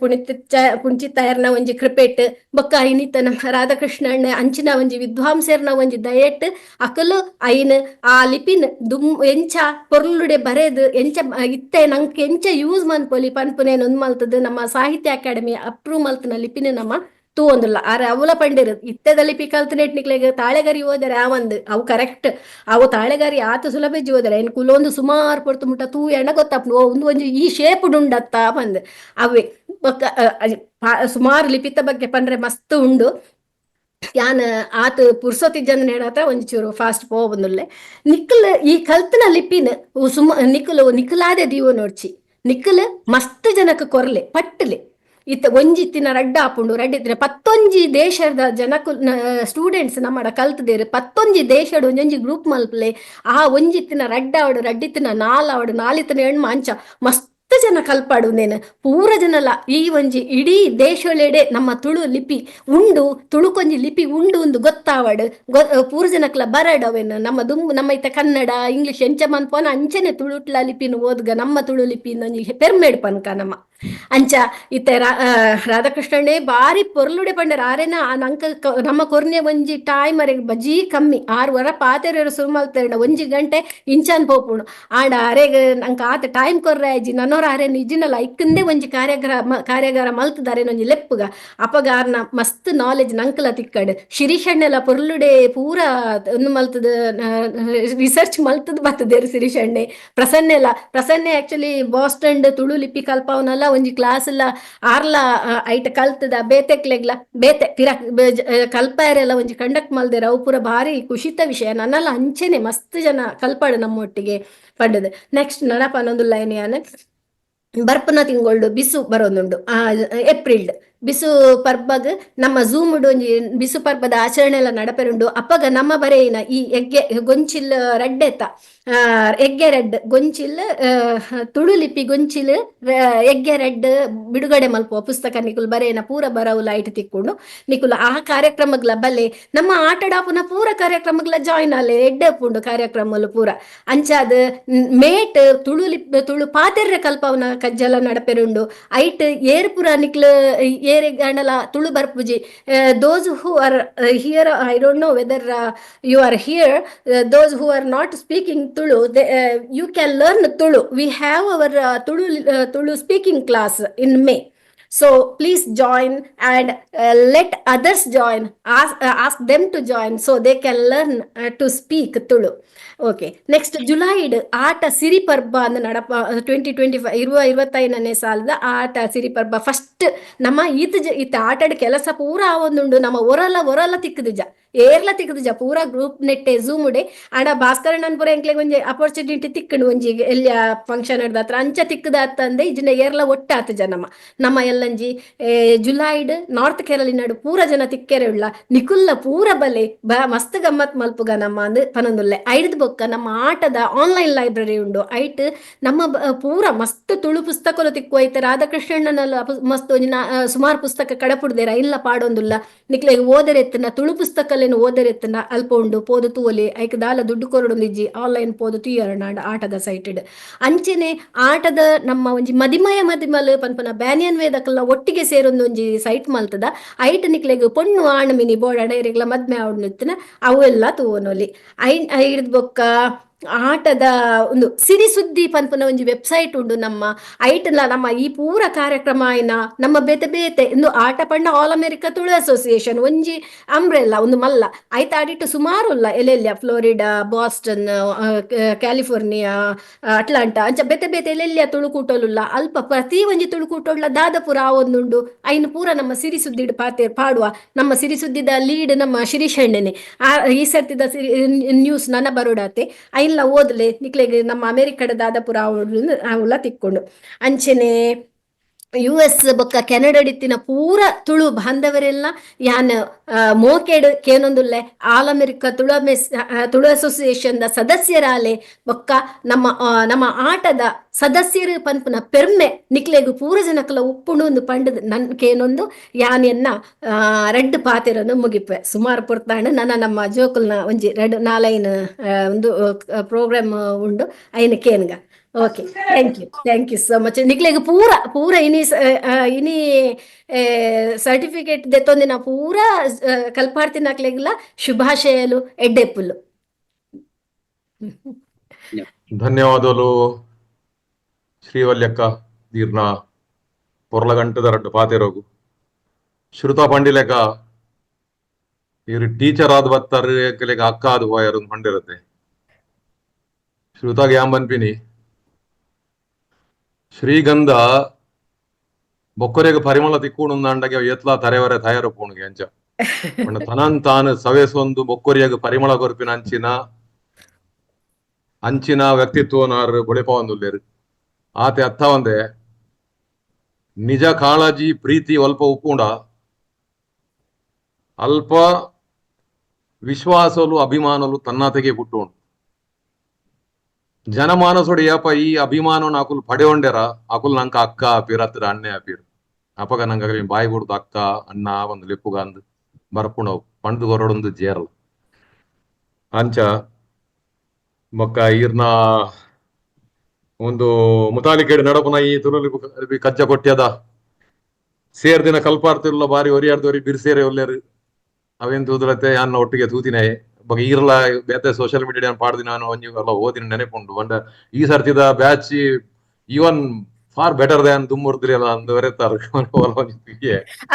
ಪುಣಿಚಿತ್ತಾಯರ್ನ ಒಂಜಿ ಕೃಪೆಟ್ ಬೊಕ್ಕ ಇನ್ನಿತ್ತ ನಮ್ಮ ರಾಧಾಕೃಷ್ಣ ಅಣ್ಣ ಅಂಚಿನ ಒಂಜಿ ವಿದ್ವಾಂಸರ್ನ ಒಂಜಿ ದಯೆಟ್ ಅಕಲು ಐನ್ ಆ ಲಿಪಿನ್ ದುಂ ಎಂಚ ಪೊರ್ಲುಡೆ ಬರೆದು ಎಂಚ ಇತ್ತೆ ನಂಕ್ ಎಂಚ ಯೂಸ್ ಮನ್ಪೊಲಿ ಪನ್ಪುನೇನ್ ಒಂದ್ ಮಲ್ತದ್ ನಮ್ಮ ಸಾಹಿತ್ಯ ಅಕಾಡೆಮಿ ಅಪ್ರೂವ್ ಮಲ್ತನ ಲಿಪಿನ ನಮ್ಮ ತೂವೊಂದುಲ್ಲ. ಆರೆ ಅವುಲ ಪಂಡೆರು ಇತ್ತೆದ ಲಿಪಿ ಕಲ್ತನೇಟ್ ನಿಕ್ಲೆಗ್ ತಾಳೆಗರಿ ಓದರೆ ಆ ಒಂದು ಅವು ಕರೆಕ್ಟ್, ಅವು ತಾಳೆಗರಿ ಆತ ಸುಲಭ ಓದರೆ ಇನ್ ಕುಲೊಂದು ಸುಮಾರು ಪೊರ್ತು ಮುಟ್ಟ ತೂ ಎಣ್ಣ ಗೊತ್ತಾಪುಂಡು, ಓ ಉಂದು ಒಂಜಿ ಈ ಶೇಪ್ ಉಂಡತ್ತ ಪಂದ್. ಅವೇ ಬೊಕ್ಕ ಸುಮಾರು ಲಿಪಿತ ಬಗ್ಗೆ ಪಂಡ್ರೆ ಮಸ್ತ್ ಉಂಡು. ಯಾನ್ ಆತ್ ಪುರ್ಸೊತ್ತಿಜ್ಜಂದ್ ನೇಡಾತ ಒಂಚೂರು ಫಾಸ್ಟ್ ಪೋವೊಂದುಲ್ಲೆ. ನಿಕ್ಕಲ್ ಈ ಕಲ್ತನ ಲಿಪಿನ್ ಸುಮ ನಿಕ್ಕಲು ನಿಕ್ಕಲಾದೆ ದೀವೊ ನೋಡ್ಚಿ, ನಿಕ್ಕಲ್ ಮಸ್ತ್ ಜನಕ್ ಕೊರ್ಲೆ ಪಟ್ಟಲೆ. ಇತ್ತ ಒಂಜಿತ್ತಿನ ರಡ್ಡ ಆಪುಂಡು, ರಡ್ಡಿತ್ತಿನ ಪತ್ತೊಂಜಿ ದೇಶದ ಜನಕು ಸ್ಟೂಡೆಂಟ್ಸ್ ನಮ್ಮಡ ಕಲ್ತದೇರು. ಪತ್ತೊಂಜಿ ದೇಶಡ್ ಒಂಜೊಂಜಿ ಗ್ರೂಪ್ ಮಲ್ಪಲೆ. ಆ ಒಂಜಿತ್ತಿನ ರಡ್ಡಾವಡು, ರಡ್ಡಿತ್ತಿನ ನಾಲಾವಡು, ನಾಲಿತ್ತಿನ ಎಣ್ಮ, ಅಂಚ ಮಸ್ತ್ ಜನ ಕಲ್ಪಾಡು. ನೇನು ಪೂರ ಜನಲ ಈ ಒಂಜಿ ಇಡೀ ದೇಶೊಳೆಡೆ ನಮ್ಮ ತುಳು ಲಿಪಿ ಉಂಡು, ತುಳುಕೊಂಜಿ ಲಿಪಿ ಉಂಡು ಒಂದು ಗೊತ್ತಾವಡು, ಪೂರ ಜನಕ್ಲ ಬರಡವೇನು. ನಮ್ಮ ದುಂಬು ನಮ್ಮ ಇತ್ತ ಕನ್ನಡ ಇಂಗ್ಲಿಷ್ ಎಂಚ ಮನ್ಪೋನ ಅಂಚನೆ ತುಳುಟ್ಲ ಲಿಪಿನ ಓದ್ಗ ನಮ್ಮ ತುಳು ಲಿಪಿ ಒಂಜಿ ಪೆರ್ಮೆಡ್ ಪನ್ಕ ನಮ್ಮ. ಅಂಚ ಇತ್ತೆ ರಾಧಾಕೃಷ್ಣಣ್ಣೆ ಬಾರಿ ಪೊರ್ಲುಡೆ ಪಂಡರ್. ಆರೇನ ನಂಕ ನಮ್ಮ ಕೊರ್ನೆ ಒಂಜಿ ಟೈಮ್ ಅರೆಗ್ ಬಜೀ ಕಮ್ಮಿ, ಆರು ವರ ಪಾತೆರ ಶುರು ಮಲ್ತೇರ್ಂಡ ಒಂಜಿ ಗಂಟೆ ಇಂಚಾನ್ ಪೋಪುಂಡು. ಆಂಡ ಅರೆಗ್ ನಂಕ ಆತ ಟೈಮ್ ಕೊರ್ರೆ ಆಯ್ಜಿ. ನನ್ನೋರ ಆರೆ ನಿಜಿನಲ ಇಕ್ಕಂದೆ ಒಂಜಿ ಕಾರ್ಯಾಗಾರ ಮಲ್ತದಾರೆ ಒಂಜಿ ಲೆಪ್ಪುಗ. ಅಪಗ ಆರ್ನ ಮಸ್ತ್ ನಾಲೆಜ್ ನಂಕಲ ತಿಕ್ಕಡ್. ಶಿರೀಷಣ್ಣೆಲ ಪೊರ್ಲುಡೆ ಪೂರ ಒಂದು ಮಲ್ತದ ರಿಸರ್ಚ್ ಮಲ್ತದ ಬತ್ತದೇರು ಶಿರೀಷಣ್ಣೆ. ಪ್ರಸನ್ನೆಲ ಪ್ರಸನ್ನೆ ಆಕ್ಚುಲಿ ಬಾಸ್ಟನ್ ತುಳು ಲಿಪಿ ಕಲ್ಪಾವನಲ್ಲ. ಒಂಜಿ ಕ್ಲಾಸ್ ಲ ಆರ್ಲ ಐಟ್ ಕಲ್ತದ ಬೇತೆಕ್ಲೆಗ್ಲ ಬೇತೆ ಪಿರಕ್ ಕಲ್ಪಾಯರೆಲ್ಲ ಒಂಜಿ ಕಂಡಕ್ಟ್ ಮಲ್ದೆರ್. ಅವು ಪೂರ ಭಾರಿ ಖುಷಿತ ವಿಷಯ. ನನ್ನಲ ಅಂಚೆನೆ ಮಸ್ತ್ ಜನ ಕಲ್ಪಾಡು ನಮ್ಮೊಟ್ಟಿಗೆ ಪಂಡದು. ನೆಕ್ಸ್ಟ್ ನನಪ ಪನೊಂದುಲ್ಲ ಯಾನ್ ಬರ್ಪುನ ತಿಂಗೊಳ್ಡು ಬಿಸು ಬರೋದುಂಡು, ಏಪ್ರಿಲ್ ಬಿಸು ಪರ್ಬಗ್ ನಮ್ಮ ಝೂಮ್ ಒಂಜಿ ಬಿಸು ಪರ್ಬದ ಆಚರಣೆ ಎಲ್ಲ ನಡಪೆರುಂಡು. ಅಪ್ಪಗ ನಮ್ಮ ಬರೆಯಿನ ಈ ಎಗ್ಗೆ ಗೊಂಚಿಲ್ ರಡ್ಡೆತ್ತ ಎಗ್ಗೆ ರೆಡ್ ಗೊಂಚಿಲ್ ತುಳು ಲಿಪಿ ಗೊಂಚಿಲ್ ಎಗ್ಗೆ ರೆಡ್ ಬಿಡುಗಡೆ ಮಲ್ಪುವ ಪುಸ್ತಕ ನಿಕುಲ್ ಬರೆಯಿನ ಪೂರ ಬರವು ಲೈಟ್ ತಿಕ್ಕೊಂಡು ನಿಕುಲ್ ಆ ಕಾರ್ಯಕ್ರಮಗಳ ಬಲೆ ನಮ್ಮ ಆಟಡಾಪುನ ಪೂರ ಕಾರ್ಯಕ್ರಮಗಳ ಜಾಯಿನ್ ಆಲೆ ಎಡ್ಡೆ ಪುಂಡು ಕಾರ್ಯಕ್ರಮಲು ಪೂರ. ಅಂಚಾದ ಮೇಟ್ ತುಳು ಲಿಪ್ ತುಳು ಪಾತೆರ್ರೆ ಕಲ್ಪವನ ಕಜ್ಜಲ ನಡಪೆರುಂಡು. ಐಟ್ ಏರ್ ಪೂರ ನಿಕ್ಲು ಏರೆ ಗಂಡಲ Tulu ಬರ್ಪುಜಿ, those who are here, I don't know whether you are here, those who are not speaking Tulu, you can learn Tulu. We have our Tulu speaking class in May. So please join and let others join. Ask them to join so they can learn to speak Tulu. Okay. Next July ಆಟ ಸಿರಿ ಪರ್ಬ ಅಂದ್ ನಡಪ 2025 ಇರುವ 25ನೇ ಸಾಲದ ಆಟ ಸಿರಿ ಪರ್ಬ first ನಮ್ಮ ಈತ ಈತ ಆಟದ ಕೆಲಸ ಪೂರ ಆವೊಂದುಂಡು. ನಮ್ಮ ಒರಲ ಒರಲ ತಿಕ್ಕುದಿಜ, ಏರ್ಲ ತಿಕ್ಕುದಿಜ ಪೂರ ಗ್ರೂಪ್ ನೆಟ್ಟೆ ಝೂಮ್ ಉಡೆ. ಆಂಡ ಭಾಸ್ಕರಣ್ಣನ್ ಪೂರ ಎಂಕ್ಲೆಗ್ ಒಂಜಿ ಅಪರ್ಚುನಿಟಿ ತಿಕ್ಕುಂಡು ಒಂಜಿ ಎಲ್ಲಿಯ ಫಂಕ್ಷನ್ ಹತ್ರ ಅಂಚ ತಿಕ್ಕದ ಅತ್ತಂದೆ ಇಜಿನ ಏರ್ಲ ಒಟ್ಟಾತು ಜ. ನಮ್ಮ ನಮ್ಮ ಎಲ್ಲಂಜಿ ಜುಲೈಡ್ ನಾರ್ತ್ ಕೇರಳಿನಾಡು ಪೂರ ಜನ ತಿಕ್ಕೆರೆ ಉಳ್ಳ ನಿಕುಲ್ಲ ಪೂರ ಬಲೆ ಬ ಮಸ್ತ್ ಗಮ್ಮತ್ ಮಲ್ಪುಗ ನಮ್ಮ ಅಂದ್ ಪನೊಂದುಲ್ಲೆ. ಐಡ್ದ್ ಬೊಕ್ಕ ನಮ್ಮ ಆಟದ ಆನ್ಲೈನ್ ಲೈಬ್ರರಿ ಉಂಡು. ಐಟ್ ನಮ್ಮ ಪೂರ ಮಸ್ತ್ ತುಳು ಪುಸ್ತಕಲು ತಿಕ್ಕುವೈತೆ. ರಾಧಾಕೃಷ್ಣಣ್ಣನಲ್ಲ ಮಸ್ತ್ ಒಂಜಿ ಸುಮಾರು ಪುಸ್ತಕ ಕಡಪುಡ್ದೇರ ಇಲ್ಲ ಪಾಡೊಂದುಲ್ಲ. ನಿಕ್ಲೆಗ್ ಓದರೆತ್ತನ ತುಳು ಪುಸ್ತಕಲೇನು ಓದರೆತ್ತನ ಅಲ್ಪ ಉಂಡು ಪೋದು ತೂವೊಲಿ. ಐಕ್ ದಾಲ ದುಡ್ಡು ಕೊರೊಡೊಂದಿಜ್ಜಿ, ಆನ್ಲೈನ್ ಪೋದು ತೂಯರಣ ಆಟದ ಸೈಟೆಡ್. ಅಂಚೆನೆ ಆಟದ ನಮ್ಮ ಒಂಜಿ ಮದಿಮಯ ಮದಿಮಲ್ ಪನ್ಪನ ಬ್ಯಾನಿಯನ್ ವೇದಕಲ್ನ ಒಟ್ಟಿಗೆ ಸೇರೊಂದು ಒಂಜಿ ಸೈಟ್ ಮಲ್ತದ. ಐಟ್ ನಿಕ್ಲೆಗ್ ಪೊಣ್ಣು ಆಣ್ ಮಿನಿ ಬೋಡಾಡ ಇರೆಗ್ಲ ಮದ್ಮೆ ಆವೊಂದಿತ್ತಿನ ಅವು ಎಲ್ಲ ತೂವೊನೊಲಿ. ಐಡ್ದ್ ಬೊಕ್ಕ ಆಟದ ಒಂದು ಸಿರಿ ಸುದ್ದಿ ಪನ್ಪುನ ಒಂಜಿ ವೆಬ್ಸೈಟ್ ಉಂಡು ನಮ್ಮ. ಐಟ್ಲ ನಮ್ಮ ಈ ಪೂರ ಕಾರ್ಯಕ್ರಮ ಆಯ್ನ ನಮ್ಮ ಬೇತೆ ಬೇತೆ ಇಂದು ಆಟ ಪಂಡ all America Tulu association ಒಂಜಿ ಅಂಬ್ರೆಲ್ಲ ಒಂದು ಮಲ್ಲ ಐತ ಅಡಿಟ್ ಸುಮಾರು ಉಲ್ಲ ಎಲ್ಲೆಲ್ಲ Florida, Boston, California, Atlanta ಅಂಚ ಬೇತೆ ಬೇತೆ ಎಲ್ಲೆಲ್ಲ ತುಳುಕೂಟೋಲುಲ್ಲ. ಅಲ್ಪ ಪ್ರತಿ ಒಂಜಿ ತುಳುಕೂಟೋಡ್ಲ ದಾದಪುರ ಆವೊಂದುಂಡು. ಐನ್ ಪೂರ ನಮ್ಮ ಸಿರಿ ಸುದ್ದಿಡ್ ಪಾತೆ ಪಾಡುವ. ನಮ್ಮ ಸಿರಿ ಸುದ್ದಿದ ಲೀಡ್ ನಮ್ಮ ಶಿರೀಶ್ ಅಣ್ಣನೆ. ಆ ಈ ಸರ್ತಿದ ಸಿರಿ ನ್ಯೂಸ್ ನನ್ನ ಬರೋಡಾತೆ ಐನ್ಲ ಓದ್ಲೆ ನಿಕ್ಲೆಗ್ ನಮ್ಮ ಅಮೆರಿಕದ ದಾದಪುರ ಆವುಲ ತಿಕ್ಕೊಂಡು. ಅಂಚೆನೆ ಯುಎಸ್ ಬೊಕ್ಕ ಕೆನಡಡಿತ್ತಿನ ಪೂರ ತುಳು ಬಾಂಧವರೆಲ್ಲ ಯಾನ್ ಮೋಕೆಡ್ ಕೇನೊಂದುಲ್ಲೆ all America Tulu Tulu association the ಸದಸ್ಯರಾಲೆ ಬೊಕ್ಕ ನಮ್ಮ ನಮ್ಮ ಆಟದ ಸದಸ್ಯರು ಪನ್ಪುನ ಪೆರ್ಮೆ ನಿಕ್ಲೆಗ್ ಪೂರ ಜನಕಲ ಉಪ್ಪುಂಡು ಒಂದು ಪಂಡದ್ ನನ್ ಕೇನೊಂದು ಯಾನ್ ಎನ್ನ ರಡ್ಡ್ ಪಾತೆರನ್ನು ಮುಗಿಪೆ. ಸುಮಾರು ಪೊರ್ತಾಂಡ್. ನನ್ನ ನಮ್ಮ ಜೋಕುಲ್ನ ಒಂಜಿ ರಡ್ಡ್ ನಾಲೈನ್ ಒಂದು ಪ್ರೋಗ್ರಾಮ್ ಉಂಡು ಐನ್ ಕೇನ್ಗ. Okay, thank you, thank you so much. ನಿಕ್ಲೆಗ್ ಪೂರ ಪೂರ ಇನಿ ಇನಿ ಸರ್ಟಿಫಿಕೇಟ್ ದೆತ್ತೊಂದಿನ ಪೂರ ಕಲ್ಪಾರ್ತಿನಕ್ಲೆಗ್ಲ ಶುಭಾಶಯಲು, ಎಡ್ಡೆಪ್ಪುಲು. ಧನ್ಯವಾದಗಳು ಶ್ರೀವಲ್ಯಕ್ಕ ದೀರ್ನ ಪೊರ್ಲಗಂಟದ ರಡ್ಡು ಪಾತೆರೋಗು. ಶ್ರುತಾ ಪಂಡಿಲೆಕ ಇವ್ರು ಟೀಚರ್ ಆದ್ ಬತ್ತಾರೆ ಅಕ್ಕ ಆದ್ ಪೋಯರು ಪಂಡಿರತ್ತೆ. ಶ್ರುತಾಗ್ ಯಾನ್ ಪನ್ಪಿನಿ ಶ್ರೀಗಂಧ ಬೊಕ್ಕರೆಗ್ ಪರಿಮಳ ತಿಕ್ಕುಂಡಂಡಗೆ ಏತ್ಲಾ ತರೆವರೆ ತಯಾರು ಪೋಣುಗೆ ಅಂಚ ಪಂಡ ತನನ್ ತಾನು ಸವೇಸೊಂದು ಬೊಕ್ಕೊರಿಯಾಗ ಪರಿಮಳ ಕೊರ್ಪಿನ ಅಂಚಿನ ಅಂಚಿನ ವ್ಯಕ್ತಿತ್ವನಾರು ಬೊಳೆಪವಂದುಲ್ಲೇರು. ಆತೆ ಅತ್ತವಂದೆ ನಿಜ ಕಾಳಜಿ ಪ್ರೀತಿ ಅಲ್ಪ ಉಪ್ಪುಂಡ ಅಲ್ಪ ವಿಶ್ವಾಸಲು ಅಭಿಮಾನಲು ತನ್ನಾತೆಗೆ ಪುಟ್ಟುಂಡು. ಜನಮಾನಸೊಡು ಏಪ ಈ ಅಭಿಮಾನನ ಅಕುಲು ಪಡೆಯೊಂಡೆರ ಅಕುಲು ನಂಕ ಅಕ್ಕ ಆಪೀರ್ ಅತ್ತರ ಅಣ್ಣೆ ಆಪೀರ್. ಅಪಗ ನಂಗ ಬಾಯಿ ಬುಡ್ದು ಅಕ್ಕ ಅಣ್ಣ ಒಂದು ಲೆಪ್ಪುಗ ಅಂದ್ ಬರ್ಪುಣವು ಪಂಡ್ದು ಕೊರಡೊಂದು ಜೇರಲ್. ಅಂಚ ಬೊಕ್ಕ ಈರ್ನ ಒಂದು ಮುತಾಲಿಕೇಡು ನಡಪುನ ಈ ತುಳುಲಿ ಕಜ್ಜ ಕೊಟ್ಯದ ಸೇರ್ದಿನ ಕಲ್ಪಾರ್ತಿಲ್ಲ ಬಾರಿ ಒರಿಯಾರ್ದೊರಿ ಬಿರ್ಸೇರೆ ಒಲ್ಲೇರು ಅವೇನ್ ತೂದ್ರತೆ ಅನ್ನ ಒಟ್ಟಿಗೆ ತೂತಿನೇ ಬೊಕ ಈರ್ಲ ಬೇತೆ ಸೋಷಿಯಲ್ ಮೀಡಿಯಾ ಪಾಡ್ದಿ ನಾನು ಒಂಜಿ ಎಲ್ಲ ಓದಿನ ನೆನಪುಂಡು. ಪಂಡ ಈ ಸರ್ತಿದ batch even far better than ದುಮ್ಮುರ್ದ್ರಿಯಲ್ಲ ಅಂದ್ ಬರೆತಾರ್.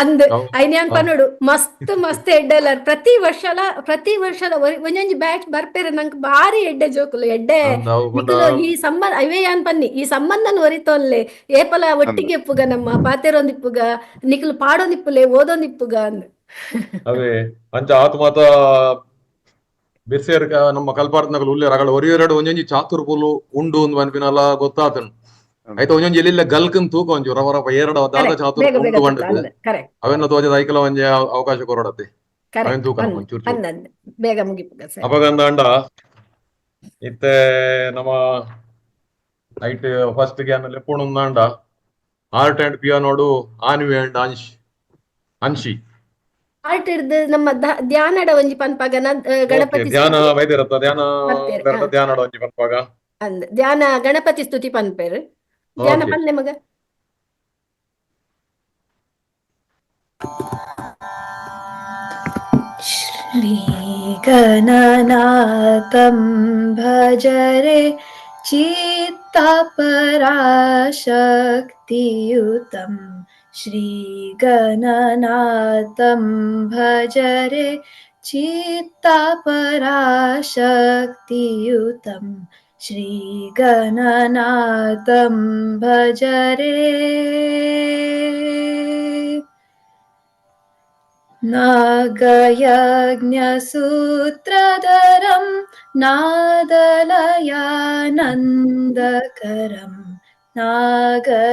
ಅಂದ್ ಐನ್ ಯಾನ್ ಪನೊಡು ಮಸ್ತ್ ಮಸ್ತ್ ಎಡ್ಡೆಲ್ಲರ್ ಪ್ರತಿ ವರ್ಷಲ ಪ್ರತಿ ವರ್ಷಲ ಒಂಜೊಂಜಿ ಬ್ಯಾಚ್ ಬರ್ಪೇರೆ ನಂಕ್ ಬಾರಿ ಎಡ್ಡೆ ಜೋಕುಲು ಎಡ್ಡೆ ನಿಕುಲು ಈ ಸಂಬಂಧ ಅವೇ ಯಾನ್ ಪನ್ನಿ ಈ ಸಂಬಂಧನ್ ಒರಿತೊಲ್ಲೆ ಏಪಲ ಒಟ್ಟಿಗೆ ಇಪ್ಪುಗ ನಮ್ಮ ಪಾತೆರೊಂದಿಪ್ಪುಗ ನಿಕುಲು ಪಾಡೊಂದಿಪ್ಪುಲೆ ಓದೊಂದಿಪ್ಪುಗ ಅಂದ್. ಅವೇ ಅಂಚ ಆತ್ ಮಾತ ಬಿರ್ಸೇರ್ ನಮ್ಮ ಕಲ್ಪಾರ್ದನಕುಲು ಉಲ್ಲೇರ್ ಅಗಳ ಒರಿಯೊರಡು ಒಂಜೊಂಜಿ ಚಾತುರ್ ಪುಲು ಉಂಡು ಅಂದ್ ಪನ್ಪಿನಲ ಗೊತ್ತಾತುಂಡು. ಐತ ಒಂಜೊಂಜಿ ಎಲ್ಲಿಲ್ಲ ಗಲ್ಕನ್ ತೂಕ ಒಂಜಿ ರವ ರವ ಏರಡ ದಾದ ಚಾತುರ್ ಉಂಡು ಪಂಡುದು ಅವೆನ್ನ ತೋಜದ ಐಕಲ ಒಂಜಿ ಅವಕಾಶ ಕೊರಡತ್ತೆ ಅವೆನ್ ತೂಕ ಒಂಚೂರು ಬೇಗ ಮುಗಿಪುಗ ಸರ್. ಅಪಗಂದಾಂಡ ಇತ್ತೆ ನಮ್ಮ ಐಟ್ ಫಸ್ಟ್ ಗ್ಯಾನ್ ಲೆಪ್ಪುಣುಂದಾಂಡ ಆರ್ಟ್ ಅಂಡ್ ಪಿಯಾನೋಡು ಆನ್ವಿ ಅಂಡ್ ಅನ್ಶಿ ಆರ್ಟ್ ಇರ್ದು ನಮ್ಮ ಧ್ಯಾನಡ ಒಂಜಿ ಪನ್ಪಾಗ ಗಣಪತಿ ಧ್ಯಾನ ವೈದ್ಯರತ್ತ ಧ್ಯಾನ ಧ್ಯಾನಡ ಒಂಜಿ ಪನ್ಪಾಗ ಅಂದ್ ಧ್ಯಾನ ಗಣಪತಿ ಸ್ತುತಿ ಪನ್ಪೇರು ಧ್ಯಾನ ಪನ್ಲೆ ಮಗ. ಶ್ರೀ ಗಣನಾಥಂ ಭಜ ರೇ ಚಿತ್ತಪರಾಶಕ್ತಿಯುತಂ ಶ್ರೀ ಗಣನಾಥಂ ಭಜ ರೇ ಚಿತ್ತಪರಾಶಕ್ತಿಯುತಂ ಶ್ರೀ ಗಣನಾಥಂ ಭಜ ರೇ. ನಾಗಯಜ್ಞಸೂತ್ರಧರಂ ನಾದಲಯಾನಂದಕರಂ ನಾಗಯಜ್ಞಸೂತ್ರಧರಂ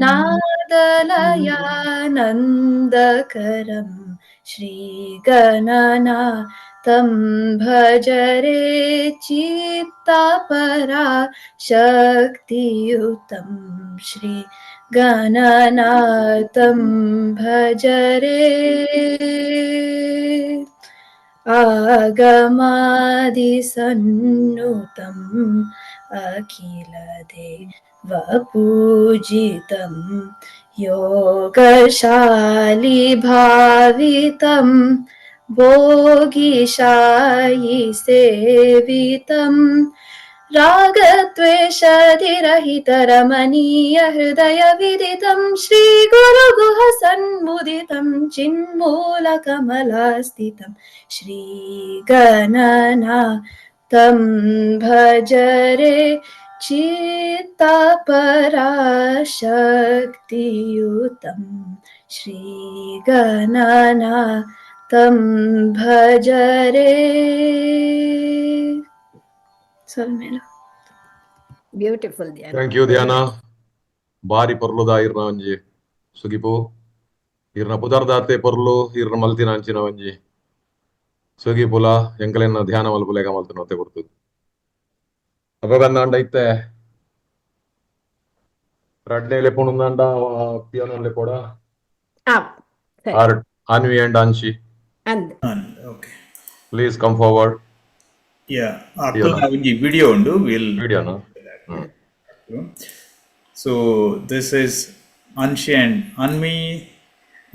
ನಾದಲಯಾನಂದಕರಂ ಶ್ರೀಗಣನಾಥಂ ಭಜ ರೇ ಚಿತ್ತಪರಾ ಶಕ್ತಿಯುತಂ ಶ್ರೀ ಗಣನಾಥಂ ಭಜ ರೇ. ಆಗಮಾದಿಸನ್ನುತಂ ಅಖಿಲದೇವಪೂಜಿತಂ ಯೋಗಶಾಲಿಭಾವಿತಂ ಭೋಗಿಶಾಯಿ ಸೇವಿತಂ ರಾಗದ್ವೇಷಾದಿರಹಿತರಮಣೀಯ ಹೃದಯ ವಿದಿತಂ ಶ್ರೀ ಗುರುಗುಹ ಸನ್ಮುದಿತಂ ಚಿನ್ಮೂಲ ಕಮಲಾಸ್ಥಿತಂ ಶ್ರೀ ಗಣನಾಥಂ ಭಜ ರೇ ಚಿತ್ತಪರಾಶಕ್ತಿಯುತಂ ಶ್ರೀ ಗಣನಾಥಂ ಭಜ ರೇ. ಸೊಲ್ಮೇಲು. ಬ್ಯೂಟಿಫುಲ್ ಧ್ಯಾನ. Thank you ಧ್ಯಾನ. ಬಾರಿ ಪೊರ್ಲುದ ಇರ್ನ ಒಂಜಿ ಸುಗಿಪು ಇರ್ನ ಪುದರ್ದಾತೆ ಪೊರ್ಲು ಇರ್ನ ಮಲ್ತಿನ ಅಂಚಿನ ಒಂಜಿ ಸುಗಿಪುಲ ಎಂಕಲೆನ ಧ್ಯಾನ ಮಲ್ಪುಲೇಗ ಮಲ್ತಿನ ಕೊಡ್ತದೆ. ಅಪಗಂದಾಂಡ ಇತ್ತೆ ರಡ್ನೆ ಲೆಪ್ಪುಂಡಾಂಡ piano ಲೆಪ್ಪೋಡ art Anvi and Anshi and okay please come forward. Yeah, ಒಂಜಿ ವಿಡಿಯೋ ಉಂಡು will ವಿಡಿಯೋನ. So this is Anshi and Anvi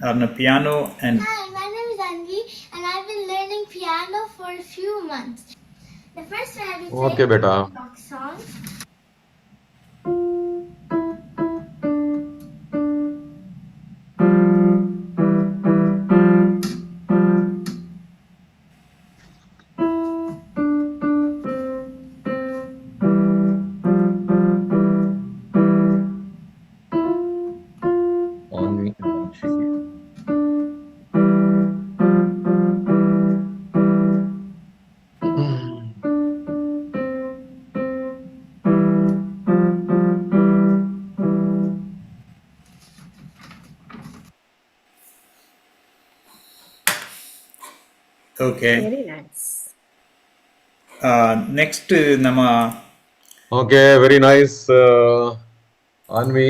on a piano and Hi, my name is Anvi and I've been learning piano for a few months. The first one I'll be playing okay beta. rock song. Anvi and Anshi. Okay. Very nice. Next ನಮ್ಮ okay very nice Anvi.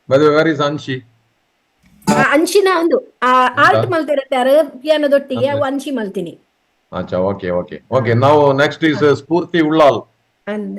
By the way where is Anshi? ಅಂಶಿನ ಒಂದು art ಮಲ್ತಿರತ್ತೆ ಅರ ಪಿಯಾನೋದೊಟ್ಟಿಗೆ ಅವು ಅಂಶಿ ಮಲ್ತೀನಿ. ಅಚ್ಚಾ okay okay okay. ನಾವು next is Spoorthi Ullal. And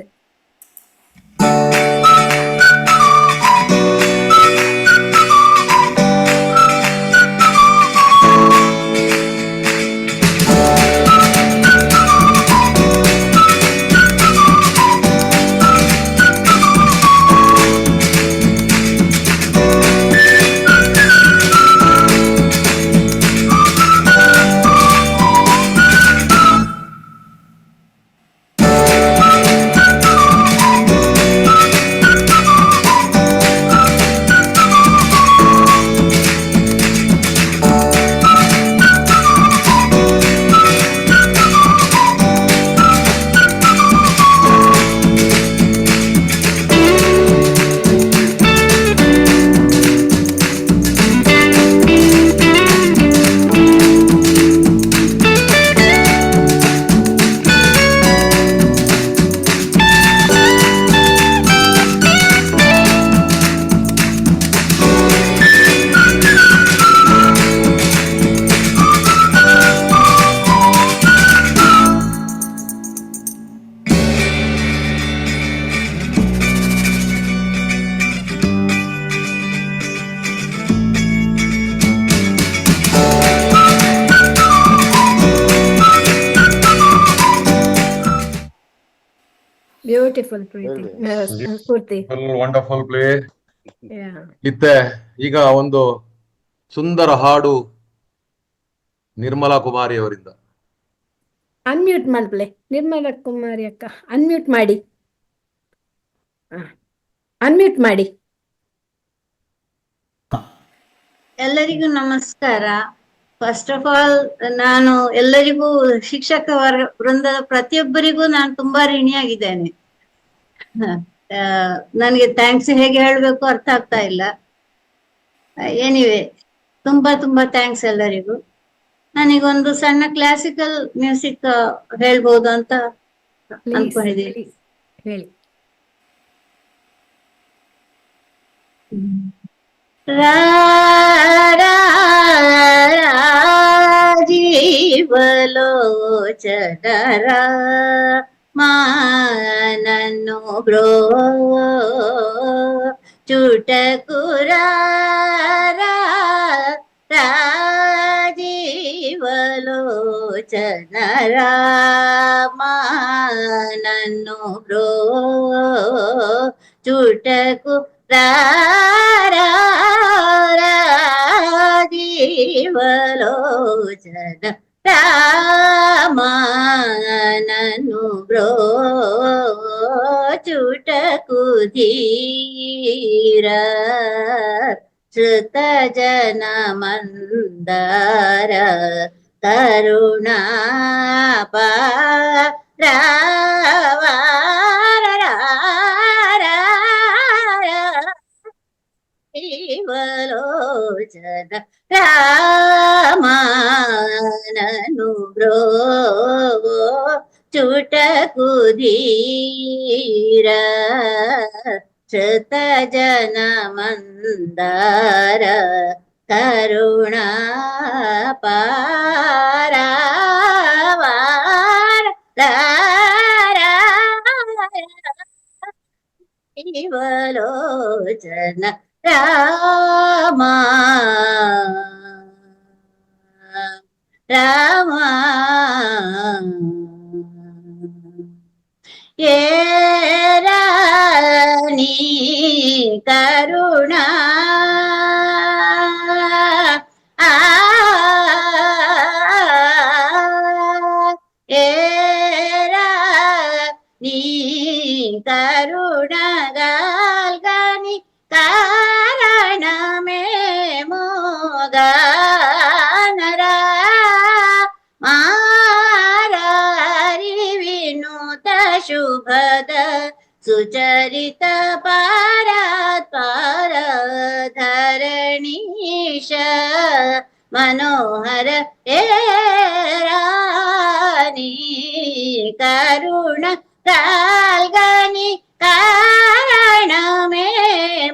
Beautiful Preethi, Spoorthi. Wonderful play. Yeah. ಇತ್ತೆ ಈಗ ಒಂದು ಸುಂದರ ಹಾಡು ನಿರ್ಮಲಾ ಕುಮಾರಿ ಅವರಿಂದ. ಅನ್ಮ್ಯೂಟ್ ಮಾಡ್ಪ್ಲೆ ನಿರ್ಮಲಾ ಕುಮಾರಿ ಅಕ್ಕ, ಅನ್ಮ್ಯೂಟ್ ಮಾಡಿ, ಅನ್ಮ್ಯೂಟ್ ಮಾಡಿ. ಎಲ್ಲರಿಗೂ ನಮಸ್ಕಾರ. First of all ನಾನು ಎಲ್ಲರಿಗೂ, ಶಿಕ್ಷಕ ವೃಂದದ ಪ್ರತಿಯೊಬ್ಬರಿಗೂ ನಾನು ತುಂಬಾ ಋಣಿಯಾಗಿದ್ದೇನೆ. ನನಗೆ thanks ಹೇಗೆ ಹೇಳ್ಬೇಕು ಅರ್ಥ ಆಗ್ತಾ ಇಲ್ಲ. ಎನಿವೆ, ತುಂಬಾ ತುಂಬಾ thanks ಎಲ್ಲರಿಗೂ. ನನಗೊಂದು ಸಣ್ಣ ಕ್ಲಾಸಿಕಲ್ ಮ್ಯೂಸಿಕ್ ಹೇಳ್ಬೋದು ಅಂತ ಪ್ಲೀಸ್. ಅನ್ಕೊಂಡಿದ್ದೀನಿ. ಪ್ಲೀಸ್ ಹೇಳಿ. ರಾ ರಾ ರಾಜೀವಲೋಚನ ಮಾನನ್ನು ಬ್ರೋ ಚುಟಕುರ ರಾಜೀವಲೋಚನ ರಾಮನನ್ನು ಬ್ರೋ ಚುಟಕು ರಾಜೀವಲೋಚನ ರಾಮನನು ಬ್ರೋ ಚುಟಕು ಧೀರ ಶ್ರುತ ಜನ ಮಂದಾರ ಕರುಣಾ ರಾಜೀವಲೋಚನ ರಾಮನನು ಬ್ರೋ ಚುಟಕು ಧೀರ ಶ್ರುತ ಜನ ಮಂದಾರ ಕರುಣಾ ಪಾರವಾರ ರಾಜೀವಲೋಚನ ರಾಮ ರಾಮ ಏ ರಾಣಿ ಕರುಣಾ ಆ ಏ ರಾಣಿ ಕರುಣಗಾಲ್ಗನಿ ಕಾರಣಮೇ ಮೋಗನರ ಮಾರಾರಿ ವಿನೂತ ಶುಭದ ಸುಚರಿತ ಪಾರಾತ್ಪಾರ ಧರಣೀಶ ಮನೋಹರ ಏ ರಾಣಿ ಕರುಣ ಕಾಲ್ಗನಿ ಕಾರಣಮೇ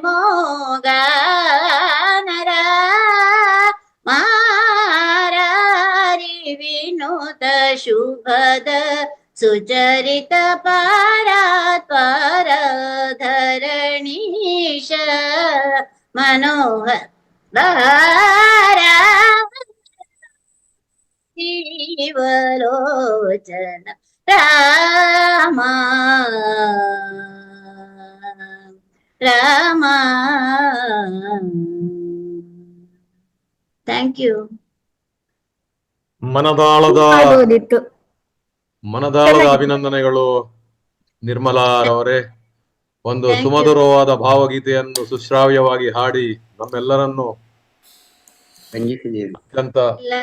ಮೋಗನರ ಮಾರಾರಿ ವಿನೂತ ಶುಭದ ಸುಚರಿತ ಪಾರಾತ್ಪಾರ ಧರಣೀಶ ಮನೋಹರ ಜೀವಲೋಚನ ರಾಮ ರಾಮ. Thank you. ಮನದಾಳದ ಮಾಡ್ಬೋದಿತ್ತು. ಮನದಾಳದ ಚೆನ್ನಾಗಿತ್ತು. ಅಭಿನಂದನೆಗಳು ನಿರ್ಮಲಾರವರೇ. ಒಂದು Thank you. ಸುಮಧುರವಾದ ಭಾವಗೀತೆಯನ್ನು ಸುಶ್ರಾವ್ಯವಾಗಿ ಹಾಡಿ ನಮ್ಮೆಲ್ಲರನ್ನು ಅತ್ಯಂತ ಇಲ್ಲ,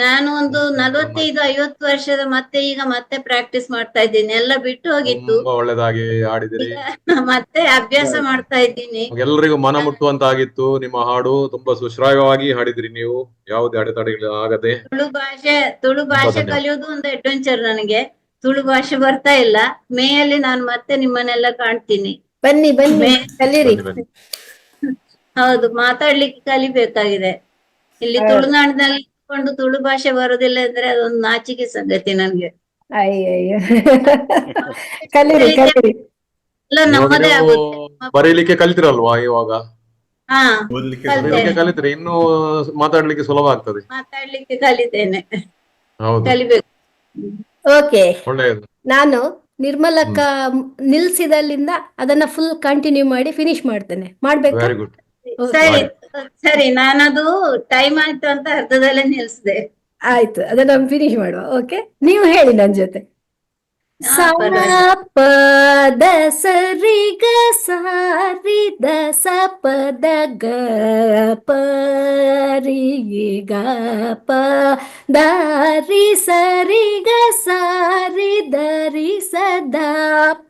ನಾನು ಒಂದು 45-50 ವರ್ಷದ ಮತ್ತೆ ಈಗ ಮತ್ತೆ ಪ್ರಾಕ್ಟೀಸ್ ಮಾಡ್ತಾ ಇದ್ದೀನಿ. ಎಲ್ಲ ಬಿಟ್ಟು ಹೋಗಿತ್ತು, ತುಂಬಾ ಒಳ್ಳೆದಾಗಿ ಹಾಡಿದಿರಿ. ಮತ್ತೆ ಅಭ್ಯಾಸ ಮಾಡ್ತಾ ಇದ್ದೀನಿ. ಎಲ್ರಿಗೂ ಮನ ಮುಟ್ಟುವಂತಾಗಿತ್ತು ನಿಮ್ಮ ಹಾಡು. ತುಂಬಾ ಸುಶ್ರಾವ್ಯವಾಗಿ ಹಾಡಿದಿರಿ ನೀವು, ಯಾವುದೇ ಅಡೆತಡೆಗಳು ಆಗದೆ. ತುಳು ಭಾಷೆ ತುಳು ತುಂಬಾ ಭಾಷೆ ಧನ್ಯವಾದ. ಕಲಿಯೋದು ಒಂದು ಅಡ್ವೆಂಚರ್ ನನಗೆ. ತುಳು ಭಾಷೆ ಬರ್ತಾ ಇಲ್ಲ. ಮೇ ಅಲ್ಲಿ ನಾನು ಮತ್ತೆ ನಿಮ್ಮನ್ನೆಲ್ಲ ಕಾಣ್ತೀನಿ. ಬನ್ನಿ ಬನ್ನಿ, ಮೇ ಕಲೀರಿ. ಬನ್ನಿ ಬನ್ನಿ. ಹೌದು, ಮಾತಾಡ್ಲಿಕ್ಕೆ ಕಲಿಬೇಕಾಗಿದೆ. ಇಲ್ಲಿ ಹೌದು. ತುಳುನಾಡಿನಲ್ಲಿ ಇಟ್ಕೊಂಡು ತುಳು ಭಾಷೆ ಬರುದಿಲ್ಲ ಅಂದ್ರೆ ಅದೊಂದು ನಾಚಿಕೆ ಸಂಗತಿ ನನ್ಗೆ. ಅಯ್ಯಯ್ಯೋ, ಕಲೀರಿ ಕಲೀರಿ. ಎಲ್ಲ ಇವಾಗ ನಮ್ಮದೇ ನೀವು ಆಗುತ್ತೆ. ಬರೀಲಿಕ್ಕೆ ಕಲ್ತಿರಲ್ವಾ ಇವಾಗ? ಹಾ, ಬರೀಲಿಕ್ಕೆ ಕಲ್ತೇನೆ. ಕಲಿತ್ರೆ ಇನ್ನು ಮಾತಾಡ್ಲಿಕ್ಕೆ ಸುಲಭ ಆಗ್ತದೆ. ಮಾತಾಡ್ಲಿಕ್ಕೆ ಕಲಿತೇನೆ, ಹೌದು, ಕಲಿಬೇಕು. ಓಕೆ, ಒಳ್ಳೆಯದು. ನಾನು ನಿರ್ಮಲಕ್ಕ ನಿಲ್ಸಿದಲ್ಲಿಂದ ಅದನ್ನ ಫುಲ್ ಕಂಟಿನ್ಯೂ ಮಾಡಿ ಫಿನಿಶ್ ಮಾಡ್ತೇನೆ. ಮಾಡ್ಬೇಕಾ? Very good. ಸರಿ ಸರಿ, ನಾನದು ಟೈಮ್ ಆಯ್ತು ಅಂತ ಅರ್ಧದಲ್ಲೇ ನಿಲ್ಸಿದೆ. ಆಯ್ತು, ಅದನ್ನ ಫಿನಿಶ್ ಮಾಡುವ. ಓಕೆ, ನೀವು ಹೇಳಿ ನನ್ನ ಜೊತೆ. ಹಾ, ಸ ಪರವಾಗಿಲ್ಲ. ಪ the ಸ ರಿ ಗ ಸ ರಿ the ಸ ಪ the ಗ ಪ ರಿ ಗ ಪ the ರಿ ಸ ರಿ ಗ ಸ ರಿ the ರಿ ಸ the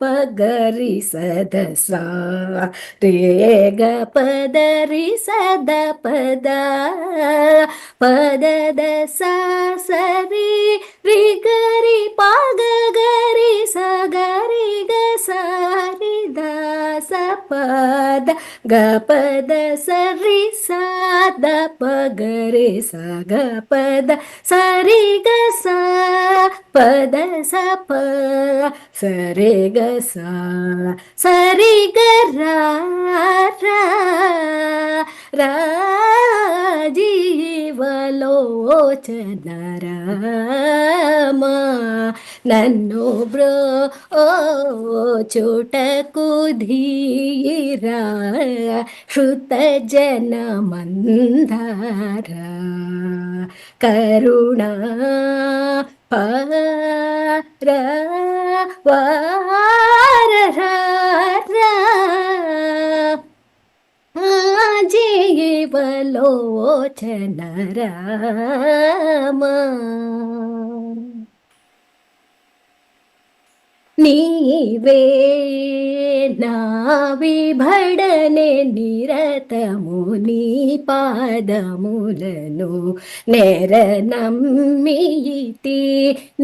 ಪ ಗ ರಿ ಸ the ಸ ರೇ ಗ ಪ the ರಿ ಸ the ಪ the ಪ the the ಸ ಸ ರಿ ರಿ ಗ ರಿ ಪ ಗ ಗ ರಿ ಸ ಗ ರಿ ಗ ಸ ರಿ the ಸ ಪ the ಗ ಪ the ಸ ರಿ ಸ the ಪ ಗ ರಿ ಸ ಗ ಪ the ಸ ರಿ ಗ ಸ ಪ the ಸ ಪ ಸ ರಿ ಗ ಸ ಸ ರಿ ಗ ರ ರ ರ ಜೀವಲೋಚನ ರಾಮ ನನ್ನು ಬ್ರೋ ಓ ಚುಟಕು ಧೀರ ಶ್ರುತ ಜನ ಮಂದಾರ ಕರುಣಾ ಪರ ವಾರ ಜೀವಲೋಚನ ರಾಮ. ನೀವೇ ನಾವಿಭಡನೆ ನಿರತಮು ನೀ ಪಾದಮುలను ನೆರ ನಮ್ಮಿಯಿತಿ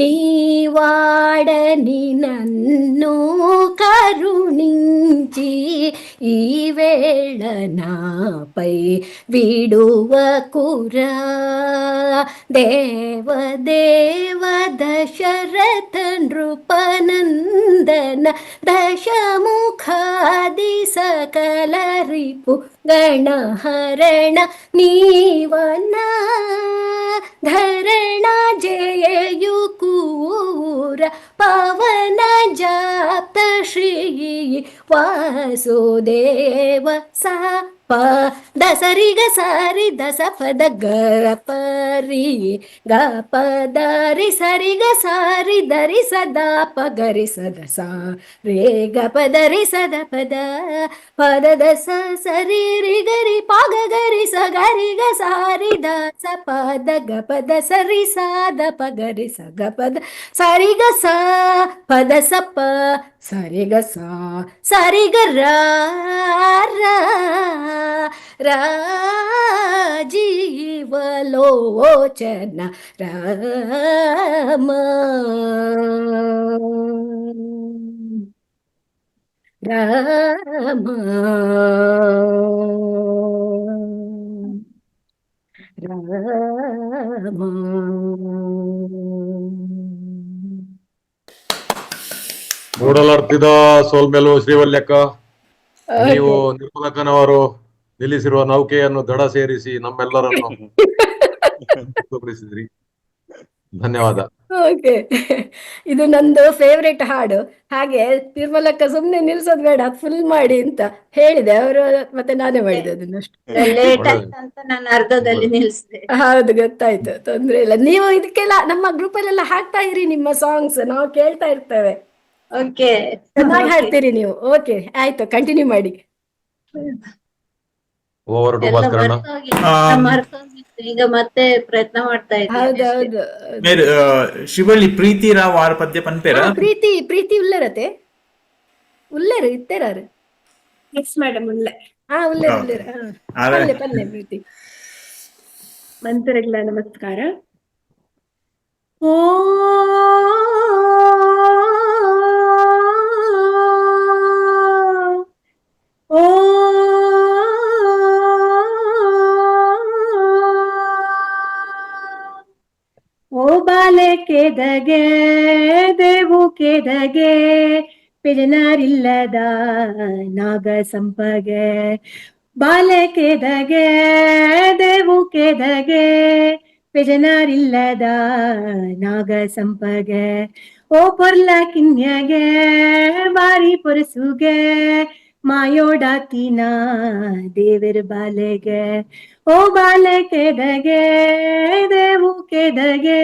ನೀವಾಡನಿ నన్ను కరుణించి ఈ వేళ నాపై విడువకురా దేవ దేవ దశరథ నృపనందన దశముఖాది సకల రిపు గణహరణ నీవన ధరణ జయయుకూర పవన జాప్త శ్రీ వాసుదేవ స ಪ the ಸರಿ ಗ ಸರಿ the ಸ ಪ the ಗ ಪ ರಿ ಗ ಪ the ರಿ ಸರಿ ಗ ಸಾರಿ the ರಿ ಸ the ಪ ಗ ರಿ ಸ the ಸ ರೇ ಗ ಪ the ರಿ ಸ the ಪ the ಪ the the ಸ ಸ ರಿ ರಿ ಗ ರಿ ಪ ಗ ಗ ರಿ ಸ ಗ ರಿ ಗ ಸ ರಿ the ಸ ಪ the ಗ ಪ the ಸ ರಿ ಸ the ಪ ಗ ರಿ ಸ ಗ ಪ the ಸ ರಿ ಗ ಸ ಪ the ಸ ಪ ಸ ರಿ ಗ ಸ ಸ ರಿ ಗ ರ ರ ರಾಜೀವಲೋಚನ ರಾಮ ರಾಮ ರಾಮ. ಮೂಡಲಾರ್ತಿದ ಸೋಲ್ಮೇಲು ಶ್ರೀವಲ್ಯಕ್ಕ, ನೀವು ನಿರ್ಮಲಕ್ಕನವರು ನಿಲ್ಲಿಸಿರುವ ನೌಕೆಯನ್ನು ದಡ ಸೇರಿಸಿ ನಮ್ಮೆಲ್ಲರನ್ನು ತೋರಿಸಿದ್ರಿ. ಧನ್ಯವಾದ. ಓಕೆ, ಇದು ನಂದು ಫೇವ್ರೆಟ್ ಹಾಡು. ಹಾಗೆ ನಿರ್ಮಲಕ್ಕ ಸುಮ್ನೆ ನಿಲ್ಸೋದ್ ಬೇಡ, ಫುಲ್ ಮಾಡಿ ಅಂತ ಹೇಳಿದೆ ಅವರು, ಮತ್ತೆ ನಾನೇ ಮಾಡಿದೆ ಅದನ್ನ ಅಷ್ಟು. ಲೇಟ್ ಆಯ್ತು ಅಂತ ನಾನು ಅರ್ಧದಲ್ಲಿ ನಿಲ್ಸಿದೆ. ಹೌದು, ಗೊತ್ತಾಯ್ತು, ತೊಂದ್ರೆ ಇಲ್ಲ. ನೀವು ಇದಕ್ಕೆಲ್ಲ ನಮ್ಮ ಗ್ರೂಪ್ ಅಲ್ಲೆಲ್ಲ ಹಾಕ್ತಾ ಇರಿ ನಿಮ್ಮ ಸಾಂಗ್ಸ್, ನಾವು ಕೇಳ್ತಾ ಇರ್ತೇವೆ. ಓಕೆ, ಚೆನ್ನಾಗಿ ಹಾಡ್ತೀರಿ ನೀವು. ಓಕೆ, ಆಯ್ತು, ಕಂಟಿನ್ಯೂ ಮಾಡಿ. ಓವರ್ ಟು ಎಲ್ಲ ಭಾಸ್ಕರಣ್ಣ. ಮರ್ತೋಗಿತ್ತು, ಈಗ ಮತ್ತೆ ಪ್ರಯತ್ನ ಮಾಡ್ತಾ ಇದ್ದೀನಿ ಅಷ್ಟೇ. ಹೌದೌದು. ಮೇರ್ ಶಿವಳ್ಳಿ ಪ್ರೀತಿ ರಾವ್ ಆರ್ ಪದ್ಯ ಪನ್ಪೇರ. ಪ್ರೀತಿ ಪ್ರೀತಿ ಉಲ್ಲೇರತೆ ಉಲ್ಲೇರು ಇತ್ತೇರಾರು. Yes madam, ಉಲ್ಲೆ. ಹಾ, ಉಲ್ಲೇರು ಉಲ್ಲೇರು. ಪಲ್ಲೆ ಪಲ್ಲೆ ಪ್ರೀತಿ. ಮಂತ್ರಗಳ ನಮಸ್ಕಾರ. ಓ ಓ ಓ ಬಾಲೆ ಕೆದಗೆ ದೇವು ಕೆದಗೆ ಪಿಜನಾರಿಲ್ಲದ ನಾಗ ಸಂಪಗೆ, ಬಾಲೆ ಕೆದಗೆ ದೇವು ಕೆದಗೆ ಪಿಜನಾರಿಲ್ಲದ ನಾಗ ಸಂಪಗೆ. ಓ ಪೊರ್ಲ ಕಿನ್ಯಗೆ ಬಾರಿ ಪೊರಸುಗೆ ಮಾಯೋಡಾತಿನ ದೇವರ ಬಾಲೆಗೆ ಓ ಬಾಲೆ ಕೆದಗೆ ದೇವು ಕೆದಗೆ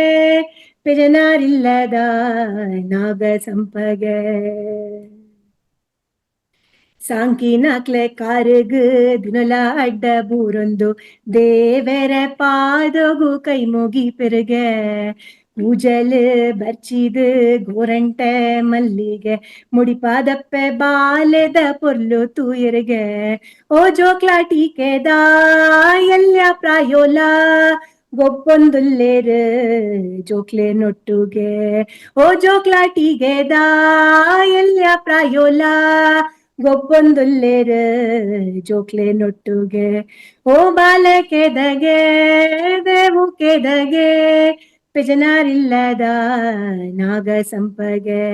ಪೆಜನಾರಿಲ್ಲದ ನಾಗ ಸಂಪಗೆ. ಸಾಂಕಿನಾಕ್ಲೆ ಕಾರುಗು ದಿನಲ ಅಡ್ಡ ಬೂರೊಂದು ದೇವರ ಪಾದಗು ಕೈ ಮುಗಿ ಪೆರುಗೆ ಕೂಜಲ್ ಬರ್ಚಿದು ಗೋರಂಟೆ ಮಲ್ಲಿಗೆ ಮುಡಿಪಾದಪ್ಪೆ ಬಾಲೆದ ಪೊರ್ಲು ತೂಯರ್ಗೆ ಓ ಜೋಕ್ಲಾ ಟೀಕೆದ ಎಲ್ಲ ಪ್ರಾಯೋಲ ಗೊಬ್ಬೊಂದುಲ್ಲೇರು ಜೋಕ್ಲೆ ನೊಟ್ಟುಗೆ ಓ ಜೋಕ್ಲಾ ಟೀಗೆದ ಎಲ್ಲ ಪ್ರಾಯೋಲ ಗೊಬ್ಬೊಂದುಲ್ಲೇರು ಜೋಕ್ಲೆ ನೊಟ್ಟುಗೆ ಓ ಬಾಲೆ ಕೆದಗೆ ದೇವು ಕೆದಗೆ ಪೆಜನಾರಿಲ್ಲದ ನಾಗ ಸಂಪಗೆ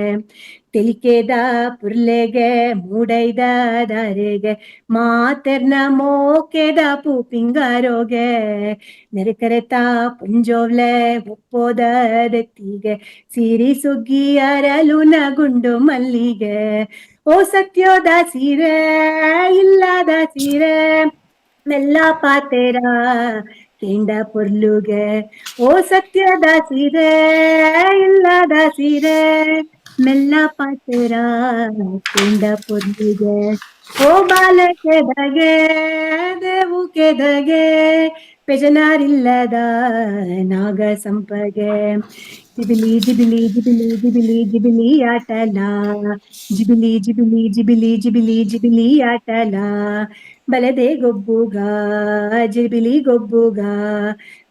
ತೆಲಿಕೆದ ಪುರ್ಲೆಗೆ ಮೂಡೈದ ದಾರೆಗೆ ಮಾತೆರ್ನ ಮೋಕೆದ ಪೂಪಿಂಗಾರೋಗೆ ನೆರೆಕರೆತ ಪುಂಜೋವ್ಲೆ ಒಪ್ಪೋದ ದೆತ್ತಿಗೆ ಸಿರಿ ಸುಗ್ಗಿ ಅರಲುನ ಗುಂಡು ಮಲ್ಲಿಗೆ ಓ ಸತ್ಯೋದ ಸೀರೆ ಇಲ್ಲದ ಸೀರೆ ಮೆಲ್ಲ ಪಾತೆರ ಕೆಂಡ ಪೊರ್ಲುಗೆ ಓ ಸತ್ಯದ ಸೀರೆ ಇಲ್ಲದ ಸೀರೆ ಮೆಲ್ಲ ಪಾತೆರ ಕೆಂಡ ಪೊರ್ಲುಗೆ ಓ ಬಾಲ ಕೆದಗೆ ದೇವು ಕೆದಗೆ ಪೆಜನಾರಿಲ್ಲದ ನಾಗ ಸಂಪಗೆ. ಜಿಬಿಲಿ ಜಿಬಿಲಿ ಜಿಬಿಲಿ ಜಿಬಿಲಿ ಜಿಬಿಲಿ ಆಟಲ ಜಿಬಿಲಿ ಜಿಬಿಲಿ ಜಿಬಿಲಿ ಜಿಬಿಲಿ ಜಿಬಿಲಿ ಆಟಲ ಬಲದೆ ಗೊಬ್ಬುಗ ಜಿಬಿಲಿ ಗೊಬ್ಬುಗ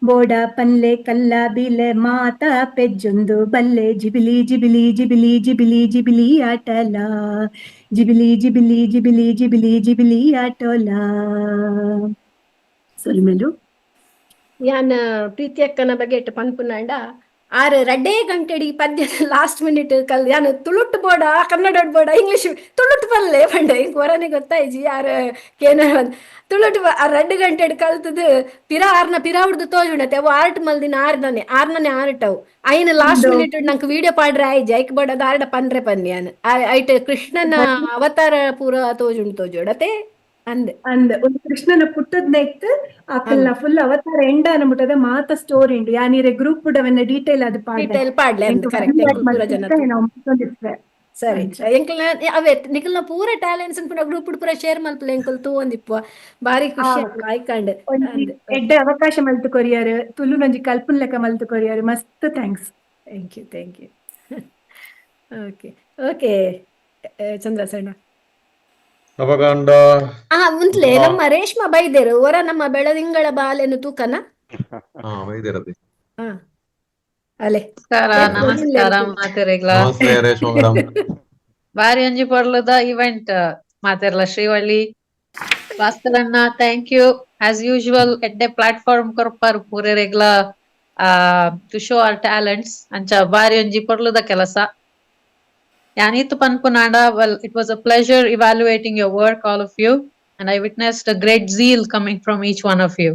ಬೋಡ ಪನ್ಲೆ ಕಲ್ಲ ಬಿಲೆ ಮಾತ ಪೆಜ್ಜೊಂದು ಬಲ್ಲೆ ಜಿಬಿಲಿ ಜಿಬಿಲಿ ಜಿಬಿಲಿ ಜಿಬಿಲಿ ಜಿಬಿಲಿ ಆಟಲ ಜಿಬಿಲಿ ಜಿಬಿಲಿ ಜಿಬಿಲಿ ಜಿಬಿಲಿ ಜಿಬಿಲಿ ಆಟೋಲ. ಸೊಲ್ಮೆಲು. ಯಾನ್ ಪ್ರೀತಿಯಕ್ಕನ ಬಗ್ಗೆ ಪನ್ಪುನಾಂಡ ಆರ್ ರಡ್ಡೇ ಗಂಟೆಡಿ ಪದ್ಯ ಲಾಸ್ಟ್ ಮಿನಿಟ್ ಕಲ್ ಯಾನ್ ತುಳುಟ್ ಬೋಡ ಕನ್ನಡ ಬೋಡ ಇಂಗ್ಲಿಷ್ ತುಳುಟ್ ಬಲ್ಲೆ ಪಂಡೆ ಇಂಕ್ ಒರನೆ ಗೊತ್ತಾಯ್ಜಿ ಆರ್ ಕೇನ ತುಳುಟ್ ಆ ರಡ್ಡು ಗಂಟೆಡ್ ಕಲ್ತದು ಪಿರ ಆರ್ನ ಪಿರ ಹುಡ್ದು ತೋಜುಂಡತೆ ಅವು ಆರ್ಟ್ ಮಲ್ದಿನ ಆರ್ದನೆ ಆರ್ನನೆ ಆರ್ಟವು ಐನ್ ಲಾಸ್ಟ್ ಮಿನಿಟ್ ನಂಗೆ ವಿಡಿಯೋ ಪಾಡ್ರೆ ಆಯ್ಜಿ ಐಕ್ ಬೋಡದ ಆರ್ಡ ಪನ್ರೆ ಪನ್ನಿ ಯಾನ್ ಐಟ್ ಕೃಷ್ಣನ ಅವತಾರ ಪೂರ ತೋಜುಂಡು ತೋಜುಡತೆ ಅಂದ್ ಅಂದ್ ಒಂದು ಕೃಷ್ಣನ ಪುಟ್ಟದ್ನೆಕ್ತ್ ಅಕಲ್ನ ಫುಲ್ ಅವತಾರ ಎಂಡ ಅನ್ಬಿಟ್ಟದ ಮಾತ ಸ್ಟೋರಿ ಉಂಡು ಯಾನೀರೆ ಗ್ರೂಪ್ ಅವನ್ನ ಡೀಟೇಲ್ ಅದು ಪಾಡ್ಲೆ. ಡೀಟೇಲ್ ಪಾಡ್ಲೆ ಅಂದ್ ಕರೆಕ್ಟ್ ಪೂರ ಜನ ಸರಿ ಎಂಕಲ್ನ ಅವೇ ನಿಕಲ್ನ ಪೂರ ಟ್ಯಾಲೆಂಟ್ಸ್ ಪೂರ ಗ್ರೂಪ್ ಪೂರ ಶೇರ್ ಮಲ್ಪಲೆ ಎಂಕಲ್ ತೂವೊಂದಿಪ್ಪು ಬಾರಿ ಖುಷಿ ಆಯ್ಕಂಡ್. ಎಡ್ಡೆ ಅವಕಾಶ ಮಲ್ತು ಕೊರಿಯರ್ ತುಳುನೊಂಜಿ ಕಲ್ಪುನ್ ಲೆಕ್ಕ ಮಲ್ತು ಕೊರಿಯರ್ ಮಸ್ತ್ thanks. Thank you thank you. Okay okay Chandra ಸಣ್ಣ ಅವಗಾಂಡ ಆ ಉಂತ್ಲೆ ನಮ್ಮ ರೇಷ್ಮಾ ಬೈದೇರು ಹೊರ ನಮ್ಮ ಬೆಳದಿಂಗಳ ಬಾಲೆನು ತೂಕನ. ಹಾ ಬೈದೇರದೆ. ಹಾ ಅಲೆ ನಮಸ್ಕಾರ ನಮಸ್ಕಾರ ಮಾತೆರೆಗ್ಲ. ನಮಸ್ತೆ ರೇಷ್ಮಾ ಮೇಡಮ್. ಬಾರಿ ಒಂಜಿ ಪೊರ್ಲುದ ಇವೆಂಟ್ ಮಾತೆರ್ಲ Srivalli ಭಾಸ್ಕರಣ್ಣ thank you as usual ಎಡ್ಡೆ platform ಕೊರ್ಪರ್ ಪೂರೆರೆಗ್ಲ to show R talents ಅಂಚ ಬಾರಿ ಒಂಜಿ ಪೊರ್ಲುದ ಕೆಲಸ. ಯಾನೀತ್ ಪನ್ಪುನಾಂಡ well it was a pleasure evaluating your work, all of you, and I witnessed a great zeal coming from each one of you.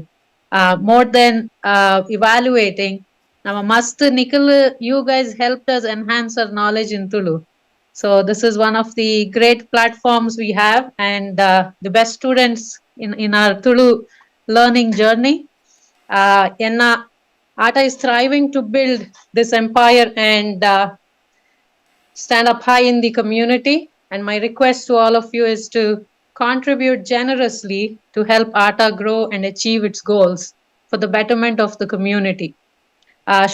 More than evaluating, ನಮ್ಮ ಮಸ್ತ್ Nikhil, you guys helped us enhance our knowledge in Tulu. So this is one of the great platforms we have and the best students in our Tulu learning journey. Enna Aata is thriving to build this empire and stand up high in the community. And my request to all of you is to contribute generously to help ATA grow and achieve its goals for the betterment of the community.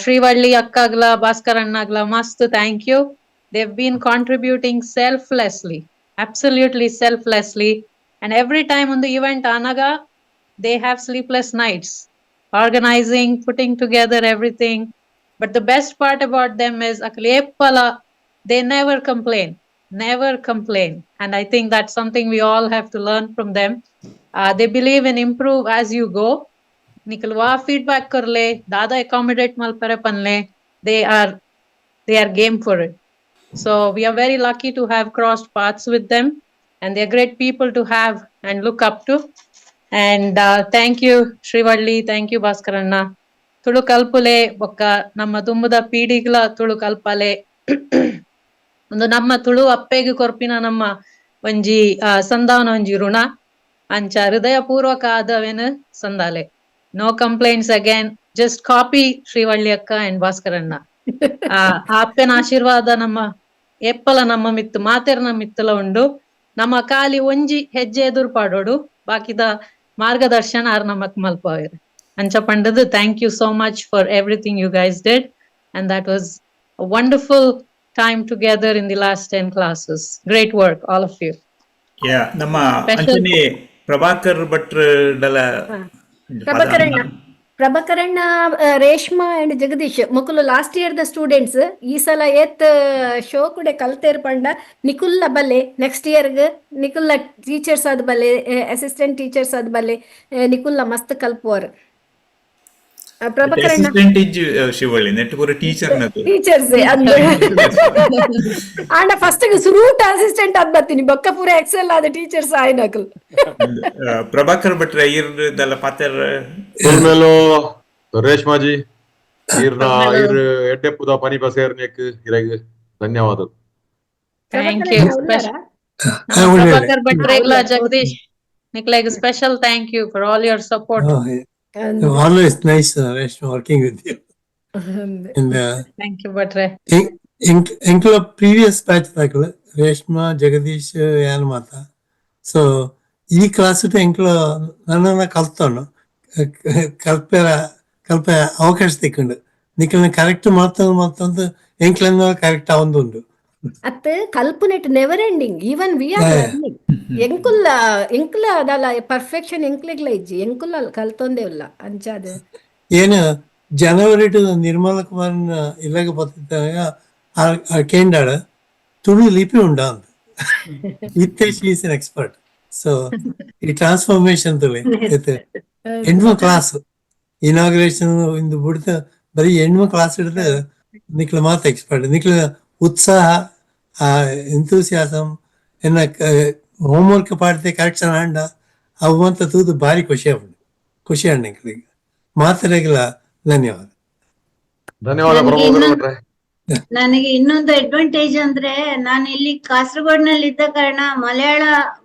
Srivalli Akkagla, Bhaskar Annagla, mast thank you. They've been contributing selflessly, absolutely selflessly. And every time on the event Anaga, they have sleepless nights, organizing, putting together everything. But the best part about them is Akleppala, they never complain, never complain. And I think that's something we all have to learn from them. They believe in improve as you go. Nikalwa feedback karle, dada accommodate malpare panle, they are game for it. So we are very lucky to have crossed paths with them, and they're great people to have and look up to. And thank you, Srivalli, thank you, Bhaskaranna. Tulu kalpule, bokka namma dumbada ಪೀಡಿಗ್ಲ Tulu ಕಲ್ಪಲೆ. ಒಂದು ನಮ್ಮ ತುಳು ಅಪ್ಪೆಗ್ ಕೊರ್ಪಿನ ನಮ್ಮ ಒಂಜಿ ಸಂದಾವನ ಒಂಜಿ ಋಣ ಅಂಚ ಹೃದಯ ಪೂರ್ವಕ ಆದವೇನು ಸಂದಾಲೆ. No complaints again, just copy Srivalli ಅಕ್ಕ ಅಂಡ್ ಭಾಸ್ಕರಣ್ಣ. ಆ ಅಪ್ಪೆನ ಆಶೀರ್ವಾದ ನಮ್ಮ ಎಪ್ಪಲ ನಮ್ಮ ಮಿತ್ತು ಮಾತೆರ್ನ ಮಿತ್ತಲ ಉಂಡು. ನಮ್ಮ ಕಾಲಿ ಒಂಜಿ ಹೆಜ್ಜೆ ಎದುರು ಪಾಡೋಡು, ಬಾಕಿದ ಮಾರ್ಗದರ್ಶನ ಆರ್ ನಮಕ್ ಮಲ್ಪವೇರು. ಅಂಚ ಪಂಡದು thank you so much for everything you guys did, and that was a wonderful time together in the last 10 classes. Great work, all of you. Yeah, ನಮ್ಮ Special- ಅಂಚನೆ ಪ್ರಭಾಕರ್ ಭಟ್ರ್ ಡಲ ಪ್ರಭಾಕರಣ್ಣ ಪ್ರಭಾಕರಣ್ಣ, ರೇಷ್ಮಾ ಅಂಡ್ ಜಗದೀಶ್ ಮೊಕುಲು last year the students. ಈ ಸಲ ಏತ್ show ಕೂಡ ಕಲ್ತೇರ್ ಪಂಡ ನಿಕುಲ್ಲ ಬಲ್ಲೆ next ಇಯರ್ಗ್ ನಿಕುಲ್ಲ teachers ಆದ್ ಬಲ್ಲೆ, ಅಸಿಸ್ಟೆಂಟ್ ಟೀಚರ್ಸ್ ಆದ್ ಬಲ್ಲೆ, ನಿಕುಲ್ಲ ಮಸ್ತ್ ಕಲ್ಪುವರು. ಪ್ರಭಾಕರಣ್ಣ. ಅಸಿಸ್ಟೆಂಟ್ ಇಜ್ಜು ಶಿವಳ್ಳಿ ನೆಟ್ ಪೂರ ಟೀಚರ್ ನದು. ಟೀಚರ್ಸ್ ಅಂದ್ ಆಂಡ ಫಸ್ಟ್ ಸುರೂಟ್ ಅಸಿಸ್ಟೆಂಟ್ ಆದ್ ಬರ್ತೀನಿ, ಬೊಕ್ಕ ಪೂರ ಎಕ್ಸೆಲ್ ಆದ ಟೀಚರ್ಸ್ ಆಯ್ನಕುಲು. ಪ್ರಭಾಕರ್ ಭಟ್ರ ಈರ್ ದಲ್ಲ ಪಾತೆರ್. ಸೊಲ್ಮೆಲು ರೇಷ್ಮಾಜಿ, ಈರ್ನ ಈರ್ ಎಡ್ಡೆಪ್ಪುದ ಪನಿ ಬಸೇರ್ನೆಕ್ ಇರೆಗ್ ಧನ್ಯವಾದ. Thank you. Special Prabhakar ಭಟ್ರೆಗ್ಲ Jagdish ನಿಕ್ಲೆಗ್ special thank you for all your support. Oh, yeah. Always nice, Reshma, working with you. And thank you ಭಟ್ರೆ. ಎಂಕ್ಲ ಪ್ರೀವಿಯಸ್ ಬ್ಯಾಚ್ ದಾಕಲು ರೇಷ್ಮಾ, ಜಗದೀಶ್, ಯಾನ್ ಮಾತ. ಸೊ ಈ ಕ್ಲಾಸ್ ಎಂಕ್ಲ ನನ್ನ ಕಲ್ತೋನು ಕಲ್ಪೆರ ಕಲ್ಪ ಅವಕಾಶ ತಿಕ್ಕೊಂಡು ನಿಕ್ಲನ ಕರೆಕ್ಟ್ ಮಾತಂದು ಮಾತಂದು ಎಂಕ್ಲನ್ನ ಕರೆಕ್ಟ್ ಆವೊಂದುಂಡು. ಅತ್ ಕಲ್ಪನೆಟ್ never ending, even we are learning. ಎಂಕುಲ್ಲ ಎಂಕುಲ ಅದಲ್ಲ ಪರ್ಫೆಕ್ಷನ್ ಎಂಕ್ಲೆಗ್ಲ ಇಜ್ಜಿ, ಎಂಕುಲ್ಲ ಕಲ್ತೊಂದೇ ಇಲ್ಲ ಅಂಚಾದ. ಏನು ಜನವರಿ ಟು ನಿರ್ಮಲ ಕುಮಾರನ ಇಲ್ಲಗ ಬತ್ತಿದ್ದಾಗ ಆ ಕೇಂಡಾಳ ತುಳು ಲಿಪಿ ಉಂಡ ಅಂತ. ಇತ್ತೆ she is an expert. So ಈ ಟ್ರಾನ್ಸ್ಫಾರ್ಮೇಶನ್ ತುಳಿ ಎಂಟ್ಮ ಕ್ಲಾಸ್ ಇನಾಗ್ರೇಷನ್ ಇಂದು ಬುಡ್ತ ಬರೀ ಎಂಟ್ಮ ಕ್ಲಾಸ್ ಹಿಡಿದು ನಿಕ್ಲ ಮಾತ ಎಕ್ಸ್ಪರ್ಟ್. ನಿಕ್ಲ ಉತ್ಸಾಹ, ಆ ಎಂತೂಸಿಯಾಸಮ್, ಎನ್ನ ಹೋಮ್ವರ್ಕ್ ಪಾಡ್ತೆ ಕರೆಕ್ಷನ್ ಆಂಡ ಅವು ಅಂತ ತೂದು ಭಾರಿ ಖುಷಿ ಆಪುಂಡು, ಖುಷಿ ಆಂಡ್ ಎಂಕ್ಲೆಗ್ ಮಾತೆರೆಗ್ಲ ಧನ್ಯವಾದ. ಧನ್ಯವಾದ ನನಗೆ ಪ್ರಭಾಕರ್ ಇನ್ನೊಂದು ಭಟ್ರೆ. ನನಗೆ ಇನ್ನೊಂದು ಅಡ್ವಾಂಟೇಜ್ ಅಂದ್ರೆ, ನಾನು ಇಲ್ಲಿ ಕಾಸರಗೋಡ್ನಲ್ಲಿ ಇದ್ದ ಕಾರಣ ಮಲಯಾಳ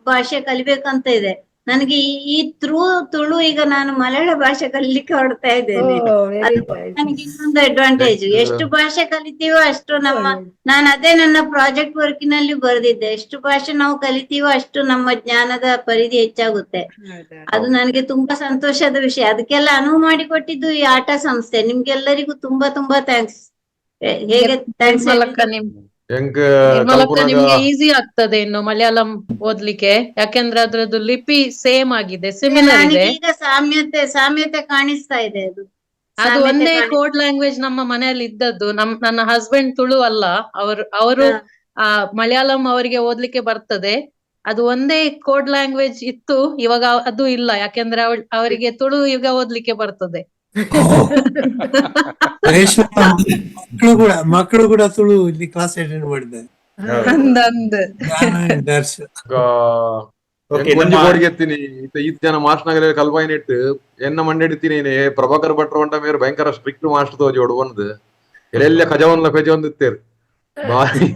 ಭಾಷೆ ಕಲಿಬೇಕಂತ ಇದೆ ನನಗೆ. ಈ ಥ್ರೂ ತುಳು ಈಗ ನಾನು ಮಲಯಾಳ ಭಾಷೆ ಕಲಿಲಿಕ್ಕೆ ಹೊರಡ್ತಾ ಇದ್ದೇನೆ. ವೆರಿ ಅದು ನನಗೆ ಇನ್ನೊಂದು ಅಡ್ವಾಂಟೇಜ್. ಎಷ್ಟು ಭಾಷೆ ಕಲಿತೀವೋ ಅಷ್ಟು ನಮ್ಮ, ನಾನು ಅದೇ ನನ್ನ ಪ್ರಾಜೆಕ್ಟ್ ವರ್ಕಿನಲ್ಲಿ ಬರೆದಿದ್ದೆ, ಎಷ್ಟು ಭಾಷೆ ನಾವು ಕಲಿತೀವೋ ಅಷ್ಟು ನಮ್ಮ ಜ್ಞಾನದ ಪರಿಧಿ ಹೆಚ್ಚಾಗುತ್ತೆ. ಅದು ನನಗೆ ತುಂಬಾ ಸಂತೋಷದ ವಿಷಯ. ಅದಕ್ಕೆಲ್ಲ ಅನುವು ಮಾಡಿಕೊಟ್ಟಿದ್ದು ಈ ಆಟ ಸಂಸ್ಥೆ. ನಿಮ್ಗೆಲ್ಲರಿಗೂ ತುಂಬಾ ತುಂಬಾ thanks. ಹೇಗೆ thanks? ನಿರ್ಮಲಕ್ಕ, ನಿಮ್ ಎಂಕ್ ನಿರ್ಮಲಕ್ಕ, ಕಲ್ಪುನಗ ನಿಮ್ಗೆ ಈಸಿ ಆಗ್ತದೆ ಇನ್ನು ಮಲಯಾಳಂ ಓದ್ಲಿಕ್ಕೆ, ಯಾಕೆಂದ್ರೆ ಅದ್ರದ್ದು ಲಿಪಿ ಸೇಮ್ ಆಗಿದೆ, ಸಿಮಿಲರ್ ಇದೆ. ನನಗೆ ಈಗ ಸಾಮ್ಯತೆ ಸಾಮ್ಯತೆ ಕಾಣಿಸ್ತಾ ಇದೆ ಅದು. ಅದು ಸಾಮ್ಯತೆ ಒಂದೇ ಕೋಡ್ ಲ್ಯಾಂಗ್ವೇಜ್ ನಮ್ಮ ಮನೆಯಲ್ಲಿ ಇದ್ದದ್ದು. ನನ್ನ ಹಸ್ಬೆಂಡ್ ತುಳು ಅಲ್ಲ, ಅವರು ಅವರು ಮಲಯಾಳಂ ಅವರಿಗೆ ಓದ್ಲಿಕ್ಕೆ ಬರ್ತದೆ. ಅದು ಒಂದೇ ಕೋಡ್ ಲ್ಯಾಂಗ್ವೇಜ್ ಇತ್ತು, ಇವಾಗ ಅದು ಇಲ್ಲ, ಯಾಕೆಂದ್ರೆ ಅವರಿಗೆ ತುಳು ಈಗ ಓದ್ಲಿಕ್ಕೆ ಬರ್ತದೆ. ರೇಷ್ಮಾ ಮಕ್ಕಳು ಕೂಡ ತುಳು ಇಲ್ಲಿ ಕ್ಲಾಸ್ ಅಟೆಂಡ್ ಮಾಡಿದ್ದಾರೆ. ಅಂದ್ ಅಂದ್. ಜ್ಞಾನ and Darsha. Okay, ಒಂಜಿ ನಮ್ಮ ಬೋರ್ಡ್ ಎತ್ತೀನಿ ಇತ್ತ ಈತ್ ಜನ ಮಾಸ್ಟರ್ ಕಲ್ಪಾಯಿನ ಇಟ್ಟು ಎನ್ನ ಮಂಡೆಡ್ತೀನಿ. ಪ್ರಭಾಕರ್ ಭಟ್ರ ಹೊಂಟ ಮೇರ್ ಭಯಂಕರ ಸ್ಟ್ರಿಕ್ಟ್ ಮಾಸ್ಟರ್ ತೋಜೋಡು ಬಂದು ಎಲ್ಲೆಲ್ಲ ಖಜವನ್ಲ ಪೆಜವೊಂದು ಇತ್ತೇರು ಬಾರಿ.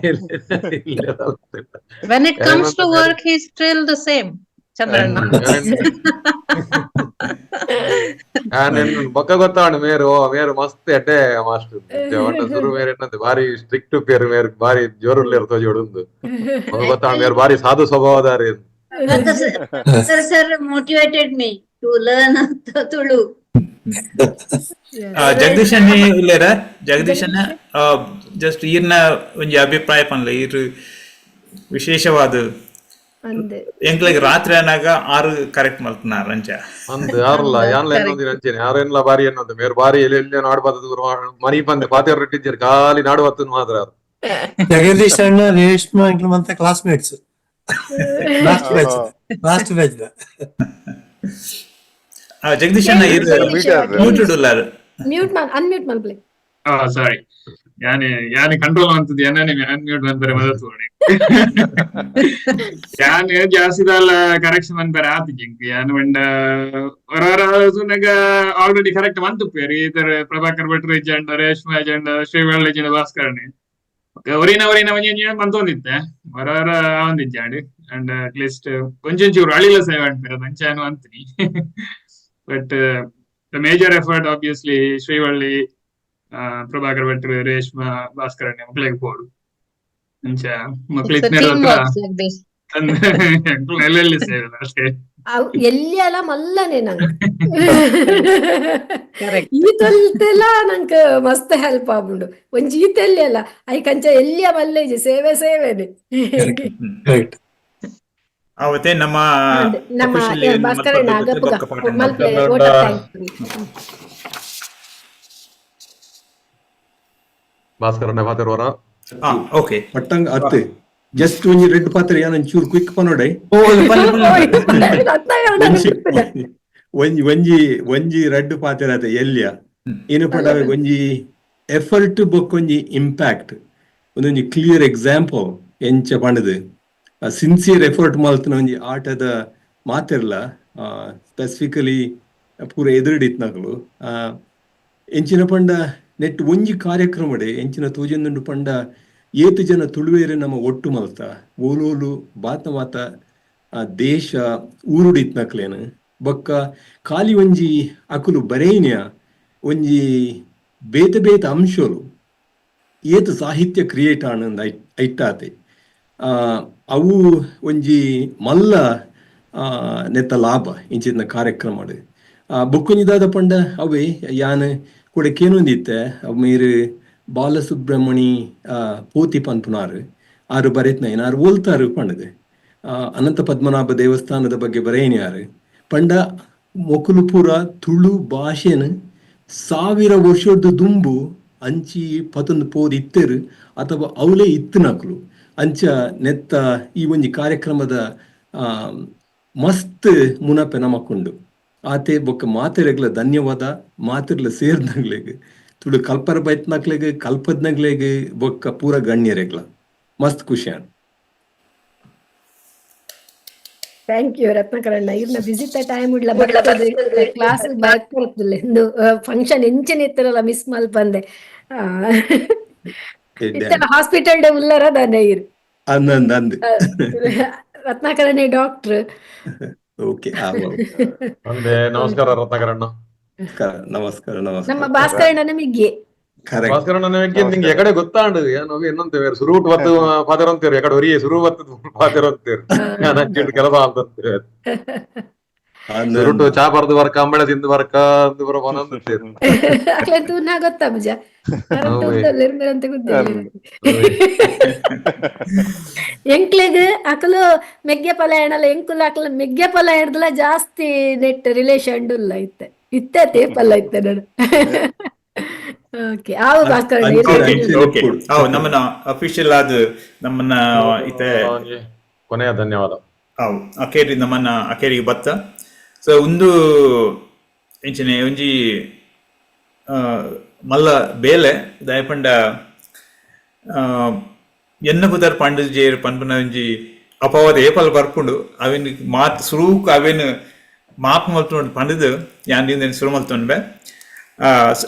When it comes to work, he's still the same, Chandranna. ಬೊಕ್ಕ ಗೊತ್ತಾಂಡು ಮೇರು, ಓ ಮೇರು ಮಸ್ತ್ ಎಡ್ಡೆ ಮಾಸ್ಟರ್ ಒಂಟ ಸುರು ಮೇರ್ ಎನ್ನಂತೆ ಬಾರಿ ಸ್ಟ್ರಿಕ್ಟ್ ಪೇರು, ಮೇರ್ ಬಾರಿ ಜೋರುಲ್ಲೇರು ತೋಜೋಡು ಬೊಕ್ಕ ಗೊತ್ತಾಂಡು ಮೇರು ಬಾರಿ ಸಾಧು ಸ್ವಭಾವದಾರಿ. Sir motivated me to learn Tulu. Jagadish ಅಣ್ಣೆ ಉಲ್ಲೇರ? Jagdish ಅಣ್ಣ, ಜಸ್ಟ್ ಈರ್ನ ಒಂಜಿ ಅಭಿಪ್ರಾಯ ಪನ್ಲೆ. ಈರ್ ವಿಶೇಷವಾದ ಅಂದ್ ಎಂಕ್ಲೆಗ್ ರಾತ್ರಿ ಅನಾಗ ಆರು ಕರೆಕ್ಟ್ ಮಲ್ತನಾರ್ ಅಂಚ. ಅಂದ್ ಯಾರಲ್ಲ ಯಾನ್ಲ ಎನ್ನೊಂದಿನ ಅಂಚೆನೆ ಯಾರೇನ್ಲ ಬಾರಿ ಎನ್ನೊಂದು ಮೇರ್ ಬಾರಿ ಎಲ್ಲಿ ಎಲ್ಲಿ ನಾಡು ಬತ್ತದ ಮನಿ ಪಂದೆ ಪಾತೆರ್ ರೊಟ್ಟಿಜ್ಜೆರ್ ಖಾಲಿ ನಾಡು ಬತ್ತದ ಮಾತ್ರ ಯಾರು. ಜಗದೀಶ್ ಅಣ್ಣ, ರೇಷ್ಮಾ ಎಂಕ್ಲ ಮಂತ classmates, last batch, last batch. Jagadish ಅಣ್ಣ, ಈರ್ ಮ್ಯೂಟೆಡ್ ಉಲ್ಲಾರ್. ಮ್ಯೂಟ್ ಮಾಲ್ unmute ಮಲ್ಪ್ಲೆ. ಸಾರಿ, ಯಾನೆ ಯಾನೆ ಕಂಟ್ರೋಲ್ ಅಂತದ್ದು ಯಾನೆ ಅನ್ಮ್ಯೂಟ್ ಬಂದರೆ ಮದತ್ ನೋಡಿ. ಯಾನ್ ಜಾಸ್ತಿ ಕರೆಕ್ಷನ್ ಮನ್ಪರೆ ಆತಿಜಿ ಎಂಕ್. ಯಾನ್ ಪಂಡ ಹೊರ ತೂನಗ ಆಲ್ರೆಡಿ ಕರೆಕ್ಟ್ ಮಂತುಪ್ಪೇರು ಈತರ್ ಪ್ರಭಾಕರ್ ಭಟ್ರು ಇಜ್ಜಂಡ, ರೇಷ್ಮಾ ಇಜ್ಜಂಡ, ಶ್ರೀವಳ್ಳಿ ಇಜ್ಜಂಡ, ಭಾಸ್ಕರಣ್ಣೆ. ಒರಿನ ಒರಿನ ಒಂಜಿ ಒಂಜಿ ಮಂತೊಂದಿತ್ತೆ ವರ ವರ ಆವೊಂದಿಜ್ಜಾಂಡ್ and at least ಒಂಚೊಂಚೂರು ಅಳಿಲ ಸೇವೆ ಅನ್ಪೇರ್ ಅಂಚಾನು ಅಂತೀನಿ. But the major effort obviously Srivalli, Prabhakar ಭಟ್ರು, ರೇಷ್ಮಾ, ಭಾಸ್ಕರಣ್ಣ ಮಕ್ಳಿಗೆ ಪೋಡು ಅಂಚ ಮಕ್ಳು It's a ಇತ್ನೇರ team ಹತ್ರ works like this. ಎಲ್ಲೆಲ್ಲಿ ಸೇವೆ ಅಷ್ಟೇ. ಅವ್ ಎಲ್ಲಿ ಅಲ್ಲ ಮಲ್ಲನೆ ನಂಗೆ. Correct. ಈ ತೊಲ್ತೆಲ ನಂಗೆ ಮಸ್ತ್ ಹೆಲ್ಪ್ ಆಪುಂಡು. ಒಂಜಿ ಈತೆಲ್ಲಿ ಅಲ್ಲ ಐಕಂಚ ಎಲ್ಲಿಯ ಮಲ್ಲೇಜಿ ಸೇವೆ ಸೇವೆನೆ. ರೈಟ್. ಅವತ್ತೆ ನಮ್ಮ ನಮ್ಮ officially ಭಾಸ್ಕರಣ್ಣ ಮಲ್ಪದ್ದು ಗಪ್ಪುಗ ಬೊಕ್ಕ ಪಾಠ ಮಲ್ಪೆ ಮಲ್ಪೆ. Vote of thanks. ಭಾಸ್ಕರಣ್ಣ ಪಾತೆರ್ವರ? Okay. ಪಟ್ಟಂಗ ಅತ್ತೆ ಜಸ್ಟ್ ಒಂಜಿ ರೆಡ್ ಪಾತ್ರೆ ಯಾನ್ ಒಂಚೂರು ಕ್ವಿಕ್ ಪನೊಡೆ. ಒಂಜಿ ಒಂಜಿ ಒಂಜಿ ರಡ್ಡ್ ಪಾತೆರ ಅತೆ ಎಲ್ಯ ಏನ ಪಂಡ ಒಂಜಿ ಎಫರ್ಟ್ ಬೊಕ್ಕ ಒಂಜಿ ಇಂಪ್ಯಾಕ್ಟ್ ಒಂದೊಂಜಿ ಕ್ಲಿಯರ್ ಎಕ್ಸಾಂಪಲ್ ಎಂಚ ಪಂಡದು ಸಿನ್ಸಿಯರ್ ಎಫರ್ಟ್ ಮಲ್ತನ ಒಂಜಿ ಆಟದ ಮಾತೆರ್ಲ ಸ್ಪೆಸಿಫಿಕಲಿ ಪೂರ ಎದುರುಡಿತ್ನಕುಲು ಎಂಚಿನ ಪಂಡ ನೆಟ್ ಒಂಜಿ ಕಾರ್ಯಕ್ರಮಡೆ ಎಂಚಿನ ತೋಜೊಂದುಂಡು ಪಂಡ ಏತ್ ಜನ ತುಳುವೇರು ನಮ್ಮ ಒಟ್ಟು ಮಲ್ತ ಓಲೋಲು ಬಾತ ಮಾತ ದೇಶ ಊರುಡಿತ್ನಕ್ಲೇನು ಬೊಕ್ಕ ಖಾಲಿ ಒಂಜಿ ಅಕುಲು ಬರೇನ್ಯ ಒಂಜಿ ಬೇತೆ ಬೇತೆ ಅಂಶಲು ಏತ್ ಸಾಹಿತ್ಯ ಕ್ರಿಯೇಟ್ ಆನಂದ ಐಟ್ಟಾತೆ ಅವು ಒಂಜಿ ಮಲ್ಲ ನೆತ್ತ ಲಾಭ ಇಂಚಿನ ಕಾರ್ಯಕ್ರಮ ಬೊಕ್ಕೊಂಜಿದಾದ ಪಂಡ ಅವೇ ಯಾನ್ ಕೂಡ ಕೇನೊಂದಿತ್ತೆ ಮೇರು ಬಾಲಸುಬ್ರಹ್ಮಣಿ ಪೋತಿ ಪನ್ಪುನಾರು ಆರು ಬರೆತ್ನ ಆರು ಓಲ್ತಾರು ಪಂಡದೆ ಅನಂತ ಪದ್ಮನಾಭ ದೇವಸ್ಥಾನದ ಬಗ್ಗೆ ಬರೇನ್ಯಾರು ಪಂಡ ಮೊಕುಲು ಪೂರ ತುಳು ಭಾಷೆನ 1000 ವರ್ಷದ ದುಂಬು ಅಂಚಿ ಪತೊಂದು ಪೋದು ಇತ್ತೆರು ಅಥವಾ ಅವಲೇ ಇತ್ತನಕುಲು ಅಂಚ ನೆತ್ತ ಈ ಒಂಜಿ ಕಾರ್ಯಕ್ರಮದ ಮಸ್ತ್ ಮುನಪೆ ನಮಕುಂಡು ಆತೆ ಬೊಕ್ಕ ಮಾತೆರೆಗ್ಲ ಧನ್ಯವಾದ ಮಾತೆರ್ಲ ಸೇರ್ನಗ್ಲೆಗ್ ತುಳು ಕಲ್ಪರ ಬೈತ್ನಕ್ಲೆಗ್ ಕಲ್ಪದ್ನಗ್ಲೆಗ್ ಬೊಕ್ಕ ಪೂರ ಗಣ್ಯರೆಗ್ಲ ಮಸ್ತ್ ಖುಷಿ ಆಂಡ್. Thank you ರತ್ನಾಕರಣ್ಣ. ಇರ್ನ ಬಿಸಿತ ಟೈಮ್ ಉಡ್ಲ ಬರ್ತದೆ ಕ್ಲಾಸ್ ಬರ್ತಲ್ಲ ಇಂದು ಫಂಕ್ಷನ್ ಎಂಚಿನ ಇತ್ತರಲ್ಲ ಮಿಸ್ ಮಲ್ಪಂದೆ ಇತ್ತೆಲ್ಲ ಹಾಸ್ಪಿಟಲ್ ಡೇ ಉಲ್ಲರ ದಾನೆ ಇರು. ಅಂದ್ ಅಂದ್ ರತ್ನಾಕರಣ್ಣೆ ಡಾಕ್ಟರ್. ಓಕೆ. ಅಂದೆ ನಮಸ್ಕಾರ ರತ್ನಾಕರಣ್ಣ. ನಮಸ್ಕಾರ ನಮ್ಮ ನಮಸ್ಕಾರ. ಭಾಸ್ಕರಣ್ಣ ನಮಿಗೆ ಕರೆಕ್ಟ್. ಭಾಸ್ಕರಣ್ಣ ನಿಮಗೆ ನಿಂಗೆ ಎಕಡೆ ಗೊತ್ತಾಂಡು ಏನು ಇನ್ನೊಂದು ಬೇರೆ ಸುರುಟ್ ಬತ್ತು ಪಾತೆರ ಅಂತೀರಿ ಎಕಡೆ ಒರಿಯೇ ಸುರು ಬತ್ತು ಪಾತೆರ ಅಂತೀರಿ ನಾನು ಅಂಚಿಟ್ಟು ಕೆಲಸ ಅಂತಂತೀರಿ ಸುರುಟು ಚಾ ಬರ್ದು ಬರ್ಕ ಅಂಬಳೆ ತಿಂದು ಬರ್ಕ ಅಂದು ಬರೋ ಒಂದೊಂದು ಅಕ್ಲೆ ತೂನ ಗೊತ್ತಾ ಬುಜ ಅಂತ ಗೊತ್ತಿಲ್ಲ ಎಂಕ್ಲೆಗ್ ಅಕಲು ಮೆಗ್ಗೆ ಪಲ ಎಣಲ ಎಂಕುಲು ಅಕ್ಲ ಮೆಗ್ಗೆ ಪಲ ಹಿಡ್ದಲ ಜಾಸ್ತಿ ನೆಟ್ ರಿಲೇಷನ್ ಉಲ್ಲ ಇತ್ತೆ ಇತ್ತೆ ತೇಪಲ್ಲ ಇತ್ತೆ ನಾನು. ಓಕೆ ಆವು ಭಾಸ್ಕರಣ್ಣ. ಓಕೆ ನಮ್ಮನ್ನ ಅಫಿಷಿಯಲ್ ಆದ ನಮ್ಮನ್ನ ಇತ್ತೆ ಕೊನೆಯ ಧನ್ಯವಾದ. ಅವು ಅಕೇರಿ ನಮ್ಮನ್ನ ಅಕೇರಿಗೆ ಬತ್ತ. ಸೊ ಒಂದು ಎಂಚನೆ ಒಂಜಿ ಮಲ್ಲ ಬೇಲೆ ದಯಪಂಡ ಎನ್ನ ಪುದರ್ ಪಂಡಜೇರ್ ಪನ್ಪುನ ಒಂಜಿ ಅಪವಾದ ಏಪಲ್ ಬರ್ಪುಂಡು ಅವೆನ್ ಮಾತ್ ಸುರೂಕ್ ಅವೆನ್ ಮಾಪ್ ಮಲ್ತೊಂಡು ಪಂಡದು ಯಾನ್ ಇಂದೆನ್ ಸುರು ಮಲ್ತೊಂಡ್ಬೆ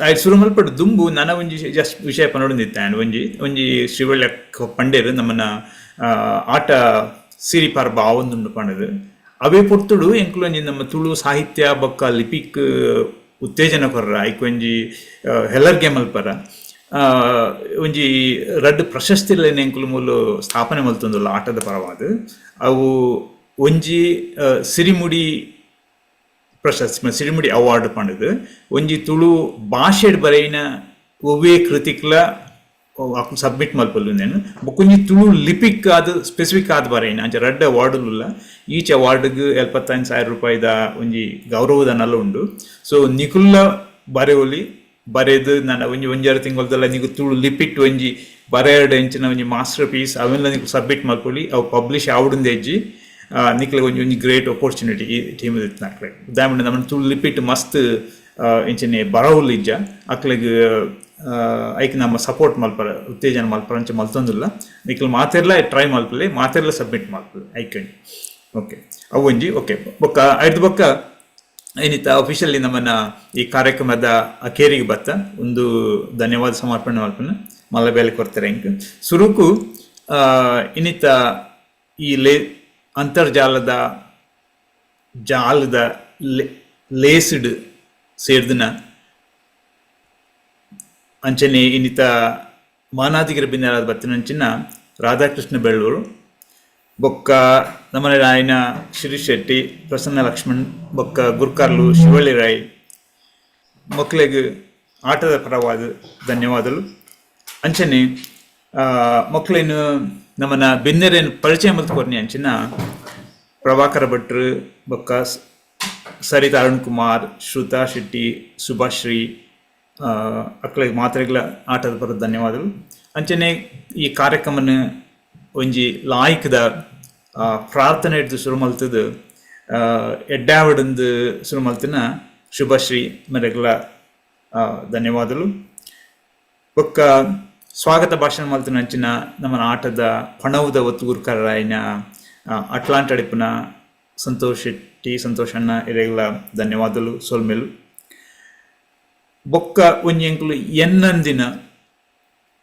ಐಟ್ ಸುರು ಮಲ್ಪಡು ದುಂಬು ನನ ಒಂಜಿ ಜಸ್ಟ್ ವಿಷಯ ಪನೊಡೊಂದಿತ್ತೆ ಆಂಡ್ ಒಂಜಿ ಒಂಜಿ ಶ್ರೀವಳ್ಳಿ ಪಂಡೇರು ನಮ್ಮನ್ನ ಆಟ ಸಿರಿ ಪರ್ಬ ಆವೊಂದುಂಡು ಪಂಡದು ಅವೇ ಪೊರ್ತುಡು ಎಂಕುಲು ಒಂಜಿ ನಮ್ಮ ತುಳು ಸಾಹಿತ್ಯ ಬೊಕ್ಕ ಲಿಪಿಕ್ ಉತ್ತೇಜನ ಕೊರ್ರ ಐಕ್ ಒಂಜಿ ಹೆಲ್ಲರ್ಗೆ ಮಲ್ಪರ ಒಂಜಿ ರಡ್ಡ್ ಪ್ರಶಸ್ತಿಲೆನ್ ಎಂಕುಲು ಮೂಲು ಸ್ಥಾಪನೆ ಮಲ್ತೊಂದುಲ್ಲ ಆಟದ ಪರವಾದ್. ಅವು ಒಂಜಿ ಸಿರಿಮುಡಿ ಪ್ರಶಸ್ತಿ ಸಿರಿಮುಡಿ ಅವಾರ್ಡ್ ಪಂಡದು ಒಂಜಿ ತುಳು ಭಾಷೆಡ್ ಬರೆಯಿನ ಒವ್ವೇ ಕೃತಿಕ್ಲ ಸಬ್ಮಿಟ್ ಮಲ್ಪೊಲಿ ಉಂದೆನ್ ಬೊಕೊಂಜಿ ತುಳು ಲಿಪಿಕ್ ಆದ್ ಸ್ಪೆಸಿಫಿಕ್ ಆದ್ ಬರೆಯಿನ ಅಂಚ ರಡ್ಡ್ ಅವಾರ್ಡ್ ಈಚ್ ಅವಾರ್ಡ್ಗ್ 75,000 ರೂಪಾಯಿದ ಒಂಜಿ ಗೌರವದ ನಲ ಉಂಡು. ಸೊ ನಿಕುಲ್ಲ ಬರೆವೊಲಿ ಬರೆದು ನನ ಒಂಜಿ ಒಂಜಾರು ತಿಂಗೊಲ್ದಲ್ಲ ನಿಕು ತುಳು ಲಿಪಿಟ್ ಒಂಜಿ ಬರೆಯಡ್ ಎಂಚಿನ ಒಂಜಿ ಮಾಸ್ಟರ್ ಪೀಸ್ ಅವೆಲ್ಲ ನಿಕು ಸಬ್ಮಿಟ್ ಮಲ್ಪೊಲಿ ಅವು ಪಬ್ಲಿಷ್ ಆವಡುಂದು ಹೆಜ್ಜಿ ನಿಕ್ಲೆಗ್ ಒಂಜಿ ಒಂಜಿ ಗ್ರೇಟ್ ಅಪರ್ಚುನಿಟಿ ಈ ಟೀಮ್ ಇತ್ತಿನಕ್ಲೆಗ್. ಉದಾಹರಣೆ ನಮ್ಮ ತುಳು ಲಿಪಿಟ್ ಮಸ್ತ್ ಇಂಚಿನ ಬರವುಲು ಇಜ್ಜ ಅಕ್ಲೆಗ್ ಐಕ್ ನಮ್ಮ ಸಪೋರ್ಟ್ ಮಲ್ಪರ ಉತ್ತೇಜನ ಮಲ್ಪರ ಅಂಚ ಮಲ್ತೊಂದುಲ್ಲ ನಿಕ್ಲು ಮಾತೆರ್ಲ ಟ್ರೈ ಮಲ್ಪಲೆ ಮಾತೆರ್ಲ ಸಬ್ಮಿಟ್ ಮಲ್ಪಲೆ ಐಕ್ ಓಕೆ ಅವು ಒಂಜಿ ಓಕೆ ಬೊಕ್ಕ ಐದು ಬೊಕ್ಕ ಏನಿತ್ತ ಅಫಿಷಿಯಲಿ ನಮ್ಮನ್ನ ಈ ಕಾರ್ಯಕ್ರಮದ ಅಖೇರಿಗೆ ಬತ್ತ ಒಂದು ಧನ್ಯವಾದ ಸಮರ್ಪಣೆ ಮಲ್ಪನ ಮಲ್ಲ ಬೇಲೆ ಕೊರ್ತಾರೆ ಎಂಕ್ ಸುರುಕು ಇನ್ನಿತ ಈ ಲೇ ಅಂತರ್ಜಾಲದ ಜಾಲದ ಲೇಸ್ಡ್ ಸೇರ್ದಿನ ಅಂಚನೆ ಇನ್ನಿತ ಮಾನಾದಿಗರ ಬಿನ್ನರಾದ ಬತ್ತಿನಂಚಿನ ರಾಧಾಕೃಷ್ಣ ಬೆಳ್ಳೂರು ಬೊಕ್ಕ ನಮ್ಮನೆ ರಾಯನ ಶಿರೀಶ್ ಶೆಟ್ಟಿ, ಪ್ರಸನ್ನ ಲಕ್ಷ್ಮಣ್, ಬೊಕ್ಕ ಗುರ್ಕಾರ್ಲು ಶಿವಳ್ಳಿ ರಾಯ್ ಮಕ್ಕಳಿಗೆ ಆಟದ ಪರವಾದ ಧನ್ಯವಾದಗಳು. ಅಂಚನೆ ಮಕ್ಕಳೇನು ನಮ್ಮನ್ನ ಬೆನ್ನೆರೇನು ಪರಿಚಯ ಮಲ್ತ್ಕೊರ್ನಿ ಅಂಚಿನ ಪ್ರಭಾಕರ ಭಟ್ರು, ಬೊಕ್ಕ ಸರಿತಾ ಅರುಣ್ ಕುಮಾರ್, ಶ್ರುತಾ ಶೆಟ್ಟಿ, ಸುಭಾಶ್ರೀ ಅಕ್ಲೆಗ್ ಮಾತ್ರೆಗ್ಲ ಆಟದ ಪರ ಧನ್ಯವಾದಗಳು. ಅಂಚನೆ ಈ ಕಾರ್ಯಕ್ರಮನ ಒಂಜಿ ಲಾಯ್ಕದ ಪ್ರಾರ್ಥನೆ ಹಿಡ್ದು ಶುರು ಮಲ್ತದು ಎಡ್ಡಾವಡಂದು ಶುರು ಮಲ್ತಿನ ಶುಭಶ್ರೀ ಮೇರೆಗ್ಲ ಧನ್ಯವಾದಗಳು. ಬೊಕ್ಕ ಸ್ವಾಗತ ಭಾಷಣ ಮಲ್ತಿನ ಅಂಚಿನ ನಮ್ಮ ಆಟದ ಪಣವುದ ಒತ್ತುಗುರ್ಕರಾಯಿನ ಅಟ್ಲಾಂಟ್ ಅಡಿಪುನ ಸಂತೋಷ್ ಶೆಟ್ಟಿ, ಸಂತೋಷ್ ಅಣ್ಣ ಇರೆಗ್ಲ ಧನ್ಯವಾದಗಳು ಸೊಲ್ಮೆಲು. ಬೊಕ್ಕ ಒಂಜಿ ಎಂಕುಲು ಎನ್ನಂದಿನ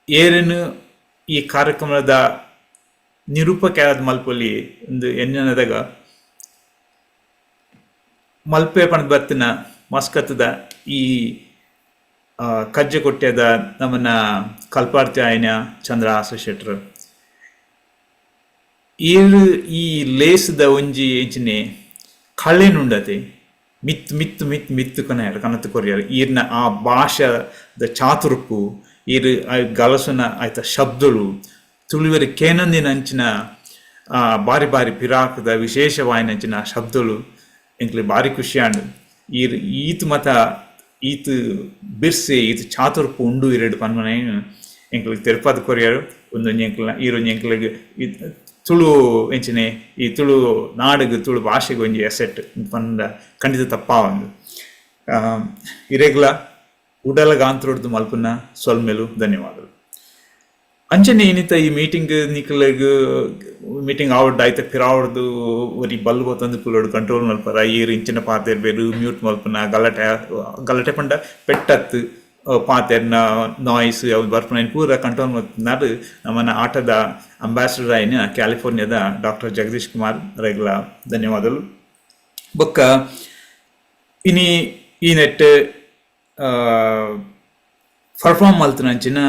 ಏರೆನು ಈ ಕಾರ್ಯಕ್ರಮದ ನಿರೂಪಕರಾದ ಮಲ್ಪೊಲಿ ಒಂದು ಎನ್ನದಾಗ ಮಲ್ಪೆ ಪಣದ್ ಬತ್ತಿನ ಮಸ್ಕತ್ತದ ಈ ಕಜ್ಜೆ ಕೊಟ್ಯದ ನಮ್ಮನ್ನ ಕಲ್ಪಾರ್ತಿ ಆಯ್ನ ಚಂದ್ರಹಾಸ ಶೆಟ್ರು ಈರು ಈ ಲೇಸ್ದ ಒಂಜಿ ಎಂಚಿನೆ ಕಳೆನುಂಡತೆ ಮಿತ್ ಮಿತ್ ಮಿತ್ ಮಿತ್ ಕೊನೆಯರು ಕನತು ಕೊರಿಯರು ಈರ್ನ ಆ ಭಾಷಾದ ಚಾತುರ್ಪು ಈರು ಗಲಸುನ ಆಯ್ತ ಶಬ್ದಲು ತುಳುವರೆ ಕೇನಂದಿನ ಅಂಚಿನ ಬಾರಿ ಬಾರಿ ಪಿರಾಕದ ವಿಶೇಷವಾಯಿನಂಚಿನ ಶಬ್ದಲು ಎಂಕ್ಲೆ ಬಾರಿ ಖುಷಿಯಾಂಡು. ಈರ್ ಈತ್ ಮತ ಈತ್ ಬಿರ್ಸೆ ಈತ್ ಚಾತುರ್ಪು ಉಂಡು ಇರೆಡು ಪನ್ಮನೇನು ಎಂಕ್ಲೆಗ್ ತೆರಪಾದ ಕೊರಿಯರು. ಒಂದೊಂಜಿ ಎಂಕ್ಲ ಈರೊಂಜಿ ಎಂಕ್ಲೆಗ್ ತುಳು ಎಂಚಿನೆ ಈ ತುಳು ನಾಡುಗು ತುಳು ಭಾಷೆಗೆ ಒಂಜಿ ಎಸೆಟ್ ಪಂಡ ಖಂಡಿತ ತಪ್ಪಾವಂದು. ಇರೆಗ್ಲ ಉಡಲ ಗಾಂತ್ರೊಡ್ದು ಮಲ್ಪುನ ಸೊಲ್ಮೆಲು ಧನ್ಯವಾದಗಳು. ಅಂಚನೆ ಏನಿತ್ತ ಈ ಮೀಟಿಂಗ್ ನಿಕ್ಲೆಗ್ ಮೀಟಿಂಗ್ ಆವಡ್ ಆಯ್ತ ಪಿರಾವಡ್ದು ಒರಿ ಬಲ್ಲು ಬತ್ತಂದು ಕುಲ್ಲೋಡು ಕಂಟ್ರೋಲ್ ಮಲ್ಪರ ಈರ್ ಇಂಚಿನ ಪಾತೆರ್ ಬೇರು ಮ್ಯೂಟ್ ಮಲ್ಪುನ ಗಲಾಟೆ ಗಲಾಟೆ ಪಂಡ ಪೆಟ್ಟತ್ತು ಪಾತೆರ್ನ ನಾಯ್ಸ್ ಅವು ಬರ್ಪುನ ಪೂರ ಕಂಟ್ರೋಲ್ ಮಲ್ಪುನಾರು ನಮ್ಮನ ಆಟದ ಅಂಬಾಸಿಡರ್ ಆಯಿನ ಕ್ಯಾಲಿಫೋರ್ನಿಯಾದ ಡಾಕ್ಟರ್ ಜಗದೀಶ್ ಕುಮಾರ್ ರೆಗ್ಲ ಧನ್ಯವಾದಗಳು. ಬೊಕ್ಕ ಇನಿ ಈ ನೆಟ್ ಪರ್ಫಾರ್ಮ್ ಮಲ್ತಿನಂಚಿನ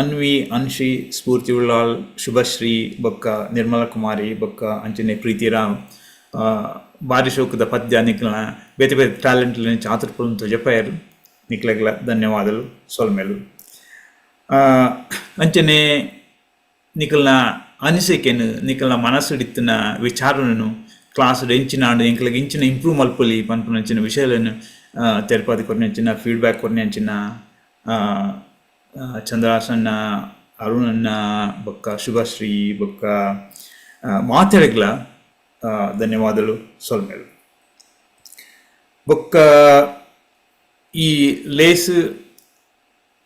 ಅನ್ವಿ, ಅನ್ಶಿ, ಸ್ಫೂರ್ತಿ ಉಳ್ಳಾಲ್, ಶುಭಶ್ರೀ, ಬೊಕ್ಕ ನಿರ್ಮಲಾ ಕುಮಾರಿ, ಬೊಕ್ಕ ಅಂಚನೆ ಪ್ರೀತಿರಾಮ್ ಬಾರಿ ಶೋಕದ ಪದ್ಯ ನಿಕ್ಲನ ಬೇತೆ ಬೇತೆ ಟ್ಯಾಲೆಂಟ್ ಚಾತುರ್ಪುಲನ್ ತೊಜಪಾಯರು ನಿಕ್ಲೆಗ್ಲ ಧನ್ಯವಾದಗಳು ಸೊಲ್ಮೆಲು. ಅಂಚನೆ ನಿಕಲ್ನ ಅನಿಸಿಕೆನು ನಿಕಲ್ನ ಮನಸ್ಸುಡಿತ್ತಿನ ವಿಚಾರನು ಕ್ಲಾಸ್ ಎಂಚಿನಾಂಡು ಎಂಕ್ಲೆಗ್ ಇಂಚಿನ ಇಂಪ್ರೂವ್ ಮಲ್ಪೊಲಿ ಪನ್ಪುನಂಚಿನ ವಿಷಯలను ತೆರಪಾದಿ ಕೊರ್ನಂಚಿನ ಫೀಡ್ಬ್ಯಾಕ್ ಕೊರ್ನಂಚಿನ ಚಂದ್ರಾಸಣ್ಣ, ಅರುಣಣ್ಣ, ಬೊಕ್ಕ ಶುಭಶ್ರೀ, ಬೊಕ್ಕ ಮಾತೆರೆಗ್ಲ ಧನ್ಯವಾದಗಳು ಸೊಲ್ಮೆಲು. ಬೊಕ್ಕ ಈ ಲೇಸ್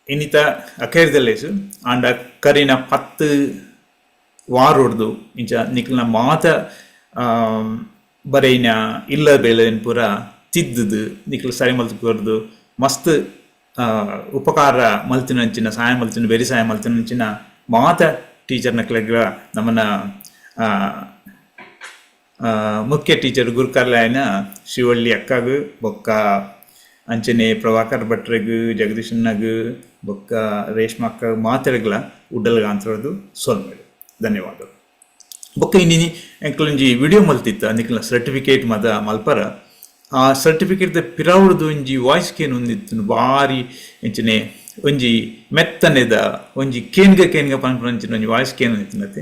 ಇನ್ನಿತ ಅಖೇರ್ದ ಲೇಸು ಆಂಡ ಕರಿನ 10 ವಾರೊಡ್ದು ಇಂಚ ನಿಕ್ಲ್ನ ಮಾತ ಬರೆಯಿನ ಇಲ್ಲ ಬೇಲೆನ್ ಪೂರ ತಿದ್ದುದು ನಿಕ್ಲು ಸರಿ ಮಲ್ತ್ ಕೊರ್ದು ಮಸ್ತ್ ಉಪಕಾರ ಮಲ್ತಿನಂಚಿನ ಸಹಾಯ ಮಲ್ತಿನ ಬೆರಿ ಸಹಾಯ ಮಲ್ತಿನಂಚಿನ ಮಾತ ಟೀಚರ್ ನಕ್ಲೆಗ್ಲ ನಮ್ಮನ ಮುಖ್ಯ ಟೀಚರ್ ಗುರುಕಾರ್ಲಾಯನ ಶಿವಳ್ಳಿ ಅಕ್ಕಗ್ ಬೊಕ್ಕ ಅಂಚನೆ ಪ್ರಭಾಕರ್ ಭಟ್ರೆಗ್ ಜಗದೀಶಣ್ಣಗ್ ಬೊಕ್ಕ ರೇಷ್ಮಾ ಅಕ್ಕ ಮಾತೆರೆಗ್ಲ ಉಡ್ಡಲ್ಗಾಂತರದು ಸೊಲ್ಮೆಲು ಧನ್ಯವಾದಗಳು. ಬೊಕ್ಕ ಇನ್ನಿ ಎಂಕ್ಲೊಂಜಿ ವಿಡಿಯೋ ಮಲ್ತಿತ್ತ ನಿಕ್ಲ ಸರ್ಟಿಫಿಕೇಟ್ ಮದ ಮಲ್ಪರ ಆ ಸರ್ಟಿಫಿಕೇಟ್ ದ ಪಿರಾವುಡ್ದು ಒಂಜಿ ವಾಯ್ಸ್ ಕೇನ್ ಒಂದಿತ್ತು ಬಾರಿ ಎಂಚನೆ ಒಂಜಿ ಮೆತ್ತನೆದ ಒಂಜಿ ಕೇನ್ಗ ಕೇನ್ಗ ಪನ್ಪುನಂಚಿನ ಒಂಜಿ ವಾಯ್ಸ್ ಕೇನ್ ಒಂದಿತ್ತಿನತೆ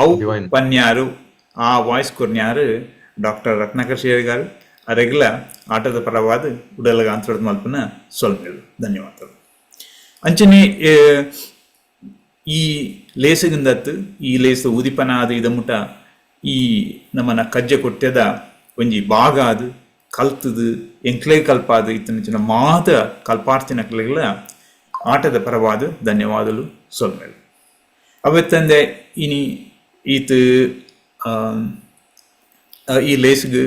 ಅವು ಪನ್ಯಾರು ಆ ವಾಯ್ಸ್ ಕೊರ್ನ್ಯಾರು ಡಾಕ್ಟರ್ ರತ್ನಾಕರ್ ಶೇರ್ಗಾರ್ ಅರೆಗ್ಲ ಆಟದ ಪರವಾದ ಉಡಲಗ ಮಲ್ಪುನ ಸೊಲ್ಮೆಲು ಧನ್ಯವಾದಗಳು. ಅಂಚನೆ ಈ ಲೇಸುಗಿಂದತ್ತು ಈ ಲೇಸು ಉದಿಪನ ಆದ ಇದಮುಟ ಈ ನಮ್ಮನ ಕಜ್ಜೆ ಕೊಟ್ಟೆದ ಒಂಜಿ ಭಾಗ ಅದು ಕಲ್ತದು ಎಂಕ್ಲೇ ಕಲ್ಪಾದ ಇತ್ತನ ಮಾತ ಕಲ್ಪಾರ್ತಿನಕ್ಲೆಗ್ಲ ಆಟದ ಪರವಾದ ಧನ್ಯವಾದಗಳು ಸೊಲ್ಮೆಲು. ಅವತ್ತಂದೆ ಇನಿ ಈತ ಈ ಲೇಸ್ಗ್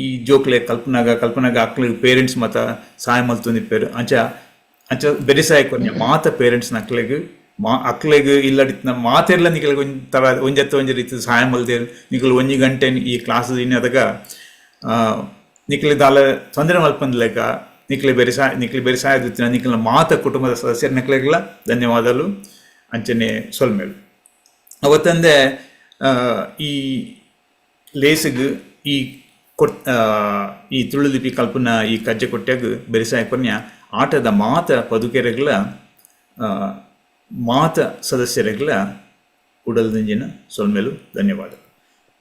ಈ ಜೋಕ್ಲೆ ಕಲ್ಪನಾಗ ಕಲ್ಪನಾಗ ಅಕ್ಲೆ ಪೇರೆಂಟ್ಸ್ ಮತ ಸಹಾಯ ಮಲ್ತೊಂದಿಪ್ಪೆರ್ ಅಂಚ ಅಂಚ ಬೆರಿಸಾಯ ಕೊರ್ನ ಮಾತ ಪೇರೆಂಟ್ಸ್ ನಕ್ಲೆಗ್ ಮಾ ಅಕ್ಲೆಗ್ ಇಲ್ಲಡಿತ್ನ ಮಾತೆರ್ಲ ನಿಕಲೆಗ್ ಒಂಜಿ ತರ ಒಂಜತ್ತ ಒಂಜಿ ರೀತಿ ಸಹಾಯ ಮಲ್ದೇರ್. ನಿಕುಲು ಒಂಜಿ ಗಂಟೆ ಈ ಕ್ಲಾಸ್ ಇನ್ನದಾಗ ನಿಕ್ಲೆ ದಾಲ ತೊಂದರೆ ಮಲ್ಪಂದ್ಲೆಕ ನಿಕ್ಲೆ ಬೆರಿಸಾಯ ನಿಕ್ಲೆ ಬೆರಿಸಾಯ ದಿತ್ತಿನ ನಿಕ್ಲೆನ ಮಾತ ಕುಟುಂಬದ ಸದಸ್ಯರ ನಕ್ಲೆಗ್ಲ ಧನ್ಯವಾದಲು ಅಂಚನೆ ಸೊಲ್ಮೆಲು. ಅವತ್ತಂದೆ ಈ ಲೇಸ್ಗ್ ಈ ಕೊಟ್ ಈ ತುಳು ಲಿಪಿ ಕಲ್ಪನ ಈ ಕಜ್ಜೆ ಕೊಟ್ಯಾಗ ಬೆರಿಸಾಯ ಕೊನ್ಯ ಆಟದ ಮಾತ ಪದುಕೆರೆಗ್ಲ ಮಾತ ಸದಸ್ಯರೆಗ್ಲ ಉಡಲ್ದಿಂಜಿನ ಸೊಲ್ಮೆಲು ಧನ್ಯವಾದ.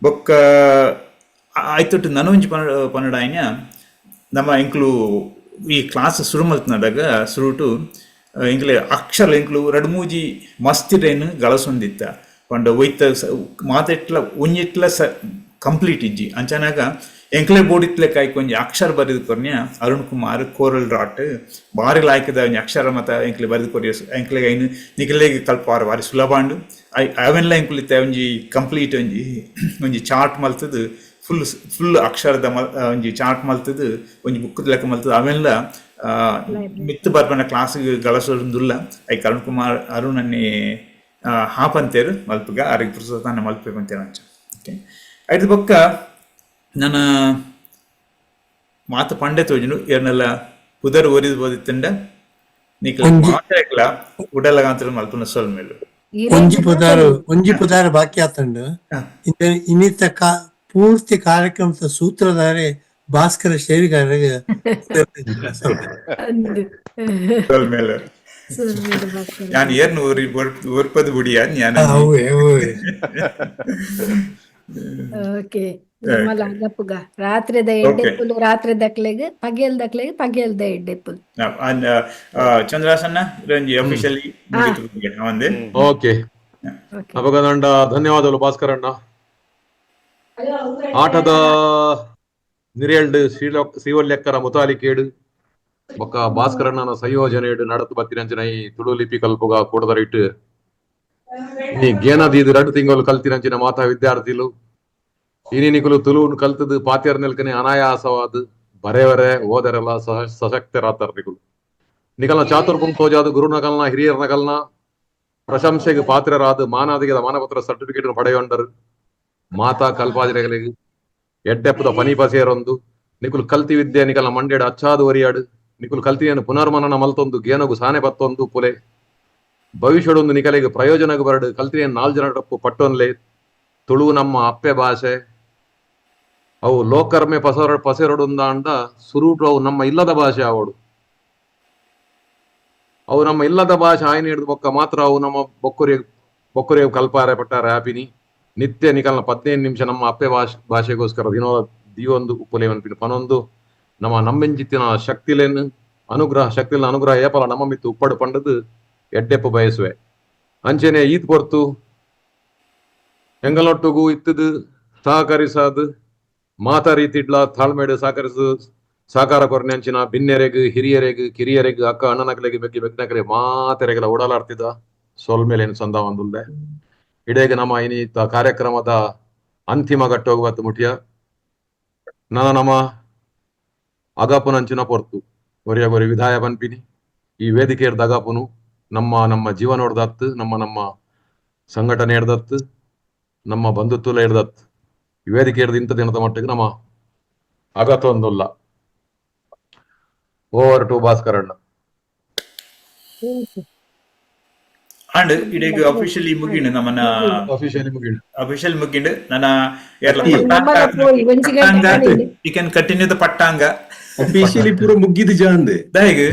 ಬೊಕ್ಕ ಆಯ್ತೊಟ್ಟು ನನೊಂಜಿ ಪನ್ನಡಾಯಿನ ನಮ್ಮ ಎಂಕ್ಲು ಈ ಕ್ಲಾಸ್ ಸುರು ಮಲ್ತನದಾಗ ಸುರುಟು ಎಂಕ್ಲೆ ಅಕ್ಷರ ಎಂಕ್ಲು ರಡ್ಡ್ ಮೂಜಿ ಮಸ್ತಿರೇನು ಗಳಸೊಂದಿತ್ತ ಪಂಡ ಒಯ್ತ ಮಾತೆಟ್ಲ ಒಂಜಿಟ್ಲ ಸ ಕಂಪ್ಲೀಟ್ ಇಜ್ಜಿ. ಅಂಚನಾಗ ಎಂಕ್ಲೆ ಬೋಡಿತ್ಲೆ ಕಾಯ್ಕ ಒಂಜಿ ಅಕ್ಷರ ಬರೆದು ಕೊರ್ನ್ಯ ಅರುಣ್ ಕುಮಾರ್ ಕೋರಲ್ ರಾಟ್ ಬಾರಿ ಲಾಯ್ಕದ ಒಂಜಿ ಅಕ್ಷರ ಮತ ಎಂಕ್ಲೆ ಬರೆದು ಕೊರಿಯ ಎಂಕ್ಲೆ ಐನು ನಿಕಲೆಗ್ ಕಲ್ಪಾರ ಬಾರಿ ಸುಲಭ ಅಂಡು. ಅವೆನ್ಲ ಎಂಕುಲಿತ್ತೆ ಒಂಜಿ ಕಂಪ್ಲೀಟ್ ಒಂಜಿ ಒಂಜಿ ಚಾರ್ಟ್ ಮಲ್ತದು ಫುಲ್ ಫುಲ್ ಅಕ್ಷರದ ಒಂಜಿ ಚಾರ್ಟ್ ಮಲ್ತದು ಒಂಜಿ ಬುಕ್ ಲೆಕ್ಕ ಮಲ್ತದು ಅವೆಲ್ಲ ಮಿತ್ತು ಬರ್ಪನ ಕ್ಲಾಸ್ ಗಳಸೊಂದುಲ್ಲ. ಐಕ್ ಅರುಣ್ ಕುಮಾರ್ ಅರುಣ್ ಅನ್ನಿ ಹಾಪಂತೇರು ಮಲ್ಪುಗ ಆರಿಗೆ ಪುರ್ಸೊತಾನೆ ಮಲ್ಪೆ ಪಂತೇರು ಅಂಚ. ಓಕೆ, ಐದು ಬೊಕ್ಕ ನನ್ನ ಮಾತು ಪಂಡೆ ತೋಜುಂಡು ಏರ್ನೆಲ್ಲ ಪುದರ್ ಒರಿದು ಬೋದಿತ್ತಂಡ ನಿಕ್ಲ ಮಾತೆಗ್ಲ ಉಡಲಗಾಂತರ ಮಲ್ಪುನ ಸೊಲ್ಮೆಲು. ಒಂಜಿ ಪುದಾರು ಬಾಕಿ ಆತಂಡು. ಇನ್ನಿತ ಪೂರ್ತಿ ಕಾರ್ಯಕ್ರಮದ ಸೂತ್ರಧಾರೆ ಭಾಸ್ಕರ ಶೇರಿಗಾರರಿಗೆ ಸೊಲ್ಮೆಲು. ഞാൻ ಏರ್ನು ಒರ್ಪದು ಬುಡಿಯ ഞാൻ. ಓಕೆ, ನಮ್ಮಲ ಅಗಪುಗ ರಾತ್ರಿದ ಎಡ್ಡೆಪ್ಪುಲು ರಾತ್ರಿ ದಕ್ಲೆಗ್ ಪಗೆಲ್ ದಕ್ಲೆಗ್ ಪಗೆಲ್ದ ಎಡ್ಡೆಪ್ಪುಲು. ಚಂದ್ರಾಸನ್ನ ರಂಜಿ ಅಫಿಷಿಯಲಿ ಒಂದೇ. ಓಕೆ, ಅಪಗದಂಡ ಧನ್ಯವಾದಗಳು ಭಾಸ್ಕರಣ್ಣ. ಆಟದ ನಿರೇಲ್ಡ್ ಶ್ರೀವಲ್ಯಕ್ಕರ ಮುತಾಲಿಕೇಡು ಬೊಕ್ಕ ಭಾಸ್ಕರಣ್ಣನ ಸಂಯೋಜನೆಡು ನಡತು ಬತ್ತಿನಂಚಿನ ಈ ತುಳು ಲಿಪಿ ಕಲ್ಪುಗ ಕೂಡದರಿಟ್ಟು ಈ ಗೇನದೀದು 2 ತಿಂಗಳು ಕಲ್ತಿನಂಚಿನ ಮಾತಾ ವಿದ್ಯಾರ್ಥಿಲು ಇನಿ ನಿಕುಲು ತುಳುವನ್ನು ಕಲ್ತದು ಪಾತ್ಯರ್ ನೆಲ್ಕನೆ ಅನಾಯಾಸವಾದ ಬರೆವರೆ ಓದರೆಲ್ಲ ಸಶಕ್ತರಾತಾರ ನಿಕುಲು. ನಿಕಲ್ನ ಚಾತುರ್ಪುಂ ತೋಜಾದ ಗುರುನಕಲ್ನ ಹಿರಿಯರ್ನಕಲ್ನ ಪ್ರಶಂಸೆಗೆ ಪಾತ್ರರಾದ ಮಾನಾದಿಗದ ಮಾನಪತ್ರ ಸರ್ಟಿಫಿಕೇಟ್ ಪಡೆಯೊಂಡರು. ಮಾತಾ ಕಲ್ಪಾಜಿರೆಗಳಿಗೆ ಎಡ್ಡೆಪ್ಪದ ಪನಿ ಪಸೇರೊಂದು ನಿಕುಲು ಕಲ್ತಿ ವಿದ್ಯೆ ನಿಕಲ್ನ ಮಂಡ್ಯಡು ಅಚ್ಚಾದು ಒರಿಯಾಡು ನಿಕುಲು ಕಲ್ತಿಯನ್ನು ಪುನರ್ಮನನ ಮಲ್ತೊಂದು ಗೇನಗು ಸಾನೆ ಬತ್ತೊಂದು ಪುಲೆ ಭವಿಷ್ಯಡೊಂದು ನಿಕಲಿಗೆ ಪ್ರಯೋಜನಕ್ಕೆ ಬರಡು ಕಲ್ತಿಯನ್ನು 4 ಜನ ಟಪ್ಪು ಪಟ್ಟೊನ್ಲೆ. ತುಳು ನಮ್ಮ ಅಪ್ಪೆ ಭಾಷೆ, ಅವು ಲೋಕರ್ಮೆ ಪಸೆರೊಡುಂದಾಂಡ ಸುರೂಟು ಅವು ನಮ್ಮ ಇಲ್ಲದ ಭಾಷೆ ಆವಡು. ಅವು ನಮ್ಮ ಇಲ್ಲದ ಭಾಷೆ ಆಯ್ನ ಹಿಡಿದು ಬೊಕ್ಕ ಮಾತ್ರ ಅವು ನಮ್ಮ ಬೊಕ್ಕುರಿಯ ಕಲ್ಪಾರೆ ಪಟ್ಟಾರೆ ಆಪಿನಿ ನಿತ್ಯ ನಿಕಲ್ನ 15 ನಿಮಿಷ ನಮ್ಮ ಅಪ್ಪೆ ಭಾಷೆಗೋಸ್ಕರ ದಿನೋ ದಿವೊಂದು ಉಪ್ಪುಲೆ ಅನ್ಪಿನ ಪನೊಂದು ನಮ್ಮ ನಮ್ಮೆಂಜಿತ್ತಿನ ಶಕ್ತಿಲೇನು ಅನುಗ್ರಹ ಶಕ್ತಿಲ ಅನುಗ್ರಹ ಏಪಲ ನಮ್ಮ ಮಿತ್ತು ಉಪ್ಪಡು ಪಂಡದು ಎಡ್ಡೆಪ್ಪು ಬಯಸುವೆ. ಅಂಚೆನೆ ಈತ್ ಪೊರ್ತು ಎಂಗಲೊಟ್ಟುಗು ಇತ್ತದು ಸಹಕರಿಸಾದು ಮಾತಾ ರೀತಿಡ್ಲ ತಾಳ್ಮೇಡು ಸಹಕರಿಸು ಸಹಕಾರ ಕೊರನೆ ಅಂಚಿನ ಬಿನ್ನೆರೆಗ್ ಹಿರಿಯರೆಗ್ ಕಿರಿಯರೆಗ್ ಅಕ್ಕ ಅಣ್ಣನಕಲೆಗ್ ಬೆಗ್ಗಿ ಬೆಗ್ನಕಲೆ ಮಾತೆರೆಗೆಲ್ಲ ಓಡಾಲಾಡ್ತಿದ್ದ ಸೊಲ್ಮೇಲೇನು ಸಂದ ಒಂದುಲ್ದೆ. ಇಡೇಗ ನಮ್ಮ ಇನ್ನೀತ ಕಾರ್ಯಕ್ರಮದ ಅಂತಿಮ ಘಟ್ಟೋಗುವತ್ತು ಮುಟಿಯ ನನ್ನ ನಮ್ಮ ಅಗಪುನಂಚಿನ ಪೊರ್ತು ಒರಿಯ ವಿಧಾಯ ಪನ್ಪಿನಿ ಈ ವೇದಿಕೆ ಅಗಪುನು ನಮ್ಮ ನಮ್ಮ ಜೀವನೋಡ್ದತ್ತು ನಮ್ಮ ನಮ್ಮ ಸಂಘಟನೆ ಹಿಡ್ದತ್ತು ನಮ್ಮ ಬಂಧುತ್ವ ಹಿಡ್ದತ್ತು ಈ ವೇದಿಕೆ ಹಿಡ್ದು ಇಂಥ ದಿನದ ಮಟ್ಟಿಗೆ ನಮ್ಮ ಅಗತ್ವೊಂದುಲ್ಲ. ಓವರ್ ಟು ಭಾಸ್ಕರಣ್ಣ. And ಇಡೀ ಅಫಿಷಿಯಲಿ ಮುಗಿಂಡು ನಮ್ಮನ್ನ ಅಫಿಷಿಯಲಿ ಮುಗಿಂಡು ಅಫಿಷಿಯಲ್ ಮುಗಿಂಡು ನನ್ನ you can continue the ಪಟ್ಟಾಂಗ officially ಪೂರ ಮುಗ್ಗಿದು ಜಾಂದೆ ದಾಯಗ್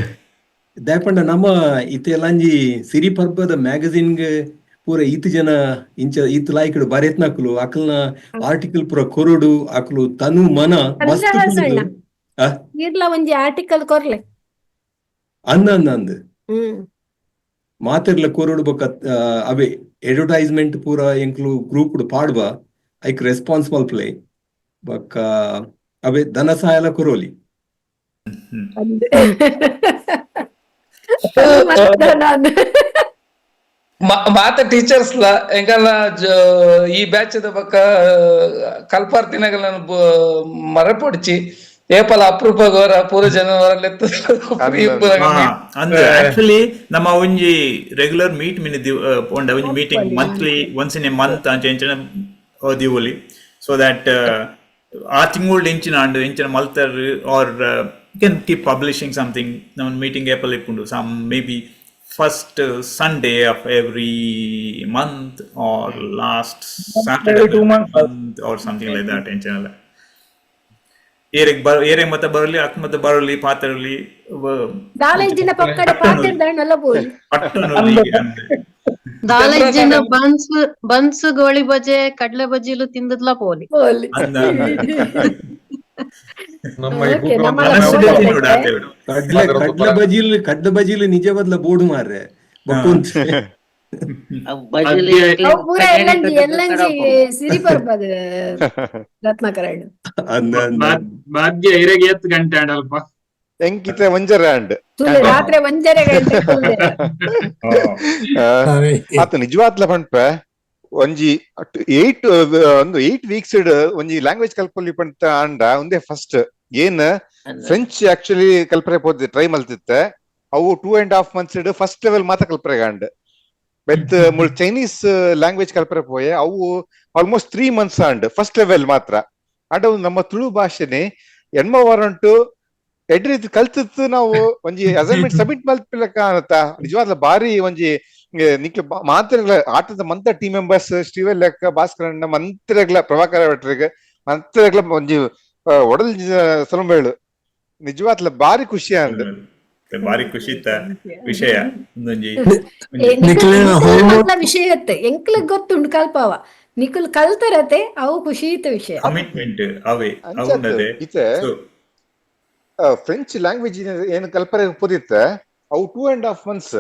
ದಾಯಪಂಡ ನಮ್ಮ ಇತ್ತೆಲ್ಲಂಜಿ ಸಿರಿ ಪರ್ಬದ ಮ್ಯಾಗಝಿನ್ ಪೂರ ಈತ ಜನ ಇಂಚ ಈತ ಲಾಯ್ಕಡು ಬರೆತ್ನಕುಲು ಅಕಲ್ನ ಆರ್ಟಿಕಲ್ ಪೂರ ಕೊರಡು ಅಕಲು ತನು ಮನ ಮಸ್ತ್ ಇರ್ಲ ಒಂಜಿ ಆರ್ಟಿಕಲ್ ಕೊರ್ಲೆ ಅನ್ನ ಅನ್ನ ಅಂದ್ ಮಾತೆರ್ಲ ಕೊರಡು ಬೊಕ್ಕ ಅವೇ ಅಡ್ವರ್ಟೈಸ್ಮೆಂಟ್ ಪೂರ ಎಂಕ್ಲು ಗ್ರೂಪ್ ಪಾಡ್ಬ ಐಕ್ ರೆಸ್ಪಾನ್ಸ್ ಮಲ್ಪಲೆ ಬೊಕ್ಕ ಅವೇ ಧನ ಸಹಾಯ ಕೊರೋಲಿ. ಮಾತ ಟೀಚರ್ಸ್ ಲ ಎಂಕಲ್ನ ಈ ಬ್ಯಾಚ್ ದ ಬೊಕ್ಕ ಕಲ್ಪಾರ್ತಿನಗಲ ಮರಪೊಡ್ಚಿ ಏಪಲ ಅಪರೂಪ ಗೋರ ಪೂರ ಜನ ಅಂದ್ರೆ ಆಕ್ಚುಲಿ ನಮ್ಮ ಒಂಜಿ ರೆಗ್ಯುಲರ್ ಮೀಟ್ ಮಿನಿ ಪೋಂಡ ಒಂಜಿ meeting monthly, once in a month ಅಂಚ ಇಂಚಿನ ದಿವೊಲಿ, ಸೊ that ಆ ತಿಂಗಳು ಎಂಚಿನ ಅಂಡ್ ಎಂಚಿನ ಮಲ್ತರ್ or can keep publishing something. ನಮ್ಮ ಮೀಟಿಂಗ್ ಏಪಲ್ ಇಪ್ಪುಂಡು, some maybe first Sunday of every month or last Saturday month or something like that ಎಂಚಿನಲ್ಲ. ಏರೆಗ್ ಬರ ಏರೆಗ್ ಮತ್ತ ಬರಲಿ, ಅಕ್ ಮತ್ತ ಬರಲಿ, ಪಾತ್ರಲಿ. ಕಾಲೇಜಿನ ಪಕ್ಕದ ಪಾತೆರ್ದಾಂಡಲ ಪೋಲಿ. ದಾಲೆಜ್ಜಿನ ಬನ್ಸ್ ಬನ್ಸ್ ಗೋಳಿ ಬಜೆ ಕಡ್ಲೆ ಬಜ್ಜಿಲು ತಿಂದದ್ಲ ಪೋಲಿ. ಕಡ್ಲೆ ಕಡ್ಲೆ ಬಜಿಲ್, ಕಡ್ಲೆ ಬಜಿಲ್ ನಿಜ ಬದ್ಲ ಬೋರ್ಡ್ ಮಾರ್ರೆ. ಅವು ಪೂರ ಎಲ್ಲಂಜಿ ಎಲ್ಲಂಜಿ ಸಿರಿ ಪರ್ಬದ ರತ್ನಾಕರಣ. ಭಾಗ್ಯ ಇರೆಗೆ ಎತ್ತು ಗಂಟೆ ಆಡಲ್ಪ. ಎಂಕಿತೆ ಒಂಜರೆ ಅಂಡ್ ತುಲೆ ರಾತ್ರಿ 1.5 ಗಂಟೆ ಕುಲ್ದೆ. ಆತ ನಿಜವಾದ್ಲ ಪನ್ಪೆ ಒಂಜಿ ಏಟ್ ಒಂದು 8 ವೀಕ್ಸ್ ಒಂಜಿ ಲ್ಯಾಂಗ್ವೇಜ್ ಕಲ್ಪೊಲಿ ಪಂತ ಅಂಡ ಒಂದೇ ಫಸ್ಟ್ ಏನ್ ಫ್ರೆಂಚ್ ಆಕ್ಚುಲಿ ಕಲ್ಪರೆ ಪೋದ್ ಟ್ರೈ ಮಲ್ತಿತ್ತೆ. ಅವು 2.5 ಮಂತ್ಸ್ ಫಸ್ಟ್ level ಮಾತ್ರ ಕಲ್ಪರೆ ಅಂಡ್ ಬೆತ್ ಮುಳ್ ಚೈನೀಸ್ ಲ್ಯಾಂಗ್ವೇಜ್ ಕಲ್ಪರೆ ಪೋಯೆ, ಅವು almost 3 months and first level ಮಾತ್ರ. ಅಂಡ್ ಅವು ನಮ್ಮ ತುಳು ಭಾಷೆನೆ ಎಣ್ಮ ವಾರಂಟು ಎಡ್ ರೀತಿ ಕಲ್ತಿತ್ತು. ನಾವು ಒಂಜಿ ಅಸೈನ್ಮೆಂಟ್ ಸಬ್ಮಿಟ್ ಮಲ್ಪಿಲಕ್ಕ ಅನ್ನತ್ತ ನಿಜವಾದ್ಲ ಬಾರಿ ಒಂಜಿ ನಿಕ್ಲೆ ಮಾತ್ರಗಳ ಆಟದ ಮಂತ ಟೀಮ್ ಮೆಂಬರ್ಸ್ ಶ್ರೀವಲ್ ಲೆಕ್ಕ ಭಾಸ್ಕರಣ್ಣ ಮಂತ್ರಗಳ ಪ್ರಭಾಕರ ಭಟ್ರಿಗೆ ಮಂತ್ರಗಳ ಒಂಜಿ ಒಡಲ್ ಸೊಲಂಬೇಳು ನಿಜವಾದ್ಲ ಬಾರಿ ಖುಷಿ ಅಂದ್. ಬಾರಿ ಖುಷಿ ಇತ್ತ ವಿಷಯ ಒಂದೊಂಜಿ. ವಿಷಯ ಇತ್ತೆ ಎಂಕ್ಲಗ್ ಗೊತ್ತುಂಡು ಕಲ್ಪಾವ, ನಿಕುಲ್ ಕಲ್ತರತೆ ಅವು ಖುಷಿ ಇತ್ತ ವಿಷಯ. ಕಮಿಟ್ಮೆಂಟ್ ಅವೇ ಅವುಂಡದೆ. ಇತ್ತೆ ಫ್ರೆಂಚ್ ಲ್ಯಾಂಗ್ವೇಜ್ ಏನು ಕಲ್ಪರೆ ಪೋದಿತ್ತೆ ಅವು 2.5 ಮಂತ್ಸ್.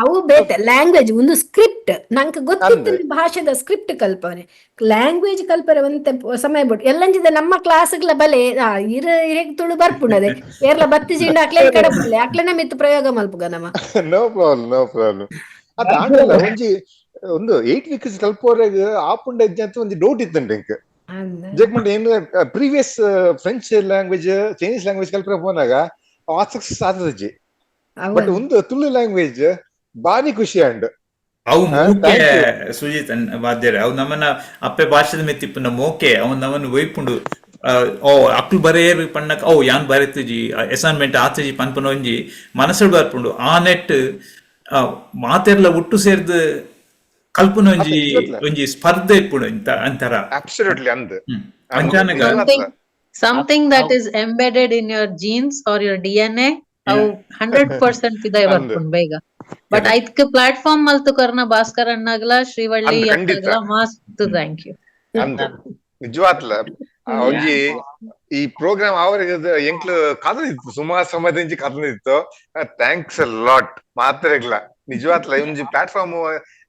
ಅವು ಬೇತೆ ಲ್ಯಾಂಗ್ವೇಜ್ ಒಂದು ಸ್ಕ್ರಿಪ್ಟ್ ನಂಗೆ ಗೊತ್ತಿತ್ತು ಭಾಷೆದ ಸ್ಕ್ರಿಪ್ಟ್ ಕಲ್ಪನೆ, ಲ್ಯಾಂಗ್ವೇಜ್ ಕಲ್ಪರೆ ಒಂತೆ ಸಮಯ ಬಿಟ್ಟು ಎಲ್ಲಂಜಿದ ನಮ್ಮ ಕ್ಲಾಸ್ಗಳ ಬಲೆ ಇರ ಇರೆಗ್ ತುಳು ಬರ್ಪುಂಡದೆ ಏರ್ಲ ಬತ್ತಿ ಜಿಂಡ ಅಕ್ಲೆ ಕಡಪುಡ್ಲೆ ಅಕ್ಲೆನ ಮಿತ್ತು ಪ್ರಯೋಗ ಮಲ್ಪುಗ ನಮ್ಮ. No problem, no problem. ಅದು ಆಂಡಲ ಒಂಜಿ ಒಂದು 8 ವೀಕ್ಸ್ ಕಲ್ಪೋರೆಗ್ ಆಪುಂಡ ಇಜ್ಜಂತ ಒಂಜಿ ಡೌಟ್ ಇತ್ತಂಡೆ ಎಂಕ್. ಜಗ್ಮಂಡ್ ಏನು previous French language Chinese language ಕಲ್ಪರೆ ಪೋನಾಗ ಆ ಸಕ್ಸಸ್ ಆತದಜ್ಜಿ, ಬಟ್ ಒಂದು ತುಳು ಲ್ಯಾಂಗ್ವೇಜ್ ಬಾರಿ ಖುಷಿ ಅಂಡ್. ಅವು ಮೋಕೆ ಸುಜಿತ್ ವಾದ್ಯರೆ, ಅವು ನಮ್ಮನ್ನ ಅಪ್ಪೆ ಭಾಷೆದ ಮಿತ್ತಿಪ್ಪುನ ಮೋಕೆ ಅವು ನಮ್ಮನ್ನು ಒಯ್ಪುಂಡು. ಓ ಅಕ್ಲು ಬರೇರು ಪಣ್ಣಕ್ ಓ ಯಾನ್ ಬರೆತುಜಿ ಅಸೈನ್ಮೆಂಟ್ ಆತುಜಿ ಪನ್ಪುನ ಒಂಜಿ ಮನಸ್ಸು ಬರ್ಪುಂಡು. ಆ ನೆಟ್ ಮಾತೆರ್ಲ ಒಟ್ಟು ಸೇರ್ದು ಕಲ್ಪುನ ಒಂಜಿ ಒಂಜಿ ಸ್ಪರ್ಧೆ ಇಪ್ಪುಂಡು ಇಂತ ಅಂತರ. ಅಬ್ಸಲ್ಯೂಟ್ಲಿ ಅಂದ್. ಅಂಚಾನಗ Something that is embedded in your genes or your DNA ಅವು 100% ಇದಾಯ ಬರ್ಪುಂಡು ಬೇಗ. ಬಟ್ ಐತ್ಕ್ ಪ್ಲಾಟ್ಫಾರ್ಮ್ ಮಲ್ತು ಕೊರ್ನ ಭಾಸ್ಕರ್ ಅಣ್ಣಗ್ಲ ಶ್ರೀವಳ್ಳಿ ಅಕ್ಕಗ್ಲ ಮಸ್ತ್ thank you. ನಿಜವಾತ್ಲ ಒಂಜಿ ಈ ಪ್ರೋಗ್ರಾಮ್ ಅವರಿಗೆ ಎಂಕ್ಲು ಕಾದಿತ್ತು, ಸುಮಾರು ಸಮಯದಿಂದ ಕಾದಿತ್ತು. Thanks a lot ಮಾತ್ರೆಗ್ಲ ನಿಜವಾತ್ಲ ಒಂಜಿ ಪ್ಲಾಟ್ಫಾರ್ಮ್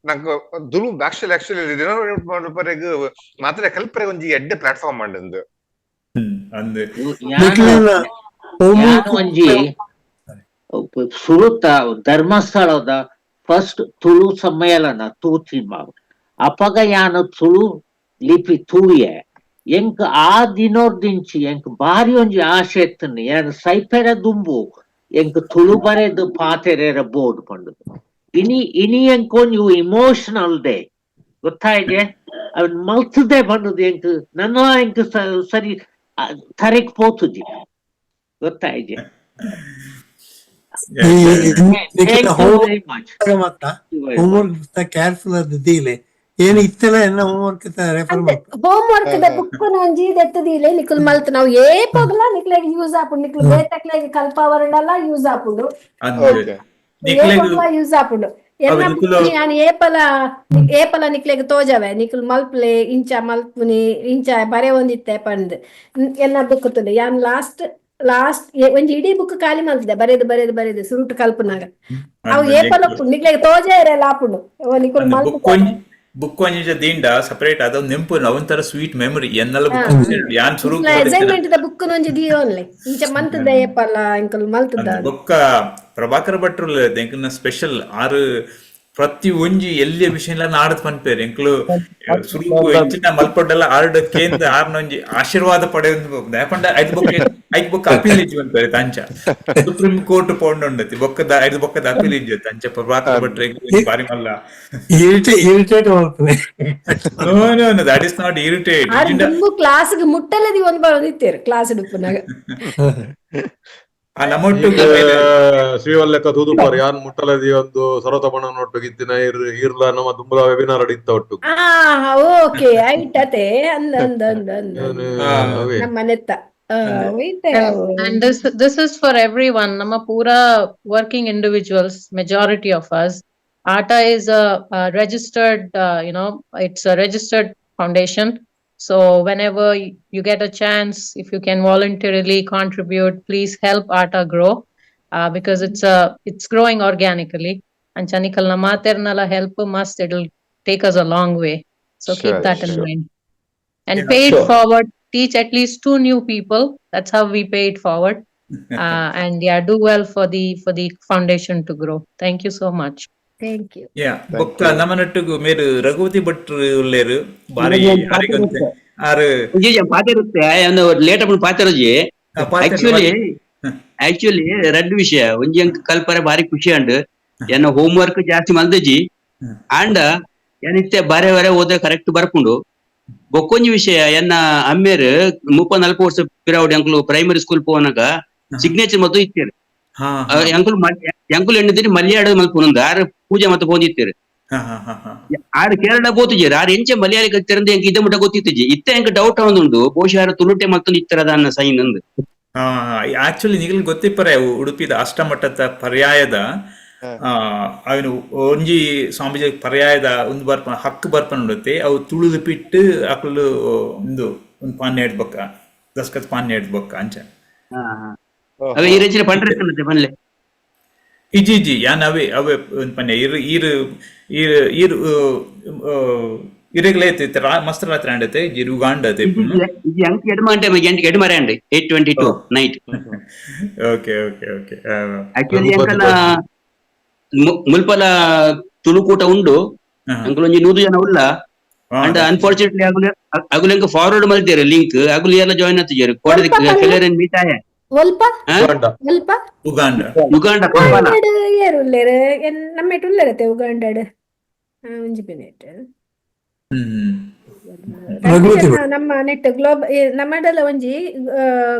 ನಂಗೆ ತುಳು ಆಕ್ಚುಲಿ ಆಕ್ಚುಲಿ ಮಾತ್ರ ಕಲ್ಪರೆ ಒಂಜಿ ಎಡ್ಡೆ ಪ್ಲಾಟ್ಫಾರ್ಮ್ ಮಂಡಂದು. ಒಂಜಿ ಸುರುತ ಧರ್ಮಸ್ಥಳದ ಫಸ್ಟ್ ತುಳು ಸಮ್ಮೇಳನ ತೂತಿಮ ಅಪಗ ಯಾನು ತುಳು ಲಿಪಿ ತೂಯೆ ಎಂಕ್ ಆ ದಿನೋರ್ದಿಂಚಿ ಎಂಕ್ ಬಾರಿ ಒಂಜಿ ಆಸೆ ಇತ್ತುಂಡು ಯಾನ್ ಸೈಪೆರ ದುಂಬು ಎಂಕ್ ತುಳು ಬರೆದು ಪಾತೆರೇರ ಬೋರ್ಡ್ ಪಂಡುದು. ಇನಿ ಇನಿ ಎಂಕ್ ಒಂಜಿ ಇಮೋಷನಲ್ ಡೇ ಗೊತ್ತಾಯ್ಗೆ ಅವನ್ ಮಲ್ತದೆ ಪಂಡುದು ಎಂಕ್ ನನ್ನ ಎಂಕ್ ಸರಿ ತರೆಕ್ ಪೋತುಜಿ ಗೊತ್ತಾಯ್ಗೆ. ಹೋಮ್ವರ್ಕ್ ಕೇರ್ಫುಲ್ ಅದು ಏನು ಇತ್ತೆಲ್ಲ ಎನ್ನ homework refer homework the book ಒಂಜಿ ದೆತ್ತದೀಲೆ ನಿಕುಲ್ ಮಲ್ತ್ ನಾವು ಏಪಗ್ಲ ನಿಕ್ಲೆಗ್ ಯೂಸ್ ಆಪುಂಡು, ನಿಕ್ಲು ಬೇತಕ್ಲೆಗ್ ಕಲ್ಪಾವರಂಡಲ ಯೂಸ್ ಆಪುಂಡು, ಏಪಗ್ಲ ಯೂಸ್ ಆಪುಂಡು. ಎನ್ನ ಬುಕ್ ಯಾನ್ ಏಪಲ ಏಪಲ ನಿಕ್ಲೆಗ್ ತೋಜವೆ ನಿಕುಲ್ ಮಲ್ಪ್ಲೆ ಇಂಚ ಮಲ್ಪುನಿ ಇಂಚ ಬರೆ ಒಂದಿತ್ತೆ ಪಂದ್ ಎನ್ನ ಬುಕ್ ತುಲೆ ಯಾನ್ ಲಾಸ್ಟ್ ಲಾಸ್ಟ್ ಒಂಜಿ ಇಡೀ ಬುಕ್ ಖಾಲಿ ಮಲ್ತಿದೆ ಬರೆದು ಬರೆದು ಬರೆದು ಸುರುಟು ಕಲ್ಪನಾಗ ಅವು ಏಪಲ ನಿಕ್ಲೆಗ್ ತೋಜೆ ಇರಲ್ಲ ಆಪುಂಡು ನಿಕುಲ್ ಮಲ್ಪು. ಬುಕ್ ಒಂಜಿ ದಿಂಡ ಸಪರೇಟ್ ಅದ ನೆಂಪು ಅವಂತರ ಸ್ವೀಟ್ ಮೆಮೊರಿ ಎನ್ನೆಲ್ಲ ಬುಕ್ ಯಾನ್ ಸುರು assignment the book ಒಂಜಿ ದಿಯೋನ್ಲೆ ಇಂಚ ಮಂತದ ಏಪಲ ಇಂಕಲ್ ಮಲ್ತದ. ಬೊಕ್ಕ ಪ್ರಭಾಕರ ಭಟ್ರು ಎಂಕಲ್ನ ಸ್ಪೆಷಲ್ ಆರು ಪ್ರತಿ ಒಂಜಿ ಎಲ್ಲಿಯ ವಿಷಯ ಇಲ್ಲ ನಾಡದ್ ಪನ್ಪೇರು ಎಂಕ್ಲು ಸುರುಕು ಎಂಚಿನ ಮಲ್ಪೊಡ್ಡಲ್ಲ ಆರ್ಡ್ ಕೇಂದ್ರ ಆರ್ನ ಒಂಜಿ ಆಶೀರ್ವಾದ ಪಡೆಯೊಂದು ಯಾಕಂಡ ಐದು ಬೊಕ್ಕ ಐದು ಬೊಕ್ಕ ಅಪೀಲ್ ಇಜ್ಜಿ ಪನ್ಪೇರು ಅಂಚ ಸುಪ್ರೀಂ ಕೋರ್ಟ್ ಪೋಂಡೊಂಡತಿ ಬೊಕ್ಕದ ಐದು ಬೊಕ್ಕದ ಅಪೀಲ್ ಇಜ್ಜಿ ಅಂಚ ಪ್ರಭಾಕರ್ ಭಟ್ರೆ ಬಾರಿ ಮಲ್ಲ ಇರಿಟೇಟ್ ಮಲ್ಪುನೆ. No no no, that is not irritate. ಆರ್ ದುಂಬು ಕ್ಲಾಸ್ಗೆ ಮುಟ್ಟಲದಿ ಒಂದ್ ಬರೋದಿತ್ತೇರು ಕ್ಲಾಸ್ ಉಪ್ಪುನಾಗ. ಆ ನಮ್ಮೊಟ್ಟಿಗೆ ಶ್ರೀವಲ್ಲೆಕ್ಕ ತೂದುಪಾರ್ ಯಾನ್ ಮುಟ್ಟಲದಿ ಒಂದು ಸರೋತಪಣ ನೋಟ್ಟು ಇತ್ತಿನ ಇರ್ ಇರ್ಲ ನಮ್ಮ ದುಂಬುಲ ವೆಬಿನಾರ್ ಇತ್ತ ಒಟ್ಟು. ಆ ಓಕೆ, ಐಟ್ ಅತೆ ಅಂದ ಅಂದ ಅಂದ ಅಂದ ಅವೇ. ನಮ್ಮ ನೆತ್ತ ಒಯ್ತೆ. And this is for everyone. ನಮ್ಮ ಪೂರಾ working individuals, majority of us. ATA is a registered, it's a registered foundation. So whenever you get a chance, if you can voluntarily contribute, please help ATA grow, because it's growing organically. And ಚನಿಕಲ್ನ ಮಾತೆರ್ನಲ help must, it'll take us a long way. So keep that in mind. And pay it forward. Teach at least 2 new people. That's how we pay it forward. And yeah, do well for the foundation to grow. Thank you so much. Thank you. ಯಾ, ಬೊಕ್ಕ ನಮ್ಮನೊಟ್ಟಿಗೂ ಮೇರು ರಘುಪತಿ ಭಟ್ರು ಉಲ್ಲೇರು ಬಾರಿ ಆರಿಗಂತೆ ಆರು. ಪಾತಿರುತ್ತೆ late up ಪಾತಿರೋಜಿ. Actually actually ರಡ್ಡ್ ವಿಷಯ. ಒಂಜಿ ಅಂಕ್ ಕಲ್ಪರೆ ಬಾರಿ ಖುಷಿ ಅಂಡ್ ಎನ್ನ ಹೋಮ್ ವರ್ಕ್ ಜಾಸ್ತಿ ಮಲ್ದಜಿ ಅಂಡ ಏನಿತ್ತೆ ಬಾರೆ ಬಾರೆ ಓದ ಕರೆಕ್ಟ್ ಬರ್ಪುಂಡು. ಬೊಕ್ಕೊಂಜಿ ವಿಷಯ, ಎನ್ನ ಅಮ್ಮೇರ್ 34 ವರ್ಷ ಪಿರಾವಡಿ ಅಂಕಲು ಪ್ರೈಮರಿ ಸ್ಕೂಲ್ ಪೋವನಗ ಸಿಗ್ನೇಚರ್ ಮತ್ತು ಇತ್ತೇರು. ಎಂಕುಲು ಎಂಕುಲು ಎಣ್ಣಿದ್ದೀನಿ ಮಲಯಾಳ ಮಲ್ಪುನಂದು ಆರ್ ಪೂಜೆ ಮತ್ತೆ ಪೋಂದಿತ್ತೇರು. ಹಾ ಹಾ ಹಾ ಹಾ ಆರ್ ಕೇರಳ ಪೋತುಜೆರ್. ಆರ್ ಎಂಚ ಮಲಯಾಳಿ ಕಲ್ತಿರಂದು ಎಂಕ್ ಇದ ಮುಟ್ಟ ಗೊತ್ತಿತ್ತಿಜಿ. ಇತ್ತ ಎಂಕ್ ಡೌಟ್ ಆವೊಂದುಂಡು, ಬಹುಶಃ ಆರ್ ತುಳುಟೆ ಮಲ್ತೊಂದು ಇತ್ತರದ ಅನ್ನ ಸೈನ್ ಅಂದ್. ಹಾ, ಆಕ್ಚುಲಿ ನಿಗಲ್ ಗೊತ್ತಿಪ್ಪರೆ ಉಡುಪಿದ ಅಷ್ಟಮಠದ ಪರ್ಯಾಯದ ಅವನು ಒಂಜಿ ಸ್ವಾಮೀಜಿ ಪರ್ಯಾಯದ ಒಂದು ಬರ್ಪ ಹಕ್ಕು ಬರ್ಪನ ಉಂಡತೆ. ಅವು ತುಳುದು ಪಿಟ್ಟು ಅಕುಲು ಒಂದು ಒಂದು ಪಾನ್ಯ ಬೊಕ್ಕ ದಸ್ಕತ್ ಪಾನ್ಯ ಬೊಕ್ಕ ಅಂಚ. ಅವೇ ಈ ರಚನೆ ಪಂಡ್ರೆ ಪನ್ಲೆ. ಇಜ್ಜಿ ಇಜ್ಜಿ, ಯಾನ್ ಅವೇ ಅವೇ ಒಂದ್ ಪನ್ಯ ಇರು ಇರು ಇರು ಇರು ಇರೆಗ್ಲೇ ಮಸ್ತ್ ರಾತ್ರಿ ಆಂಡತೆ ಜಿರು ಉಗಾಂಡತೆ. ಇಜ್ಜಿ, ಅಂಕ್ ಎಡ್ಮ ಗಂಟೆ ಎಂಟು ಎಡ್ಮರೆ and 8:22 night. Okay okay okay actually ಅಂಕಲ ಮುಲ್ಪಲ ತುಳುಕೂಟ ಉಂಡು. ಅಂಕಲ್ ಒಂಜಿ 100 ಜನ ಉಲ್ಲ. ಅಂಡ್ ಅನ್ಫಾರ್ಚುನೇಟ್ಲಿ ಅಗುಲು ಅಗುಲು ಎಂಕ್ ಫಾರ್ವರ್ಡ್ ಮಲ್ತೇರು ಲಿಂಕ್. ಅಗುಲು ಎಲ್ಲ ಜಾಯಿನ್ ಆತಿಜೆರ್ ಕೋಡೆ. ಕೆಲವೆರೆನ್ ಮೀಟ್ ಆಯೆ. ಒಲ್ಪ ಒಲ್ಪ? ಉಗಾಂಡ. Uganda Kampala. ಉಗಾಂಡಡ್ ಏರ್ ಉಲ್ಲೇರ್? ನಮ್ಮೆಟ್ ಉಲ್ಲೇರತೆ ಉಗಾಂಡಡ್? ಒಂಜಿ ಮಿನಿಟ್. ರಘುಪತಿ. ನಮ್ಮ ನೆಟ್ ಗ್ಲೋಬ್ ನಮ್ಮಡಲ ಒಂಜಿ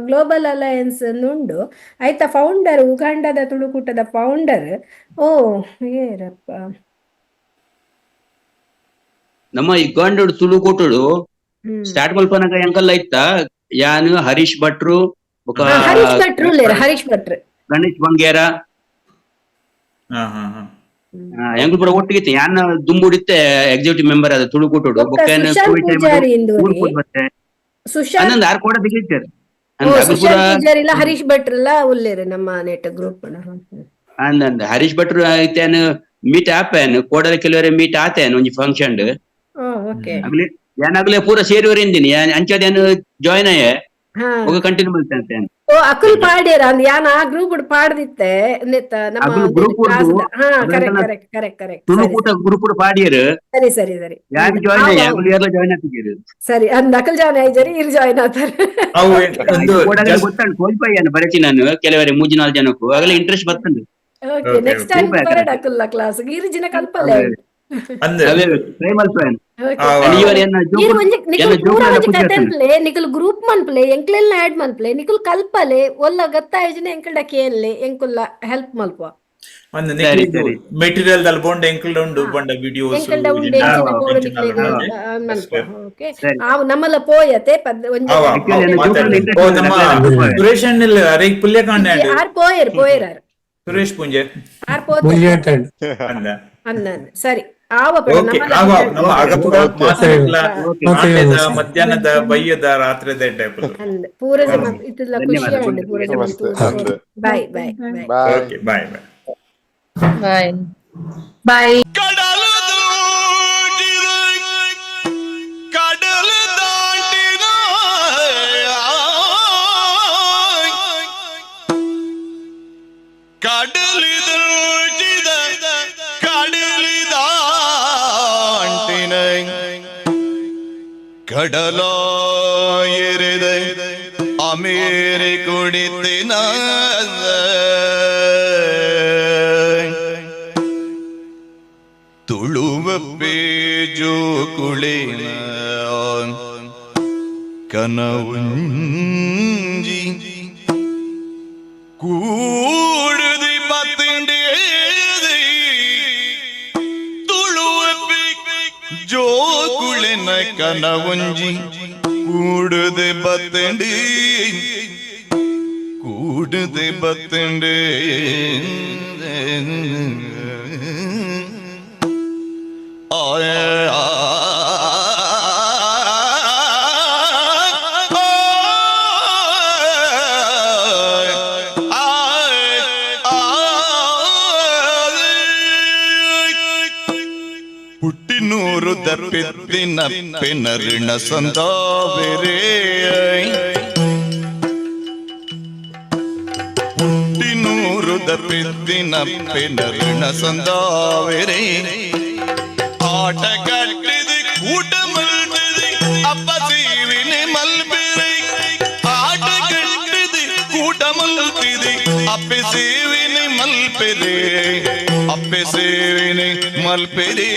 ಗ್ಲೋಬಲ್ ಅಲಯನ್ಸ್ ಉಂಡು ಆಯ್ತಾ. ಫೌಂಡರ್ ಉಗಾಂಡದ ತುಳುಕೂಟದ ಫೌಂಡರ್ ಓ ಏರಪ್ಪ? ನಮ್ಮ ಉಗಾಂಡಡ್ ತುಳುಕೂಟಡು ಸ್ಟಾರ್ಟ್ ಮಲ್ಪನಗ ಎಂಕಲ್ಲ ಇತ್ತ ಯಾನ್, ಹರೀಶ್ ಭಟ್ರು ಬೊಕ ಹರೀಶ್ ಭಟ್ರು ಉಲ್ಲೇರ್, ಹರೀಶ್ ಭಟ್ರು. ಗಣೇಶ್ ಬಂಗೇರ. ಹಾ ಹಾ ಹಾ ಎಂಕುಲು ಪೂರ ಒಟ್ಟಿಗೆ. ಯಾನ್ ದುಂಬುಡಿತ್ತೆ ಎಕ್ಸಿಕ್ಯೂಟಿವ್ ಮೆಂಬರ್ ಅದ ತುಳುಕೂಟಡು. ಬೊಕ್ಕ ಬೊಕ್ಕ ಸುಶಾಂತ್ ಪೂಜಾರಿ ಇಂದೂರಿ. ಸುಶಾಂತ್. ಅನ್ನಂದ್ ಆರ್ ಕೋಡ ತೆಗಿತಾರೆ. ಓ ಅಗುಲು ಪೂರ ಸುಶಾಂತ್ ಪೂಜಾರಿ ಇಲ್ಲ, ಹರೀಶ್ ಭಟ್ರಲ್ಲ ಉಲ್ಲೇರ್ ನಮ್ಮ ನೆಟ್ ಗ್ರೂಪ್. ಅಂದಂದ್ ಹರೀಶ್ ಭಟ್ರು ಐತೇನ್ ಮೀಟ್ ಆಪೇನ್ ಕೋಡಲ ಕೆಲವರೆ ಮೀಟ್ ಆತೇನ್ ಒಂಜಿ ಫಂಕ್ಷನ್. ಓಕೆ. ಅಗಲೆ ಯಾನಾಗ್ಲೆ ಪೂರ ಸೇರುವರೆ ಇಂದಿನಿ ಅಂಚಾದ ಜಾಯಿನ್ ಆಯೆ. ಒಗ ಕಂಟಿನ್ಯೂ ಮಲ್ತಂತೆ. ಓ, ಅಕುಲ್ ಪಾಡ್ಯರ ಅಂದ್ ಯಾನ್ ಆ ಗ್ರೂಪ್ ಪಾಡ್ದಿತ್ತೆ ನೆತ್ತ ನಮ್ಮ ಅಗುಲು ಗ್ರೂಪ್. ಕ್ಲಾಸ್. ಹಾ, correct correct correct correct. ತುಳುಕೂಟ group ಪಾಡಿಯರ್. ಸರಿ ಸರಿ ಸರಿ. ಯಾರು ಜಾಯಿನ್ ಆಯೆ, ಅಗುಲು ಯಾರ್ಲ ಜಾಯಿನ್ ಆತಿದ್ದೀರು. ಸರಿ, ಅಂದ್ ಅಕಲ್ ಜಾಯ್ನ್ ಆಯ್ಜರಿ, ಇರ್ ಜಾಯ್ನ್ ಆತಾರೆ. ಅವು ಒಂದು ಗೊತ್ತಾಂಡು ಕೋಲ್ಪಯ್ಯನ ಬರಚಿ ನಾನು ಕೆಲವರೆ ಮೂಜಿ ನಾಲ್ ಜನಕ್ಕೂ ಆಗಲೇ ಇಂಟ್ರೆಸ್ಟ್ ಬರ್ತಂಡು. Okay, next time ಬರಡ್ ಅಕುಲ್ಲ class ಇರ್ ಜಿನ ಕಲ್ಪಲೆ. ಅಂದ್ ಅವೇ ಟ್ರೈ ಮಲ್ಪೇನ್. ಇರ್ ಒಂಜಿ ನಿಕುಲ್ ಪೂರ ಒಂಜಿ ಕತೆ ಅನ್ಪ್ಲೆ. ನಿಕುಲ್ ಗ್ರೂಪ್ ಮನ್ಪ್ಲೆ, ಎಂಕ್ಲೆಲ್ನ ಆಡ್ ಮನ್ಪ್ಲೆ. ನಿಕುಲ್ ಕಲ್ಪಲೆ, ಒಲ್ಲ ಗತ್ತಾಯಿಜಿನ ಎಂಕಲ್ಡ ಕೇನ್ಲೆ, ಎಂಕುಲ್ಲ ಹೆಲ್ಪ್ ಮಲ್ಪುವ. ಒಂದು ಮೆಟೀರಿಯಲ್ ದಲ್ ಬೋಂಡ ಎಂಕಲ್ಡ ಉಂಡು ಬಂಡ ವಿಡಿಯೋಸ್. ಎಂಕಲ್ಡ ಉಂಡು, ಎಂಚಿನ ಬೋಡು ನಿಕ್ಲೆಗ್ ಮಲ್ಪುವ. ಓಕೆ, ಆವು ನಮ್ಮಲ ಪೋಯತೆ ಪದ್ ಒಂಜಿ. ಓ, ನಮ್ಮ ಸುರೇಶ್ ಅಣ್ಣಿಲ್ ಅರೆ ಪುಲ್ಯಕಾಂಡ. ಆರ್ ಪೋಯರ್ ಪೋಯರ್ ಆರ್. ಸುರೇಶ್ ಪೂಂಜೆ. ಆರ್ ಪೋತೆ. ಅಂದ. ಅನ್ನ ಸರಿ ಆವ ಪಡ. ಓಕೆ. ನಮ್ಮಲ. ಆವ ನಮ್ಮ ಅಗಪುಗ ಮಾತಾಡ್ಲ ಆಟದ ಮಧ್ಯಾಹ್ನದ ಬಯ್ಯದ ರಾತ್ರಿದ ಟೈಪ್. ಅಂದ್ ಪೂರ ಜನ ಇತ್ತಲ್ಲ, ಖುಷಿ ಆಂಡ್ ಪೂರ ಜನ. Bye bye bye. Okay, bye bye. Bye. Bye. கடல் தாண்டினாய் கடலிதழ் கடலிதழ் ಕಡಲಾಯೆರೆದ ಅಮೇರೆ ಕುಡಿತಿನ ತುಳುವ ಪೇಜು ಕುಳಿನ ಕನವುಂಜಿ ಕೂಡುದಿ ಬತ್ತಿಂಡೇ ತುಳುವ ಜೋಕುಳಿನ ಕನವುಂಜಿ ಕೂಡುದೆ ಬತ್ತಂಡಿ ಕೂಡುದೆ ಬತ್ತಂಡೆ ಆಯ ಪುಟ್ಟಿನೂರು ದಪ್ಪಿದ್ದಿನ ಪೆನರಿಣ ಸಂದಾವೆರೇ ಪುಟ್ಟಿನೂರು ದಪ್ಪಿದ್ದಿನ ಪೆನರಿಣ ಸಂದಾವೆರೇ ಆಟ ಕಟ್ಟಿದೆ ಕೂಟ ಮಲ್ಪಿದೆ ಅಪ್ಪ ಸೇವಿನಿ ಮಲ್ಪಿದೆ ಆಟ ಕಟ್ಟಿದೆ ಕೂಟ ಮಲ್ಪಿದೆ ಅಪ್ಪೆ ಸೇವಿನಿ ಮಲ್ಪಿದೆ ಅಪ್ಪೆ ಸೇವಿನಿ ಮಲ್ಪಿದೆ.